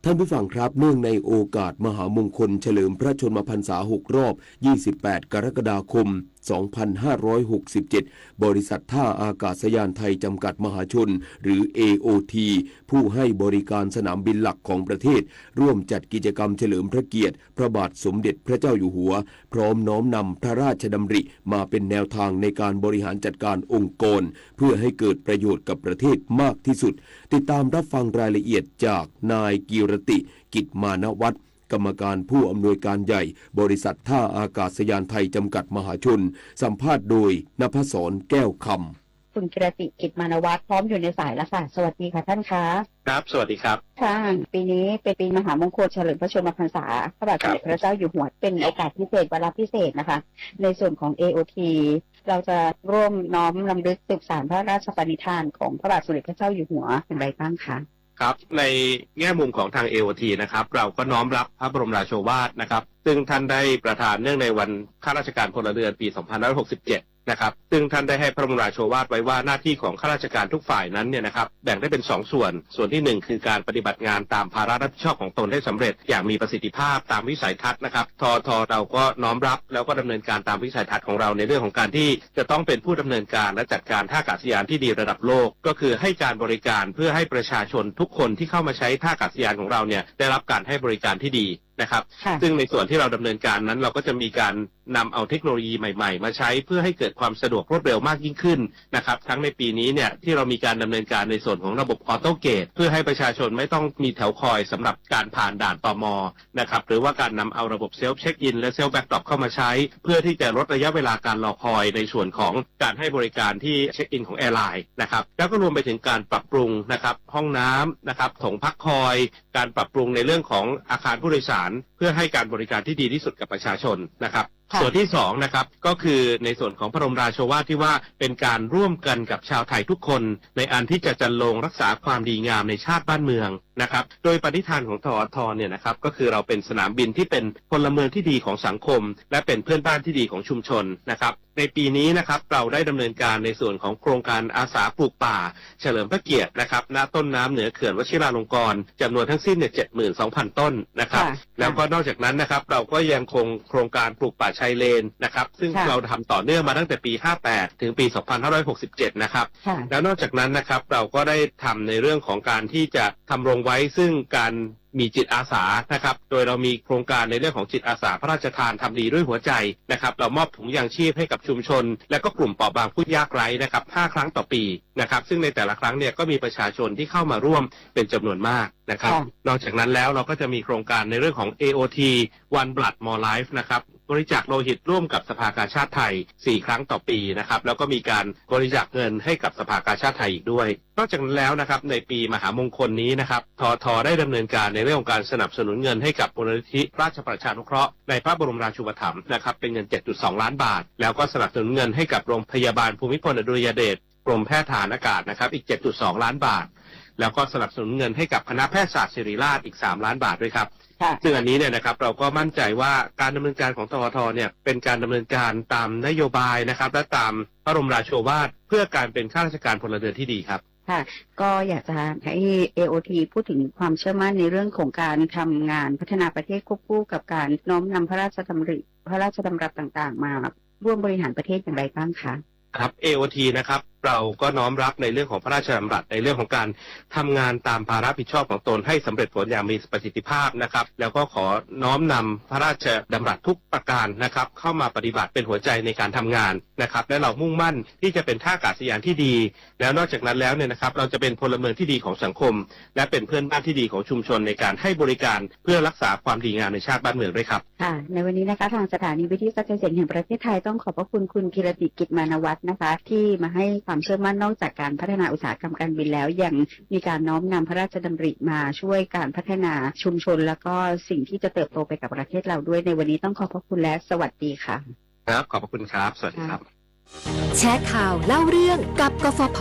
ท่านผู้ฟังครับ เนื่องในโอกาสมหามงคลเฉลิมพระชนมพรรษาหกรอบ ยี่สิบแปด กรกฎาคม สองพันห้าร้อยหกสิบเจ็ด บริษัทท่าอากาศยานไทยจำกัดมหาชน หรือ เอโอที ผู้ให้บริการสนามบินหลักของประเทศ ร่วมจัดกิจกรรมเฉลิมพระเกียรติพระบาทสมเด็จพระเจ้าอยู่หัว พร้อมน้อมนำพระราชดำริมาเป็นแนวทางในการบริหารจัดการองค์กร เพื่อให้เกิดประโยชน์กับประเทศมากที่สุด ติดตามรับฟังรายละเอียดจากนายกีรติ กิจมานวัฒน์ กรรมการผู้อำนวยการใหญ่ บริษัทท่าอากาศยานไทยจำกัดมหาชน สัมภาษณ์โดย ณภศร แก้วคำ คุณกีรติ กิจมานวัฒน์ พร้อมอยู่ในสายแล้วค่ะ สวัสดีค่ะท่านคะ ครับ สวัสดีครับ ค่ะ ปีนี้เป็นปีมหามงคลเฉลิมพระชนมพรรษาพระบาทสมเด็จพระเจ้าอยู่หัว เป็นโอกาสพิเศษ วาระพิเศษนะคะ ในส่วนของ เอโอที เราจะร่วมน้อมรำลึกสืบสานพระราชปณิธานของพระบาทสมเด็จพระเจ้าอยู่หัวอย่างไรบ้างคะ ครับ ในแง่มุมของทาง เอโอที นะครับ เราก็น้อมรับพระบรมราโชวาทนะครับ ซึ่งท่านได้ประทานเนื่องในวันข้าราชการพลเรือนปี สองพันห้าร้อยหกสิบเจ็ด นะครับ ซึ่งท่านได้ให้พระบรมราโชวาทไว้ว่าหน้าที่ของข้าราชการทุกฝ่ายนั้นเนี่ยนะครับ แบ่งได้เป็นสองส่วน ส่วนที่หนึ่งคือการปฏิบัติงานตามภาระรับผิดชอบของตนให้สำเร็จอย่างมีประสิทธิภาพตามวิสัยทัศน์นะครับ ทท เราก็น้อมรับแล้วก็ดำเนินการตามวิสัยทัศน์ของเราในเรื่องของการที่จะต้องเป็นผู้ดำเนินการและจัดการท่าอากาศยานที่ดีระดับโลก ก็คือให้การบริการเพื่อให้ประชาชนทุกคนที่เข้ามาใช้ท่าอากาศยานของเราเนี่ยได้รับการให้บริการที่ดี นะครับ ค่ะ ซึ่งในส่วนที่เราดำเนินการนั้น เราก็จะมีการนำเอาเทคโนโลยีใหม่ๆ มาใช้เพื่อให้เกิดความสะดวกรวดเร็วมากยิ่งขึ้นนะครับ ทั้งในปีนี้เนี่ยที่เรามีการดำเนินการในส่วนของระบบออโต้เกต เพื่อให้ประชาชนไม่ต้องมีแถวคอยสำหรับการผ่านด่าน ตม นะครับ หรือว่าการนำเอาระบบเซลฟ์เช็คอินและเซลฟ์แบ็กดรอปเข้ามาใช้ เพื่อที่จะลดระยะเวลาการรอคอยในส่วนของการให้บริการที่เช็คอินของแอร์ไลน์นะครับ แล้วก็รวมไปถึงการปรับปรุงนะครับ ห้องน้ำนะครับ โถงพักคอย การปรับปรุงในเรื่องของอาคารผู้โดยสาร เพื่อให้การบริการที่ดีที่สุดกับประชาชนนะครับ ค่ะ ส่วนที่สองนะครับ ก็คือในส่วนของพระบรมราโชวาทที่ว่าเป็นการร่วมกันกับชาวไทยทุกคน ในอันที่จะจรรโลงรักษาความดีงามในชาติบ้านเมืองนะครับ โดยปณิธานของ ทท เนี่ยนะครับ ก็คือเราเป็นสนามบินที่เป็นพลเมืองที่ดีของสังคม และเป็นเพื่อนบ้านที่ดีของชุมชนนะครับ ในปีนี้นะครับ เราได้ดำเนินการในส่วนของโครงการอาสาปลูกป่าเฉลิมพระเกียรตินะครับ ณ ต้นน้ำเหนือเขื่อนวชิราลงกรณ์ จำนวนทั้งสิ้นเนี่ย เจ็ดหมื่นสองพัน ต้นนะครับ ค่ะ แล้วก็นอกจากนั้นนะครับ เราก็ยังคงโครงการปลูกป่าชายเลนนะครับ ซึ่ง ค่ะ เราทำต่อเนื่องมาตั้งแต่ปี ห้าแปด ถึงปี สองพันห้าร้อยหกสิบเจ็ด นะครับ ค่ะ แล้วนอกจากนั้นนะครับ เราก็ได้ทำในเรื่องของการที่จะทำรงไว้ซึ่งการ มีจิตอาสานะครับ โดยเรามีโครงการในเรื่องของจิตอาสาพระราชทานทำดีด้วยหัวใจนะครับ เรามอบถุงยางชีพให้กับชุมชน และก็กลุ่มเปราะบางผู้ยากไร้นะครับ ห้าครั้งต่อปีนะครับ ซึ่งในแต่ละครั้งเนี่ยก็มีประชาชนที่เข้ามาร่วมเป็นจำนวนมากนะครับ ค่ะ นอกจากนั้นแล้วเราก็จะมีโครงการในเรื่องของ เอโอที One Blood More Life นะครับ บริจาคโลหิตร่วมกับสภากาชาดไทย สี่ครั้งต่อปีนะครับ แล้วก็มีการบริจาคเงินให้กับสภากาชาดไทยอีกด้วย นอกจากนั้นแล้วนะครับ ในปีมหามงคลนี้นะครับ ทท ได้ดำเนินการในเรื่องของการสนับสนุนเงินให้กับมูลนิธิราชประชานุเคราะห์ในพระบรมราชูปถัมภ์นะครับ เป็นเงิน เจ็ดจุดสองล้านบาท แล้วก็สนับสนุนเงินให้กับโรงพยาบาลภูมิพลอดุลยเดช กรมแพทย์ทหารอากาศนะครับ อีก เจ็ดจุดสองล้านบาท แล้วก็สนับสนุนเงินให้กับคณะแพทยศาสตร์ศิริราชอีก สามล้านบาทด้วยครับ ค่ะ ซึ่งอันนี้เนี่ยนะครับ เราก็มั่นใจว่าการดำเนินการของ ทท เนี่ย เป็นการดำเนินการตามนโยบายนะครับ และตามพระบรมราโชวาท เพื่อการเป็นข้าราชการพลเรือนที่ดีครับ ค่ะ ก็อยากจะให้ เอโอที พูดถึงความเชื่อมั่นในเรื่องของการทำงานพัฒนาประเทศควบคู่กับการน้อมนำพระราชดำริ พระราชดำรัสต่างๆ มา ร่วมบริหารประเทศอย่างไรบ้างคะ ครับ เอโอที นะครับ เราก็น้อมรับในเรื่องของพระราชดำรัสในเรื่องของการทำงานตามภาระรับผิดชอบของตนให้สำเร็จผลอย่างมีประสิทธิภาพนะครับ แล้วก็ขอน้อมนำพระราชดำรัสทุกประการนะครับ เข้ามาปฏิบัติเป็นหัวใจในการทำงานนะครับ และเรามุ่งมั่นที่จะเป็นท่าอากาศยานที่ดี แล้วนอกจากนั้นแล้วเนี่ยนะครับ เราจะเป็นพลเมืองที่ดีของสังคม และเป็นเพื่อนบ้านที่ดีของชุมชนในการให้บริการเพื่อรักษาความดีงามในชาติบ้านเมืองด้วยครับ ค่ะ ในวันนี้นะคะ ทางสถานีวิทยุกระจายเสียงแห่งประเทศไทยต้องขอบพระคุณคุณกิรติ กิจมานวัฒน์นะคะ ที่มาให้ความเชื่อมั่น นอกจากการพัฒนาอุตสาหกรรมการบินแล้ว ยังมีการน้อมนำพระราชดำริมาช่วยการพัฒนาชุมชน แล้วก็สิ่งที่จะเติบโตไปกับประเทศเราด้วย ในวันนี้ต้องขอบพระคุณและสวัสดีค่ะ ครับ ขอบพระคุณครับ สวัสดีครับ แชร์ข่าวเล่าเรื่องกับ กฟผ.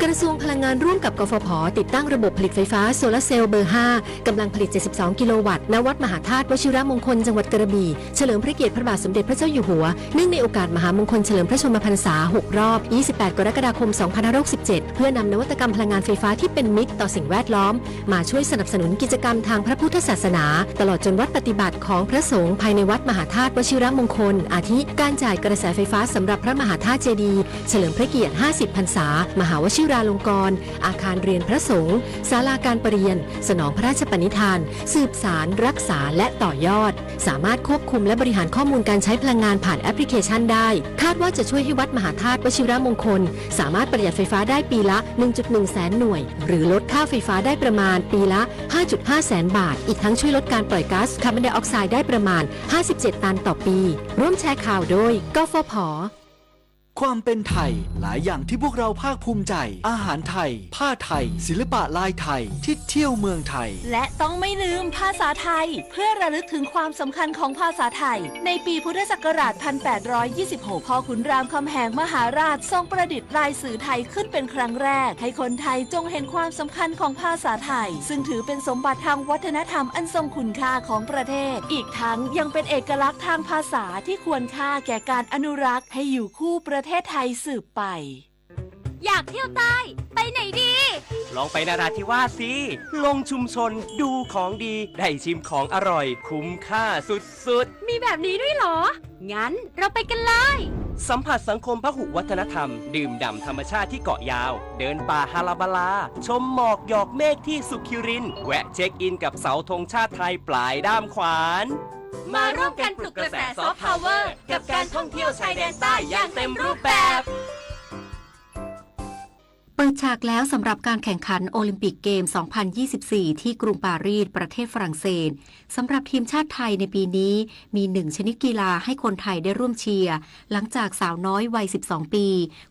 กระทรวงพลังงานร่วมกับ กฟผ. ติดตั้งระบบผลิตไฟฟ้าโซลาร์เซลล์เบอร์ห้า กำลังผลิตเจ็ดสิบสองกิโลวัตต์ ณ วัดมหาธาตุวชิรมงคล จังหวัดกระบี่ เฉลิมพระเกียรติพระบาทสมเด็จพระเจ้าอยู่หัว เนื่องในโอกาสมหามงคลเฉลิมพระชนมพรรษาหกรอบ ยี่สิบแปดกรกฎาคมสองพันห้าร้อยหกสิบเจ็ด เพื่อนำนวัตกรรมพลังงานไฟฟ้าที่เป็นมิตรต่อสิ่งแวดล้อม มาช่วยสนับสนุนกิจกรรมทางพระพุทธศาสนา ตลอดจนวัตรปฏิบัติของพระสงฆ์ภายในวัดมหาธาตุวชิรมงคล อาทิ การจ่ายกระแสไฟฟ้าสำหรับพระมหาธาตุเจดีย์ เฉลิมพระเกียรติห้าสิบพรรษา มหาวชิราลงกรณ์ อาคารเรียนพระสงฆ์ ศาลาการประเรียน สนองพระราชปณิธาน สืบสาน รักษา และต่อยอด สามารถควบคุมและบริหารข้อมูลการใช้พลังงานผ่านแอปพลิเคชันได้ คาดว่าจะช่วยให้วัดมหาธาตุวชิรมงคล สามารถประหยัดไฟฟ้าได้ปีละ หนึ่งจุดหนึ่งแสนหน่วย หรือลดค่าไฟฟ้าได้ประมาณปีละ ห้าจุดห้าแสนบาท อีกทั้งช่วยลดการปล่อยก๊าซคาร์บอนไดออกไซด์ได้ประมาณ ห้าสิบเจ็ดตันต่อปี ร่วมแชร์ข่าวโดย กฟผ. ความเป็นไทย หลายอย่างที่พวกเราภาคภูมิใจ อาหารไทย ผ้าไทย ศิลปะลายไทย ที่เที่ยวเมืองไทย และต้องไม่ลืมภาษาไทย เพื่อระลึกถึงความสำคัญของภาษาไทย ในปีพุทธศักราช พันแปดร้อยยี่สิบหก พ่อขุนรามคำแหงมหาราชทรงประดิษฐ์ลายสื่อไทยขึ้นเป็นครั้งแรก ให้คนไทยจงเห็นความสำคัญของภาษาไทย ซึ่งถือเป็นสมบัติทางวัฒนธรรมอันทรงคุณค่าของประเทศ อีกทั้งยังเป็นเอกลักษณ์ทางภาษาที่ควรค่าแก่การอนุรักษ์ ให้อยู่คู่ประเทศไทยสืบไป อยากเที่ยวใต้ ไปไหนดี ลองไปนราธิวาสสิ ลงชุมชน ดูของดี ได้ชิมของอร่อย คุ้มค่าสุดๆ มีแบบนี้ด้วยเหรอ งั้นเราไปกันเลย สัมผัสสังคมพหุวัฒนธรรม ดื่มด่ำธรรมชาติที่เกาะยาว เดินป่าฮาลาบาลา ชมหมอกหยอกเมฆที่สุขิรินทร์ แวะเช็คอินกับเสาธงชาติไทยปลายด้ามขวาน มาร่วมกันปลุกกระแสซอฟต์พาวเวอร์ กับการท่องเที่ยวชายแดนใต้อย่างเต็มรูปแบบ เปิดฉากแล้วสำหรับการแข่งขันโอลิมปิกเกม สองพันยี่สิบสี่ ที่กรุงปารีส ประเทศฝรั่งเศส สำหรับทีมชาติไทยในปีนี้ มีหนึ่งชนิดกีฬาให้คนไทยได้ร่วมเชียร์ หลังจากสาวน้อยวัย สิบสอง ปี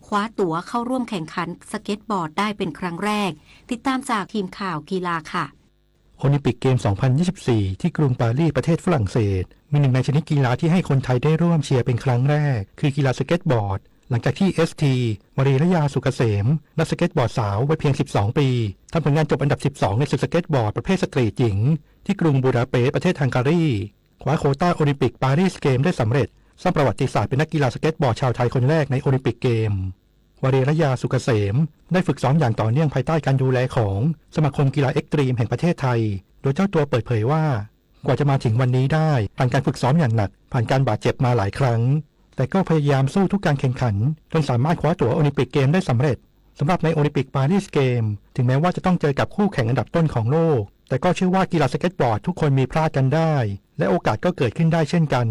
คว้าตั๋วเข้าร่วมแข่งขันสเก็ตบอร์ดได้เป็นครั้งแรก ติดตามจากทีมข่าวกีฬาค่ะ โอลิมปิกเกม สองพันยี่สิบสี่ ที่กรุงปารีส ประเทศฝรั่งเศส มีหนึ่งในชนิดกีฬาที่ให้คนไทยได้ร่วมเชียร์เป็นครั้งแรก คือกีฬาสเก็ตบอร์ด หลังจากที่ เอสที วรีรยา สุกเกษม นักสเก็ตบอร์ดสาววัยเพียง สิบสอง ปี ทำผลงานจบอันดับ สิบสอง ในศึกสเก็ตบอร์ดประเภทสตรีทหญิง ที่กรุงบูดาเปสต์ ประเทศฮังการี คว้าโควต้าโอลิมปิกปารีสเกมได้สำเร็จ สร้างประวัติศาสตร์เป็นนักกีฬาสเก็ตบอร์ดชาวไทยคนแรกในโอลิมปิกเกม วรีรยา สุกเกษม ได้ฝึกซ้อมอย่างต่อเนื่องภายใต้การดูแลของสมาคมกีฬาเอ็กซ์ตรีมแห่งประเทศไทย โดยเจ้าตัวเปิดเผยว่า กว่าจะมาถึงวันนี้ได้ ผ่านการฝึกซ้อมอย่างหนัก ผ่านการบาดเจ็บมาหลายครั้ง แต่ก็พยายามสู้ทุกการแข่งขัน จนสามารถคว้าตั๋วโอลิมปิกเกมได้สำเร็จ สำหรับในโอลิมปิกปารีสเกม ถึงแม้ว่าจะต้องเจอกับคู่แข่งอันดับต้นของโลก แต่ก็เชื่อว่ากีฬาสเก็ตบอร์ดทุกคนมีพลาดกันได้ และโอกาสก็เกิดขึ้นได้เช่นกัน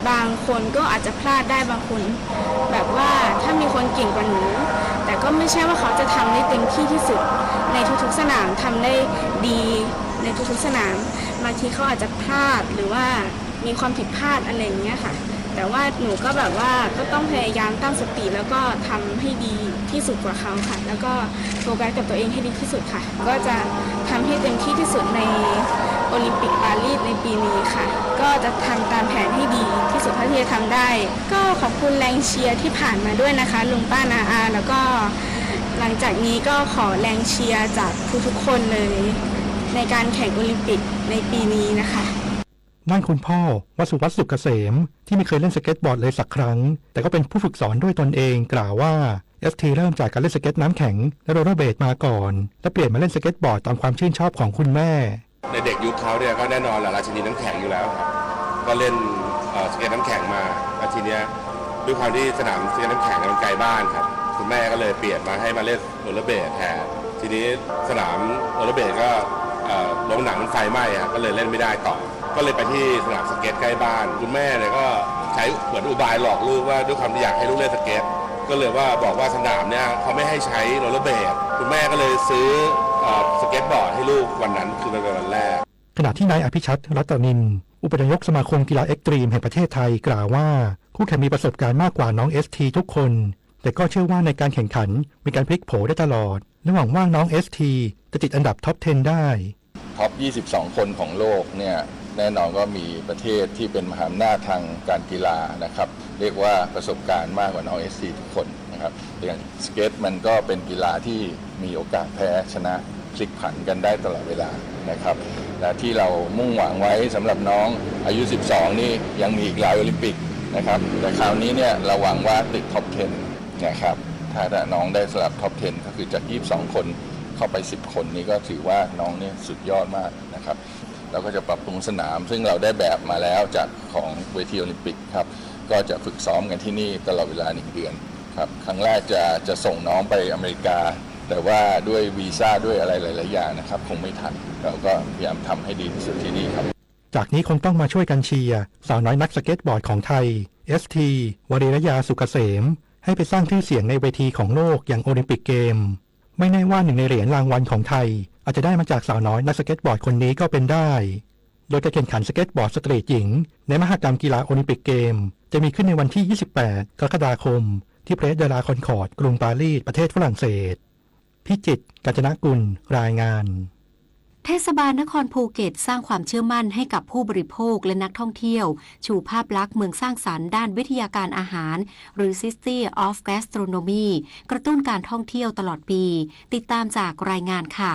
บางคนก็อาจจะพลาดได้ บางคนแบบว่าถ้ามีคนเก่งกว่าหนู แต่ก็ไม่ใช่ว่าเขาจะทำได้เต็มที่ที่สุดในทุกๆสนาม ทำได้ดีในทุกๆสนาม บางทีเขาอาจจะพลาดหรือว่ามีความผิดพลาดอะไรอย่างเงี้ยค่ะ แต่ว่าหนูก็แบบว่าก็ต้องพยายามตั้งสติ แล้วก็ทำให้ดีที่สุดกว่าเขาค่ะ แล้วก็โฟกัสกับตัวเองให้ดีที่สุดค่ะ ก็จะทำให้เต็มที่ที่สุดในโอลิมปิกปารีสในปีนี้ค่ะ ก็จะทำตามแผนให้ดีที่สุดเท่าที่จะทำได้ ก็ขอบคุณแรงเชียร์ที่ผ่านมาด้วยนะคะ ลุงป้าน้าอา แล้วก็หลังจากนี้ก็ขอแรงเชียร์จากทุกๆคนเลย ในการแข่งโอลิมปิกในปีนี้นะคะ ด้านคุณพ่อ วสุวัฒน์ สุขเกษม ที่ไม่เคยเล่นสเก็ตบอร์ดเลยสักครั้ง แต่ก็เป็นผู้ฝึกสอนด้วยตนเอง กล่าวว่า เอสที เริ่มจากการเล่นสเก็ตน้ำแข็งและโรลเลอร์เบลดมาก่อน และเปลี่ยนมาเล่นสเก็ตบอร์ดตามความชื่นชอบของคุณแม่ ในเด็กยุคเขาเนี่ยก็แน่นอนแหละ ราชินีน้ำแข็งอยู่แล้วครับ ก็เล่น เอ่อ สเก็ตน้ำแข็งมา แล้วทีเนี้ย ด้วยความที่สนามสเก็ตน้ำแข็งมันไกลบ้านครับ คุณแม่ก็เลยเปลี่ยนมาให้มาเล่นโรลเลอร์เบลดแทน ทีนี้สนามโรลเลอร์เบลดก็ เอ่อ โรงหนังมันไฟไหม้ครับ ก็เลยเล่นไม่ได้ต่อ ก็เลยไปที่สนามสเก็ตใกล้บ้าน คุณแม่เนี่ยก็ใช้เหมือนอุบายหลอกลูกว่า ด้วยความที่อยากให้ลูกเล่นสเก็ต ก็เลยว่าบอกว่าสนามเนี่ยเขาไม่ให้ใช้โรลเลอร์เบลด คุณแม่ก็เลยซื้อ เอ่อ สเก็ตบอร์ดให้ลูกวันนั้น คือมันเป็นวันแรก ขณะที่นายอภิชัตร รัตนินทร์ อุปนายกสมาคมกีฬาเอ็กซ์ตรีมแห่งประเทศไทยกล่าวว่า ผู้แข่งมีประสบการณ์มากกว่าน้องเอสทีทุกคน แต่ก็เชื่อว่าในการแข่งขันมีการพลิกโผได้ตลอด และหวังว่าน้องเอสทีจะติดอันดับท็อปเท็นได้ ท็อปยี่สิบสองคนของโลกเนี่ย แน่นอนก็มีประเทศที่เป็นมหาอำนาจทางการกีฬานะครับ เรียกว่าประสบการณ์มากกว่าน้องเอสทีทุกคนนะครับ อย่างสเก็ตมันก็เป็นกีฬาที่มีโอกาสแพ้ชนะพลิกผันกันได้ตลอดเวลานะครับ และที่เรามุ่งหวังไว้สำหรับน้องอายุสิบสองนี่ยังมีอีกหลายโอลิมปิกนะครับ แต่คราวนี้เนี่ยเราหวังว่าติดท็อปเท็นนะครับ ถ้าน้องได้สลับท็อปเท็นก็คือจากยี่สิบสองคนเข้าไปสิบคนนี่ก็ถือว่าน้องเนี่ยสุดยอดมากนะครับ เราก็จะปรับปรุงสนาม ซึ่งเราได้แบบมาแล้วจากของเวทีโอลิมปิกครับ ก็จะฝึกซ้อมกันที่นี่ตลอดเวลาหนึ่งเดือนครับ ครั้งแรกจะ จะส่งน้องไปอเมริกา แต่ว่าด้วยวีซ่าด้วยอะไรหลายๆอย่างนะครับ คงไม่ทัน เราก็พยายามทำให้ดีที่สุดที่นี่ครับ จากนี้คงต้องมาช่วยกันเชียร์สาวน้อยนักสเก็ตบอร์ดของไทย เอสที วรีรยา สุกเกษม ให้ไปสร้างชื่อเสียงในเวทีของโลกอย่างโอลิมปิกเกม ไม่แน่ว่าหนึ่งในเหรียญรางวัลของไทย อาจจะได้มาจากสาวน้อยนักสเก็ตบอร์ดคนนี้ก็เป็นได้ โดยการแข่งขันสเก็ตบอร์ดสตรีทหญิงในมหกรรมกีฬาโอลิมปิกเกม จะมีขึ้นในวันที่ยี่สิบแปดกรกฎาคม ที่ Place de la Concorde กรุงปารีส ประเทศฝรั่งเศส พิจิตร กาญจนกุล รายงาน เทศบาลนครภูเก็ตสร้างความเชื่อมั่นให้กับผู้บริโภคและนักท่องเที่ยว ชูภาพลักษณ์เมืองสร้างสรรค์ด้านวิทยาการอาหาร หรือ City of Gastronomy กระตุ้นการท่องเที่ยวตลอดปี ติดตามจากรายงานค่ะ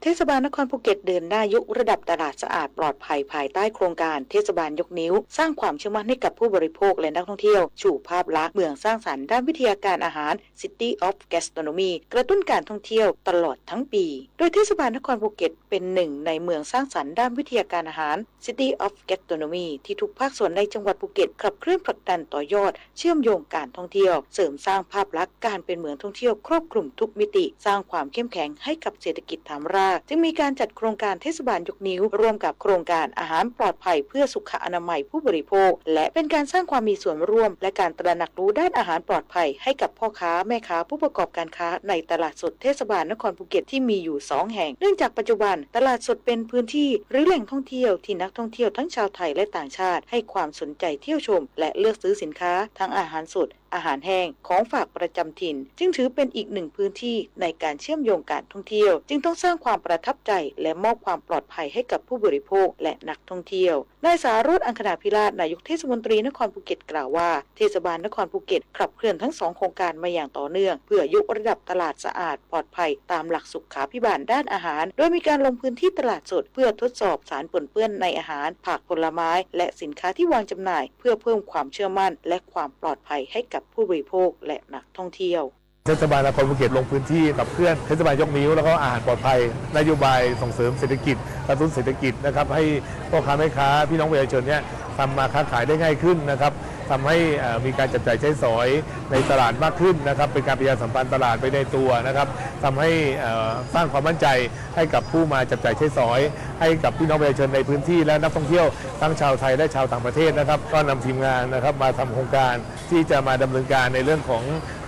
เทศบาลนครภูเก็ตเดินหน้ายกระดับตลาดสะอาดปลอดภัยภายใต้โครงการเทศบาลยกนิ้ว สร้างความเชื่อมั่นให้กับผู้บริโภคและนักท่องเที่ยว ชูภาพลักษณ์เมืองสร้างสรรค์ด้านวิทยาการอาหาร City of Gastronomy กระตุ้นการท่องเที่ยวตลอดทั้งปี โดยเทศบาลนครภูเก็ตเป็นหนึ่งในเมืองสร้างสรรค์ด้านวิทยาการอาหาร City of Gastronomy ที่ทุกภาคส่วนในจังหวัดภูเก็ตขับเคลื่อนผลักดันต่อยอด เชื่อมโยงการท่องเที่ยว เสริมสร้างภาพลักษณ์การเป็นเมืองท่องเที่ยวครอบคลุมทุกมิติ สร้างความเข้มแข็งให้กับเศรษฐกิจฐานราก จึงมีการจัดโครงการเทศบาลยกนิ้ว ร่วมกับโครงการอาหารปลอดภัยเพื่อสุขอนามัยผู้บริโภค และเป็นการสร้างความมีส่วนร่วม และการตระหนักรู้ด้านอาหารปลอดภัยให้กับพ่อค้าแม่ค้าผู้ประกอบการค้าในตลาดสดเทศบาลนครภูเก็ตที่มีอยู่สองแห่ง เนื่องจากปัจจุบันตลาดสดเป็นพื้นที่หรือแหล่งท่องเที่ยวที่นักท่องเที่ยวทั้งชาวไทยและต่างชาติให้ความสนใจเที่ยวชม และเลือกซื้อสินค้าทั้งอาหารสด อาหารแห้ง ของฝากประจำถิ่น จึงถือเป็นอีกหนึ่งพื้นที่ในการเชื่อมโยงการท่องเที่ยว จึงต้องสร้างความประทับใจ และมอบความปลอดภัยให้กับผู้บริโภคและนักท่องเที่ยว นายสาโรจน์ อังคณาภิราช นายกเทศมนตรีนครภูเก็ตกล่าวว่า เทศบาลนครภูเก็ตขับเคลื่อนทั้งสองโครงการมาอย่างต่อเนื่อง เพื่อยกระดับตลาดสะอาดปลอดภัยตามหลักสุขาภิบาลด้านอาหาร โดยมีการลงพื้นที่ตลาดสดเพื่อทดสอบสารปนเปื้อนในอาหาร ผักผลไม้ และสินค้าที่วางจำหน่าย เพื่อเพิ่มความเชื่อมั่น และความปลอดภัยให้กับผู้บริโภคและนักท่องเที่ยว เทศบาลนครภูเก็ตลงพื้นที่ขับเคลื่อนเทศบาลยกนิ้ว แล้วก็อาหารปลอดภัย นโยบายส่งเสริมเศรษฐกิจ กระตุ้นเศรษฐกิจนะครับ ให้พ่อค้าแม่ค้าพี่น้องประชาชนเนี่ยทำมาค้าขายได้ง่ายขึ้นนะครับ ทำให้ เอ่อ มีการจับจ่ายใช้สอยในตลาดมากขึ้นนะครับ เป็นการประชาสัมพันธ์ตลาดไปในตัวนะครับ ทำให้ เอ่อ สร้างความมั่นใจให้กับผู้มาจับจ่ายใช้สอย ให้กับพี่น้องประชาชนในพื้นที่และนักท่องเที่ยวทั้งชาวไทยและชาวต่างประเทศนะครับ ก็นำทีมงานนะครับมาทำโครงการ ที่จะมาดำเนินการในเรื่องของ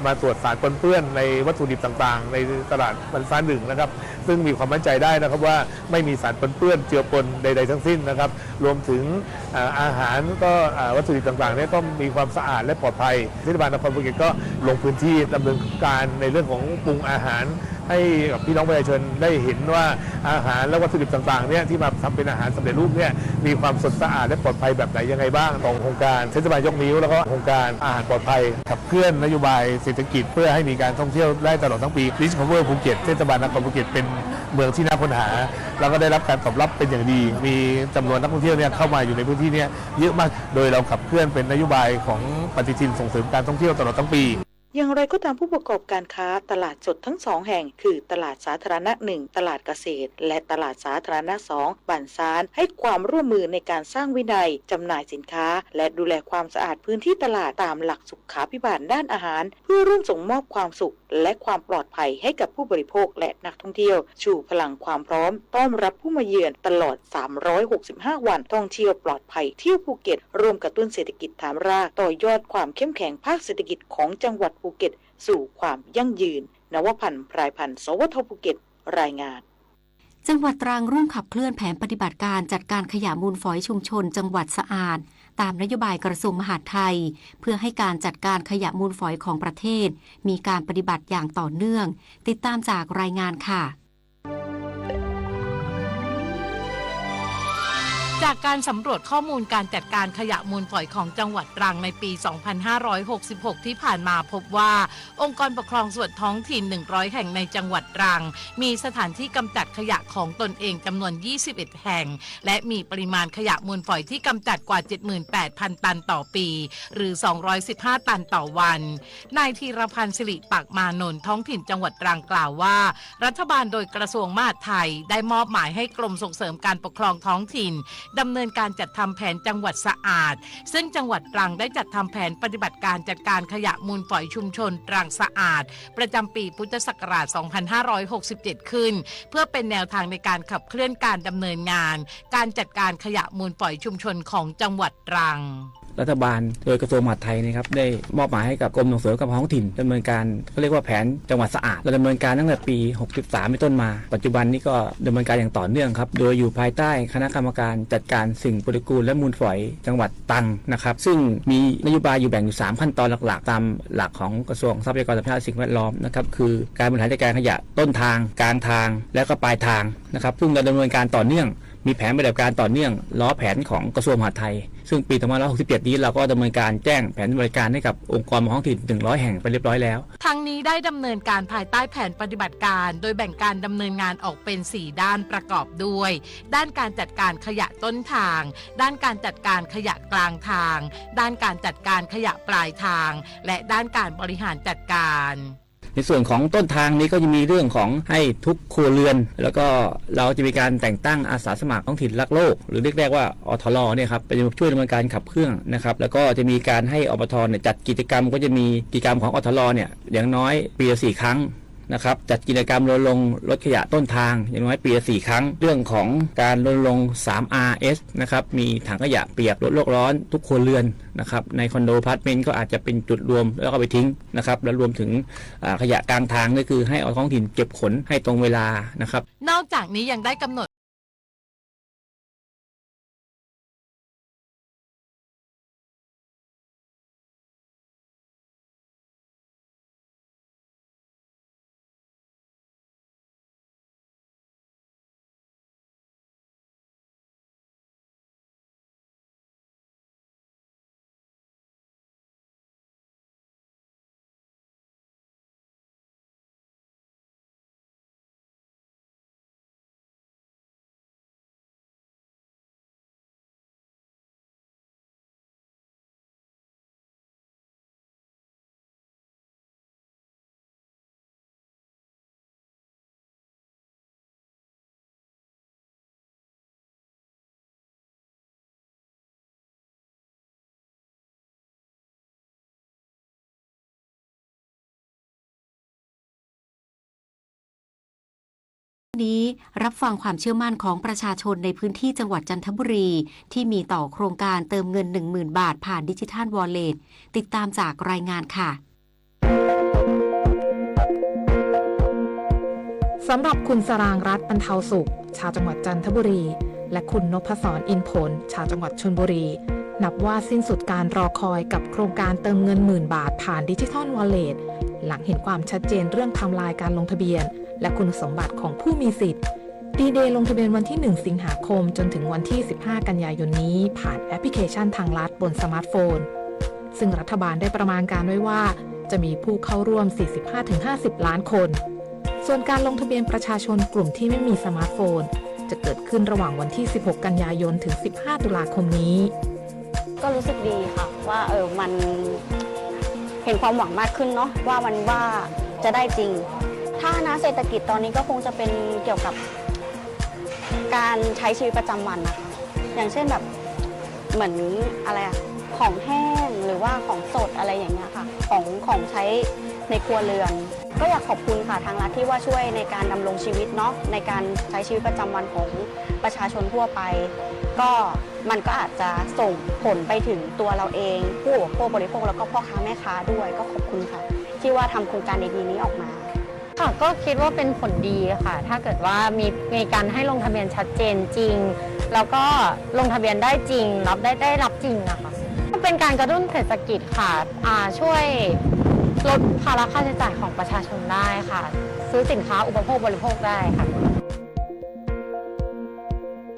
มาตรวจสารปนเปื้อนในวัตถุดิบต่างๆ ในตลาดวันฟ้าหนึ่งนะครับ ซึ่งมีความมั่นใจได้นะครับว่าไม่มีสารปนเปื้อนเจือปนใดๆ ทั้งสิ้นนะครับ รวมถึง เอ่อ อาหารก็ เอ่อ วัตถุดิบต่างๆ เนี่ยก็มีความสะอาดและปลอดภัย เทศบาลนครภูเก็ตก็ลงพื้นที่ดำเนินการในเรื่องของปรุงอาหาร ให้กับพี่น้องประชาชนได้เห็นว่าอาหารและวัตถุดิบต่างๆ เนี่ยที่มาทำเป็นอาหารสำเร็จรูปเนี่ยมีความสดสะอาดและปลอดภัยแบบไหนยังไงบ้าง ของโครงการเทศบาลยกนิ้ว แล้วก็โครงการอาหารปลอดภัย ขับเคลื่อนนโยบายเศรษฐกิจเพื่อให้มีการท่องเที่ยวได้ตลอดทั้งปี Discover Phuket เทศบาลนครภูเก็ตเป็นเมืองที่น่าค้นหา แล้วก็ได้รับการตอบรับเป็นอย่างดี มีจำนวนนักท่องเที่ยวเนี่ยเข้ามาอยู่ในพื้นที่เนี่ยเยอะมาก โดยเราขับเคลื่อนเป็นนโยบายของปฏิทินส่งเสริมการท่องเที่ยวตลอดทั้งปี อย่างไรก็ตาม ผู้ประกอบการค้าตลาดสดทั้งสองแห่ง คือตลาดสาธารณะหนึ่ง ตลาดเกษตร และตลาดสาธารณะสอง บ้านซาน ให้ความร่วมมือในการสร้างวินัยจำหน่ายสินค้า และดูแลความสะอาดพื้นที่ตลาดตามหลักสุขาภิบาลด้านอาหาร เพื่อร่วมส่งมอบความสุข และความปลอดภัยให้กับผู้บริโภคและนักท่องเที่ยว ชูพลังความพร้อมต้อนรับผู้มาเยือนตลอด สามร้อยหกสิบห้า วัน ท่องเที่ยวปลอดภัยเที่ยวภูเก็ต ร่วมกระตุ้นเศรษฐกิจฐานราก ต่อยอดความเข้มแข็งภาคเศรษฐกิจของจังหวัดภูเก็ต สู่ความยั่งยืน นวพันธ์ พรายพันธ์ สวท ภูเก็ต รายงาน จังหวัดตรังร่วมขับเคลื่อนแผนปฏิบัติการจัดการขยะมูลฝอยชุมชนจังหวัดสะอาด ตามนโยบายกระทรวงมหาดไทย เพื่อให้การจัดการขยะมูลฝอยของประเทศ มีการปฏิบัติอย่างต่อเนื่อง ติดตามจากรายงานค่ะ จากการสำรวจข้อมูลการจัดการขยะมูลฝอยของจังหวัดตรังในปี สองพันห้าร้อยหกสิบหก ที่ผ่านมา พบว่าองค์กรปกครองส่วนท้องถิ่น หนึ่งร้อย แห่งในจังหวัดตรัง มีสถานที่กำจัดขยะของตนเองจำนวน ยี่สิบเอ็ด แห่ง และมีปริมาณขยะมูลฝอยที่กำจัดกว่า เจ็ดหมื่นแปดพัน ตันต่อปี หรือ สองร้อยสิบห้า ตันต่อวัน นายธีรพันธ์ สิริปากมานนท์ ท้องถิ่นจังหวัดตรังกล่าวว่า รัฐบาลโดยกระทรวงมหาดไทยได้มอบหมายให้กรมส่งเสริมการปกครองท้องถิ่น ดำเนินการจัดทำแผนจังหวัดสะอาด ซึ่งจังหวัดตรังได้จัดทำแผนปฏิบัติการจัดการขยะมูลฝอยชุมชนตรังสะอาด ประจำปีพุทธศักราช สองพันห้าร้อยหกสิบเจ็ด ขึ้น เพื่อเป็นแนวทางในการขับเคลื่อนการดำเนินงาน การจัดการขยะมูลฝอยชุมชนของจังหวัดตรัง รัฐบาลโดยกระทรวงมหาดไทยนะครับ ได้มอบหมายให้กับกรมส่งเสริมการปกครองท้องถิ่น ดำเนินการ เขาเรียกว่าแผนจังหวัดสะอาด เราดำเนินการตั้งแต่ปี หกสิบสาม เป็นต้นมา ปัจจุบันนี้ก็ดำเนินการอย่างต่อเนื่องครับ โดยอยู่ภายใต้คณะกรรมการจัดการสิ่งปฏิกูลและมูลฝอยจังหวัดตรังนะครับ ซึ่งมีนโยบายอยู่แบ่งอยู่ สาม ขั้นตอนหลักๆ ตามหลักของกระทรวงทรัพยากรธรรมชาติและสิ่งแวดล้อมนะครับ คือการบริหารจัดการขยะต้นทาง กลางทาง และก็ปลายทางนะครับ ซึ่งเราดำเนินการต่อเนื่อง มีแผนปฏิบัติการต่อเนื่อง ล้อแผนของกระทรวงมหาดไทย ซึ่งปี สองพันห้าร้อยหกสิบเจ็ด นี้เราก็ดำเนินการแจ้งแผนปฏิบัติการให้กับองค์กรปกครองท้องถิ่น หนึ่งร้อย แห่งไปเรียบร้อยแล้ว ทั้งนี้ได้ดำเนินการภายใต้แผนปฏิบัติการ โดยแบ่งการดำเนินงานออกเป็น สี่ ด้านประกอบด้วย ด้านการจัดการขยะต้นทาง ด้านการจัดการขยะกลางทาง ด้านการจัดการขยะปลายทาง และด้านการบริหารจัดการ ในส่วนของต้นทางนี้ก็จะมีเรื่องของให้ทุกครัวเรือน แล้วก็เราจะมีการแต่งตั้งอาสาสมัครท้องถิ่นรักโลก หรือเรียกได้ว่า อทร เนี่ยครับ ไปช่วยดำเนินการขับเคลื่อนนะครับ แล้วก็จะมีการให้ อปท เนี่ยจัดกิจกรรม ก็จะมีกิจกรรมของ อทร เนี่ยอย่างน้อยปีละ สี่ ครั้งนะครับ จัดกิจกรรมรณรงค์ลดขยะต้นทางอย่างน้อยปีละ สี่ ครั้ง เรื่องของการรณรงค์ สาม อาร์ เอส นะครับ มีถังขยะเปียกลดโลกร้อนทุกครัวเรือนนะครับ ในคอนโดอพาร์ตเมนต์ก็อาจจะเป็นจุดรวมแล้วก็ไปทิ้งนะครับ แล้วรวมถึง อ่า ขยะกลางทาง ก็คือให้เอาท้องถิ่นเก็บขนให้ตรงเวลานะครับ นอกจากนี้ยังได้กำหนด นี้รับฟังความเชื่อมั่นของประชาชนในพื้นที่จังหวัดจันทบุรี ที่มีต่อโครงการเติมเงิน หนึ่งหมื่น บาท ผ่านดิจิทัลวอลเล็ต ติดตามจากรายงานค่ะ สำหรับคุณสรางรัตน์ บรรเทาสุข ชาวจังหวัดจันทบุรี และคุณนพศร อินผล ชาวจังหวัดชลบุรี นับว่าสิ้นสุดการรอคอยกับโครงการเติมเงินหมื่นบาทผ่านดิจิทัลวอลเล็ต หลังเห็นความชัดเจนเรื่องไทม์ไลน์การลงทะเบียน และคุณสมบัติของผู้มีสิทธิ์ ดีเดย์ลงทะเบียนวันที่ หนึ่ง สิงหาคม จนถึงวันที่ สิบห้า กันยายนนี้ ผ่านแอปพลิเคชันทางลัดบนสมาร์ทโฟน ซึ่งรัฐบาลได้ประมาณการไว้ว่า จะมีผู้เข้าร่วม สี่สิบห้าถึงห้าสิบ ล้านคน ส่วนการลงทะเบียนประชาชนกลุ่มที่ไม่มีสมาร์ทโฟน จะเกิดขึ้นระหว่างวันที่ สิบหก กันยายน ถึง สิบห้า ตุลาคมนี้ ก็รู้สึกดีค่ะ ว่า เออ มัน เห็นความหวังมากขึ้นเนาะ ว่ามัน ว่าจะได้จริง ถ้านะเศรษฐกิจตอนนี้ก็คงจะเป็นเกี่ยวกับการใช้ชีวิตประจำวันนะคะ อย่างเช่นแบบ เหมือนอะไรอะ ของแห้งหรือว่าของสดอะไรอย่างเงี้ยค่ะ ของ ของใช้ในครัวเรือน ก็อยากขอบคุณค่ะทางรัฐที่ว่าช่วยในการดำรงชีวิตเนาะ ในการใช้ชีวิตประจำวันของประชาชนทั่วไป ก็มันก็อาจจะส่งผลไปถึงตัวเราเอง ผู้อุปโภคบริโภค แล้วก็พ่อค้าแม่ค้าด้วย ก็ขอบคุณค่ะ ที่ว่าทำโครงการดีๆนี้ออกมา ค่ะ ก็คิดว่าเป็นผลดีค่ะ ถ้าเกิดว่ามี มีการให้ลงทะเบียนชัดเจนจริง แล้วก็ลงทะเบียนได้จริง รับได้ ได้รับจริงอะค่ะ เป็นการกระตุ้นเศรษฐกิจค่ะ อ่า ช่วยลดภาระค่าใช้จ่ายของประชาชนได้ค่ะ ซื้อสินค้าอุปโภคบริโภคได้ค่ะ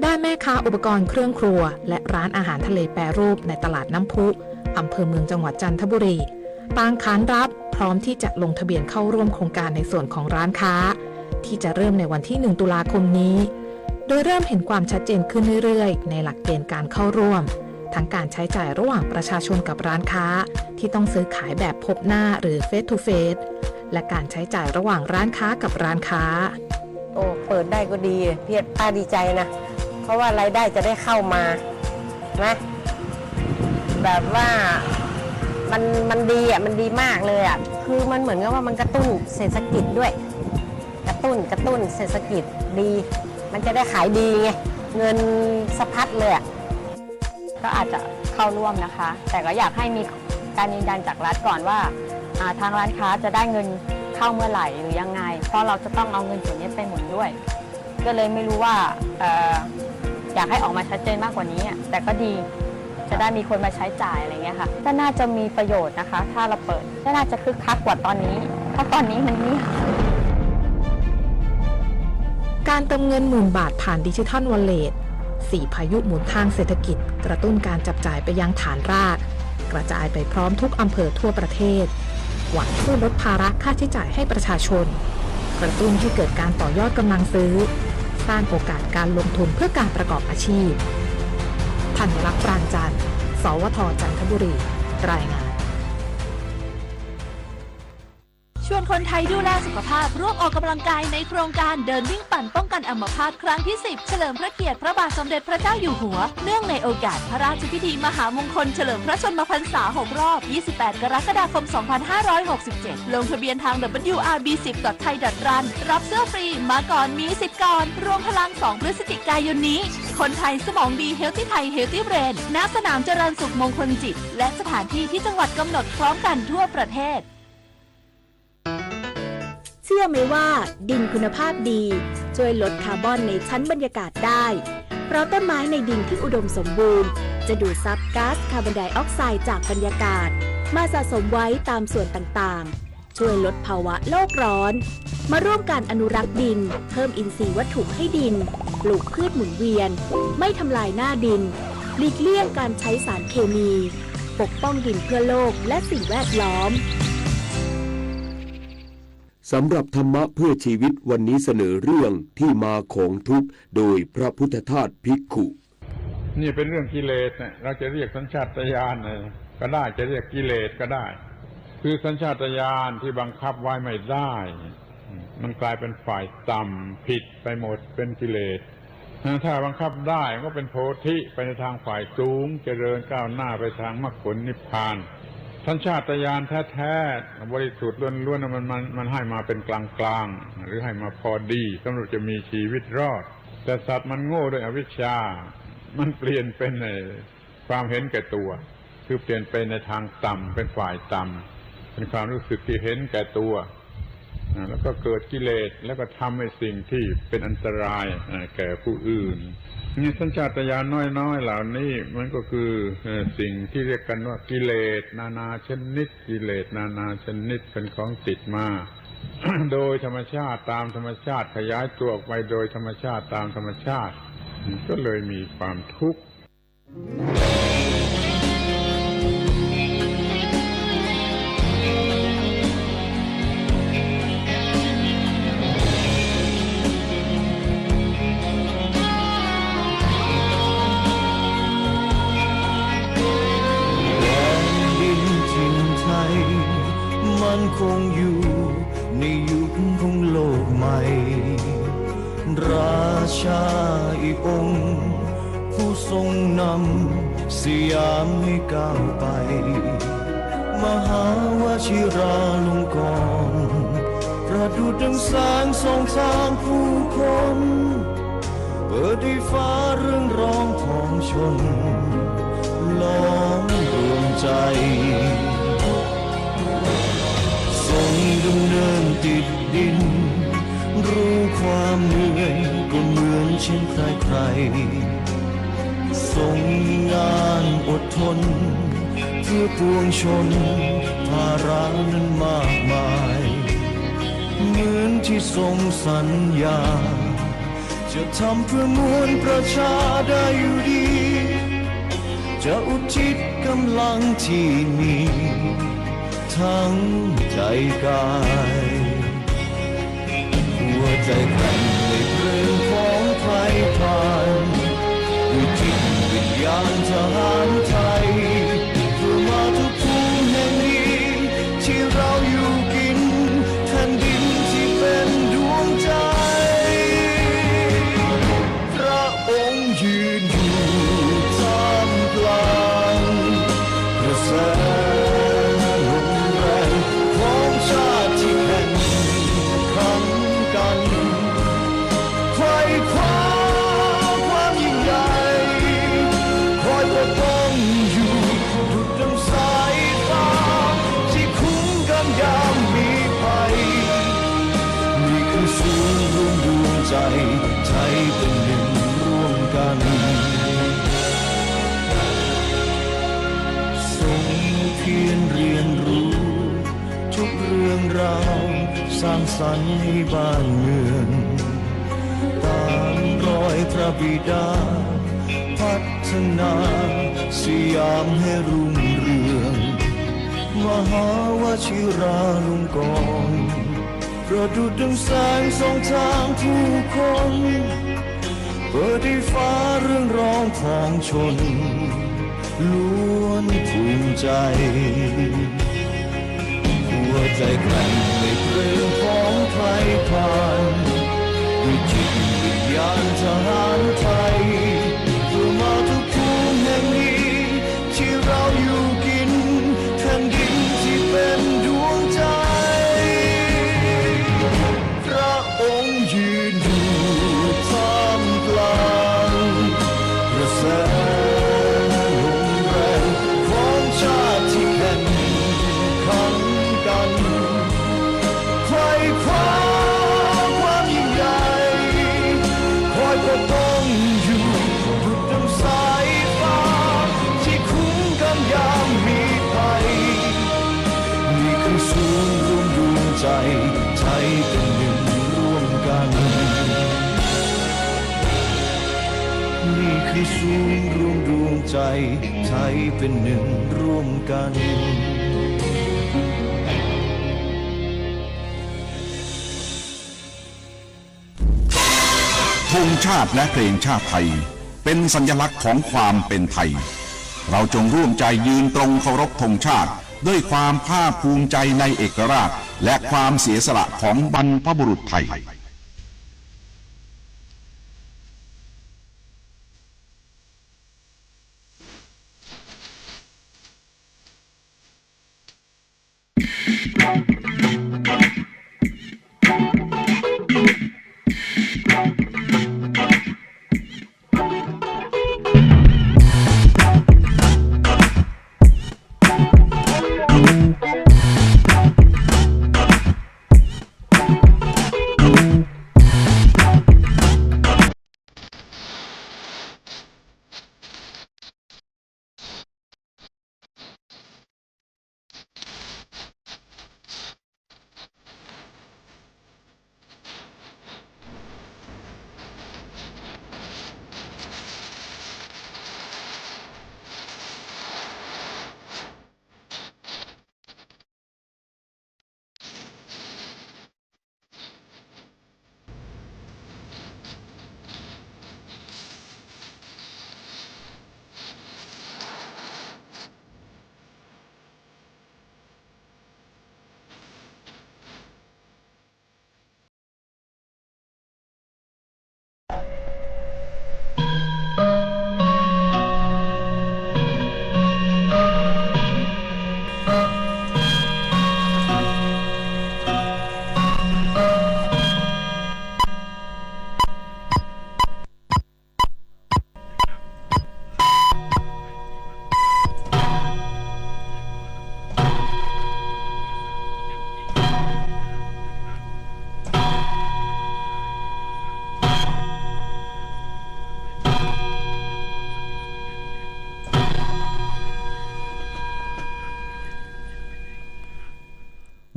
ด้านแม่ค้าอุปกรณ์เครื่องครัว และร้านอาหารทะเลแปรรูปในตลาดน้ำพุ อำเภอเมือง จังหวัดจันทบุรี ต่างขานรับพร้อมที่จะลงทะเบียนเข้าร่วมโครงการในส่วนของร้านค้า ที่จะเริ่มในวันที่ หนึ่ง ตุลาคมนี้ โดยเริ่มเห็นความชัดเจนขึ้นเรื่อยๆ ในหลักเกณฑ์การเข้าร่วม ทั้งการใช้จ่ายระหว่างประชาชนกับร้านค้า ที่ต้องซื้อขายแบบพบหน้าหรือ face to face และการใช้จ่ายระหว่างร้านค้ากับร้านค้า โอ้ เปิดได้ก็ดี พี่ ป้าดีใจนะ เพราะว่ารายได้จะได้เข้ามานะ แบบว่ามัน มันดีอะ มันดีมากเลยอะ คือมันเหมือนกับว่ามันกระตุ้นเศรษฐกิจด้วย กระตุ้น กระตุ้นเศรษฐกิจดี มันจะได้ขายดีไง เงินสะพัดเลยอะ ก็อาจจะเข้าร่วมนะคะ แต่ก็อยากให้มีการยืนยันจากรัฐก่อนว่า อ่า ทางร้านค้าจะได้เงินเข้าเมื่อไหร่หรือยังไง เพราะเราจะต้องเอาเงินส่วนนี้ไปหมุนด้วย ก็เลยไม่รู้ว่า เอ่อ อยากให้ออกมาชัดเจนมากกว่านี้อะ แต่ก็ดี จะได้มีคนมาใช้จ่ายอะไรเงี้ยค่ะ ก็น่าจะมีประโยชน์นะคะ ถ้าเราเปิด ก็น่าจะคึกคักกว่าตอนนี้ เพราะตอนนี้มันเงียบ การเติมเงินหมื่นบาทผ่านดิจิทัลวอลเล็ต สี่พายุหมุนทางเศรษฐกิจ กระตุ้นการจับจ่ายไปยังฐานราก กระจายไปพร้อมทุกอำเภอทั่วประเทศ หวังช่วยลดภาระค่าใช้จ่ายให้ประชาชน กระตุ้นให้เกิดการต่อยอดกำลังซื้อ สร้างโอกาสการลงทุนเพื่อการประกอบอาชีพ ธัญลักษณ์ ปรางจันทร์ สวท จันทบุรี รายงาน ชวนคนไทยดูแลสุขภาพ ร่วมออกกำลังกายในโครงการเดินวิ่งปั่นป้องกันอัมพาตครั้งที่ สิบ เฉลิมพระเกียรติพระบาทสมเด็จพระเจ้าอยู่หัว เนื่องในโอกาสพระราชพิธีมหามงคลเฉลิมพระชนมพรรษา หก รอบ ยี่สิบแปด กรกฎาคม สองพันห้าร้อยหกสิบเจ็ด ลงทะเบียนทาง ดับเบิลยูอาร์บีสิบ ดอท ไทย ดอท รัน รับเสื้อฟรี มาก่อนมีสิทธิ์ก่อน รวมพลัง สอง พฤศจิกายนนี้ คนไทยสมองดี Healthy Thai Healthy Brain ณ สนามเจริญสุขมงคลจิต และสถานที่ที่จังหวัดกำหนดพร้อมกันทั่วประเทศ เชื่อไหมว่าดินคุณภาพดีช่วยลดคาร์บอนในชั้นบรรยากาศได้ เพราะต้นไม้ในดินที่อุดมสมบูรณ์ จะดูดซับก๊าซคาร์บอนไดออกไซด์จากบรรยากาศ มาสะสมไว้ตามส่วนต่างๆ ช่วยลดภาวะโลกร้อน มาร่วมกันอนุรักษ์ดิน เพิ่มอินทรีย์วัตถุให้ดิน ปลูกพืชหมุนเวียน ไม่ทำลายหน้าดิน หลีกเลี่ยงการใช้สารเคมี ปกป้องดินเพื่อโลกและสิ่งแวดล้อม สำหรับธรรมะเพื่อชีวิตวันนี้เสนอเรื่องที่มาของทุกข์ โดยพระพุทธทาสภิกขุ นี่เป็นเรื่องกิเลสนะ เราจะเรียกสัญชาตญาณก็ได้ จะเรียกกิเลสก็ได้ คือสัญชาตญาณที่บังคับไว้ไม่ได้ มันกลายเป็นฝ่ายต่ำผิดไปหมด เป็นกิเลส ถ้าบังคับได้มันก็เป็นโพธิ ไปในทางฝ่ายสูง เจริญก้าวหน้าไปทางมรรคผลนิพพาน สัญชาตญาณแท้ๆ บริสุทธิ์ล้วนๆ มัน มัน มันให้มาเป็นกลางๆ หรือให้มาพอดี สำหรับจะมีชีวิตรอด แต่สัตว์มันโง่ด้วยอวิชชา มันเปลี่ยนเป็นไอ้ความเห็นแก่ตัว คือเปลี่ยนไปในทางต่ำ เป็นฝ่ายต่ำ เป็นความรู้สึกที่เห็นแก่ตัว อ่า แล้วก็เกิดกิเลส แล้วก็ทำให้สิ่งที่เป็นอันตราย อ่า แก่ผู้อื่น นี่สัญชาตญาณน้อยๆ เหล่านี้ มันก็คือ เอ่อ สิ่งที่เรียกกันว่ากิเลสนานาชนิด กิเลสนานาชนิดเป็นของติดมา โดยธรรมชาติ ตามธรรมชาติ ขยายตัวออกไปโดยธรรมชาติ ตามธรรมชาติ ก็เลยมีความทุกข์ แผ่นดินถิ่นไทย คงอยู่ในยุคของโลกใหม่ ราชาอีกองค์ ผู้ทรงนำสยามให้ก้าวไป มหาวชิราลงกรณ์ ประดุจดังแสงส่องทางผู้คน เปิดให้ฟ้าเรืองรองผ่องชน ล้อมดวงใจ ทรงดำเนินติดดิน รู้ความเหนื่อยก็เหมือนเช่นใครๆ ทรงงานอดทน เพื่อปวงชน ภาระนั้นมากมาย เหมือนที่ทรงสัญญา จะทำเพื่อมวลประชาได้อยู่ดี จะอุทิศกำลังที่มี ทั้งใจกาย หัวใจแกร่งในเพลิงของไพร่พราน ด้วยจิตวิญญาณทหารไทย เพื่อมาตุภูมิแห่งนี้ ที่เราอยู่กิน แผ่นดินที่เป็นดวงใจ พระองค์ยืนอยู่ท่ามกลางกระแสลมแรงของชาติที่แข่งขันกัน ไขว่คว้าความยิ่งใหญ่ คอยปกป้องอยู่ ดุจดังสายฟ้าที่คุ้มกันยามมีภัย นี่คือศูนย์รวมดวงใจ ไทยเป็นหนึ่งร่วมกัน ทรงเพียรเรียนรู้ทุกเรื่องราว สร้างสรรค์ให้บ้านเมือง ตามรอยพระบิดา พัฒนาสยามให้รุ่งเรือง มหาวชิราลงกรณ์ ประดุจดังแสงส่องทางผู้คน เปิดให้ฟ้าเรืองรองผ่องชน ล้วนภูมิใจ หัวใจแกร่งในเพลิงของไพร่พราน ด้วยจิตวิญญาณทหารไทย เพื่อมาตุภูมิแห่งนี้ ที่เราอยู่กิน แผ่นดินที่เป็นดวงใจ พระองค์ยืนอยู่ท่ามกลางกระแสลมแรงของชาติที่แข่งขันกัน ไขว่คว้าความยิ่งใหญ่ คอยปกป้องอยู่ ดุจดังสายฟ้าที่คุ้มกันยามมีภัย นี่คือศูนย์รวมดวงใจ ไทยเป็นหนึ่งร่วมกัน นี่คือศูนย์รวมดวงใจ ไทยเป็นหนึ่งร่วมกัน ธงชาติและเพลงชาติไทย เป็นสัญลักษณ์ของความเป็นไทย เราจงร่วมใจยืนตรงเคารพธงชาติ ด้วยความภาคภูมิใจในเอกราช และความเสียสละของบรรพบุรุษไทย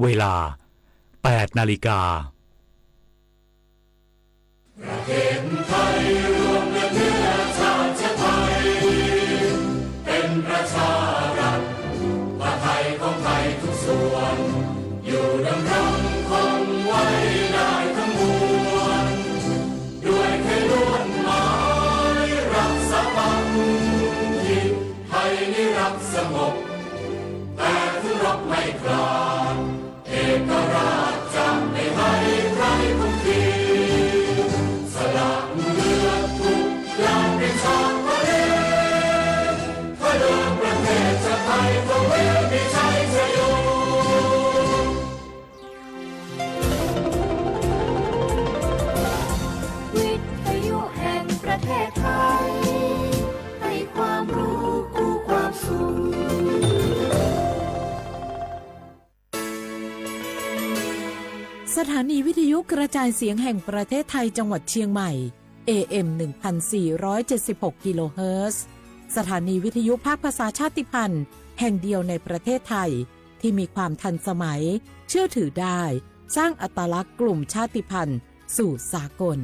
เวลา แปดนาฬิกา ประเทศไทยรวมเลือดเนื้อชาติไทย เป็นประชารัฐ ประไทยของไทยทุกส่วน อยู่ดำรงคงไว้ได้ทั้งมวล ด้วยไทยล้วนหมายรักสถาบัน ไทยนี้รักสงบ แต่ถึงรบไม่กล้า เอกราชจะไม่ให้ใครคุกคี สละเลือดทุกอย่างเป็นชาติประเทศ เพื่อประเทศชาติไทย เพื่อมีชัยชโย วิทยุแห่งประเทศไทย ให้ความรู้คู่ความสุข สถานีวิทยุกระจายเสียงแห่งประเทศไทยจังหวัดเชียงใหม่ เอ เอ็ม หนึ่งพันสี่ร้อยเจ็ดสิบหก กิโลเฮิรตซ์ สถานีวิทยุภาคภาษาชาติพันธุ์แห่งเดียวในประเทศไทย ที่มีความทันสมัย เชื่อถือได้ สร้างอัตลักษณ์กลุ่มชาติพันธุ์สู่สากล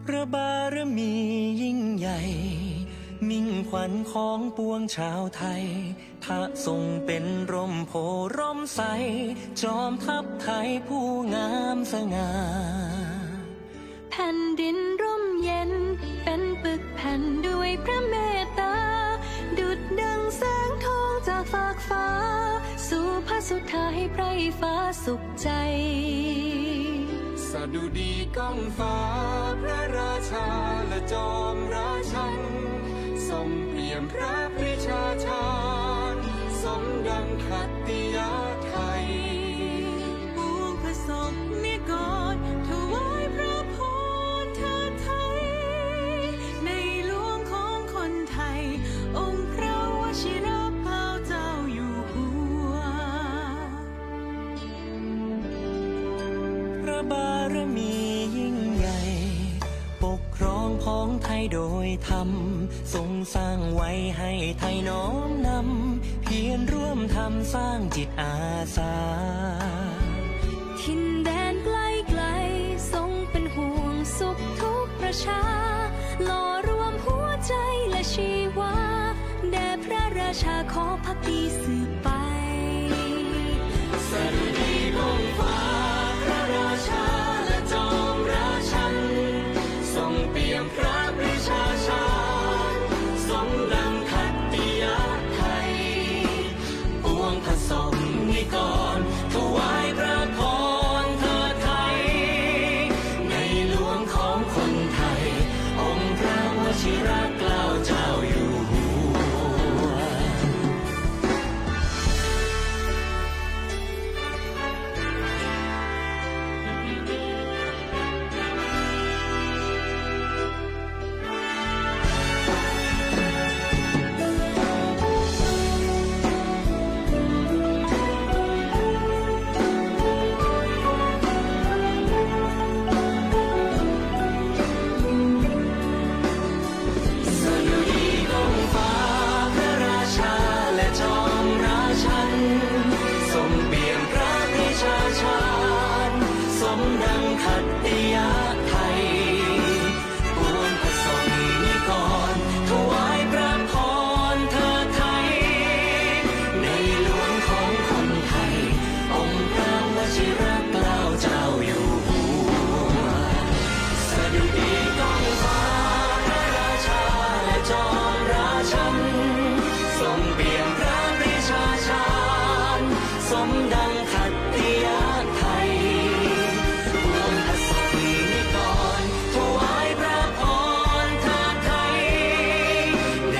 พระบารมียิ่งใหญ่ มิ่งขวัญของปวงชาวไทย พระทรงเป็นร่มโพธิ์ร่มไทร จอมทัพไทยผู้งามสง่า แผ่นดินร่มเย็น เป็นปึกแผ่นด้วยพระเมตตา ดุจดังแสงทองจากฟากฟ้า สู่พระสุธาให้ไพร่ฟ้าสุขใจ สดุดีก้องฟ้า พระราชาและจอมราชัน ทรงเปี่ยมพระปรีชาชาญ สมดังขัตติยไทย ปวงพระสงฆ์นิกร ถวายพระพรเทิดไทย ในหลวงของคนไทย องค์พระวชิรเกล้าเจ้าอยู่หัว พระบารมียิ่งใหญ่ ปกครองผองไทยโดยธรรม ทรงสร้างไว้ให้ไทยน้อมนำ เพียรร่วมทำสร้างจิตอาสา ถิ่นแดนไกลไกล ทรงเป็นห่วงสุขทุกประชา หล่อรวมหัวใจและชีวา แด่พระราชาขอภักดีสืบไป สดุดีก้องฟ้า พระราชาและจอมราชัน ทรงเปี่ยมพระปรีชาชาญ สมดังขัตติยไทย ปวงพระสงฆ์นิกร ถวายพระพรเทิดไทย ในหลวงของคนไทย องค์พระวชิรเกล้าเจ้าอยู่หัว สดุดีก้องฟ้า พระราชาและจอมราชัน ทรงเปี่ยมพระปรีชาชาญ สมดังขัตติยไทย ปวงพระสงฆ์นิกร ถวายพระพรเทิดไทย ในหลวงของคนไทย องค์พระวชิรเกล้าเจ้าอยู่หัว สดุดีก้องฟ้า พระราชาและจอมราชัน ทรงเปี่ยมพระปรีชาชาญ สมดังขัตติยไทย ปวงพระสงฆ์นิกร ถวายพระพรเทิดไทย ใน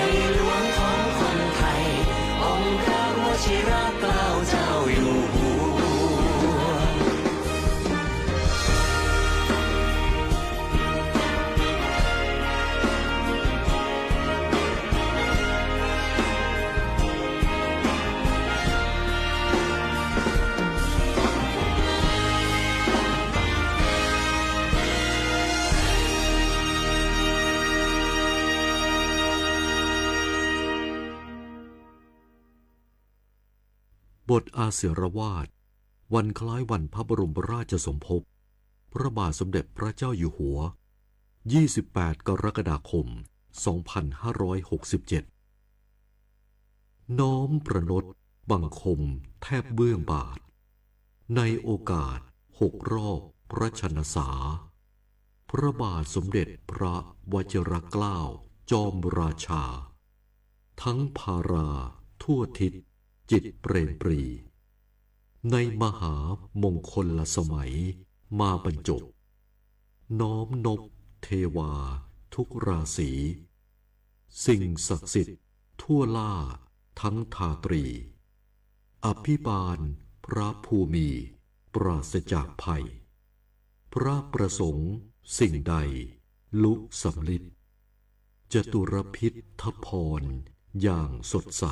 บทอาเสรวาท วันคล้ายวันพระบรมราชสมภพ พระบาทสมเด็จพระเจ้าอยู่หัว ยี่สิบแปด กรกฎาคม สองพันห้าร้อยหกสิบเจ็ด น้อมประณตบังคมแทบเบื้องบาท ในโอกาสหกรอบพระชนสา พระบาทสมเด็จพระวชิรเกล้าจอมราชา ทั้งภาราทั่วทิศจิตเปรมปรี ในมหามงคลสมัยมาบรรจบ น้อมนบเทวาทุกราศี สิ่งศักดิ์สิทธิ์ทั่วล่าทั้งทาตรี อภิบาลพระภูมิปราศจากภัย พระประสงค์สิ่งใดลุสำลิด จตุรพิธพรอย่างสดใส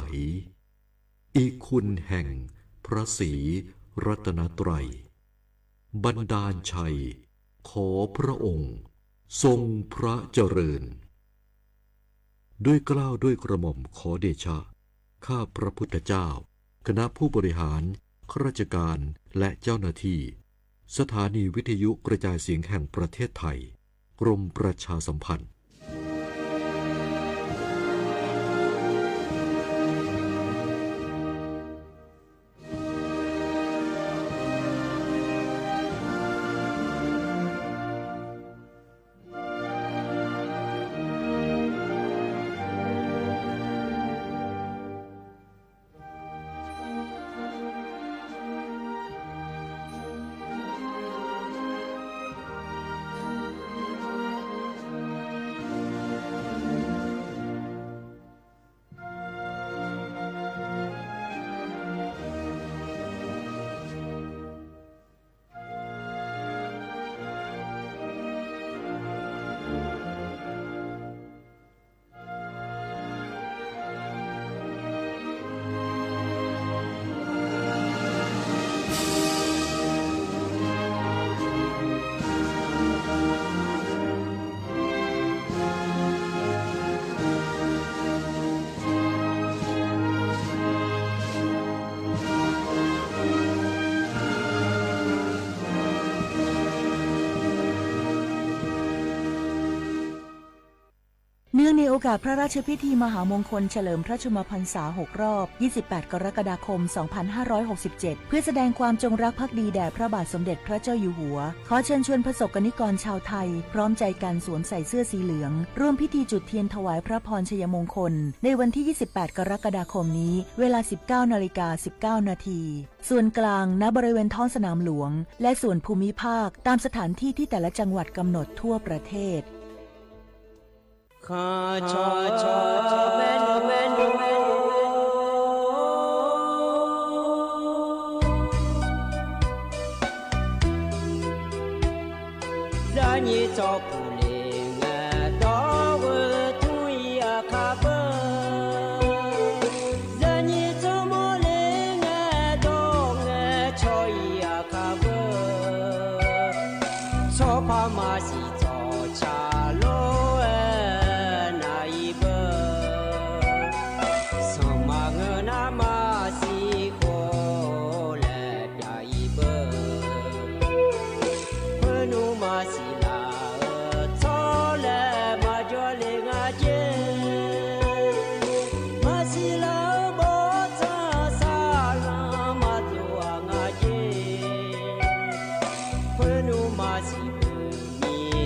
อิคุณแห่งพระศรีรัตนตรัย บันดาลชัย ขอพระองค์ทรงพระเจริญ ด้วยเกล้าด้วยกระหม่อมขอเดชะ ข้าพระพุทธเจ้า คณะผู้บริหาร ข้าราชการ และเจ้าหน้าที่ สถานีวิทยุกระจายเสียงแห่งประเทศไทย กรมประชาสัมพันธ์ เนื่องในโอกาสพระราชพิธีมหามงคลเฉลิมพระชนมพรรษาหกรอบ ยี่สิบแปด กรกฎาคม สองพันห้าร้อยหกสิบเจ็ด เพื่อแสดงความจงรักภักดีแด่พระบาทสมเด็จพระเจ้าอยู่หัว ขอเชิญชวนประสบกนิกรชาวไทย พร้อมใจกันสวมใส่เสื้อสีเหลือง ร่วมพิธีจุดเทียนถวายพระพรชัยมงคล ในวันที่ ยี่สิบแปด กรกฎาคมนี้ เวลา สิบเก้านาฬิกาสิบเก้านาที ส่วนกลาง ณ บริเวณท้องสนามหลวง และส่วนภูมิภาค ตามสถานที่ที่แต่ละจังหวัดกำหนดทั่วประเทศ Punu masi pumi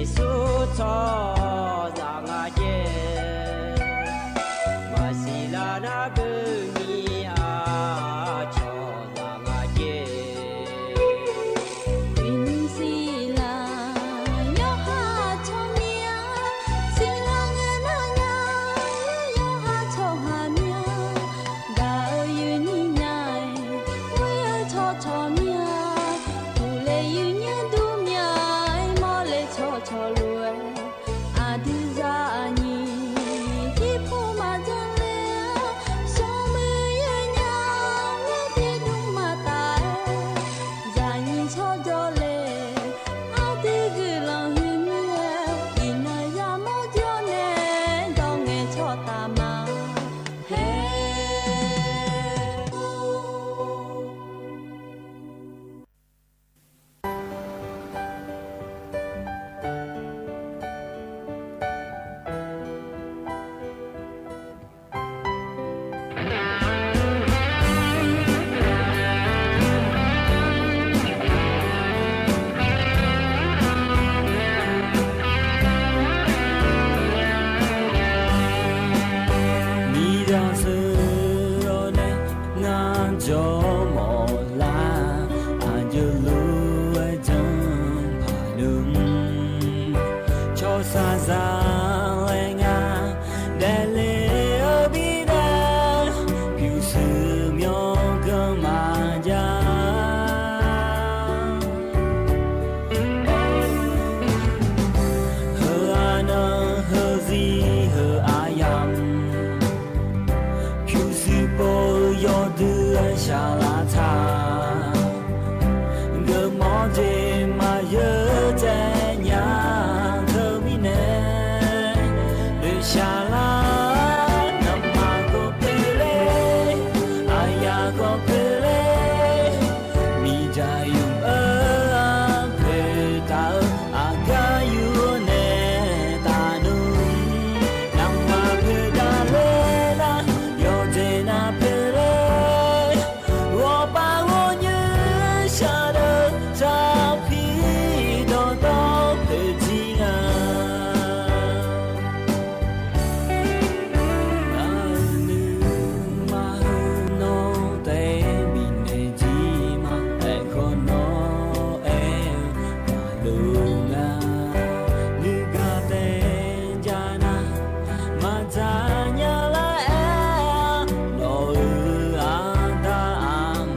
တၢ်ညါလၢအဲၣ် နီၢ်ဧၢ အတၢ်အ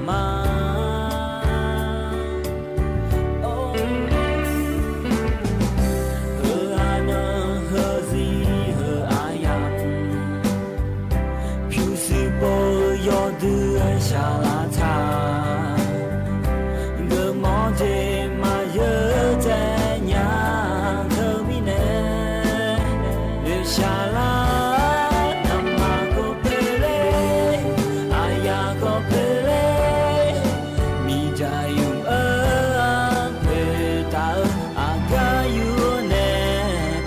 မါ ဧၢ အနၢ် ဟၢၣ်စံ ဟၢၣ်အယၣ် ဖြူစူၣ်ပိာ်ယီၤဒုး ဆၢလၢ်ထါ ဂ့ၤမီၣ်တ့ၢ်မၤယၢၤ တဲညါ ထၢမံၤနဲ လၢဆၢလၢ် နမၤကီၢ်ဖဲလဲၣ် အယၣ်ကီၢ်ဖဲလဲၣ် မံၤဒၣ်ယုၢ်အၢ ဖဲတၢ်အၢ အကါယုၢ်နဲ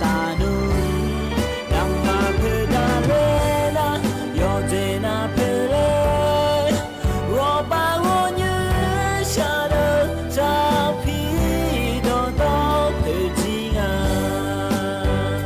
တၢ်နုၤ နမၤဖဲဒၣ်လဲၣ်နၤ ယီၤတဲနၤဖဲလဲၣ် ဂီၤဘၣ်ဂီၤညါ ဆၢဒၢး တၢ်ဖံးဒီးတီဖဲတံၢ်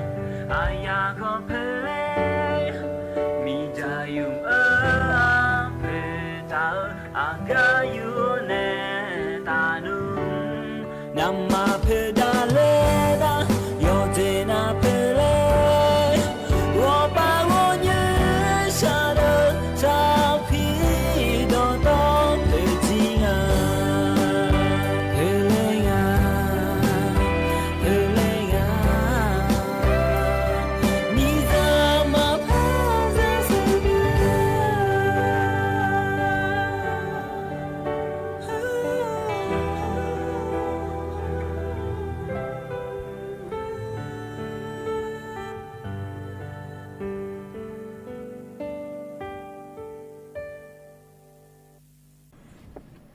ငါ အယၣ်ကီၢ်ဖဲလဲၣ် မံၤဒၣ်ယုၢ်အၢ ဖဲတၢ်အၢ အကါယုၢ်နဲတၢ်နုၤ နမၤဖဲဒၣ်လဲၣ်နၤ ယီၤတဲနၤဖဲလဲၣ် ဂီၤဘၣ်ဂီၤညါ ဆၢဒၢး တၢ်ဖံးဒီးတီဖဲတံၢ်ငါ ဖဲလဲၣ်ယၤ ဖဲလဲၣ်ယၤ မံၤစၢ်မၤဖးစၢ်စ့ၢ်ကီး အိၣ်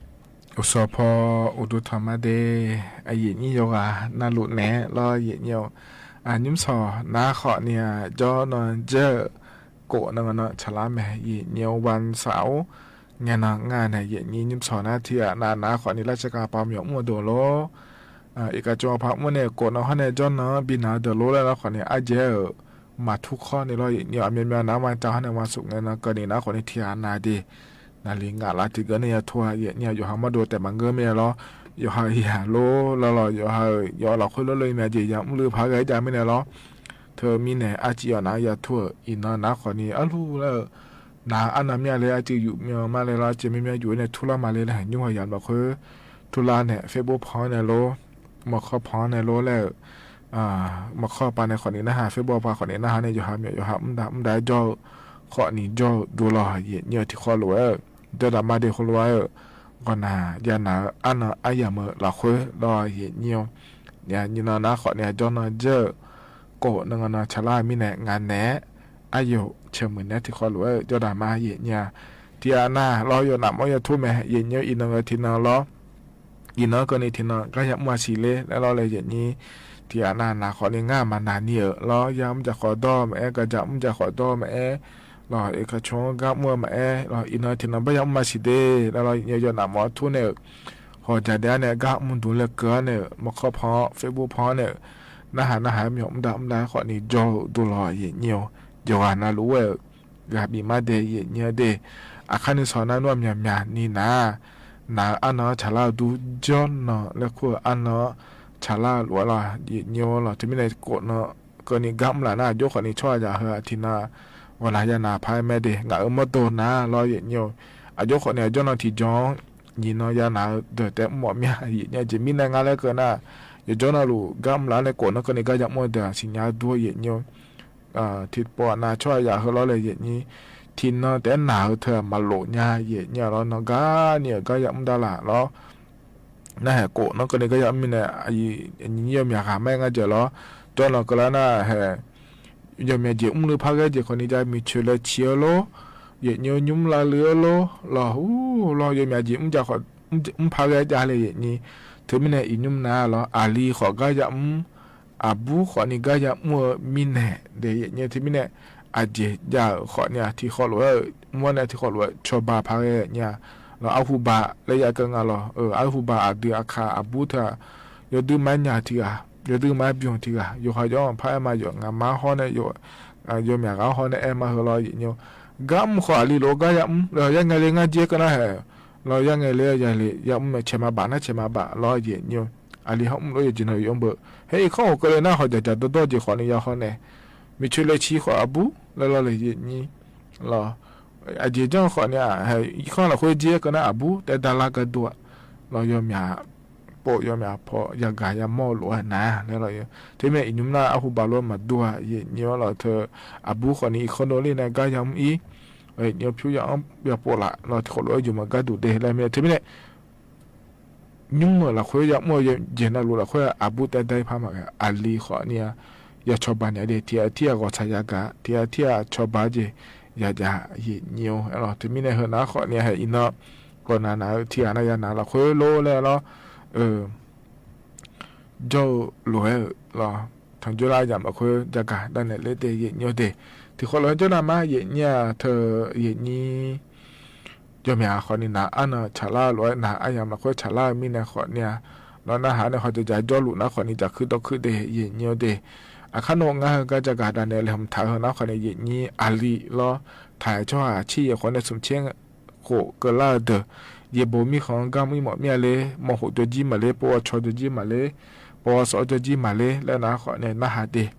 စီၤဖီ အိၣ်ဒိၣ်ထီၣ်မးဒဲး အယံာ်ညံာ်ယိၤဂၤ နၢ်လိၤနဲးလီၤ ယံာ်ညံာ် အ နံၣ်မီၣ်ဆီ နၤခီၣ်န့ၣ် ကၠီနီၢ်ကၠၢၢ် ကိးနဂီၢ်နီၢ်ဆၢလၢမဲာ် ယံာ်ညံာ် ဝၢၣ်စၢအိၣ် ငဲၤနီၢ်ငါန့ၣ် ယံာ်ညံာ် နံၣ်မီၣ်ဆီ နၤထံၣ်အနၤ နၤခီၣ်န့ၣ် လၢစကၤပၤမၠီၣ်မူၣ်ဒိၣ်လီၤ အ အ့ၣ်ကၠီဖးမူၣ်န့ၣ် ကိးနဂီၢ်န့ၣ် ကၠီနီၢ် ဘံၣ်နၤဒၢးလိလၢနၤခီၣ်န့ၣ် အါယဲၢ်ဧၢ မၤထူခီန့ၣ်လီၤ ယံာ်ညံာ် အမံၤမံၤနၤမၤတၢ်ဟီန့ၣ် မၤစူၣ်ငဲၤနီၢ်ကၢန့ၣ် နၤခီၣ်န့ၣ် ထံၣ်အနၤဒဲး နၤလံ ငါလၢတံၤဂၢၢ်န့ၣ် ယထိ ယံာ်ညံာ် ယိၤဟၣ်မီၣ်ဒိၣ်တဲာ်မၤဂၢၢ်မ့ၢ်လီၤ ယိၤဟၣ်ယၤလိလီၤလီၤ ယိၤဟၣ်ဧၢ ယွၤလီၤဃုလိလိ ယမ့ၢ်ယံာ်ယၤမုၢ်လၢဖးဂၤယၤမ့ၢ်န့ၣ်လီၤ ထၢမံၤန့ၣ် အါစံးယီၤနၤ ယၤထိ အံၤနီၢ်နၤခီၣ်န့ၣ် အလူလၢ နၤအါနၤမ့ၢ်အါလၢ အါစံးယုာ်မ့ၢ်မးလဲၣ်လီၤ အါစံးမ့ၢ်မ့ၢ်ယုာ်န့ၣ် ထူလၢမၤလဲၣ်လၢ ညိဟီၣ်ယၤဘၣ်ဃု ထူလၢန့ၣ် Facebook ဖီန့ၣ်လီၤ မီၢ်ခီၣ်ဖီန့ၣ်လီၤလၢ မီၢ်ခီၣ်ပၤန့ၣ်ခီၣ်န့ၣ် နဟး Facebook ပၤခီၣ်န့ၣ် နဟးန့ၣ် ယိၤဟၣ်မံၤ ယိၤဟၣ်မူဒါ မူဒါကၠီ ခီၣ်န့ၣ်ကၠီဒိၣ်လီၤ ယံာ်ညံာ်ထံၣ်ဃီလိာ်ဝဲ ဒီးတၢ်မၤဒဲးဃီလိာ်ဝဲ ဂီၢ်နၤ ယၤနၤ အါနၤအါယၤမုၢ်လီၤဃု ဒီးယံာ်ညံာ် ယံာ်ညံာ်နီၢ်နၤခီၣ်န့ၣ် ကၠီနီၢ်ကၠၢၢ် ကိးနဂီၢ်နီၢ်ဆၢလၢမံၤန့ၣ် ငါနဲ အယိာ်ဆၢမုၢ်နဲထံၣ်ဃီလိာ်ဝဲ ဒီးတၢ်မၤ ယံာ်ညံာ် ထံၣ်အနၤလီၤ ယိၤနးမီၢ်ယၤထိမဲာ် ယံာ်ညံာ် အံၤနီၢ်ဂၤထံၣ်နီၢ်လီၤ အံၤနီၢ်ကၢန့ၣ်ထံၣ်နီၢ် ကါယၤမူအဆံးလ့ လၢလီၤလၢယံာ်ညံာ် ထံၣ်အနၤ နၤခီၣ်န့ၣ် ငါမၤနၤနံၤဧၢ လီၤ ယၤမူယၤဃီၤဒီမးအဲ ကါယၤမူယၤဃီၤဒီမးအဲ လီၤ အ့ၣ်ကဆိကါမူမးအဲ လီၤ အံၤနီၢ်ထံၣ်နီၢ် ဘၣ်ယၤမူအဆံးဒဲး လၢလီၤ ယံာ်ညံာ် ယိၤနးမီၢ်ထိန့ၣ် ဟီၣ်ယၤဒဲးန့ၣ် ကါမူဒူလၢကၢန့ၣ် မီၢ်ခီၣ်ဖီ Facebook ဖီန့ၣ် နဟး နဟး မံၤမူဒါ မူဒါခီၣ်န့ၣ် ကၠီဒိၣ်လီၤ ယံာ်ညံာ် ယိၤဂၤနၤလိာ်ဝဲ ဂၤဘံၣ်မးဒဲး ယံာ်ညံာ်ဒဲး အခါန့ၣ် ဆီၣ်နၤနွံမံၤမံၤနံၤနၤ နၤအါနီၢ်ဆၢလၢဒူ ကၠီနီၢ်လၢခိၣ်အါနီၢ်ဆၢလၢလိာ်လီၤ ယံာ်ညံာ်လီၤ တုၤမ့ၢ်န့ၣ် ကိးနီၢ် ကၢန့ၣ်ကါမူလၢ်နၤ အကၠိခီၣ်န့ၣ် ဆီၣ်ယၤဟၢအထံၣ်နၤ ဂီၢ်နၤယၤနၤဖးမဲာ်ဒဲး ငါအၢမီၢ်ဒိၣ်နၤလီၤ ယံာ်ညံာ် အကၠိခီၣ်န့ၣ် အကၠီနီၢ်ထံၣ်ကၠီ ယံာ်နီၢ်ယၤနၤ ဒီးတဲမီၢ်မ့ၢ် ယံာ်ညံာ် ယမံၤန့ၣ် ငါလၢကၢနၤ ယကၠီနီၢ်လူၤ ကါမူလၢ်န့ၣ် ကိးနီၢ်ကၢန့ၣ် ကါယၤမူဒီး စံၣ်ညါဒိၣ် ယံာ်ညံာ် ထံၣ်ပီၣ်နၤ ဆီၣ်ယၤဟၢလီၤလၢ ယံာ်ညံာ် ထံၣ်နီၢ်တဲနၤဟၢထၢ မၤလိာ်ညါ ယံာ်ညံာ်လီၤ နီၢ်ဂၤန့ၣ် ကါယၤမူဒါလၢ်လီၤ နဟဲကိးနီၢ်ကၢန့ၣ် ကါယၤမူန့ၣ် အယံာ်ညံာ်ယမံၤဂၤ မ့ၢ်ငါယဲၢ်လီၤ ကၠီနီၢ်ကၢလၢနဟဲ ယမံၤယံာ်မူလၢဖးဂဲၤယဲၢ်ခီၣ်န့ၣ် ယမံၤဆၢလၢဆံးဧၢလီၤ ယံာ်ညံာ်ညူမူလၢ်လၢ်ဧၢလီၤ လီၤ ဟူလီၤ ယမံၤယံာ်မူယံာ်ခီၣ် မူဖးဂဲၤယဲၢ်လၢ ယံာ်ညံာ် တမံၤန့ၣ် အံၤညုၢ်နၤလီၤ အလံၤဃိးဂၤယၤမူ အဘူးဃိးနံၤဂၤယၤမူဧိၤ မံန့ၣ် ဒ်ယဲၢ်ညိ တမံၤန့ၣ် အယဲၢ်ယၤဃိးနံၤ ထံဃိးလိာ်ဝဲ မူန့ၣ် ထံဃိးလိာ်ဝဲ ဆီၣ်ဘၣ်ဖးဂ့ၤညါ လီၤ အဟူၣ်ဘၣ်လၢယၤကငါလီၤ အဟူၣ်ဘၣ်အဒုးအခးအဘူးတၢ် ယိၤဒုးမၤညၣ်ထံဂၤ ယိၤဒုးမၤဘျုးထံဂၤ ယိၤဃီယီၤဖးအဲၣ်မၤယိၤ ငါမါဟီန့ၣ် ယိၤ ယိၤမၠးဂၤဟီန့ၣ် အဲၣ်မၤဟၢလီၤ ယဲၢ်ညိ ဂၤမူဃိးအလံၤလိာ်ဂၤယၤမူ လီၤ ယဲၢ်ငဲၤလံ ယဲၢ်ကနၣ်ဟဲ လီၤ ယဲၢ်ငဲၤလံ ယဲၢ်လံ ယဲၢ်မူမ့ၢ်ဆဲးမၤဘၣ် နဆဲးမၤဘၣ်လီၤ ယဲၢ်ညိ အလံၤဟီမူလိာ် ယဲၢ်ကနၣ်ယိၤဘၣ် ဟဲအံၤခီၣ်အိၣ်ကလဲၤနၢ်ဟီၣ် ယၤယၤဒီဒီ ယဲၢ်ဃိးနံၤယၤဃိးနံၤ မ့ၢ်ဆူလဲၤဆံဃိးအဘူး လၢလီၤလၢယဲၢ်ညိ လီၤ အယဲၢ်ယၤဃိးနံၤ ဟဲအံၤခီၣ်လီၤဃိ ယဲၢ်ကနၣ်အဘူး တဲဒၣ်လၢကဒိၣ် လီၤ ယိၤမၠးပိာ် ယိၤမၠးဖီ ယၤဂၤယၤမီၢ်လိာ်နၤ လၢလီၤ တမံၤအံၤညုၢ်နၤ အဟူၣ်ဘၣ်လိာ်မၤဒိၣ်ဧါ ယဲၢ်ညိလီၤ ထၢ အဘူးဃိးနံၤ အံၤခီၣ်ဒိၣ်လံန့ၣ် ဂၤယၤမူအံၤ ယဲၢ်ညိ ဖၠူယၤအီၣ် ယၤပိာ်လၢ လီၤ ထံဃိးလိာ်ဝဲ ယိၤမးဂၤဒူၣ်ဒဲး လၢမ့ၢ် တမံၤန့ၣ် ညုၢ်မးလီၤဃိ ယၤမူ ယဲၢ်နၤလိာ်လီၤဃိ အဘူးတဲဒၣ်ဖးမးဂ့ၤ အလံၤဃိးနံၤ ယဆီၣ်ဘၣ်န့ၣ်ဒဲး ထံအထံအဂီၤဆၢယၤဂၤ ထံအထံအဆီၣ်ဘၣ်က့ၤ ယၤယၤ ယဲၢ်ညိ လီၤ တမံၤန့ၣ် ဟဲနၤဃိးနံၤ ဟဲအံၤနီၤ ကိးနၤနၤ ထံဂၤနၤယၤနၤလီၤဃိ လိၤလၢလီၤ ကၠီလိာ်ဝဲလီၤ ထီၣ်ကၠိလၢယၤမးဃိ ယၤဂၤဒၣ်နဲၣ်လၢဒဲး ယဲၢ်ညိဒဲး ထံဃိးလိာ်ဝဲ ကၠီနၤမါ ယဲၢ်ညိ ထၢ ယဲၢ်ညိ ယိၤမးဃိးနံၤ နၤအါနၢ်ဆၣ်လၢလိာ်ဝဲ နၤအါယၤမးဃိ ဆၣ်လၢမံန့ၣ် ဃိးနံၤ လီၤ နဟးန့ၣ် ဃိးယၤယၤ ကၠီလူၤနၤဃိးနံၤ ယၤခုဒီခုဒဲး ယဲၢ်ညိဒဲး အခါနအိၣ် ငါဟဲဂၤယၤဂၤဒၣ်နဲၣ် လဲၤမုာ်ထးဟဲနၤဃိးနံၤ ယဲၢ်ညိ အလံၤလီၤ ထးဆှီဟးဆံယဲၢ်ဃိးန့ၣ် ဆူၣ်ဆ့ ဃိးကလၢဒၢး ယဲၢ်ဘိမံဃီ ဂၤမံမီၢ်မံအလ့ မီၢ်ဟူးကၠီကၠံမးလ့ ပဝီၤဆီကၠီကၠံမးလ့ ပဝီၤစီကၠီကၠံမးလ့ လၢနၤဃိးန့ၣ် နဟးဒဲး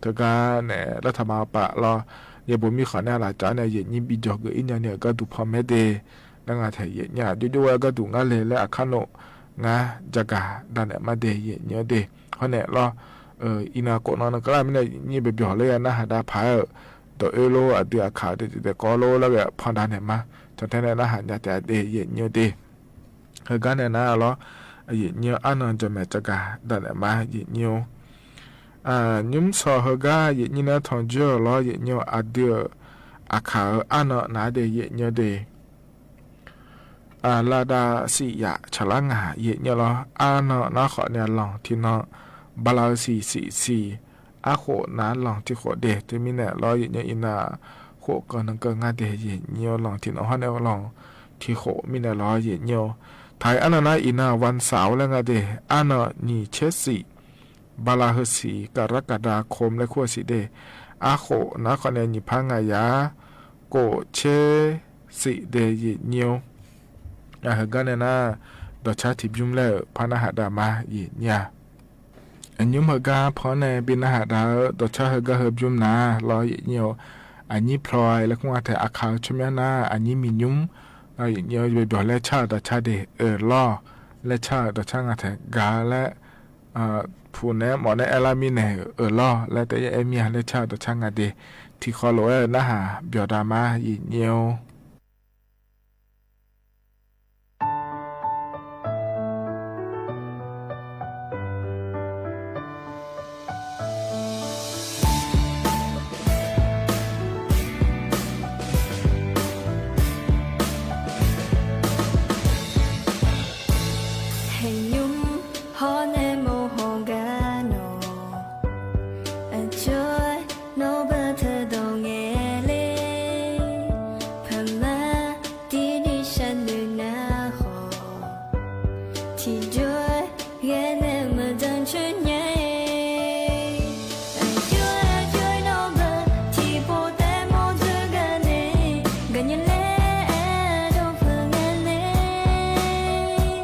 တဂၤန့ၣ် လၢထးမၤပာ်လီၤ ယဲၢ်ဘိမံဃီန့ၣ် လၢကၠီန့ၣ် ယဲၢ်ညိ ဘံၣ်ကၠီၤဂ့ၤအံၤညါန့ၣ် အဂၤဒူၣ်ဖီမဲဒဲး လၢငါထဲ ယဲၢ်ညိ ဒိၣ်ဒိၣ်ဝဲအဂၤဒူၣ် ငါလဲၤလၢအခါနအိၣ် ငါယၤဂၤဒၣ်နဲၣ်မါဒဲး ယဲၢ်ညိဒဲး ဃိန့ၣ်လီၤ အံၤနၤကိးနီၤနကလၢ်မံန့ၣ် ယဲၢ်ညိ ပျီၤပျီၤလၢယၤနဟးဒၣ်ဖး ဒီးအၢလိအဒုးအခး တကီလိလၢဂဲၤ ဖီဒၣ်နဲၣ်မါ ဆီၣ်ထဲန့ၣ် နဟးညါတဲဒဲး ယဲၢ်ညိဒဲး ဟဲဂၤန့ၣ်နၤလီၤ ယဲၢ်ညိ အါနၢ် ယိၤမး တဂၤဒၣ်နဲၣ်မါ ယဲၢ်ညိ ညုၢ်စီၤ ဟဲဂၤ ယဲၢ်ညိ နထီၣ်ကၠိလီၤ ယဲၢ်ညိ အဒုးအခးအါနၢ်နၤဒဲး ယဲၢ်ညိဒဲး လၢဒၣ်စံးယၤ ဆၣ်လၢငါ ယဲၢ်ညိလီၤ အါနၢ်နၤဃိးနံၤ လီၤထံနီၤ ဘၣ်လၢစံးစံးစံး အဃိးနၤလီၤထံဃိးဒဲး တမံၤန့ၣ်လီၤ ယဲၢ်ညိ အံၤနၤဃိးကၢနကၢ ငါဒဲး ယဲၢ်ညိ လီၤထံနီၤ ဃိးနံၤ လီၤထံဃိး မံန့ၣ်လီၤ ယဲၢ်ညိ ထါအါနၢ်နၤ အံၤနၤ ဝၣ်စၣ်လၢငါဒဲး အါနၢ်နံၣ်ဆံစံး ဘၣ်လၢဟၢစံး ကရကဒါ ခီမးလၢခိၣ်စံးဒဲး အဃိးနၤဃိးနံၤ နံၣ်ဖးငါယၤ ကိးဆံစံးဒဲး ယဲၢ်ညိ အဟဲဂၤန့ၣ်နၤ ဒီးဆါထံၣ်ဘျုးလဲၣ် ဖးနဟးဒၣ်မါ ယဲၢ်ညိ အညုၢ်ဟဲဂၤဖီန့ၣ် ဘၣ်နဟးဒၣ် ဒီးဆါဟဲဂၤဟဲဘျုးနၤလီၤ ယဲၢ်ညိ အညိဖျိးလၢခိၣ်ငါထဲ အခါဆူမဲာ်နၤ အညိမံညုၢ် ယဲၢ်ညိ ယဘျီလဲၤဆါဒီးဆါဒဲး အၢၣ်လီၤ လဲၤဆါဒီးဆါငါထဲ ဂၤလၢ ဖုးနဲမီၢ်နဲ အဲၣ်လၢမံန့ၣ် အၢၣ်လီၤ လၢတအဲၣ်မံဧါ လဲၤဆါဒီးဆါငါဒဲး ထံဃီလိာ်ဝဲ နဟးဘျီဒၣ်မါ ယဲၢ်ညိ ဟဲညုၢ်ဟီၣ်နဲမီၢ်ဟီၣ်ဂၤနီၤ အကၠိနီၢ်ဘၣ်ထၢဒီးငဲၤလ့ ဖဲမၤတံၢ်ဒံးဆၢနုာ်နၤဃီ ထံကၠိဂဲၤန့ၣ်မတၤဆၢညါ အကၠိ အကၠိနီၢ်ဘၣ် ထံဖိတဲမိၢ်တဂၤန့ၣ် ကညီလဲၤအဲၣ်ဒိးဖုးနဲန့ၣ်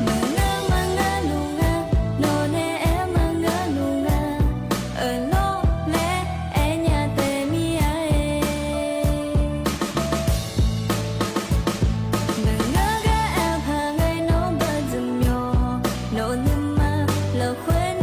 မၤငါ မၤငါလူၤငါ နီၢ်န့ၣ်အဲၣ်မၤငါလူၤငါ အၢၣ်လီၤလဲၤအဲၣ်ညါတဲမံဧါ မ့ၢ်ငါဂၤအဖါဂ့ၤနီၢ်ဘၣ်တမံၤ နီၢ်နမၤလၢဃဲန့ၣ်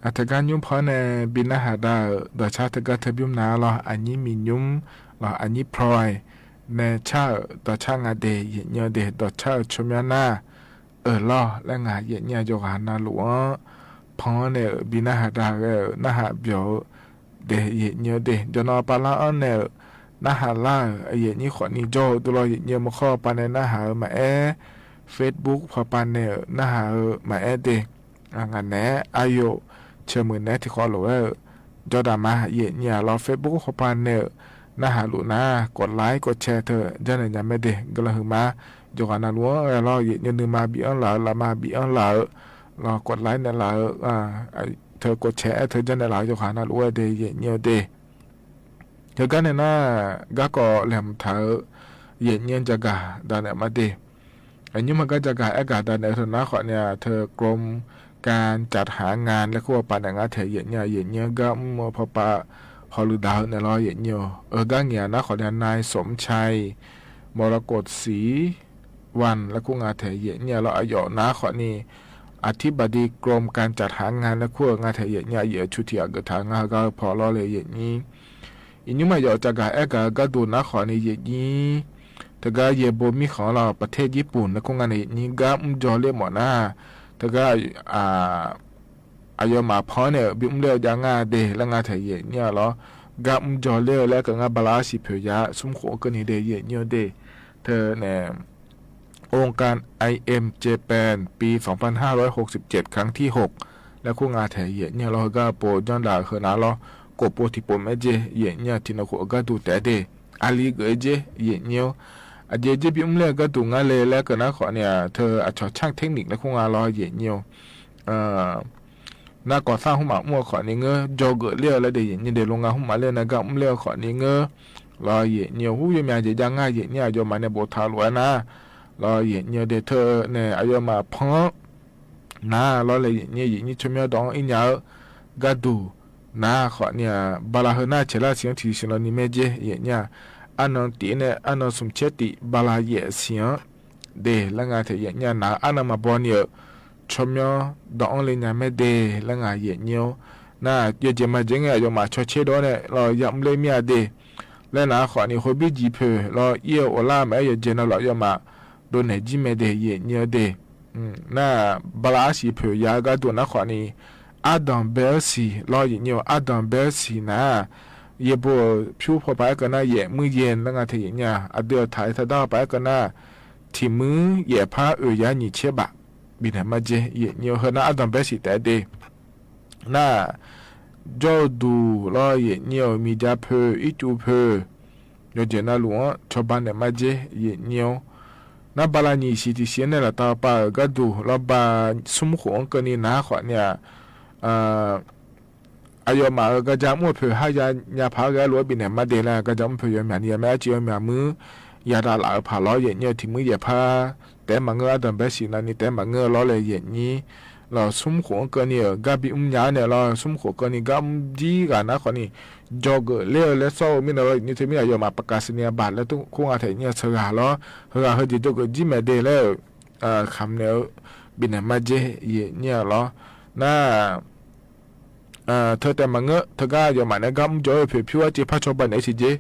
အတဂၤညုၢ်ဖီန့ၣ် ဘိးနၢ်ဟးဒၣ်ဧၢ, ဒီးဆၣ်တဂၤတဘျုးနၤလီၤ, အညိမံညုၢ်လီၤ, အညိ พลอย နဲဆၣ်ဧၢ, ဒီးဆၣ်ငါဒဲး ယဲၢ်ညိဒဲး, ဒီးဆၣ်ဧၢ ဆိမိၣ်နၢ် အၢၣ်လီၤ လၢငါ ယဲၢ်ညိ ယိၤဂၤနၢ်လူၤဧၢ, ဖီန့ၣ် ဘိးနၢ်ဟးဒၣ်ဧၢ, နၢ်ဟးဘျီဧၢ ဒဲး ယဲၢ်ညိဒဲး, ယိၤနီၤပၢ်လါအီၤနဲၣ်ဧၢ, နၢ်ဟးလၢ်ဧၢ, ယဲၢ်ညိ ဃိးနံၣ် ယိၤဒူလီၤ ယဲၢ်ညိ မုၢ်ခီပၤနဲၣ် နၢ်ဟးဧၢ မၤအဲၣ်, Facebook ဖီပၤနဲၣ်ဧၢ, နၢ်ဟးဧၢ မၤအဲၣ်ဒဲး, အါ ငါနဲၣ် အါယိာ် ဆၢမုၢ်နဲၣ် ထံၣ်ဃီလိာ်ဝဲဧၢ, ဒီးဒၣ်မၤ ယဲၢ်ညိလီၤ Facebook ဖီပၤနဲၣ်ဧၢ, နၢ်ဟးလူၤနၤ, ကွတ်like ကွတ်share တၢ် ယဲၢ်ညိ ညါမဲဒဲး, ကလၢာ်ဟုမး, ယိၤဂၤနၢ်လူၤဧၢလီၤ, ယဲၢ်ညိ နုၤမၤဘံၣ်အၢၣ်လးဧၢ, လၢမၤဘံၣ်အၢၣ်လးဧၢ, လီၤ ကွတ်like နဲၣ်လးဧၢ, တၢ် ကွတ်share တၢ် ယဲၢ်ညိလီၤ, ယိၤဂၤနၢ်လူၤဝဲဒဲး ယဲၢ်ညိဒဲး တဂၤန့ၣ်နၤ, ဂၤကီးလဲၤမုာ်ထၢၣ်ဧၢ, ယဲၢ်ညိ ကၠၣ်ကၣ် ဒၣ်နဲၣ်မးဒဲး, အညိမး ကၠၣ်ကၣ်အဲၣ်ကၣ် ဒၣ်နဲၣ် တၢ်နၤဃိးနံၣ်ဧၢ, တၢ် กรมการจัดหางาน လၢခိၣ်ပၤနဲၣ် ငါထဲး ယဲၢ်ညိ, ယဲၢ်ညိ ဂၤမုၢ်ဖီပၤ ဟီၣ်လုၢ်ဒၢန့ၣ်လီၤ ယဲၢ်ညိ, အၢ ဂၤငဲၤနၤဃိးနံၣ်ဧၢ, นายสมชัย มรกตศรีวัน လၢခိၣ် ငါထဲး ယဲၢ်ညိလီၤ, အယီၣ်နၤဃိးနံၣ် อธิบดีกรมการจัดหางาน လၢခိၣ် ငါထဲး ယဲၢ်ညိ, အယဲၢ်ဆူၣ်ထံး အကတၢၢ် ငါဂၤဖီလီၤလၢ ယဲၢ်ညိ, အညိမး ယိၤကၠၣ်ကၣ်အဲၣ်ကၣ် ဂၤဒိၣ်နၤဃိးနံၣ် ယဲၢ်ညိ, တဂၤ ယဲၢ်ဘိမံဃီလီၤ ประเทศญี่ปุ่น လၢခိၣ် ငါထဲး ယဲၢ်ညိ, ဂၤမုၢ်ယီၤလၢမီၢ်နၤ, တဂၤ အယီၤမးဖီန့ၣ် ဘံၣ်အူလၢယၤငါဒဲး လၢငါထဲး ယဲၢ်ညိလီၤ, ဂၤမုၢ်ယီၤလၢလၢကငါဘါလၢအစံးဖျိးယၤ ဆူမူခိၣ်ကန့ၣ်ဒဲး ယဲၢ်ညိဒဲး, တၢ်နဲၣ် องค์การ ไอเอ็ม เจแปน ปี สองพันห้าร้อยหกสิบเจ็ด ครั้งที่หก လၢခိၣ် ငါထဲး ယဲၢ်ညိလီၤ, ဂၤပိာ်ယီၢ်ဒၣ်ဃုာ်နၤလီၤ, ကိးပိာ်ထံးပိာ်မဲဒဲး ယဲၢ်ညိ, ထံၣ်နခိၣ်အဂၤဒိၣ်တဲဒဲး, အလံၤဂ့ၤဒဲး ယဲၢ်ညိ, အဒဲးဒဲး ဘံၣ်အူလၢဂၤဒိၣ်နၤလၢလၢကနၤဃိးနံၣ်ဧၢ, တၢ်အဆီၣ်ဆၣ် เทคนิค လၢခိၣ် ငါလီၤ ယဲၢ်ညိ နၤကီၢ်သၣ်ဟူမးမူဃိးနံၣ်ဧၢ, ယီၤဂ့ၤလၢလၢဒဲး ယဲၢ်ညိဒဲး, လီၤ ငါဟူမးလၢနၤ ဂၤမုၢ်လၢဃိးနံၣ်ဧၢ လီၤ ယဲၢ်ညိ, ဟူယမၠါ ယဲၢ်ညိ ယဲၢ်ညိ, အယီၤမးန့ၣ် ဘိးထါလိာ်နၤ လီၤ ယဲၢ်ညိဒဲး, တၢ်နဲၣ် အယီၤမးဖီ နၤလီၤလၢ ယဲၢ်ညိ, ယဲၢ်ညိ ဆိမိၣ်ဒီးအီၤ ယဲၢ်ညိဧၢ, ဂၤဒိၣ်နၤဃိးနံၣ်ဧၢ, ဘါလၢဟၢနၤဆဲးလၢဆံး ထံၣ်ဆံးလီၤနံၤမဲဒဲး ယဲၢ်ညိ, အနီၢ်တံၢ်န့ၣ် အနီၢ်ဆူၣ်ဆဲးတံၢ် ဘါလၢယဲၢ်ဆံးဧၢ ဒဲး လၢငါထဲး ယဲၢ်ညိ, နၤအနီၢ်မးဘီနံၤဧၢ, ဆိမိၣ်ဒီးအီၤလၢ ယဲၢ်ညိမဲဒဲး လၢငါ ယဲၢ်ညိ, နၤ ယီၤကဲမးကဲန့ၣ် အယီၤမးဆီၣ်ဆဲးဒီးန့ၣ် လီၤ ယၤမုၢ်လၢမၠါဒဲး, လၢနၤဃိးနံၣ် ဟိုဘံၣ်ကံၤဖုး လီၤ အ့ၣ်အီၤအိၣ်လၢမး အဲၣ်ယီၤကဲနၤလီၤ အယီၤမး ဒိးနဲၣ်ကံၤမဲဒဲး ယဲၢ်ညိဒဲး, နၤ ဘါလၢအစံးဖျိးယၤ ဂၤဒိၣ်နၤဃိးနံၣ် အါဒီးဘဲစံး လီၤ ယဲၢ်ညိ, အါဒီးဘဲစံးနၤ, ယဲၢ်ဘိ ဖၠူဖီပၤ အဲၣ်ကနၤ ယဲၢ်မုၢ်ယဲၢ် လၢငါထဲး ယဲၢ်ညိ, အဒုးအထၢၣ် အဲၣ်ထါဒါပၤ အဲၣ်ကနၤ ထံၣ်မုၢ်ယဲၢ်ဖး အုၣ်ယၤနံၣ်ဆဲးဘး ဘံၣ်နဲၣ်မးကဲ ယဲၢ်ညိ, ဟၢနၤ အါဒီးဘဲစံးတဲဒဲး နၤ ယီၤဒိၣ်လီၤ ယဲၢ်ညိ, မံၤကၠါဖုး အ့ၣ်ကူဖုး ယီၤကဲနၤလူၤဧၢ, ဆီၣ်ဘၣ်နဲၣ်မးကဲ ယဲၢ်ညိ, နၤ ဘါလၢနံၣ်ဆံး ထံၣ်ဆံးန့ၣ်လီၤ တၢ်ပာ်ဧၢ ဂၤဒိၣ်လီၤ ဘါဆူမူခိၣ်အကန့ၣ် နၤဃိးနံၣ်ဧၢ အယီၤမးဧၢ, ကစၢ်မုၣ်ဖုး ဟါယၤညါဖးဂ့ၤ အလိၤ ဘံၣ်နဲၣ်မးဒဲးလၢ ကစၢ်မုၣ်ဖုး ယီၤမၠါနံၤ ယမ့ၢ်အါကံ ယီၤမၠါမုၢ် ယၤဒၣ်လၢအဖးလီၤ ယဲၢ်ညိ, ထံၣ်မုၢ်ယဲၢ်ဖး တဲမးငၢၢ် အါဒီးဘဲစံးနၤန့ၣ် တဲမးငၢၢ်လီၤလၢ ယဲၢ်ညိ, လီၤ ဆူမူခိၣ်အကန့ၣ်ဧၢ, ဂၤဘံၣ်အူမၠါန့ၣ်လီၤ ဆူမူခိၣ်အကန့ၣ် ဂၤမုၢ်ဒံဂၤနၤဃိးနံၣ် ယီၤဂ့ၤလၢလၢစီအိၣ်မ့ၢ်နၤလီၤ ယဲၢ်ညိ, တမ့ၢ်အယီၤမး ပကးစနံးအဘၣ်လၢခိၣ် ငါထဲး ယဲၢ်ညိ ဆၢဂၤလီၤ, ဟၢဂၤဟၢယဲၢ် ယီၤဂ့ၤဒ်မဲာ်ဒဲးလၢ ခမ်န့ၣ် ဘံၣ်နဲၣ်မးကဲ ယဲၢ်ညိလီၤ, နၤ ထၢတဲမးငၢၢ် တဂၤယီၤမးန့ၣ် ဂၤမုၢ်ယီၤဖုး ဖၠူအစ့ဖးဆီၣ်ဘၣ်နဲၣ်ထံၣ်ကဲ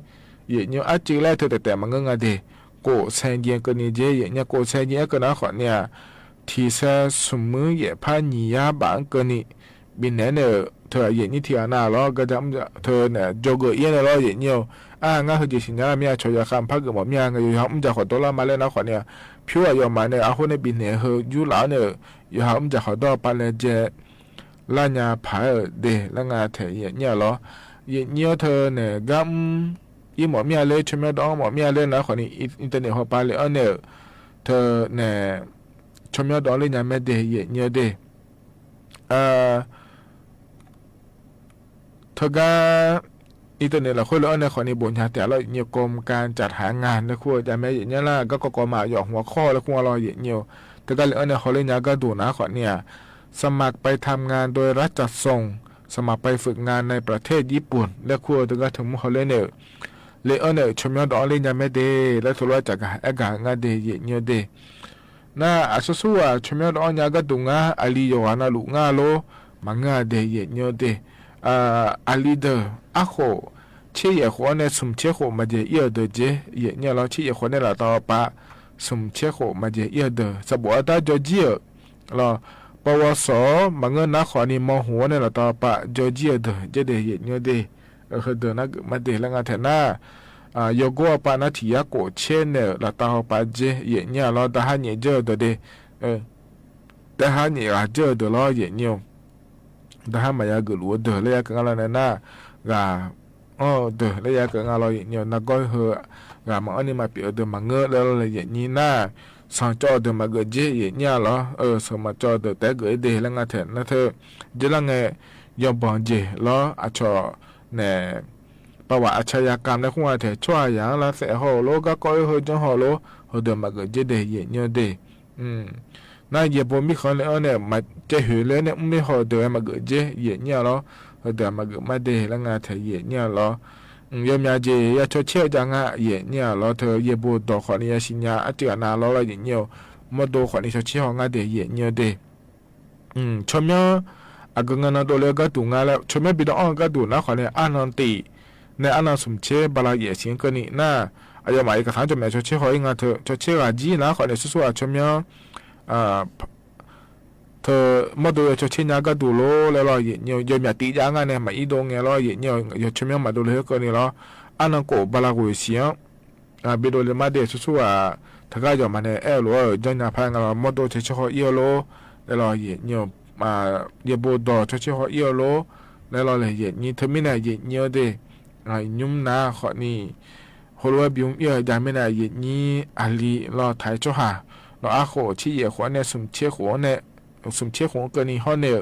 ယဲၢ်ညိ, အစ့လၢထၢတဲတဲမးငၢၢ် ငါဒဲး ကိးဆဲးက့ၤကန့ၣ်ကဲ ယဲၢ်ညိ, ကိးဆဲးက့ၤ အဲၣ်ကနၤဃိးနံၣ်ဧၢ, ထံၣ်ဆံးမုၢ်ယဲၢ်ဖး နံၣ်ယါဘးအကန့ၣ် ဘံၣ်နဲၣ်န့ၣ် ထၢ ယဲၢ်ညိ ထံၣ်အနၤလီၤ ကစၢ်မုၣ် ထၢန့ၣ် ယီၤဂ့ၤအံၤန့ၣ်လီၤ ယဲၢ်ညိ, အါ ငါဟၢယဲၢ်ဆံးညါ မ့ၢ်အဆီၣ်ယၤဃာ် ဖးဂ့ၤမး မ့ၢ်အါ ယီၤမုၢ်ယၤဃိးဒီလါမးလၢနၤဃိးနံၣ်ဧၢ, ဖၠူအယီၤမးန့ၣ် အဃိန့ၣ် ဘံၣ်နဲၣ်ဟၢယူလၢန့ၣ် ယီၤမုၢ်ယၤဃိးဒီပာ်လဲၤကဲ လါညါဖးဧၢဒဲး လၢငါထဲး ယဲၢ်ညိလီၤ, ယဲၢ်ညိထၢန့ၣ် ဂၤမုၢ်အံၤမး မ့ၢ်အါလၢ ဆိမိၣ်ဒီးအီၤမး မ့ၢ်အါလၢနၤဃိးနံၣ် အ့ၣ်တၢ်နဲၣ်ဟီၣ်ပာ်လဲၤအီၤန့ၣ် ထၢန့ၣ် ဆိမိၣ်ဒီးအီၤလၢ ညါမဲာ်ဒဲး ယဲၢ်ညိဒဲး ထၢဂၤ အ့ၣ်တၢ်နဲၣ်လီၤဃိလၢအီၤန့ၣ် ဃိးနံၣ်ဘိးညါတဲာ်လီၤ ယဲၢ်ညိ กรมการจัดหางาน လၢခိၣ် ယမ့ၢ်ယဲၢ်ညိလၢ ဂၤကီကီမး ယီၤဟူးခီၣ်လၢခိၣ်လီၤ ယဲၢ်ညိ ထၢဂၤလၢအီၤန့ၣ် ဟီၣ်လၢညါဂၤဒိၣ်နၤဃိးနံၣ်ဧါ สมัครไปทำงานโดยรัฐจัดส่ง สมัครไปฝึกงานในประเทศญี่ปุ่น လၢခိၣ်တဂၤထၢၣ်မူဟီၣ်လၢန့ၣ် လၢအီၤန့ၣ် ဆိမိၣ်ဒီးအီၤလၢ ညါမဲာ်ဒဲး လၢထၢၣ်လီၤ ကၠၣ်ကၣ်အဲၣ်ကၣ် ငါဒဲး ယဲၢ်ညိဒဲး နၤ အဆိဆိဧါ ဆိမိၣ်ဒီးအီၤညါဂၤဒိၣ်နၤ အလံယီၤဂၤနၤလူၤနၤလီၤ မၤငၢၼ်းဒ့ၣ် ယဲၢ်ညိဒ့ၣ် အၢ အလံဒၢး အဃိး ဆံယဲၢ်ဃိးန့ၣ် သုးဆံဃိးမၤယဲၢ်အီၤဒၢးက့ ယဲၢ်ညိလီၤ. ဆံယဲၢ်ဃိးန့ၣ် လၢတၢ်အီၣ်ပာ် သုးဆံဃိးမၤယဲၢ်အီၤဒၢး စးဘိးအတၢ်ကၠီကၠံၣ်ဧၢ လီၤ. ပဝစီ မၤငၢၼ်းနါဃိးနံၣ် မီၢ်ဟူးန့ၣ် လၢတၢ်အီၣ်ပာ် ကၠီကၠံၣ်အီၤဒၢးက့ဒ့ၣ် ယဲၢ်ညိဒ့ၣ် အၢ ဟၢဒၢးနါဂ့ၤမးဒ့ၣ် လၢငါထဲနၤ ယိၤကိအပၢ် နါထံၣ်ယါကိးဆဲနဲၣ် လၢတၢ်အီၣ်ပာ်က့ ယဲၢ်ညိလီၤ. တဟါညံးကၠီအီၤဒၢးဒ့ၣ် တဟါညံးဂၤကၠီအီၤဒၢးလီၤ ယဲၢ်ညိ တဟါမၤယၤဂ့ၢ်လိာ်အီၤဒၢး လၢယၤကငါလီၤနၤ ဂၤ အီၣ်ဒၢး လၢယၤကငါလီၤ ယဲၢ်ညိ နါဂီၢ်ဟၢ ဂၤမၤအီၣ်နံၣ်မၤပျံၤအီၤဒၢး မၤငၢၼ်းလၢလီၤလၢ ယဲၢ်ညိနၤ ဆီၣ်ကၠီအီၤဒၢးမၤဂ့ၤက့ ယဲၢ်ညိလီၤ. အၢ ဆီၣ်မၤကၠီအီၤဒၢး တဲဂ့ၤဒ့ၣ် လၢငါထဲနၤ ထဲ ကၠီလၢငါ ယီၤဘီၣ်ကၠ့ၣ်လီၤ အဆီၣ်န့ၣ် ပဝဲအဆါယၤကၢ်လၢဃုာ်ထဲ ဆီၣ်ယၤလၢသဲးဟီၣ်လိၤ ကၢ်ကီၢ်အၢဟၢကၠီဟီၣ်လိၤ ဟၢဒၢးမၤဂ့ၤက့ဒ့ၣ် ယဲၢ်ညိဒ့ၣ် နၤ ယဲၢ်ဘိမံဃီလၢအီၤန့ၣ် မၤကဲဟူးလၢန့ၣ် မ့ၢ်ဟီၣ်ဒၢးမၤဂ့ၤက့ ယဲၢ်ညိလီၤ. ဟၢဒၢးမၤဂ့ၤမးဒ့ၣ် လၢငါထဲ ယဲၢ်ညိလီၤ. ယိၤမၠးကၠ့ၣ် ယဆီၣ်ဆဲအီၤဒၣ်ငါ ယဲၢ်ညိလီၤ. ထဲ ယဲၢ်ဘိဒီးဃိးနံၣ် ယဆံညါ အတံၢ်ဂၤနၤလီၤလီၤ ယဲၢ်ညိ မီၢ်ဒိဃိးနံၣ် ဆီၣ်ဆဲဟီၣ်ငါဒ့ၣ် ယဲၢ်ညိဒ့ၣ် ဆီၣ်မၠီ အကငၢၢ်နီၢ်ဒိၣ်လၢဂၤဒူၣ်ငါလၢ ဆီၣ်မၠီဘံဒီးအီၣ်ဂၤဒူၣ်နါဃိးနံၣ် အါနီၢ်တံၢ် နဲအါနီၢ်သုးဆဲဘၣ်လၢယဲၢ်ဆံကၢၢ်နံၣ်နၤ အယီၤမး ယကသးကၠီၣ်မဲာ် ဆီၣ်ဆဲဟီၣ်အံၤ ငါထဲ ဆီၣ်ဆဲဂၤကၠံနါဃိးနံၣ် ဆူၣ်ဆူၣ်အဆီၣ်မၠီ ထဲ မီၢ်ဒိ ယဆီၣ်ဆဲညါဂၤဒူၣ်လိၤလၢလီၤ ယဲၢ်ညိ ယိၤမၠးတံၢ်ယါငါန့ၣ် မၤအံၤဒိၣ်ငဲၤလီၤ ယဲၢ်ညိ ယဆီၣ်မၠီမၤဒိၣ်လၢဟၢကၢၢ်နံၣ်လီၤ အါနီၢ်ကိးဘၣ်လၢဂုၤဆံ ဘံဒိၣ်လၢမးဒ့ၣ် ဆူၣ်ဆူၣ်အ ထဲဂၤယီၤမးန့ၣ် အဲၣ်လိာ်အီၤ ကၠီၣ်ညါဖးငါလီၤ မီၢ်ဒိဆီၣ်ဆဲဟီၣ်အံၤလိၤ လၢလီၤ ယဲၢ်ညိ ယဲၢ်ဘိဒီးဆီၣ်ဆဲဟီၣ်အံၤလိၤ လၢလီၤလၢ ယဲၢ်ညိ ထဲမ့ၢ်န့ၣ် ယဲၢ်ညိဒ့ၣ် ညိနါဃိးနံၣ် ဟိလိဝဲဘံအံၤ ယၤမ့ၢ်န့ၣ် ယဲၢ်ညိ အလံလီၤ ထဲဆီၣ်ဟး လီၤအါဃိး ဆံယဲၢ်ဃိးန့ၣ် သုးဆံဃိးန့ၣ် သုးဆံဃိးကၢၢ်နံၣ်ဟီၣ်န့ၣ်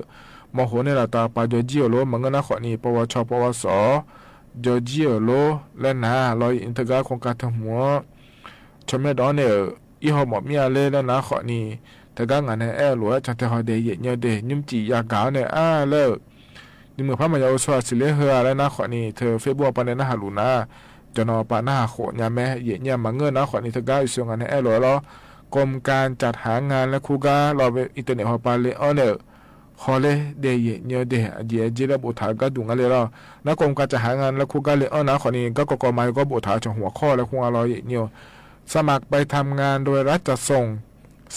မီၢ်ဟူးန့ၣ် လၢတၢ်ပာ်ကၠီကၠံၣ်အီၤလိၤ မၤငၢၼ်းနါဃိးနံၣ် ပဝဲဆီၣ် ပဝဲစီ ကၠီကၠံၣ်အီၤလိၤ လၢနၤလီၤ ယဲၢ်ညိ ထဲဂၤခိၣ်ကၢ်ထဲမူ ဆီၣ်မၠီဒီးန့ၣ် အံၤဟီၣ်မီၣ်မံအါလၢလၢနၤဃိးနံၣ် ထဲဂၤငါန့ၣ် အဲၣ်လိာ်ဝဲ ကၠီၣ်တဲာ်ဟီၣ်ဒ့ၣ် ယဲၢ်ညိဒ့ၣ် ညိမ့ၢ်ကၠံယၤကၢ်န့ၣ် အါလၢ နမုၢ်ဖးမၤယၤအိၣ်ဆိးအစံးလၢဟၢလၢနၤဃိးနံၣ် ထဲ Facebook အပၤန့ၣ် နဟးလူၤနၤ ကၠီၣ်နီၤပာ်နဟးဃိးညါမး ယဲၢ်ညိ မၤငၢၼ်းနါဃိးနံၣ် ထဲဂၤအိၣ်ဆိးငါန့ၣ် အဲၣ်လိာ်ဝဲလီၤ กรมการจัดหางานและคู่ค้า လီၤ internet ဟီၣ်ပာ်လၢအီၤန့ၣ် ဟီၣ်လၢဒ့ၣ် ယဲၢ်ညိဒ့ၣ် အယံာ်အါလၢဘိးထးဂၤဒူၣ်ငါလၢလီၤ နါ กรมการจัดหางานและคู่ค้า လၢအီၤနၤဃိးနံၣ် ဂၤကီကီမၤယၤကီဘိးထး ဆီၣ်ဟူးအခီၣ်လၢဃုာ်အလီၤ ယဲၢ်ညိ สมัครไปทำงานโดยรัฐจัดส่ง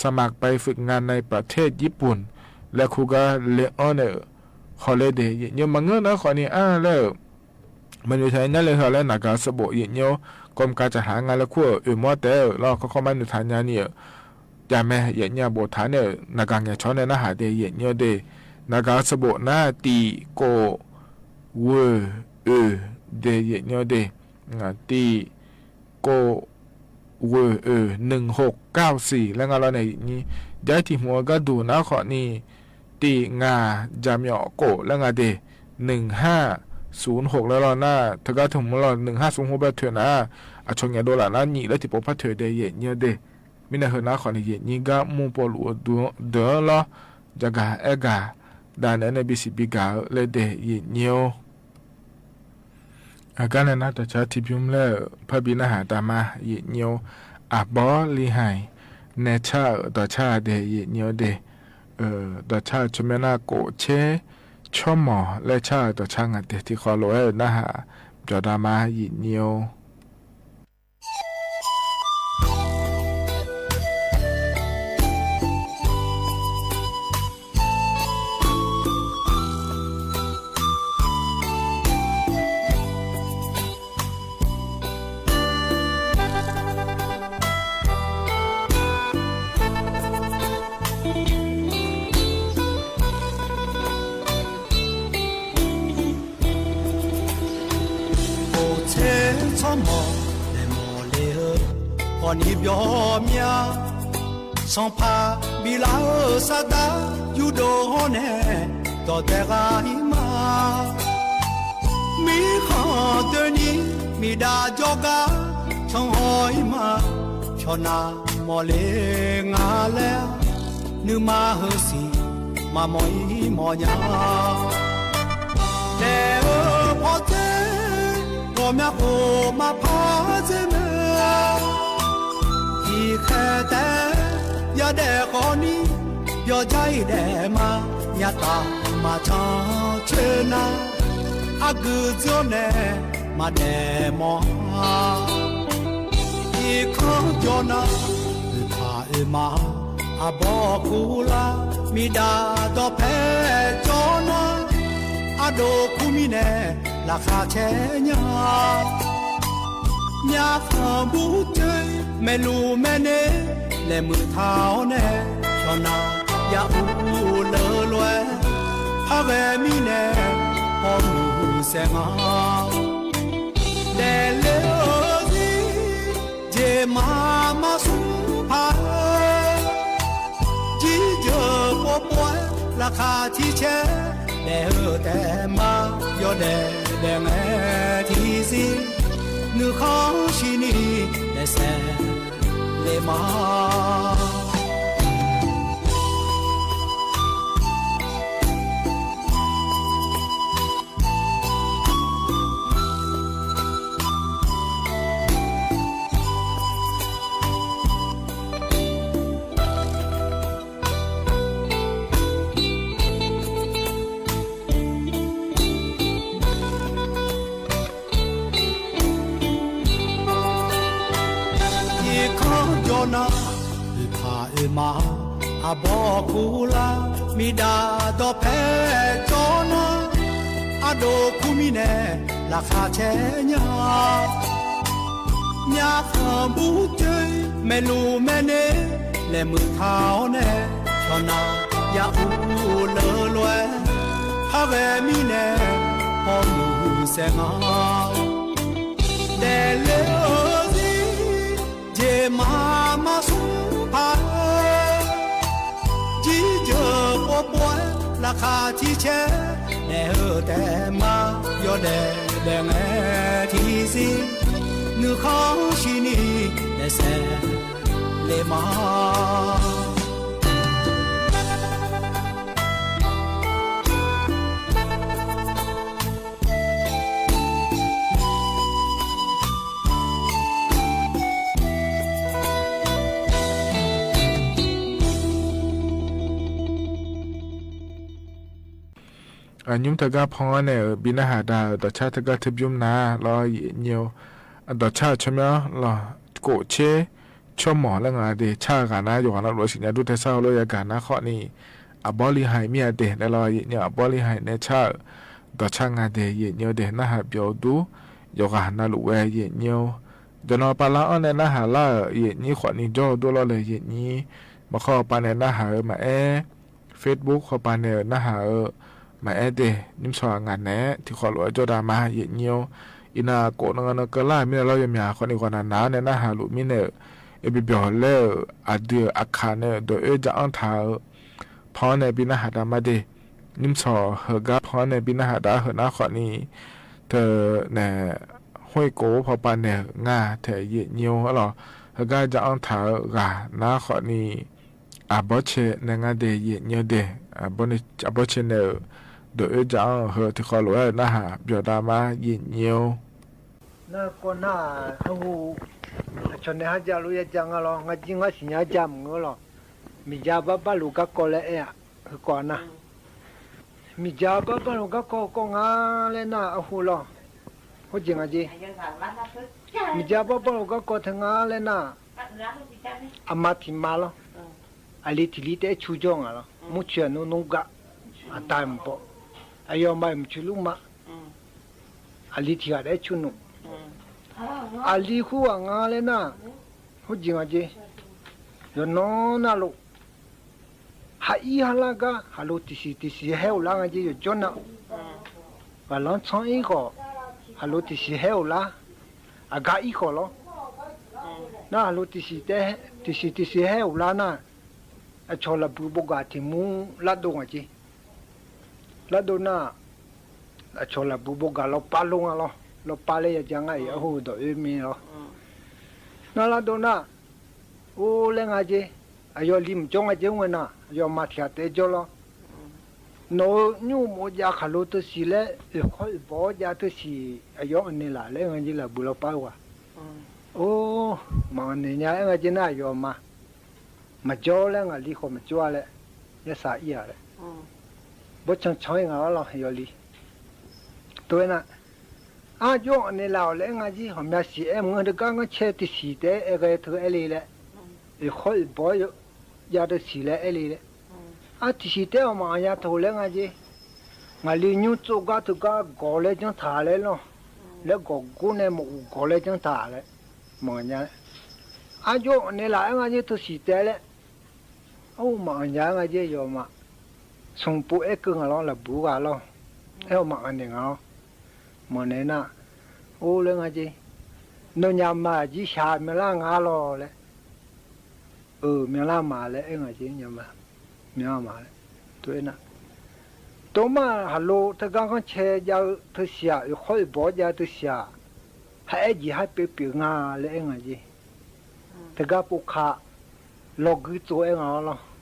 สมัครไปฝึกงานในประเทศญี่ปุ่น လၢခုၣ်ဂၤလၢအီၤန့ၣ် ဟီၣ်လၢဒ့ၣ် ယဲၢ်ညိ မၤငၢၼ်းနါဃိးနံၣ် အါလၢ မၤနုၤထါညါလၢဟၢ လၢနဂၤစဘိး ယဲၢ်ညိ กรมการจัดหางาน လၢခုၣ်အၢ မီၢ်တဲလီၤ ခီခီမၤနုၤထါညါန့ၣ် ယၤမး ယဲၢ်ညိ ဘိးထးန့ၣ် နဂၤငဲၤဆီန့ၣ် နဟးဒ့ၣ် ယဲၢ်ညိဒ့ၣ် နဂၤစဘိးနၤ တံၢ်ကိး ဝၢၢ် အၢ ဒ့ၣ် ယဲၢ်ညိဒ့ၣ် တံၢ် ကိး ဝၢၢ် အၢ หนึ่งหกเก้าสี่ လၢငါလီၤန့ၣ် ယဲၢ်ညိ ဒ်ထံၣ်မူအဂၤဒူၣ်နၤဃိးနံၣ် တံၢ် ငါ ယၤမၠီၣ် ကိး လၢငါဒ့ၣ် หนึ่งห้าศูนย์หก လၢလီၤနၤ ထဲဂၤထဲမူလီၤ หนึ่งห้าศูนย์หก ဘၣ်ထွဲနၤ အဆီၣ်ငဲၤဒိလၣ်နၤ ညံးလၢထံၣ်ပိာ်ဖးထွဲဒ့ၣ် ယဲၢ်ညိဒ့ၣ် မ့ၢ်နဟၢနၤဃိးနံၣ် ယဲၢ်ညိ ဂၤမူပိာ်လူၤအဒၢလီၤ ယကအဲၣ်ဂၤ ဒၣ်နဲန့ၣ် ဘံၣ်စံးဘံၣ်ကၢ်လၢဒ့ၣ် ယဲၢ်ညိ အကါန့ၣ်နၤ တၢ်ဆါထံၣ်ဖၠူမ်လၢ ဖါဘံနဟးတၢ်မၤ ယဲၢ်ညိ အဘီလံဟဲ နဲဆၣ်ဧၢ ဒီးဆၣ်ဒ့ၣ် ယဲၢ်ညိဒ့ၣ် ဒီးဆၣ် ဆီၣ်မၠီနၤကိးဆဲ ဆီၣ်မီၣ် လၢဆၣ်ဧၢ ဒီးဆၣ် ငါဒ့ၣ် ထံၣ်ဃီလိာ်ဝဲနဟး ပျီတၢ်မၤ ယဲၢ်ညိ အိၣ်ဆဲဆီၣ်မီၣ် လဲၤမီၣ်လ့ၤဧၢ ပှၤနံၣ်ပျီမၠါ စီၤဖါဘံလးဧၢ စးဒၣ်ယူဒိၣ်ဟီၣ်နဲၣ် ဒီးတဲဂၤအံၤမး မံဃီတနံၤ မ့ၢ်ဒၣ်ကၠီကါ ဆီၣ်ဟီၣ်အံၤမး ဆီၣ်နၤမီၣ်လ့ၤငါလဲၣ် နုာ်မၤဟၢစံး မၤမီၣ်အံၤမီၣ်ညါ တဲဧၢ ဖီၣ်စ့ ဂီၤမၠါအိၣ်မၤဖီၣ်စ့မ့ၢ် အံၤခဲတဲ ယၤဒဲးဃီနံၤ ယီၤကၠါအံၤဒဲးမး ညါတ မၤဆၢဆိနၤ အဂုာ်ယိန့ၣ် မၤဒဲးမီၤ အံၤခီယိနၤ အုၣ်ဖးအုၣ်မၤ အဘီကူလၢ မ့ၢ်ဒၣ်ဒီးဖဲကၠီနၤ အဒိၣ်ခူမံန့ၣ် လၢခါဆဲးညါ မၠၣ်ဃၢၤဘူးကၠိ မဲာ်လူၤမဲာ်န့ၣ် လဲၤမုာ်ထါအီၤန့ၣ် ကၠီနၤယအူလၢလွဲ ဟးဂဲၤမံန့ၣ် ဟီၣ်မုၢ်စဲးငါ ဒဲးလဲၤဧၢသံ ယမၤမၤဆူၣ်ဖး ကံယၢၤပှဲၤပှဲၤ လၢခါထံဆဲး ဒဲးဧၢတဲမါ ယီၤဒဲးဒဲး ငဲထံဆံ နုၤဃီၤဆံနံၤ ဒဲးစဲးလ့မါ အံၤခီယိနၤ အုၣ်ဖးအုၣ်မၤ အဘီကူလၢ မ့ၢ်ဒၣ်ဒီးဖဲကၠီနၤ အဒိၣ်ခူမံန့ၣ် လၢခါဆဲးညါ မၠၣ်ဃၢၤဘူးကၠိ မဲာ်လူၤမဲာ်န့ၣ် လဲၤမုာ်ထါအီၤန့ၣ် ကၠီနၤယအူလၢလွဲ ဟးဂဲၤမံန့ၣ် ဟီၣ်မုၢ်စဲးငါ ဒဲးလဲၤဧၢသံ ယမၤမၤဆူၣ်ဖး ကံယၢၤပှဲၤပှဲၤ လၢခါထံဆဲး ဒဲးဧၢတဲမါ ယီၤဒဲးဒဲး ငဲထံဆံ နုၤဃီၤဆံနံၤ ဒဲးစဲးလ့မါ အညိမ့ၢ်တဂၤဖီန့ၣ် ဘိးနၢ်ဟးတၢ် ဒီးဆၣ်တဂၤတဘျုးနၤလီၤ ယံာ်ညိ ဒီးဆၣ်ဆၢမီလီၤ ကိးဆ့ ဆိကမိၣ်လၢငါဒဲး ဆၣ်ဂၤနၤ ယိၤဂၤနၤ လိၣ်စံးညါဒူၣ်ထဲဆၣ်ဟီၣ်လိယဂၤနၤ ခီနံၣ် အဘီလံဟဲမံအဒဲး ဒဲးလီၤ ယံာ်ညိ အဘီလံဟဲန့ၣ် ဆၣ်ဧၢ ဒီးဆၣ်ငါဒဲး ယံာ်ညိဒဲး နၢ်ဟးပျီဒူ ယိၤဂၤနၤလိၣ်ဝဲ ယံာ်ညိ ယနီၢ်ပၢ်လါအီၣ်န့ၣ် နၢ်ဟးလၢ ယံာ်ညိ ခီနံၣ် ယီၢ်ဒိၣ်လီၤလၢ ယံာ်ညိ မ့ၢ်ခီပၤန့ၣ် နၢ်ဟးဧၢ မၤအဲၣ် Facebook ခီပၤန့ၣ် နၢ်ဟးဧၢ မၤအဲၣ်ဒဲး နံၣ်ဆီၣ်အငါနဲ ထံၣ်ဃီလိာ်ဝဲကၠီဒါမါ ယံာ်ညိ အံၤနၤကိးနဂၤနကလၢ် မ့ၢ်နၤလီၤ ယမၠး ခီနံၣ်ဂီၤနၤနၤန့ၣ် နၢ်ဟးလိၣ်မံန့ၣ် အဘျီဘျီလၢ အဒုးအခါန့ၣ် ဒီးအၢယအၢၣ်ထါဧၢ ဖီန့ၣ် ဘိးနၢ်ဟးတၢ်မါဒဲး နံၣ်ဆီၣ်ဟၢဂၤ ဖီန့ၣ် ဘိးနၢ်ဟးတၢ်ဟၢနၤ ခီနံၣ် တၢ်န့ၣ် ဟူၣ်ကိးဖီပၤန့ၣ် ငါထဲယံာ်ညိလီၤ ဟၢဂၤယအၢၣ်ထါဧၢ ဂၤနၤ ခီနံၣ် အဘီဆဲးန့ၣ် ငါဒဲး ယံာ်ညိဒဲး အဘီဆဲးန့ၣ် ဒီးအၢယအၢၣ်ဟၢ ထံၣ်ဃီလိာ်ဝဲ နၢ်ဟးပျီဒါမါ ယံာ်ညိ နၢ်ကီၢ်နၢ် အဟူ အဆီၣ်န့ၣ် ဟါယၤလိာ်ယၤကငါလီၤ ငါကံ ငါစံၣ်ညါယၤမုၢ်လီၤ မ့ၢ်ယၤဘၣ်ဘၣ်လိာ်ကၢ်ကီလၢအဲၣ်ဧါ ဟဲကီးနၤ မ့ၢ်ယၤဘၣ်ဘၣ်လိာ်ကၢ်ကီ ကီၢ်ငါလဲၣ်နၤ အဟူလီၤ ဟိုက့ၤငါက့ၤ မ့ၢ်ယၤဘၣ်ဘၣ်လိာ်ကၢ်ကီ ထဲငါလဲၣ်နၤ အမါထံၣ်မါလီၤ အလံၤထံၣ်လံ တအဲၣ်ဆူၣ်ကၠီၣ်ငါလီၤ မူဆူၣ်အနူနူကၣ် အတၢ်မၤဘီၣ် အယီၤမၤမုၢ်ဆူၣ်လူၤမး အလံၤထံၣ်ဂၤတအဲၣ်ဆူၣ်နူ အလံၤဃုဂၤငါလဲၣ်နၤ ဟိုက့ၤငါက့ၤ ယနီၢ်နၢ်လိာ် ဟးအံၤဟါလၢဂၤ ဟးလိာ်တဆံးတဆံးဟဲအိၣ်လၢငါက့ၤ ယကၠီနၤ ပှၤလီၤဆီအံၤဃီ ဟးလိာ်တဆံးဟဲအိၣ်လၢ အဂၤအံၤဃီလီၤ နၢ်ဟးလိာ်တဆံး တဆံးတဆံးဟဲအိၣ်လၢနၤ အဆီၣ်လၢဘူးဘိဂၤထံၣ်မူ လၢဒိၣ်ငါက့ၤ လၢဒိၣ်နၤ အဆီၣ်လၢဘူးဘိဂၤလီၤပာ်လိာ်ငါလီၤ လီၤပာ်လၢယကငါအံၤ အဟူဒီးအၢမ့ၢ်လီၤ နၢ်လၢဒိၣ်နၤ အိၣ်လၢငါက့ၤ အယီၤလံၤမုၢ်ကၠီငါက့ၤဝဲနၤ အယီၤမၤထံၣ်အတဲကၠီလီၤ နီၢ်ဧၢ ညိၣ်မိၢ်ယၤခးလိာ်တဆံးလၢ အၢၣ်ခီအၢၣ်ဘီယၤတဆံး အယီၤအန့ၣ်လၢ်လၢငါက့ၤလၢဘူးလီၤပာ်ဝဲ အိၣ် မၤအန့ၣ်ညါ အဲၣ်ငါက့ၤနၤ အယီၤမၤ မၤကၠီလၢငါလံၤဃီမၤကၠီလဲၣ် ယဲစးအံၤဧါလဲၣ် ဘိးချောင်ချောင်အီၤလီၤ ယီၤလံ. တဝဲနၢ်, အါယိၣ်အန့ၣ်လၢ်အီၤလၢအငါက့ ဟီၣ်မၠၣ်စံၣ်အဲၣ်မုၢ်တဂၤ ကီၢ်ဆဲတစံၣ်တဲအဲၣ်ဂဲၤထုးအဲၣ်လံလဲၣ်, အ့ၣ်ဃီအ့ၣ်ဘီယၤတစံၣ်လၢအဲၣ်လံလဲၣ်. အါတစံၣ်တဲအီၤမၤအီၣ်ယၤထိၣ်လၢအငါက့, ငါလံနုၢ်ကၠိၣ်ဂၤထုးဂၤဂီၤလၢကၠီထၣ်လဲၣ်လီၤ, လၢဂီၤဂီၤန့ၣ် မ့ၢ်အိၣ်ဂီၤလၢကၠီထၣ်လဲၣ်, မၤအီၣ်ယၤ, အါယိၣ်အန့ၣ်လၢ်အငါက့ တစံၣ်တဲလဲၣ် အိၣ်မၤအီၣ်ယၤ အငါက့ ယီၤမး, ဆိမိၣ်အဲၣ်ကၢၢ်ငါလီၤ လၢ်ဘူးဂၤလီၤ, အဲၣ်မၤအီၣ်န့ၢ်ငါလီၤ, မၤန့ၢ်နၢ်, အိၣ်လၢအငါက့, နညါမၤကံၣ်ဆၣ်မ့ၢ်လၢ်ငါလီၤလဲၣ်, အၢ မ့ၢ်လၢ်မၤလဲၣ် အဲၣ်ဂၤက့ ညါမၤ, မ့ၢ်လၢ်မၤလဲၣ်, တဝဲနၢ်, တမ့ၢ်ဟးလိတဂၤ ကီၢ်ဆဲယၤအၢ တစံၣ်ဧါ အ့ၣ်ဃီအ့ၣ်ဘီယၤတစံၣ်ဧါ, ဟဲအဲၣ်ယံၤဟးပၢၢ်ပၢၢ်ငါလၢအဲၣ်ဂၤက့ တဂၤပိာ်ခါလီၤဂုၢ်ကၠိအဲၣ်ဂၤလီၤ.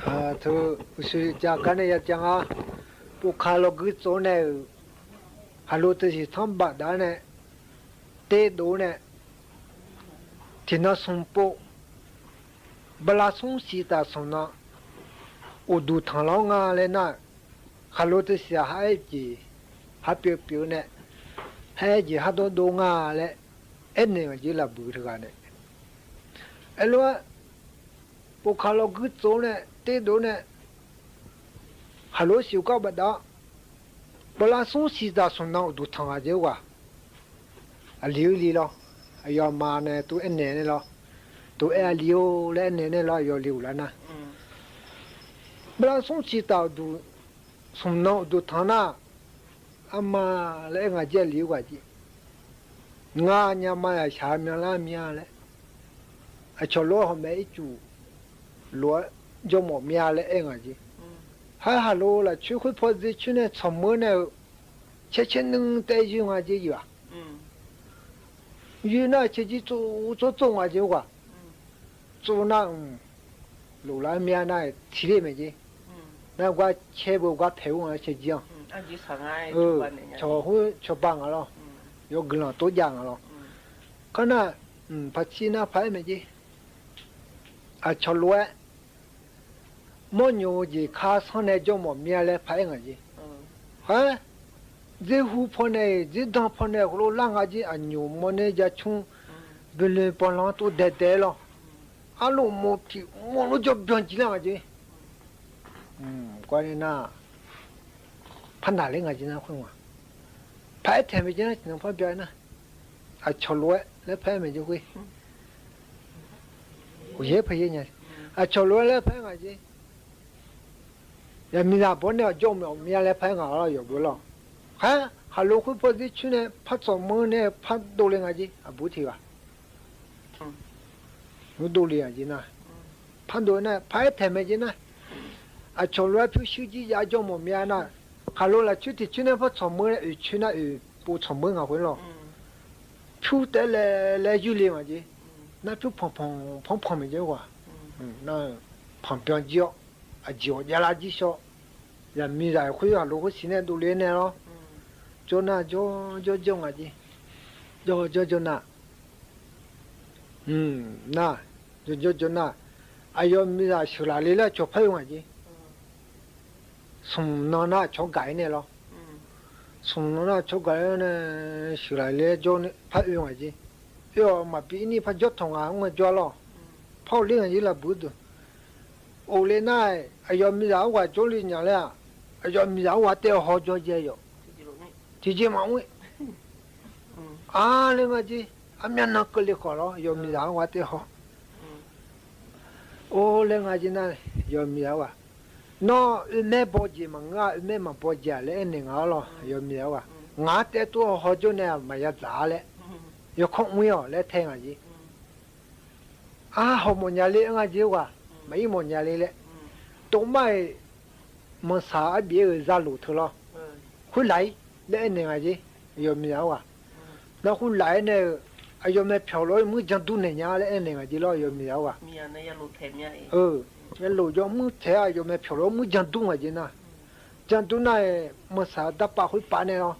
အထုး ကန့ၣ်ယၤကါ, ပိာ်ခါလီၤဂုၢ်ကၠိန့ၣ်, ဟးလိတစံၣ်ထီၣ်ဘၣ်ဒါန့ၣ်, တ့ဒိးန့ၣ်, ထံၣ်နီၢ်ဆိမိၣ်ပိာ်, ဘၣ်လၢဆိစံးတၢ်ဆိၣ်နီၤ, အိၣ်ဒူၣ်ထီၣ်လီၤငါလဲၣ်နၢ်, ဟးလိတစံၣ်ဟဲအဲၣ်ယံၤ, ဟးပၢၢ်ပၢၢ်န့ၣ်, ဟဲအဲၣ်ယံၤဟးဒိၣ်ဒိၣ်ငါလဲၣ်, အဲၣ်န့ၢ်ဝဲက့ လၢ်ဘူးတဂၤန့ၣ်, အဲၣ်လိ ပိာ်ခါလီၤဂုၢ်ကၠိန့ၣ် တ့ဒိးန့ၣ်, ဟးလိစံးကီးဘၣ်ဒီး, ဘၣ်လၢဆိစံးတၢ်ဆိၣ်နီၤအိၣ်ဒူၣ်ထီၣ်ဂၤက့ဝဲ, အလံၤအိၣ်လံလီၤ, အယီၤမါန့ၣ် တုၤအဲၣ်န့ၢ်န့ၣ်လီၤ, တုၤအဲၣ်အလံၤအိၣ်လၢအဲၣ်န့ၢ်န့ၣ်လီၤ အယီၤလံအိၣ်လၢနၢ်, ဘၣ်လၢဆိစံးတၢ်အိၣ်ဒူၣ်, ဆိၣ်နီၤအိၣ်ဒူၣ်ထီၣ်နၢ် အမါလၢအဲၣ်ဂၤက့ အလံၤအိၣ်ဂၤက့, ငါညါမါယၤဆၣ်မံၤလၢမံၤလဲၣ်, အဆီၣ်လိဟီၣ်မဲအ့ၣ်ကူၣ်, လိကၠီမီၣ်မံၤလၢအဲၣ်ဂၤက့, ဟဲဟးလိလၢဆူဃုဖီသ့ဆူန့ၣ် ဆီၣ်မၢန့ၣ်, ဆဲးဆဲးနုၤတဲယုၢ်ဂၤက့ယုၢ်ဧါ, ယုၢ်နၢ်ဆဲးကံၣ်ကၠိကၠိကၠိဂၤက့ဝဲ, ကၠိနၢ် လိၣ်လၢမံၤနၢ်ထံၣ်လံမ့ၢ်က့, နၢ်ကွၢ်ဆဲးဘိကွၢ်ဖဲးဝဲဆဲးကံၣ်အီၤ, ဆီၣ်ဃုဆီၣ်ဘၣ်ဂၤလီၤ, ယိၤကလီၤတိၣ်ယါဂၤလီၤ, ခီနၢ်, ဖါဆံနၢ်ဖးအဲၣ်မ့ၢ်က့, အဆီၣ်လိဝဲ မိၢ်ညိၣ်ယံာ်ခါဆၢန့ၣ် ကၠီမီၣ်မံၤလၢဖးအဲၣ်ဂၤက့, ဟဲ, ဇ့ဟူဖီန့ၣ် ဇ့ဒၢဖီန့ၣ် ကလိလၢဂၤက့ အညိၣ်မီၢ်န့ၣ်ယၤဆူ, ဘုလၢပီၣ်လီၤတိၣ်ဒဲးဒဲးလီၤ, အလိၣ်မိၢ်ထံၣ်မိၢ်လိကၠီဘျီကံလၢဂၤက့, ကွၢ်န့ၣ်နၢ်, ဖးနၢ်လၢဂၤက့နၢ်ခွ့ဝဲ, ဖးအဲၣ်ထဲးမ့ၢ်က့နၢ် နဖးဘျီနၢ်, အဆီၣ်လိဝဲလၢဖးအဲၣ်မ့ၢ်က့ခွ့ အိၣ်ယဲဖဲယဲညါ, အဆီၣ်လိဝဲလၢဖဲဂၤက့, ယမံၤလၢဘီန့ၣ် ကၠီမီၣ်မံၤလၢဖဲဂၤလီၤ ယိၤဘိလီၤ, ဟဲ, ဟးလိဃုဖီသ့ဆူန့ၣ် ဖးဆီၣ်မၢန့ၣ် ဖးဒိၣ်လၢဂၤက့ အဘူးထံးဘၣ်, ဒိၣ်လံဂၤက့နၢ်, ဖးဒိၣ်နၢ် ဖးအဲၣ်ထဲးမ့ၢ်က့နၢ်, အဆီၣ်လိဝဲဖုဆူကံယါကၠီမီၣ်မံၤနၢ်, ဟးလိလၢဆူထံးဆူန့ၣ် ဖးဆီၣ်မၢန့ၣ် အုၣ်ဆူနၢ်အုၣ် ပိာ်ဆီၣ်မၢဂၤဃုလီၤ, ဖုတဲလဲၤလဲၤယုၢ်လံဂၤက့, နၢ်ဖုဖီၣ်ဖီၣ်ဖီၣ်ဖီၣ်မ့ၢ်က့ဝဲ, နၢ်, ဖီၣ်ပၠီကံအီၤ, အစံၣ်အီၤယါလၢကံစီ, ယမံၤလၢဃုဟးလိဃုဆံန့ၣ်ဒိၣ်လံန့ၣ်လီၤ, ကၠီနၢ် ကၠီကၠီကၠီဂၤက့, ကၠီကၠီကၠီနၢ် နၢ်, ကၠီကၠီကၠီနၢ်, အယီၤမံၤလၢဆှၢလၢ်လံလၢဆီဖဲဂၤက့, ဆိၣ်နီၤနၢ်ဆီဂၤအံၤန့ၣ်လီၤ, ဆိၣ်နီၤနၢ်ဆီဂၤအံၤန့ၣ်, ဆှၢလၢ်လၢကၠီဖဲအုၣ်ဂၤက့, အၢ မၤပံအနံၣ်ဖးကၠီထီၣ်ဂၤ အဝဲကၠီလီၤ, ဖးအိၣ်လံဂၤက့လၢဘူးဒုး, အိၣ်လံနၢ်, အယီၤမံၤလၢအဝဲကၠီလံညါလဲၣ်, အယီၤမံၤလၢအဝဲတဲဟီကၠီယဲယီၤ, ထံက့မးဝဲ အါလၢဂၤက့, အမ့ၢ်နၢ်ကလံၤဃီလီၤ ယီၤမံၤလၢအဝဲတဲဟီ, အိၣ်လၢဂၤက့နၢ်, ယီၤမံၤလၢဝဲ, နီၢ်အုၣ်မဲဘီက့မး ငါအုၣ်မဲမၤဘီက့လၢအဲၣ်န့ၢ်ဂၤလီၤ ယီၤမံၤလၢဝဲ, ငါတဲတိၢ်ဟီကၠီန့ၣ် မၤယၤသးလဲၣ်, ယီၤခီၣ်ဝံအီၤလၢထဲဂၤက့ အါ ဟီၣ်မီၣ်ညါလံ အဂၤက့ဝဲ, မၤအံၤမီၣ်ညါလံလဲၣ်, တိမးအံၤ, မၤဆါအဘ့ၣ်အၢ စၢ်လိာ်ထုးလီၤ, ဃုလၢ်အံၤ လၢအဲၣ်န့ၢ်ဂၤက့, ယီၤမံၤလၢဝဲ, နဃုလၢ်အံၤန့ၣ်, အယီၤမဲာ်ဖျိးလီၤ မုၢ်ကၠၢ်ဒူန့ၣ်ညါလၢအဲၣ်န့ၢ်ဂၤက့လီၤ ယီၤမံၤလၢဝဲ, အၢ, ယလိာ်ယီၤမုၢ်ထဲး အယီၤမဲာ်ဖျိးလီၤ မုၢ်ကၠၢ်ဒူဂၤက့နၢ်, ကၠၢ်ဒူနၢ်အံၤ မၤဆါဒၣ်ပာ်ဃုပာ်န့ၣ်လီၤ,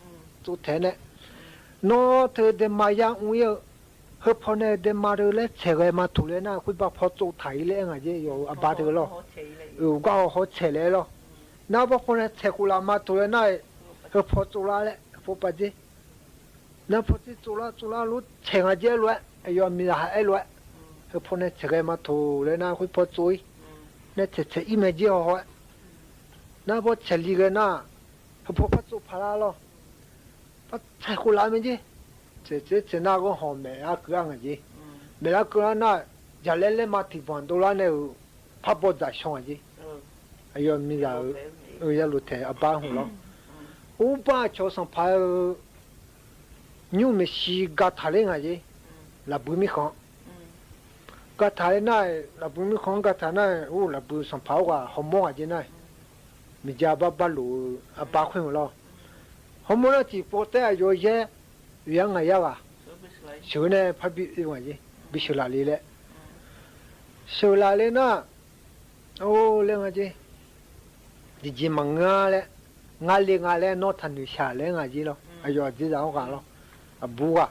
တိထဲးန့ၣ်, နီၢ်ထုးဒဲးမါယါအူအံၤ ဟၢဖီန့ၣ် ဒဲးမါတဂၤလၢဆဲးဂဲၤမၤထူၣ်လၢနၢ် ဃုဘၣ်ဖီတိၣ်ထၢ်အံၤလၢအဲၣ်ဂၤက့ ယီၤအဘါတဂၤလီၤ, အၢ ကွၢ်ဟီဟီဆဲးလဲၣ်လီၤ, နာ်ပာ်ဖှိၣ်န့ၣ် ဆဲးကိလးမၤတိၢ်လၢနၢ် ဟၢဖီၣ်ကၠိလးလဲၣ် ဟၢဖီၣ်ပာ်စ့ နာ်ပာ်ဖှိၣ်စ့ကၠိလး ကၠိလးလူၤ ဆဲးငါကဲလိာ်ဝဲ အယီၤမံၤလၢဟးအဲၣ်လိာ်ဝဲ ဟၢဖီၣ်န့ၣ် ဆဲးဂဲၤမၤတိၢ်လၢနၢ် ဟၢဖီၣ်ကၠိအံၤ န့ၣ်ဆဲးဆဲးအံၤမ့ၢ်ကဲဟီၣ်ဟီၣ်ဝဲ နာ်ပာ်ဆဲးလံဂဲၤနၢ် ဟၢဖီၣ်ဖီၣ်ကၠိဖးလၢလီၤ ပဆဲးကိလးမ့ၢ်ကဲ ဆဲးဆဲးဆဲးနၢ်ကဟီၣ်မဲာ်လၢကုအါဂၤက့ မဲာ်လၢကုလၢနၢ် ယၤလဲလဲမၤတံၢ်ပှၢ်ဒိလၢန့ၣ် ဖးဘီဒၣ်ဆီဂၤက့ အယီၤမံၤလၢ ယၤလိာ်ထဲးအဘါဟူၣ်လီၤ အိၣ်ဘၣ်ဆီၣ်သၣ်ဖးဧၢ ညိမ့ၢ်ဆံးဂၤထၣ်လၢဂၤက့ လၢဘုမံဃီ ဂၤထၣ်လၢနၢ် လၢဘုမံဃီဂၤထၣ်နၢ် အိၣ်လၢဘုသၣ်ဖးအိၣ်ဂၤ ဟီၣ်မီၢ်ဂၤက့နၢ် မ့ၢ်ကဘၣ်ဘၣ်လိာ်အဘါခွဲမုၣ်လီၤ ဟီၣ်မီၢ်နၢ်ထံၣ်ပီၣ်တဲအယီၤယဲ ယဲငါယဲဂၤ ဆၢန့ၣ်ဖးဘံၣ်အ့ၣ်ဝဲက့ ဘံၣ်ဆၢလးလံလဲၣ် ဆၢလးလံနၢ် အိၣ်လၢဂၤက့ ယယံၤမၤငါလဲၣ် ငါလ့ၤငါလဲၣ် နီၢ်ထၣ်နုာ်ဆၣ်လၢဂၤက့လီၤ အယီၤဒ်သိးအိၣ်ဂၤလီၤ အဘူးဂၤ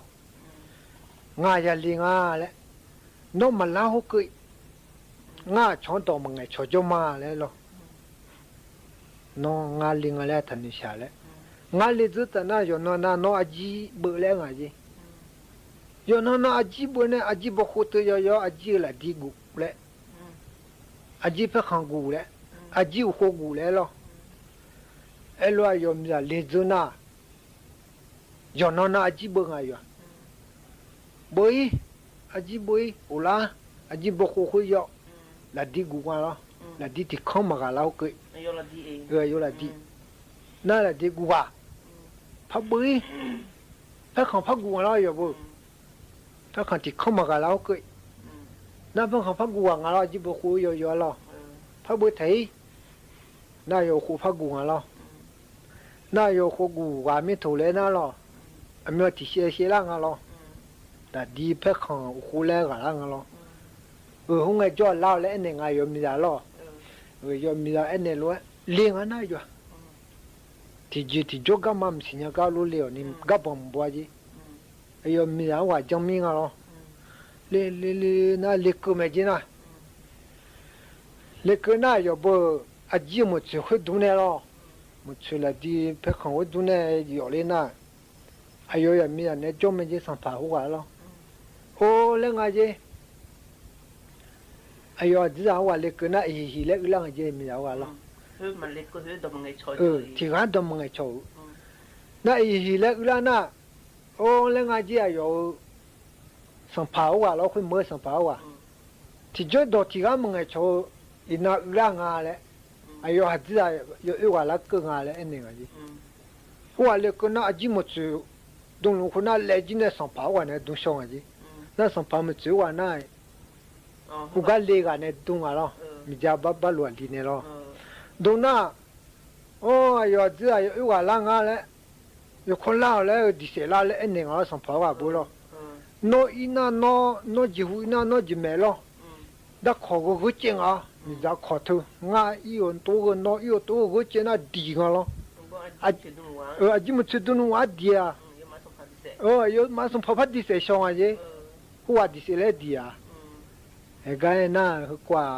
ငါယၤလ့ၤငါလဲၣ် နီၢ်မၤလါဟိကၢၣ် ငါဆီၣ်ဒီးမငဲၤဆီၣ်ကၠီမးလဲၣ်လီၤ နီၢ်ငါလ့ၤငါလဲၣ် ထၣ်နုာ်ဆၣ်လဲၣ် ငါလ့ၤသုတၢ်နၢ် ယီၤနီၢ်နၢ် နီၢ်အကံၣ်ဘၢလၢဂၤက့ ယီၤနီၢ်နၢ်အကံၣ်ဘၢန့ၣ် အကံၣ်ဘၢဃိတၢယီၤယီၤ အကံၣ်လၢဒံဂုာ်လဲၣ် အကံၣ်ဖဲခီၣ်ဂုာ်လဲၣ် အကံၣ်အိၣ်ဃိဂုာ်လဲၣ်လီၤ အဲၣ်လိာ်အယီၤမံၤလၢလ့ၤသုနၢ် ယီၤနီၢ်နၢ်အကံၣ်ဘၢဂၤယီၤ ဘၢအံၤ အကံၣ်ဘၢအံၤ အိၣ်လါ အကံၣ်ဘၢဃိဃိယီၤ လၢဒံဂုာ်ဂၤလီၤ လၢဒံတံၤခီမၤဂၤလါဟိကၢၣ် ယီၤလၢဒံ နၢ်လၢဒံဂုာ်ဂၤ ဖးဘၢအံၤ ဖဲခီၣ်ဖးဂုာ်ဂၤလီၤယီၤဘၢ ဖဲခီၣ်တံၤခီမၤဂၤလါဟိကၢၣ် နၢ်ဖဲခီၣ်ဖးဂုာ်ဂၤလီၤ အကံၣ်ဘၢဃိယီၤယီၤလီၤ ဖးဘၢထဲအံၤ နၢ်ယီၤအိၣ်ဃိဖးဂုာ်ဂၤလီၤ နၢ်ယီၤအိၣ်ဃိဂုာ်ဂၤမ့ၢ်ထိၣ်လဲၣ်နၢ်လီၤ အမ့ၢ်ထံၣ်ရှဲရှဲလၢဂၤလီၤ တၢ်ဒ်ဖဲခီၣ်အိၣ်ဃိလၢဂၤလၢဂၤလီၤ အၢ ဟူငဲၤကၠီလါလၢအဲၣ်နဲၣ်ဂၤယီၤမံၤလၢလီၤ ယီၤမံၤလၢအဲၣ်နဲၣ်လိာ်ဝဲ လ့ၤဂၤနၢ်ယီၤ ထံၣ်ယုၢ်ထံၣ်ကၠိဂၤမး မုၢ်ဆ့ၣ်ညါကါလိလ့ၤအီၤန့ၣ် ဂၤဘၣ်မုၢ်ဘှါက့ အယီၤမံၤလၢဝဲကၠီမံၤဂၤလီၤ လ့ၤလ့ၤလ့ၤနၢ် လ့ၤကၢၢ်မဲာ်က့နၢ် လ့ၤကၢၢ်နၢ်ယီၤဘၢ အကံၣ်မုၢ်ဆ့ၣ်ဃုဒူန့ၣ်လီၤ မုၢ်ဆ့ၣ်လၢဒ်ဖဲခီၣ်ဝဲဒူန့ၣ်ယီၤလံနၢ် အယီၤယၤမံၤယၤနဲၣ်ကၠီမဲာ်က့ သၣ်ဖးဟူဂၤလီၤ အိၣ်လၢဂၤက့ အယီၤဒ်သိးဟူဂၤလ့ၤကၢၢ်နၢ် အဟံၣ်ဟံၣ်လၢအုလၢဂၤက့ မံၤယၤဟူဂၤလီၤ ထံၣ်ဂၤဒီးမငဲၤဆီၣ်ဧၢ နၢ်အဟံၣ်ဟံၣ်လၢအုလၢနၢ် အိၣ်လၢဂၤက့ အယီၤဧၢ သၣ်ဖးဟူဂၤလီၤ ခွံမၢသၣ်ဖးဟူဂၤ ထံၣ်ကၠိဒီးထံၣ်ဂၤမငဲၤဆီၣ်ဧၢ အံၤနၢ်အုလၢဂၤလဲၣ် အယီၤဟဲဒ်သိးယအုဂၤလၢကၢၢ်ဂၤလၢအဲၣ်နဲၣ်ဂၤက့ ဟူဂၤလ့ၤကၢၢ်နၢ် အကံၣ်မုၢ်ဆ့ၣ်ဒူလူၤဃုနၢ် လဲၤကံၣ်န့ၣ် သၣ်ဖးဟူဂၤန့ၣ် ဒူဆီဂၤက့ နၢ်သၣ်ဖးမုၢ်ဆ့ၣ်ဟူဂၤနၢ် ဟူဂၤလ့ၤဂၤန့ၣ် ဒူဂၤလီၤ မ့ၢ်ကဘၣ်ဘၣ်လိာ်အလံၤန့ၣ်လီၤ ဒူနၢ် အိၣ် အယီၤဒ်သိးယအုဂၤလၢဂၤလဲၣ် ယခိၣ်လၢ်အီၤလၢဒံးစဲးလၢ လၢအဲၣ်နဲၣ်ဂၤလီၤ သၣ်ဖးဟူဂၤဘၣ်လီၤ နီၢ်အံၤနၢ်နီၢ် နီၢ်ယံၤဟူအံၤနၢ် နီၢ်ယံၤမဲာ်လီၤ ဒၣ်ခိၣ်ဂၢဂၢကဲဂၤ မ့ၢ်ဒၣ်ခိၣ်ထၢ ငါအံၤအိၣ်တိဂၢ နီၢ်အံၤအိၣ်တိဂၢဂၢကဲနၢ်ဒံးဂၤလီၤ အကံၣ်မုၢ်ဆ့ၣ်ဒူလူၤဝဲဒံးဧါ အယိၤမၤသၣ်ဖးဒံးစဲးဆီဂၤက့ ဟူဂၤဒံးစဲးလၢဒံးဧါ ဟဲဂၤနၢ်ဟဲကွၢ်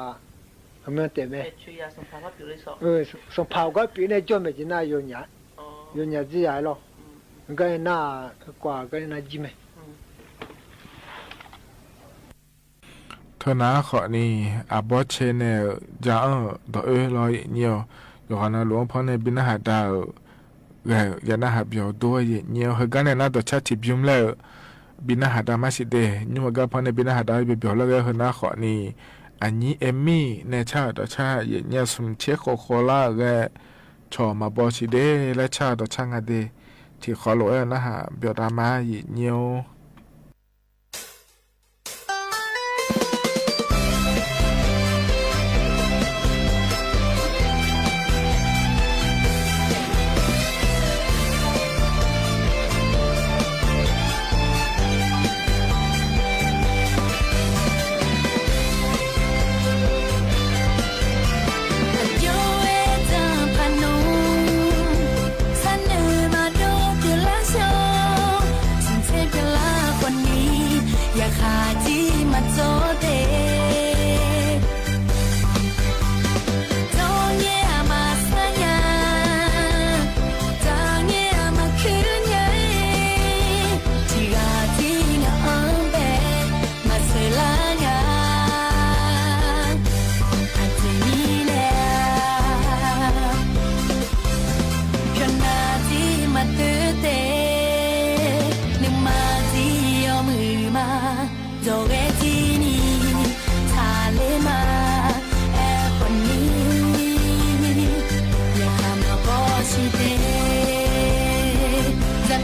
အမ့ၢ်တဲမဲာ် သၣ်ဖးဟူဂၤပျံၤန့ၣ် ကၠီမဲာ်က့နၢ် ယိၤညါ ယိၤညါဒ်ယၤလီၤ ဟဲဂၤနၢ် ဟဲကွၢ်ဂၤနၢ်ကၠီမဲာ် ထၢနၢ်ဃီန့ၣ် အဘီဆဲးနဲၣ် ယၤအၢၣ် ဒီးအၢၣ်လီၤယညိၣ် ယိၤဃီနၢ်လူၤအိၣ်ဖီန့ၣ် ဘံနၢ်ဟးဒါဧၢ ဂဲၤ ယနၢ်ဟးပျီၤဒိယညိၣ် ဟဲဂၤနဲၣ်နၢ်ဒီးဆၣ်ထံးဘျုးလၢ ဘံနၢ်ဟးဒါမးစံးဒဲး ညိၣ်မ့ၢ်ဂၤဖီန့ၣ် ဘံနၢ်ဟးဒါဘၣ်ပျီၤလၢဂဲၤ ဟၢနၢ်ဃီန့ၣ် အညိအမံၤနဲၣ် ဆၣ်ဒီးဆၣ်ယညိၣ် ဆူၣ်ဆ့ဃီဃီလၢဂဲၤ ဆီၣ်မၤဘီစံးဒဲး လၢဆၣ်ဒီးဆၣ်ဂၤဒဲး ထံၣ်ဃီလိာ်ဝဲနၢ်ဟး ပျီၤဒါမးယညိၣ်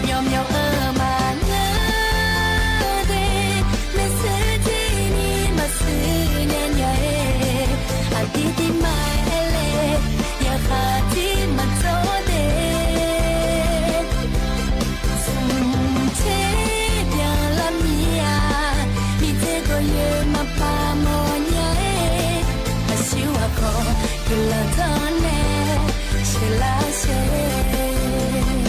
မျီမျီအၢ မၤငၢၢ်ဒ့ မ့ၢ်စုတီနံၤ မၤစုညါညါအ့ အတံၤတံၤမၤအဲလဲၣ် ယဃၣ်တံၤမၤတီဒ့ ဆူၣ်ထဲပျၢၤလၢမံၤဧါ မံၤသ့ၣ်ကိးယဲၢ်မၤပာ်မီၢ်ညါအ့ အရှူၣ်အဃီ ကလီၤတီနဲ ဆဲးလၢဆဲး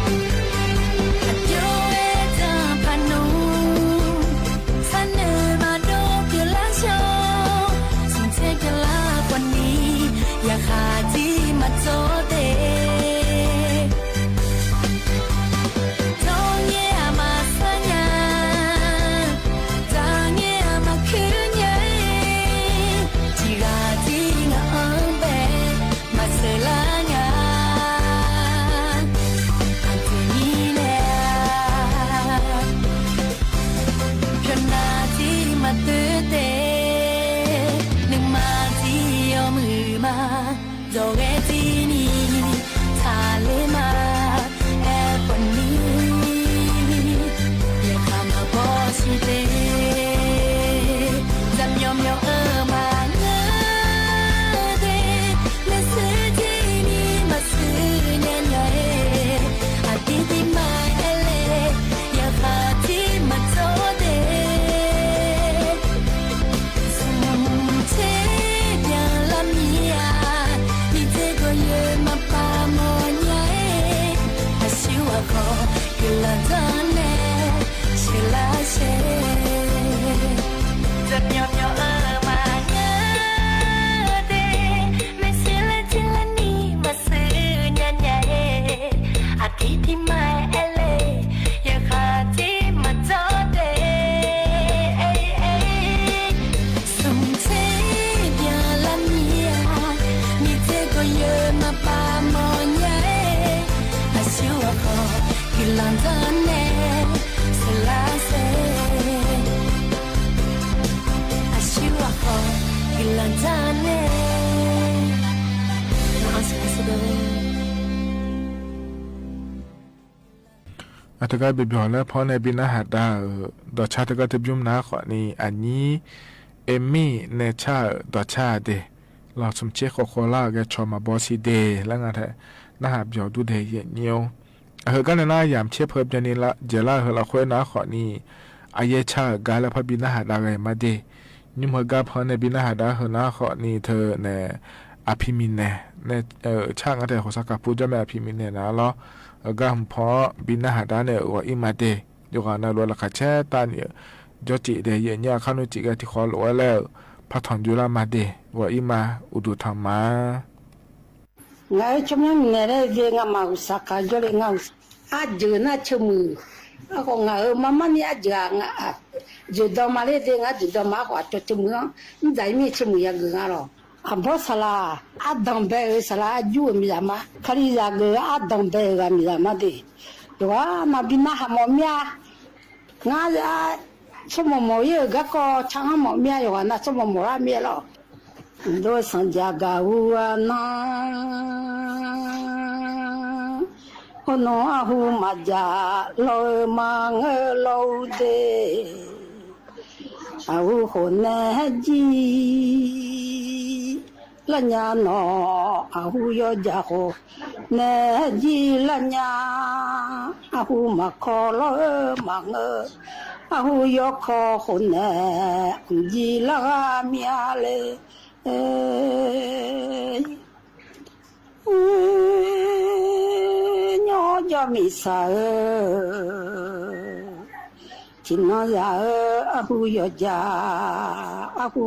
အဒိဝဲတၢ်ဖးနူ ဆၢနုာ်မၤဒိပျၢၤလၢဆှီ ဆူၣ်ထဲပျၢၤလၢပှၤနံၤ ယဃၣ်တံၤမၤတီဒ့ တီၤငဲအမၤဆါညါ တၢ်ငဲအမၤခုညါ တံၤဂၤတံၤဂၤအီဘဲ မၤစၢၤလၢညါ အတံၤနံၤလဲၣ် ပျၢၤနၤတံၤမၤသုဒ့ နမၤတံၤယီၤမုာ်မး ဒီးဂဲၤတံၤနံၤ ထးလ့မး အဲပှၤနံၤ ယဃၣ်မၤဘီဆံးဒ့ တၢ်မျီမျီအၢ မၤငၢၢ်ဒ့ မ့ၢ်စုတီနံၤ မၤစုညါညါအ့ အတံၤတံၤမၤအဲလဲၣ် ယဃၣ်တံၤမၤတီဒ့ ဆူၣ်ထဲပျၢၤလၢမံၤဧါ မံၤသ့ၣ်ကိးယဲၢ်မၤပာ်မီၢ်ညါအ့ အရှူၣ်အဃီ ကလီၤတီနဲ ဆဲးလၢဆဲး တၢ်မျီမျီအၢ မၤငၢၢ်ဒ့ မ့ၢ်စုလၢတံၤလၢနံၤ မၤစုညါညါအ့ အတံၤတံၤမၤအဲလဲၣ် ယဃၣ်တံၤမၤတီဒ့ ဆူၣ်ထဲပျၢၤလၢမံၤဧါ မံၤသ့ၣ်ကိးယဲၢ်မၤပာ်မီၢ်ညါအ့ အရှူၣ်အဃီ ကလီၤတီနဲ ဆဲးလၢဆဲး အရှူၣ်အဃီ ကလီၤတီနဲ အတဂၤဘၣ်ဘျီလၢဖီနဲၣ်ဘံနါဟးဒါဧၢ, ဒီးဆၣ်တဂၤတဘျုးနၤဃီန့ၣ် အနံၣ် အ့မ့ၢ်နဲဆၣ်ဧၢ ဒီးဆၣ်ဒ့ၣ် လီၤဆူၣ်ဆ့ဃီဃီလၢအဂဲၤဆီၣ်မၤဘီဆံးဒ့ၣ် လၢငါထဲ နါဟးဘျီဒူဒ့ၣ်ယဲၢ်ညိ အဟၢၣ်ဂၤန့ၣ်နါယၤမ့ၢ်ဆ့ဖၢပျၢၤန့ၣ်လၢ ယဲၢ်လၢအဟၢၣ်လီၤဃဲနၤဃီန့ၣ် အယဲၢ်ဆၣ်ဧၢ ဂၤလၢဖီဘံနါဟးဒါဂ့ၤမးဒ့ၣ် ညိမ့ၢ်ဟၢၣ်ဂၤဖီနဲၣ်ဘံနါဟးဒါဟၢၣ်နၤဃီန့ၣ် ထဲနဲၣ် အဖံမံၤနဲၣ် နဲၣ် ဆၣ်ငါထဲဟီၣ်စၢ်ကပူၤ ကၠီၣ်မဲအဖံမံၤနဲၣ်နၤလီၤ. ဟၢၣ်ဂၤမ့ၢ်ဖီဘံနါဟးဒါန့ၣ် ဂီၤအံၤမးဒ့ၣ် ယိၤဂၤနၤလိာ်လၢခးဆဲးတၢ်န့ၣ် ကၠီၣ်စံးဒ့ၣ် ယဲၢ်ညိအခါနုၣ်စံးကဲထံဃီလိာ်ဝဲလၢ ဖးထီၣ်ယိၤလၢမးဒ့ၣ် ဂီၤအံၤမး အိၣ်ဒိၣ်ထီၣ်မး ငါအံၤ ကၠီၣ်မဲမံၤနဲၣ်လၢဒ့ၣ် ငါမၤဟူးစၢ်ခးကၠီၣ်လၢငါဟူးစၢ် အစၢၤနၢ်ဆၢမုၢ် အဃိငါအံၤ မၤမးန့ၣ်အစၢၤ စၢၤဒီးမးလၢဒ့ၣ် ငါစၢၤဒီးမးအဃိ အကၠီၣ်ဆၢမုၢ်လီၤ မ့ၢ်ဒၣ်အံၤမ့ၢ်ဆၢမုၢ်ယၤဂ့ၤငါလီၤ အဘီစၢ်လၢ အဒၢၣ်ဘဲဧၢ စၢ်လၢအယူၢ်ဧၢမံၤဒၣ်မး ခလံယၤဂ့ၤ အဒၢၣ်ဘဲဧၢဂၤမံၤဒၣ်မးဒ့ၣ် ယိၤဂၤနၤဘံနါဟးမီၣ်မ့ၢ်ဧါ ငါ ဆိကမိၣ်မီၣ်ယဲၢ်ဂၤကီၢ် ဆၣ်မီၣ်မ့ၢ်ဧါ ယိၤဂၤနၤဆိကမိၣ်မီၣ်ရၣ်မ့ၢ်လီၤ ဒိၣ်စၣ်ယၤဂၤဟူအနၤ အိၣ်နီၢ်အဟူမၤယၤ လီၤဧၢမၤငၢၢ်လီၤဧူဒ့ၣ် အဟူဃိနဲၣ်ယံၤ လၢညါနီၢ် အဟူယီၤယၤဃိ နဲၣ်ယံၤလၢညါ အဟူမၤခီလီၤဧၢမၤငၢၢ် အဟူယီၤခီဃိနဲၣ် ယံၤလၢဂၤမ့ၢ်ဧါလဲၣ် ညီယီၤမံၤစၢ်ဧၢ ထံၣ်နီၢ်ယၤဧၢ အဟူယီၤယၤ အဟူ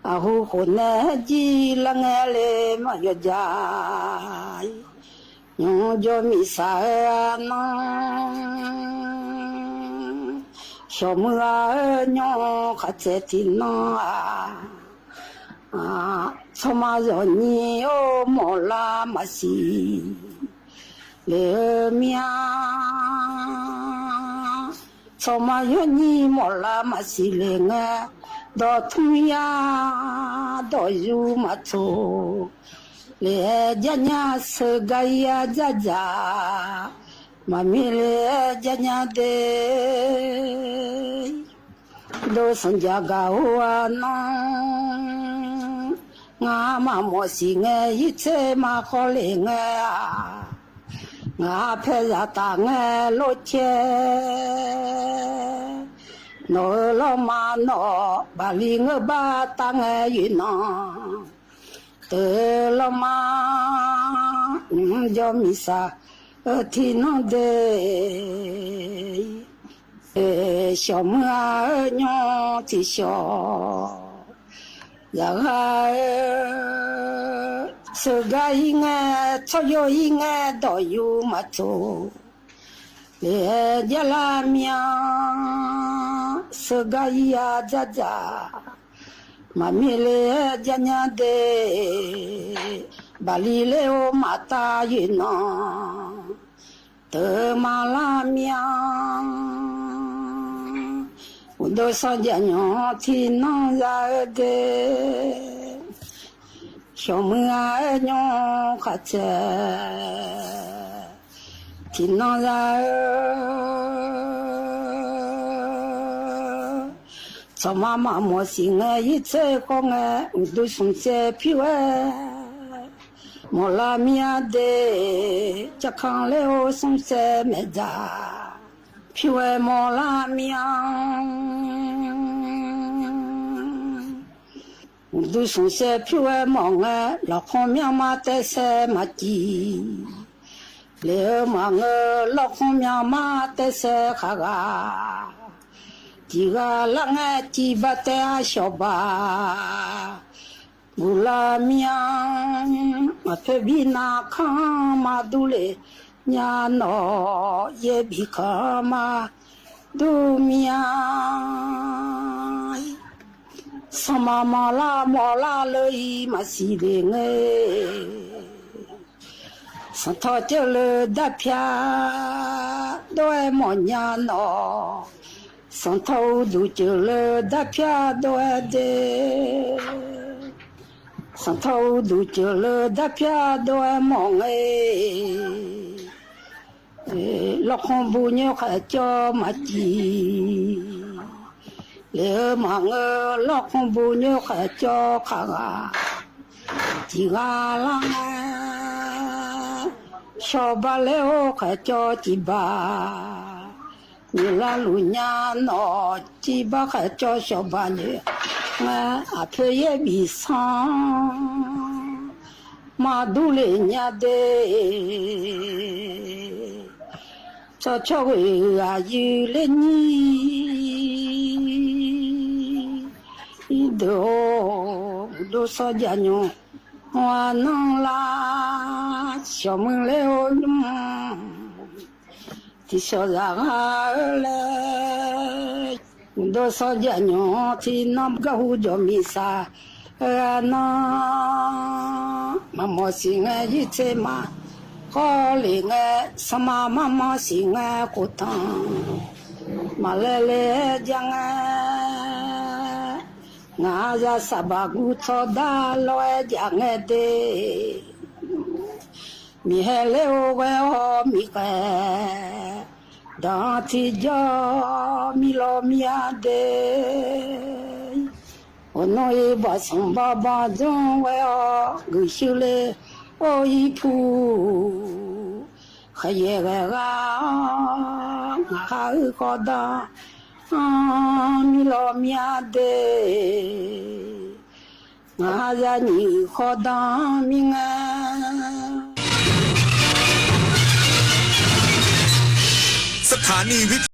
အဟူဃိနဲၣ်ယံၤလၢငဲလဲၣ်မၤယီၤယၤ ယွင်ႈယွင်ႈမီးသႃႇဢၼ် ၼင်ႇ ၸွမ်မိူင်းဢၢၼ်း ယွင်ႈၶတ်းၸႂ်တီႈၼင်ႇ ဢႃႇ ဢႃႇ ၸွမ်မႃးယွၼ်ႉယိုဝ်း ဢူဝ်း မေႃလႃႇမႃးသီႇ လႄႈမႃး ၸွမ်မႃးယွၼ်ႉယိုဝ်း မေႃလႃႇမႃးသီႇ လႄႈငႄႈ တေႃႇထုင်းယႃႈ တေႃႇယူႇမႃးထူဝ်း လႄႈ ၸၢၼ်းယႃႈ သိူဝ်ၵႃႇယႃႉၸႃႉၸႃႉ မႃးမီးလႄႈ ၸၢၼ်းယႃႈတႄႉ တူဝ်သၼ်ႇၸႃႇၵႃႈႁူဝ်ၼၼ်ႉ ငါမႃးမေႃသီႇငႄႈ ယိုတ်းသေမႃးၶေႃးလႄႈငႄႈ ငါၽႄႈယႃႈတႃငႄႈ လူတ်းၸႄႈ ၼေႃႈ ဢိူဝ်ႈ လေႃးမႃးၼေႃႈ ပႃႇလီႇငိူဝ်ႈပႃး တၢင်းငႄႈယူႇၼေႃႈ တေႃႈလႃႈမႃး ဢိုမ်း ယွင်ႈမီးသႃႇ ဢိူဝ်ႈ တီႈၼင်ႇတႄႉ ဢိူဝ်ႈ ၸွမ်မိူင်းဢၢၼ်း ဢိူဝ်ႈ ယွင်ႈတီႈၸေႃႇ ယႃႇႁႃႉ ဢိူဝ်ႈ သိူဝ်ၵႃႇယႃႉငႄႈ ၸွၵ်ႈယူႇယႃႉငႄႈ တေႃႇယူႇမႃးထူဝ်း လႄႈ ၸႃႉလႃႉမျၢင်ႇ သိူဝ်ၵႃႇယႃႉၸႃႉၸႃႉ မႃးမီးလႄႈ ၸၢၼ်းယႃႈတႄႉ ပႃႇလီႇလႄႈ ဢူဝ်း မႃးတႃႇယူႇၼေႃႈ တေႃႈမႃးလႃႉမျၢင်ႇ ဢူႈ တူဝ်သၼ်ႇၸႃႇယွင်ႈ တီႈၼင်ႇယႃႈတႄႉ ၸွမ်မိူင်းဢၢၼ်း ယွင်ႈၶတ်းၸႂ် တီႈၼင်ႇယႃႈ ၸွမ်မႃး မႃးမေႃသီႇငႄႈ ယိုတ်းသေၶေႃးငႄႈ ဢူႈ တူဝ်သုင်ၸႂ်ၽိဝ်ႈဝႆႉ မေႃလႃႉမျၢင်ႇတႄႉ ၸၢၵ်ႈၶၢင်ႈလႄႈ ဢူဝ်း သုင်ၸႂ်မႄႈၸႃႉ ၽိဝ်ႈဝႆႉ မေႃလႃႉမျၢင်ႇ တူဝ်သုင်ၸႂ်ၽိဝ်ႈဝႆႉ မေႃငႄႈ လွၵ်းၶွင်မျၢင်ႇမႃး တႄႇသႄႇမႃးၸီႉ လႄႈ မႃးငိူဝ်ႈ လွၵ်းၶွင်မျၢင်ႇမႃး တႄႇသႄႇၶႃႈၵႃႈ ၸီႉၵႃႈလႃႉငႄႈ ၸီႉပႃးတႄႉ ဢႃႈ သေႃးပႃး မူႇလႃႉမျၢင်ႇ မႃးၽိူဝ်ႇဝိၼႃႇၶၢင်ႈ မႃးတူၺ်းလႄႈ ၺႃးၼေႃႈ ယႄးပီႈၶႃႈ မႃးတူၺ်းမျၢင်ႇ သမ်ႉမႃး မေႃလႃႉ မေႃလႃႉလႄႈ မႃးသီႇလႄႈငႄႈ သင်ႇထေႃးၸိူဝ်းလိူဝ်တၢပ်ႈၽႃႉ တူၺ်းမေႃၺႃးၼေႃႈ သင်ႇထေႃးဢုတုၸိူဝ်းလိူဝ်တၢပ်ႈၽႃႉ တူၺ်းတႄႉ သင်ႇထေႃးဢုတုၸိူဝ်းလိူဝ်တၢပ်ႈၽႃႉ တူၺ်းမေႃငႄႈ ဢိူဝ်ႈ လွၵ်းၶွင်ပူႇၺိူဝ်ႉၶႃႈၸေႃႈ မႃးၸီႉ လႄႈ မႃးငိူဝ်ႈ လွၵ်းၶွင်ပူႇၺိူဝ်ႉၶႃႈၸေႃႈၶႃႈၵႃႈ ၸီႉၵႃႈလႃႉငႄႈ သေႃးပႃးလႄႈ ဢူဝ်း ၶႃႈၸေႃႈၸီႉပႃး ၺိူဝ်ႉလႃႉလူႇၺႃးၼေႃႈ ၸီႉပႃးၶႃႈၸေႃႈ သေႃးပႃးလႄႈ ငႄႈ ဢၽိူဝ်ႇယႄးပီႈသၢင်ႇ မႃးတူၺ်းလႄႈၺႃးတႄႉ ၸဝ်ႈၸဝ်ႈဢိူၺ်း ဢႃႇယုလႆႈယိုဝ်း ဢီးတေႃႇ တူဝ်သၢၵ်ႈၵျႃႇၺုင်ႇ ဝႃႈၼင်ႇလႃႈ ၸွမ်မိူင်းလႄႈ ဢူဝ်း ယုမ်ႇ တီႈသေႃးယႃႇႁႃႉလႄႈ တူဝ်သၢၵ်ႈၵျႃႇၺုင်ႇ တီႈၼမ်ႉၵႃႈႁူး ၸွမ်မီးသႃႇ ဢိူဝ်ႈ ၼေႃႈ မႃးမေႃသီႇငႄႈ ယိုတ်းသေမႃး ၵေႃႈလႄႈငႄႈ သမ်ႉမႃး မႃးမေႃသီႇငႄႈ ၵူႈတၢင်း မႃးလႄႈလႄႈ ၸၢင်ႈငႄႈ ငႃးယႃႈသႃႇပႃႇၵူႈသေႃးတႃႉ လွႆးၸၢင်ႈငႄႈတႄႉ မီးႁႄႉလႄႈ ဢူဝ်ႈဝႄႈဢေႃႈ မီးၵႄႈ တၢင်းထီႇၸေႃႇ မီးလေႃးမီးဢႃႇတႄႉ ဢူဝ်ႈ ၼွႆႉ ပႃႇသင်ႇပႃႇ ပႃႇၸွင်ႇဝႆႉဢေႃႈ ၵိုဝ်ႇသိုဝ်ႈလႄႈ ဢူဝ်ႈ ဢီးၽူႈ ၶႂ်ႈယႄႇၵႃႈၵႃႈ ငႃးၶႃႈဢိူဝ်ႈ ၶေႃႈတၢင်း ဢႃႇ မီးလေႃးမီးဢႃႇတႄႉ ငႃးယႃႈၼီႈ ၶေႃႈတၢင်းမီးငႃး สถานีวิทยุ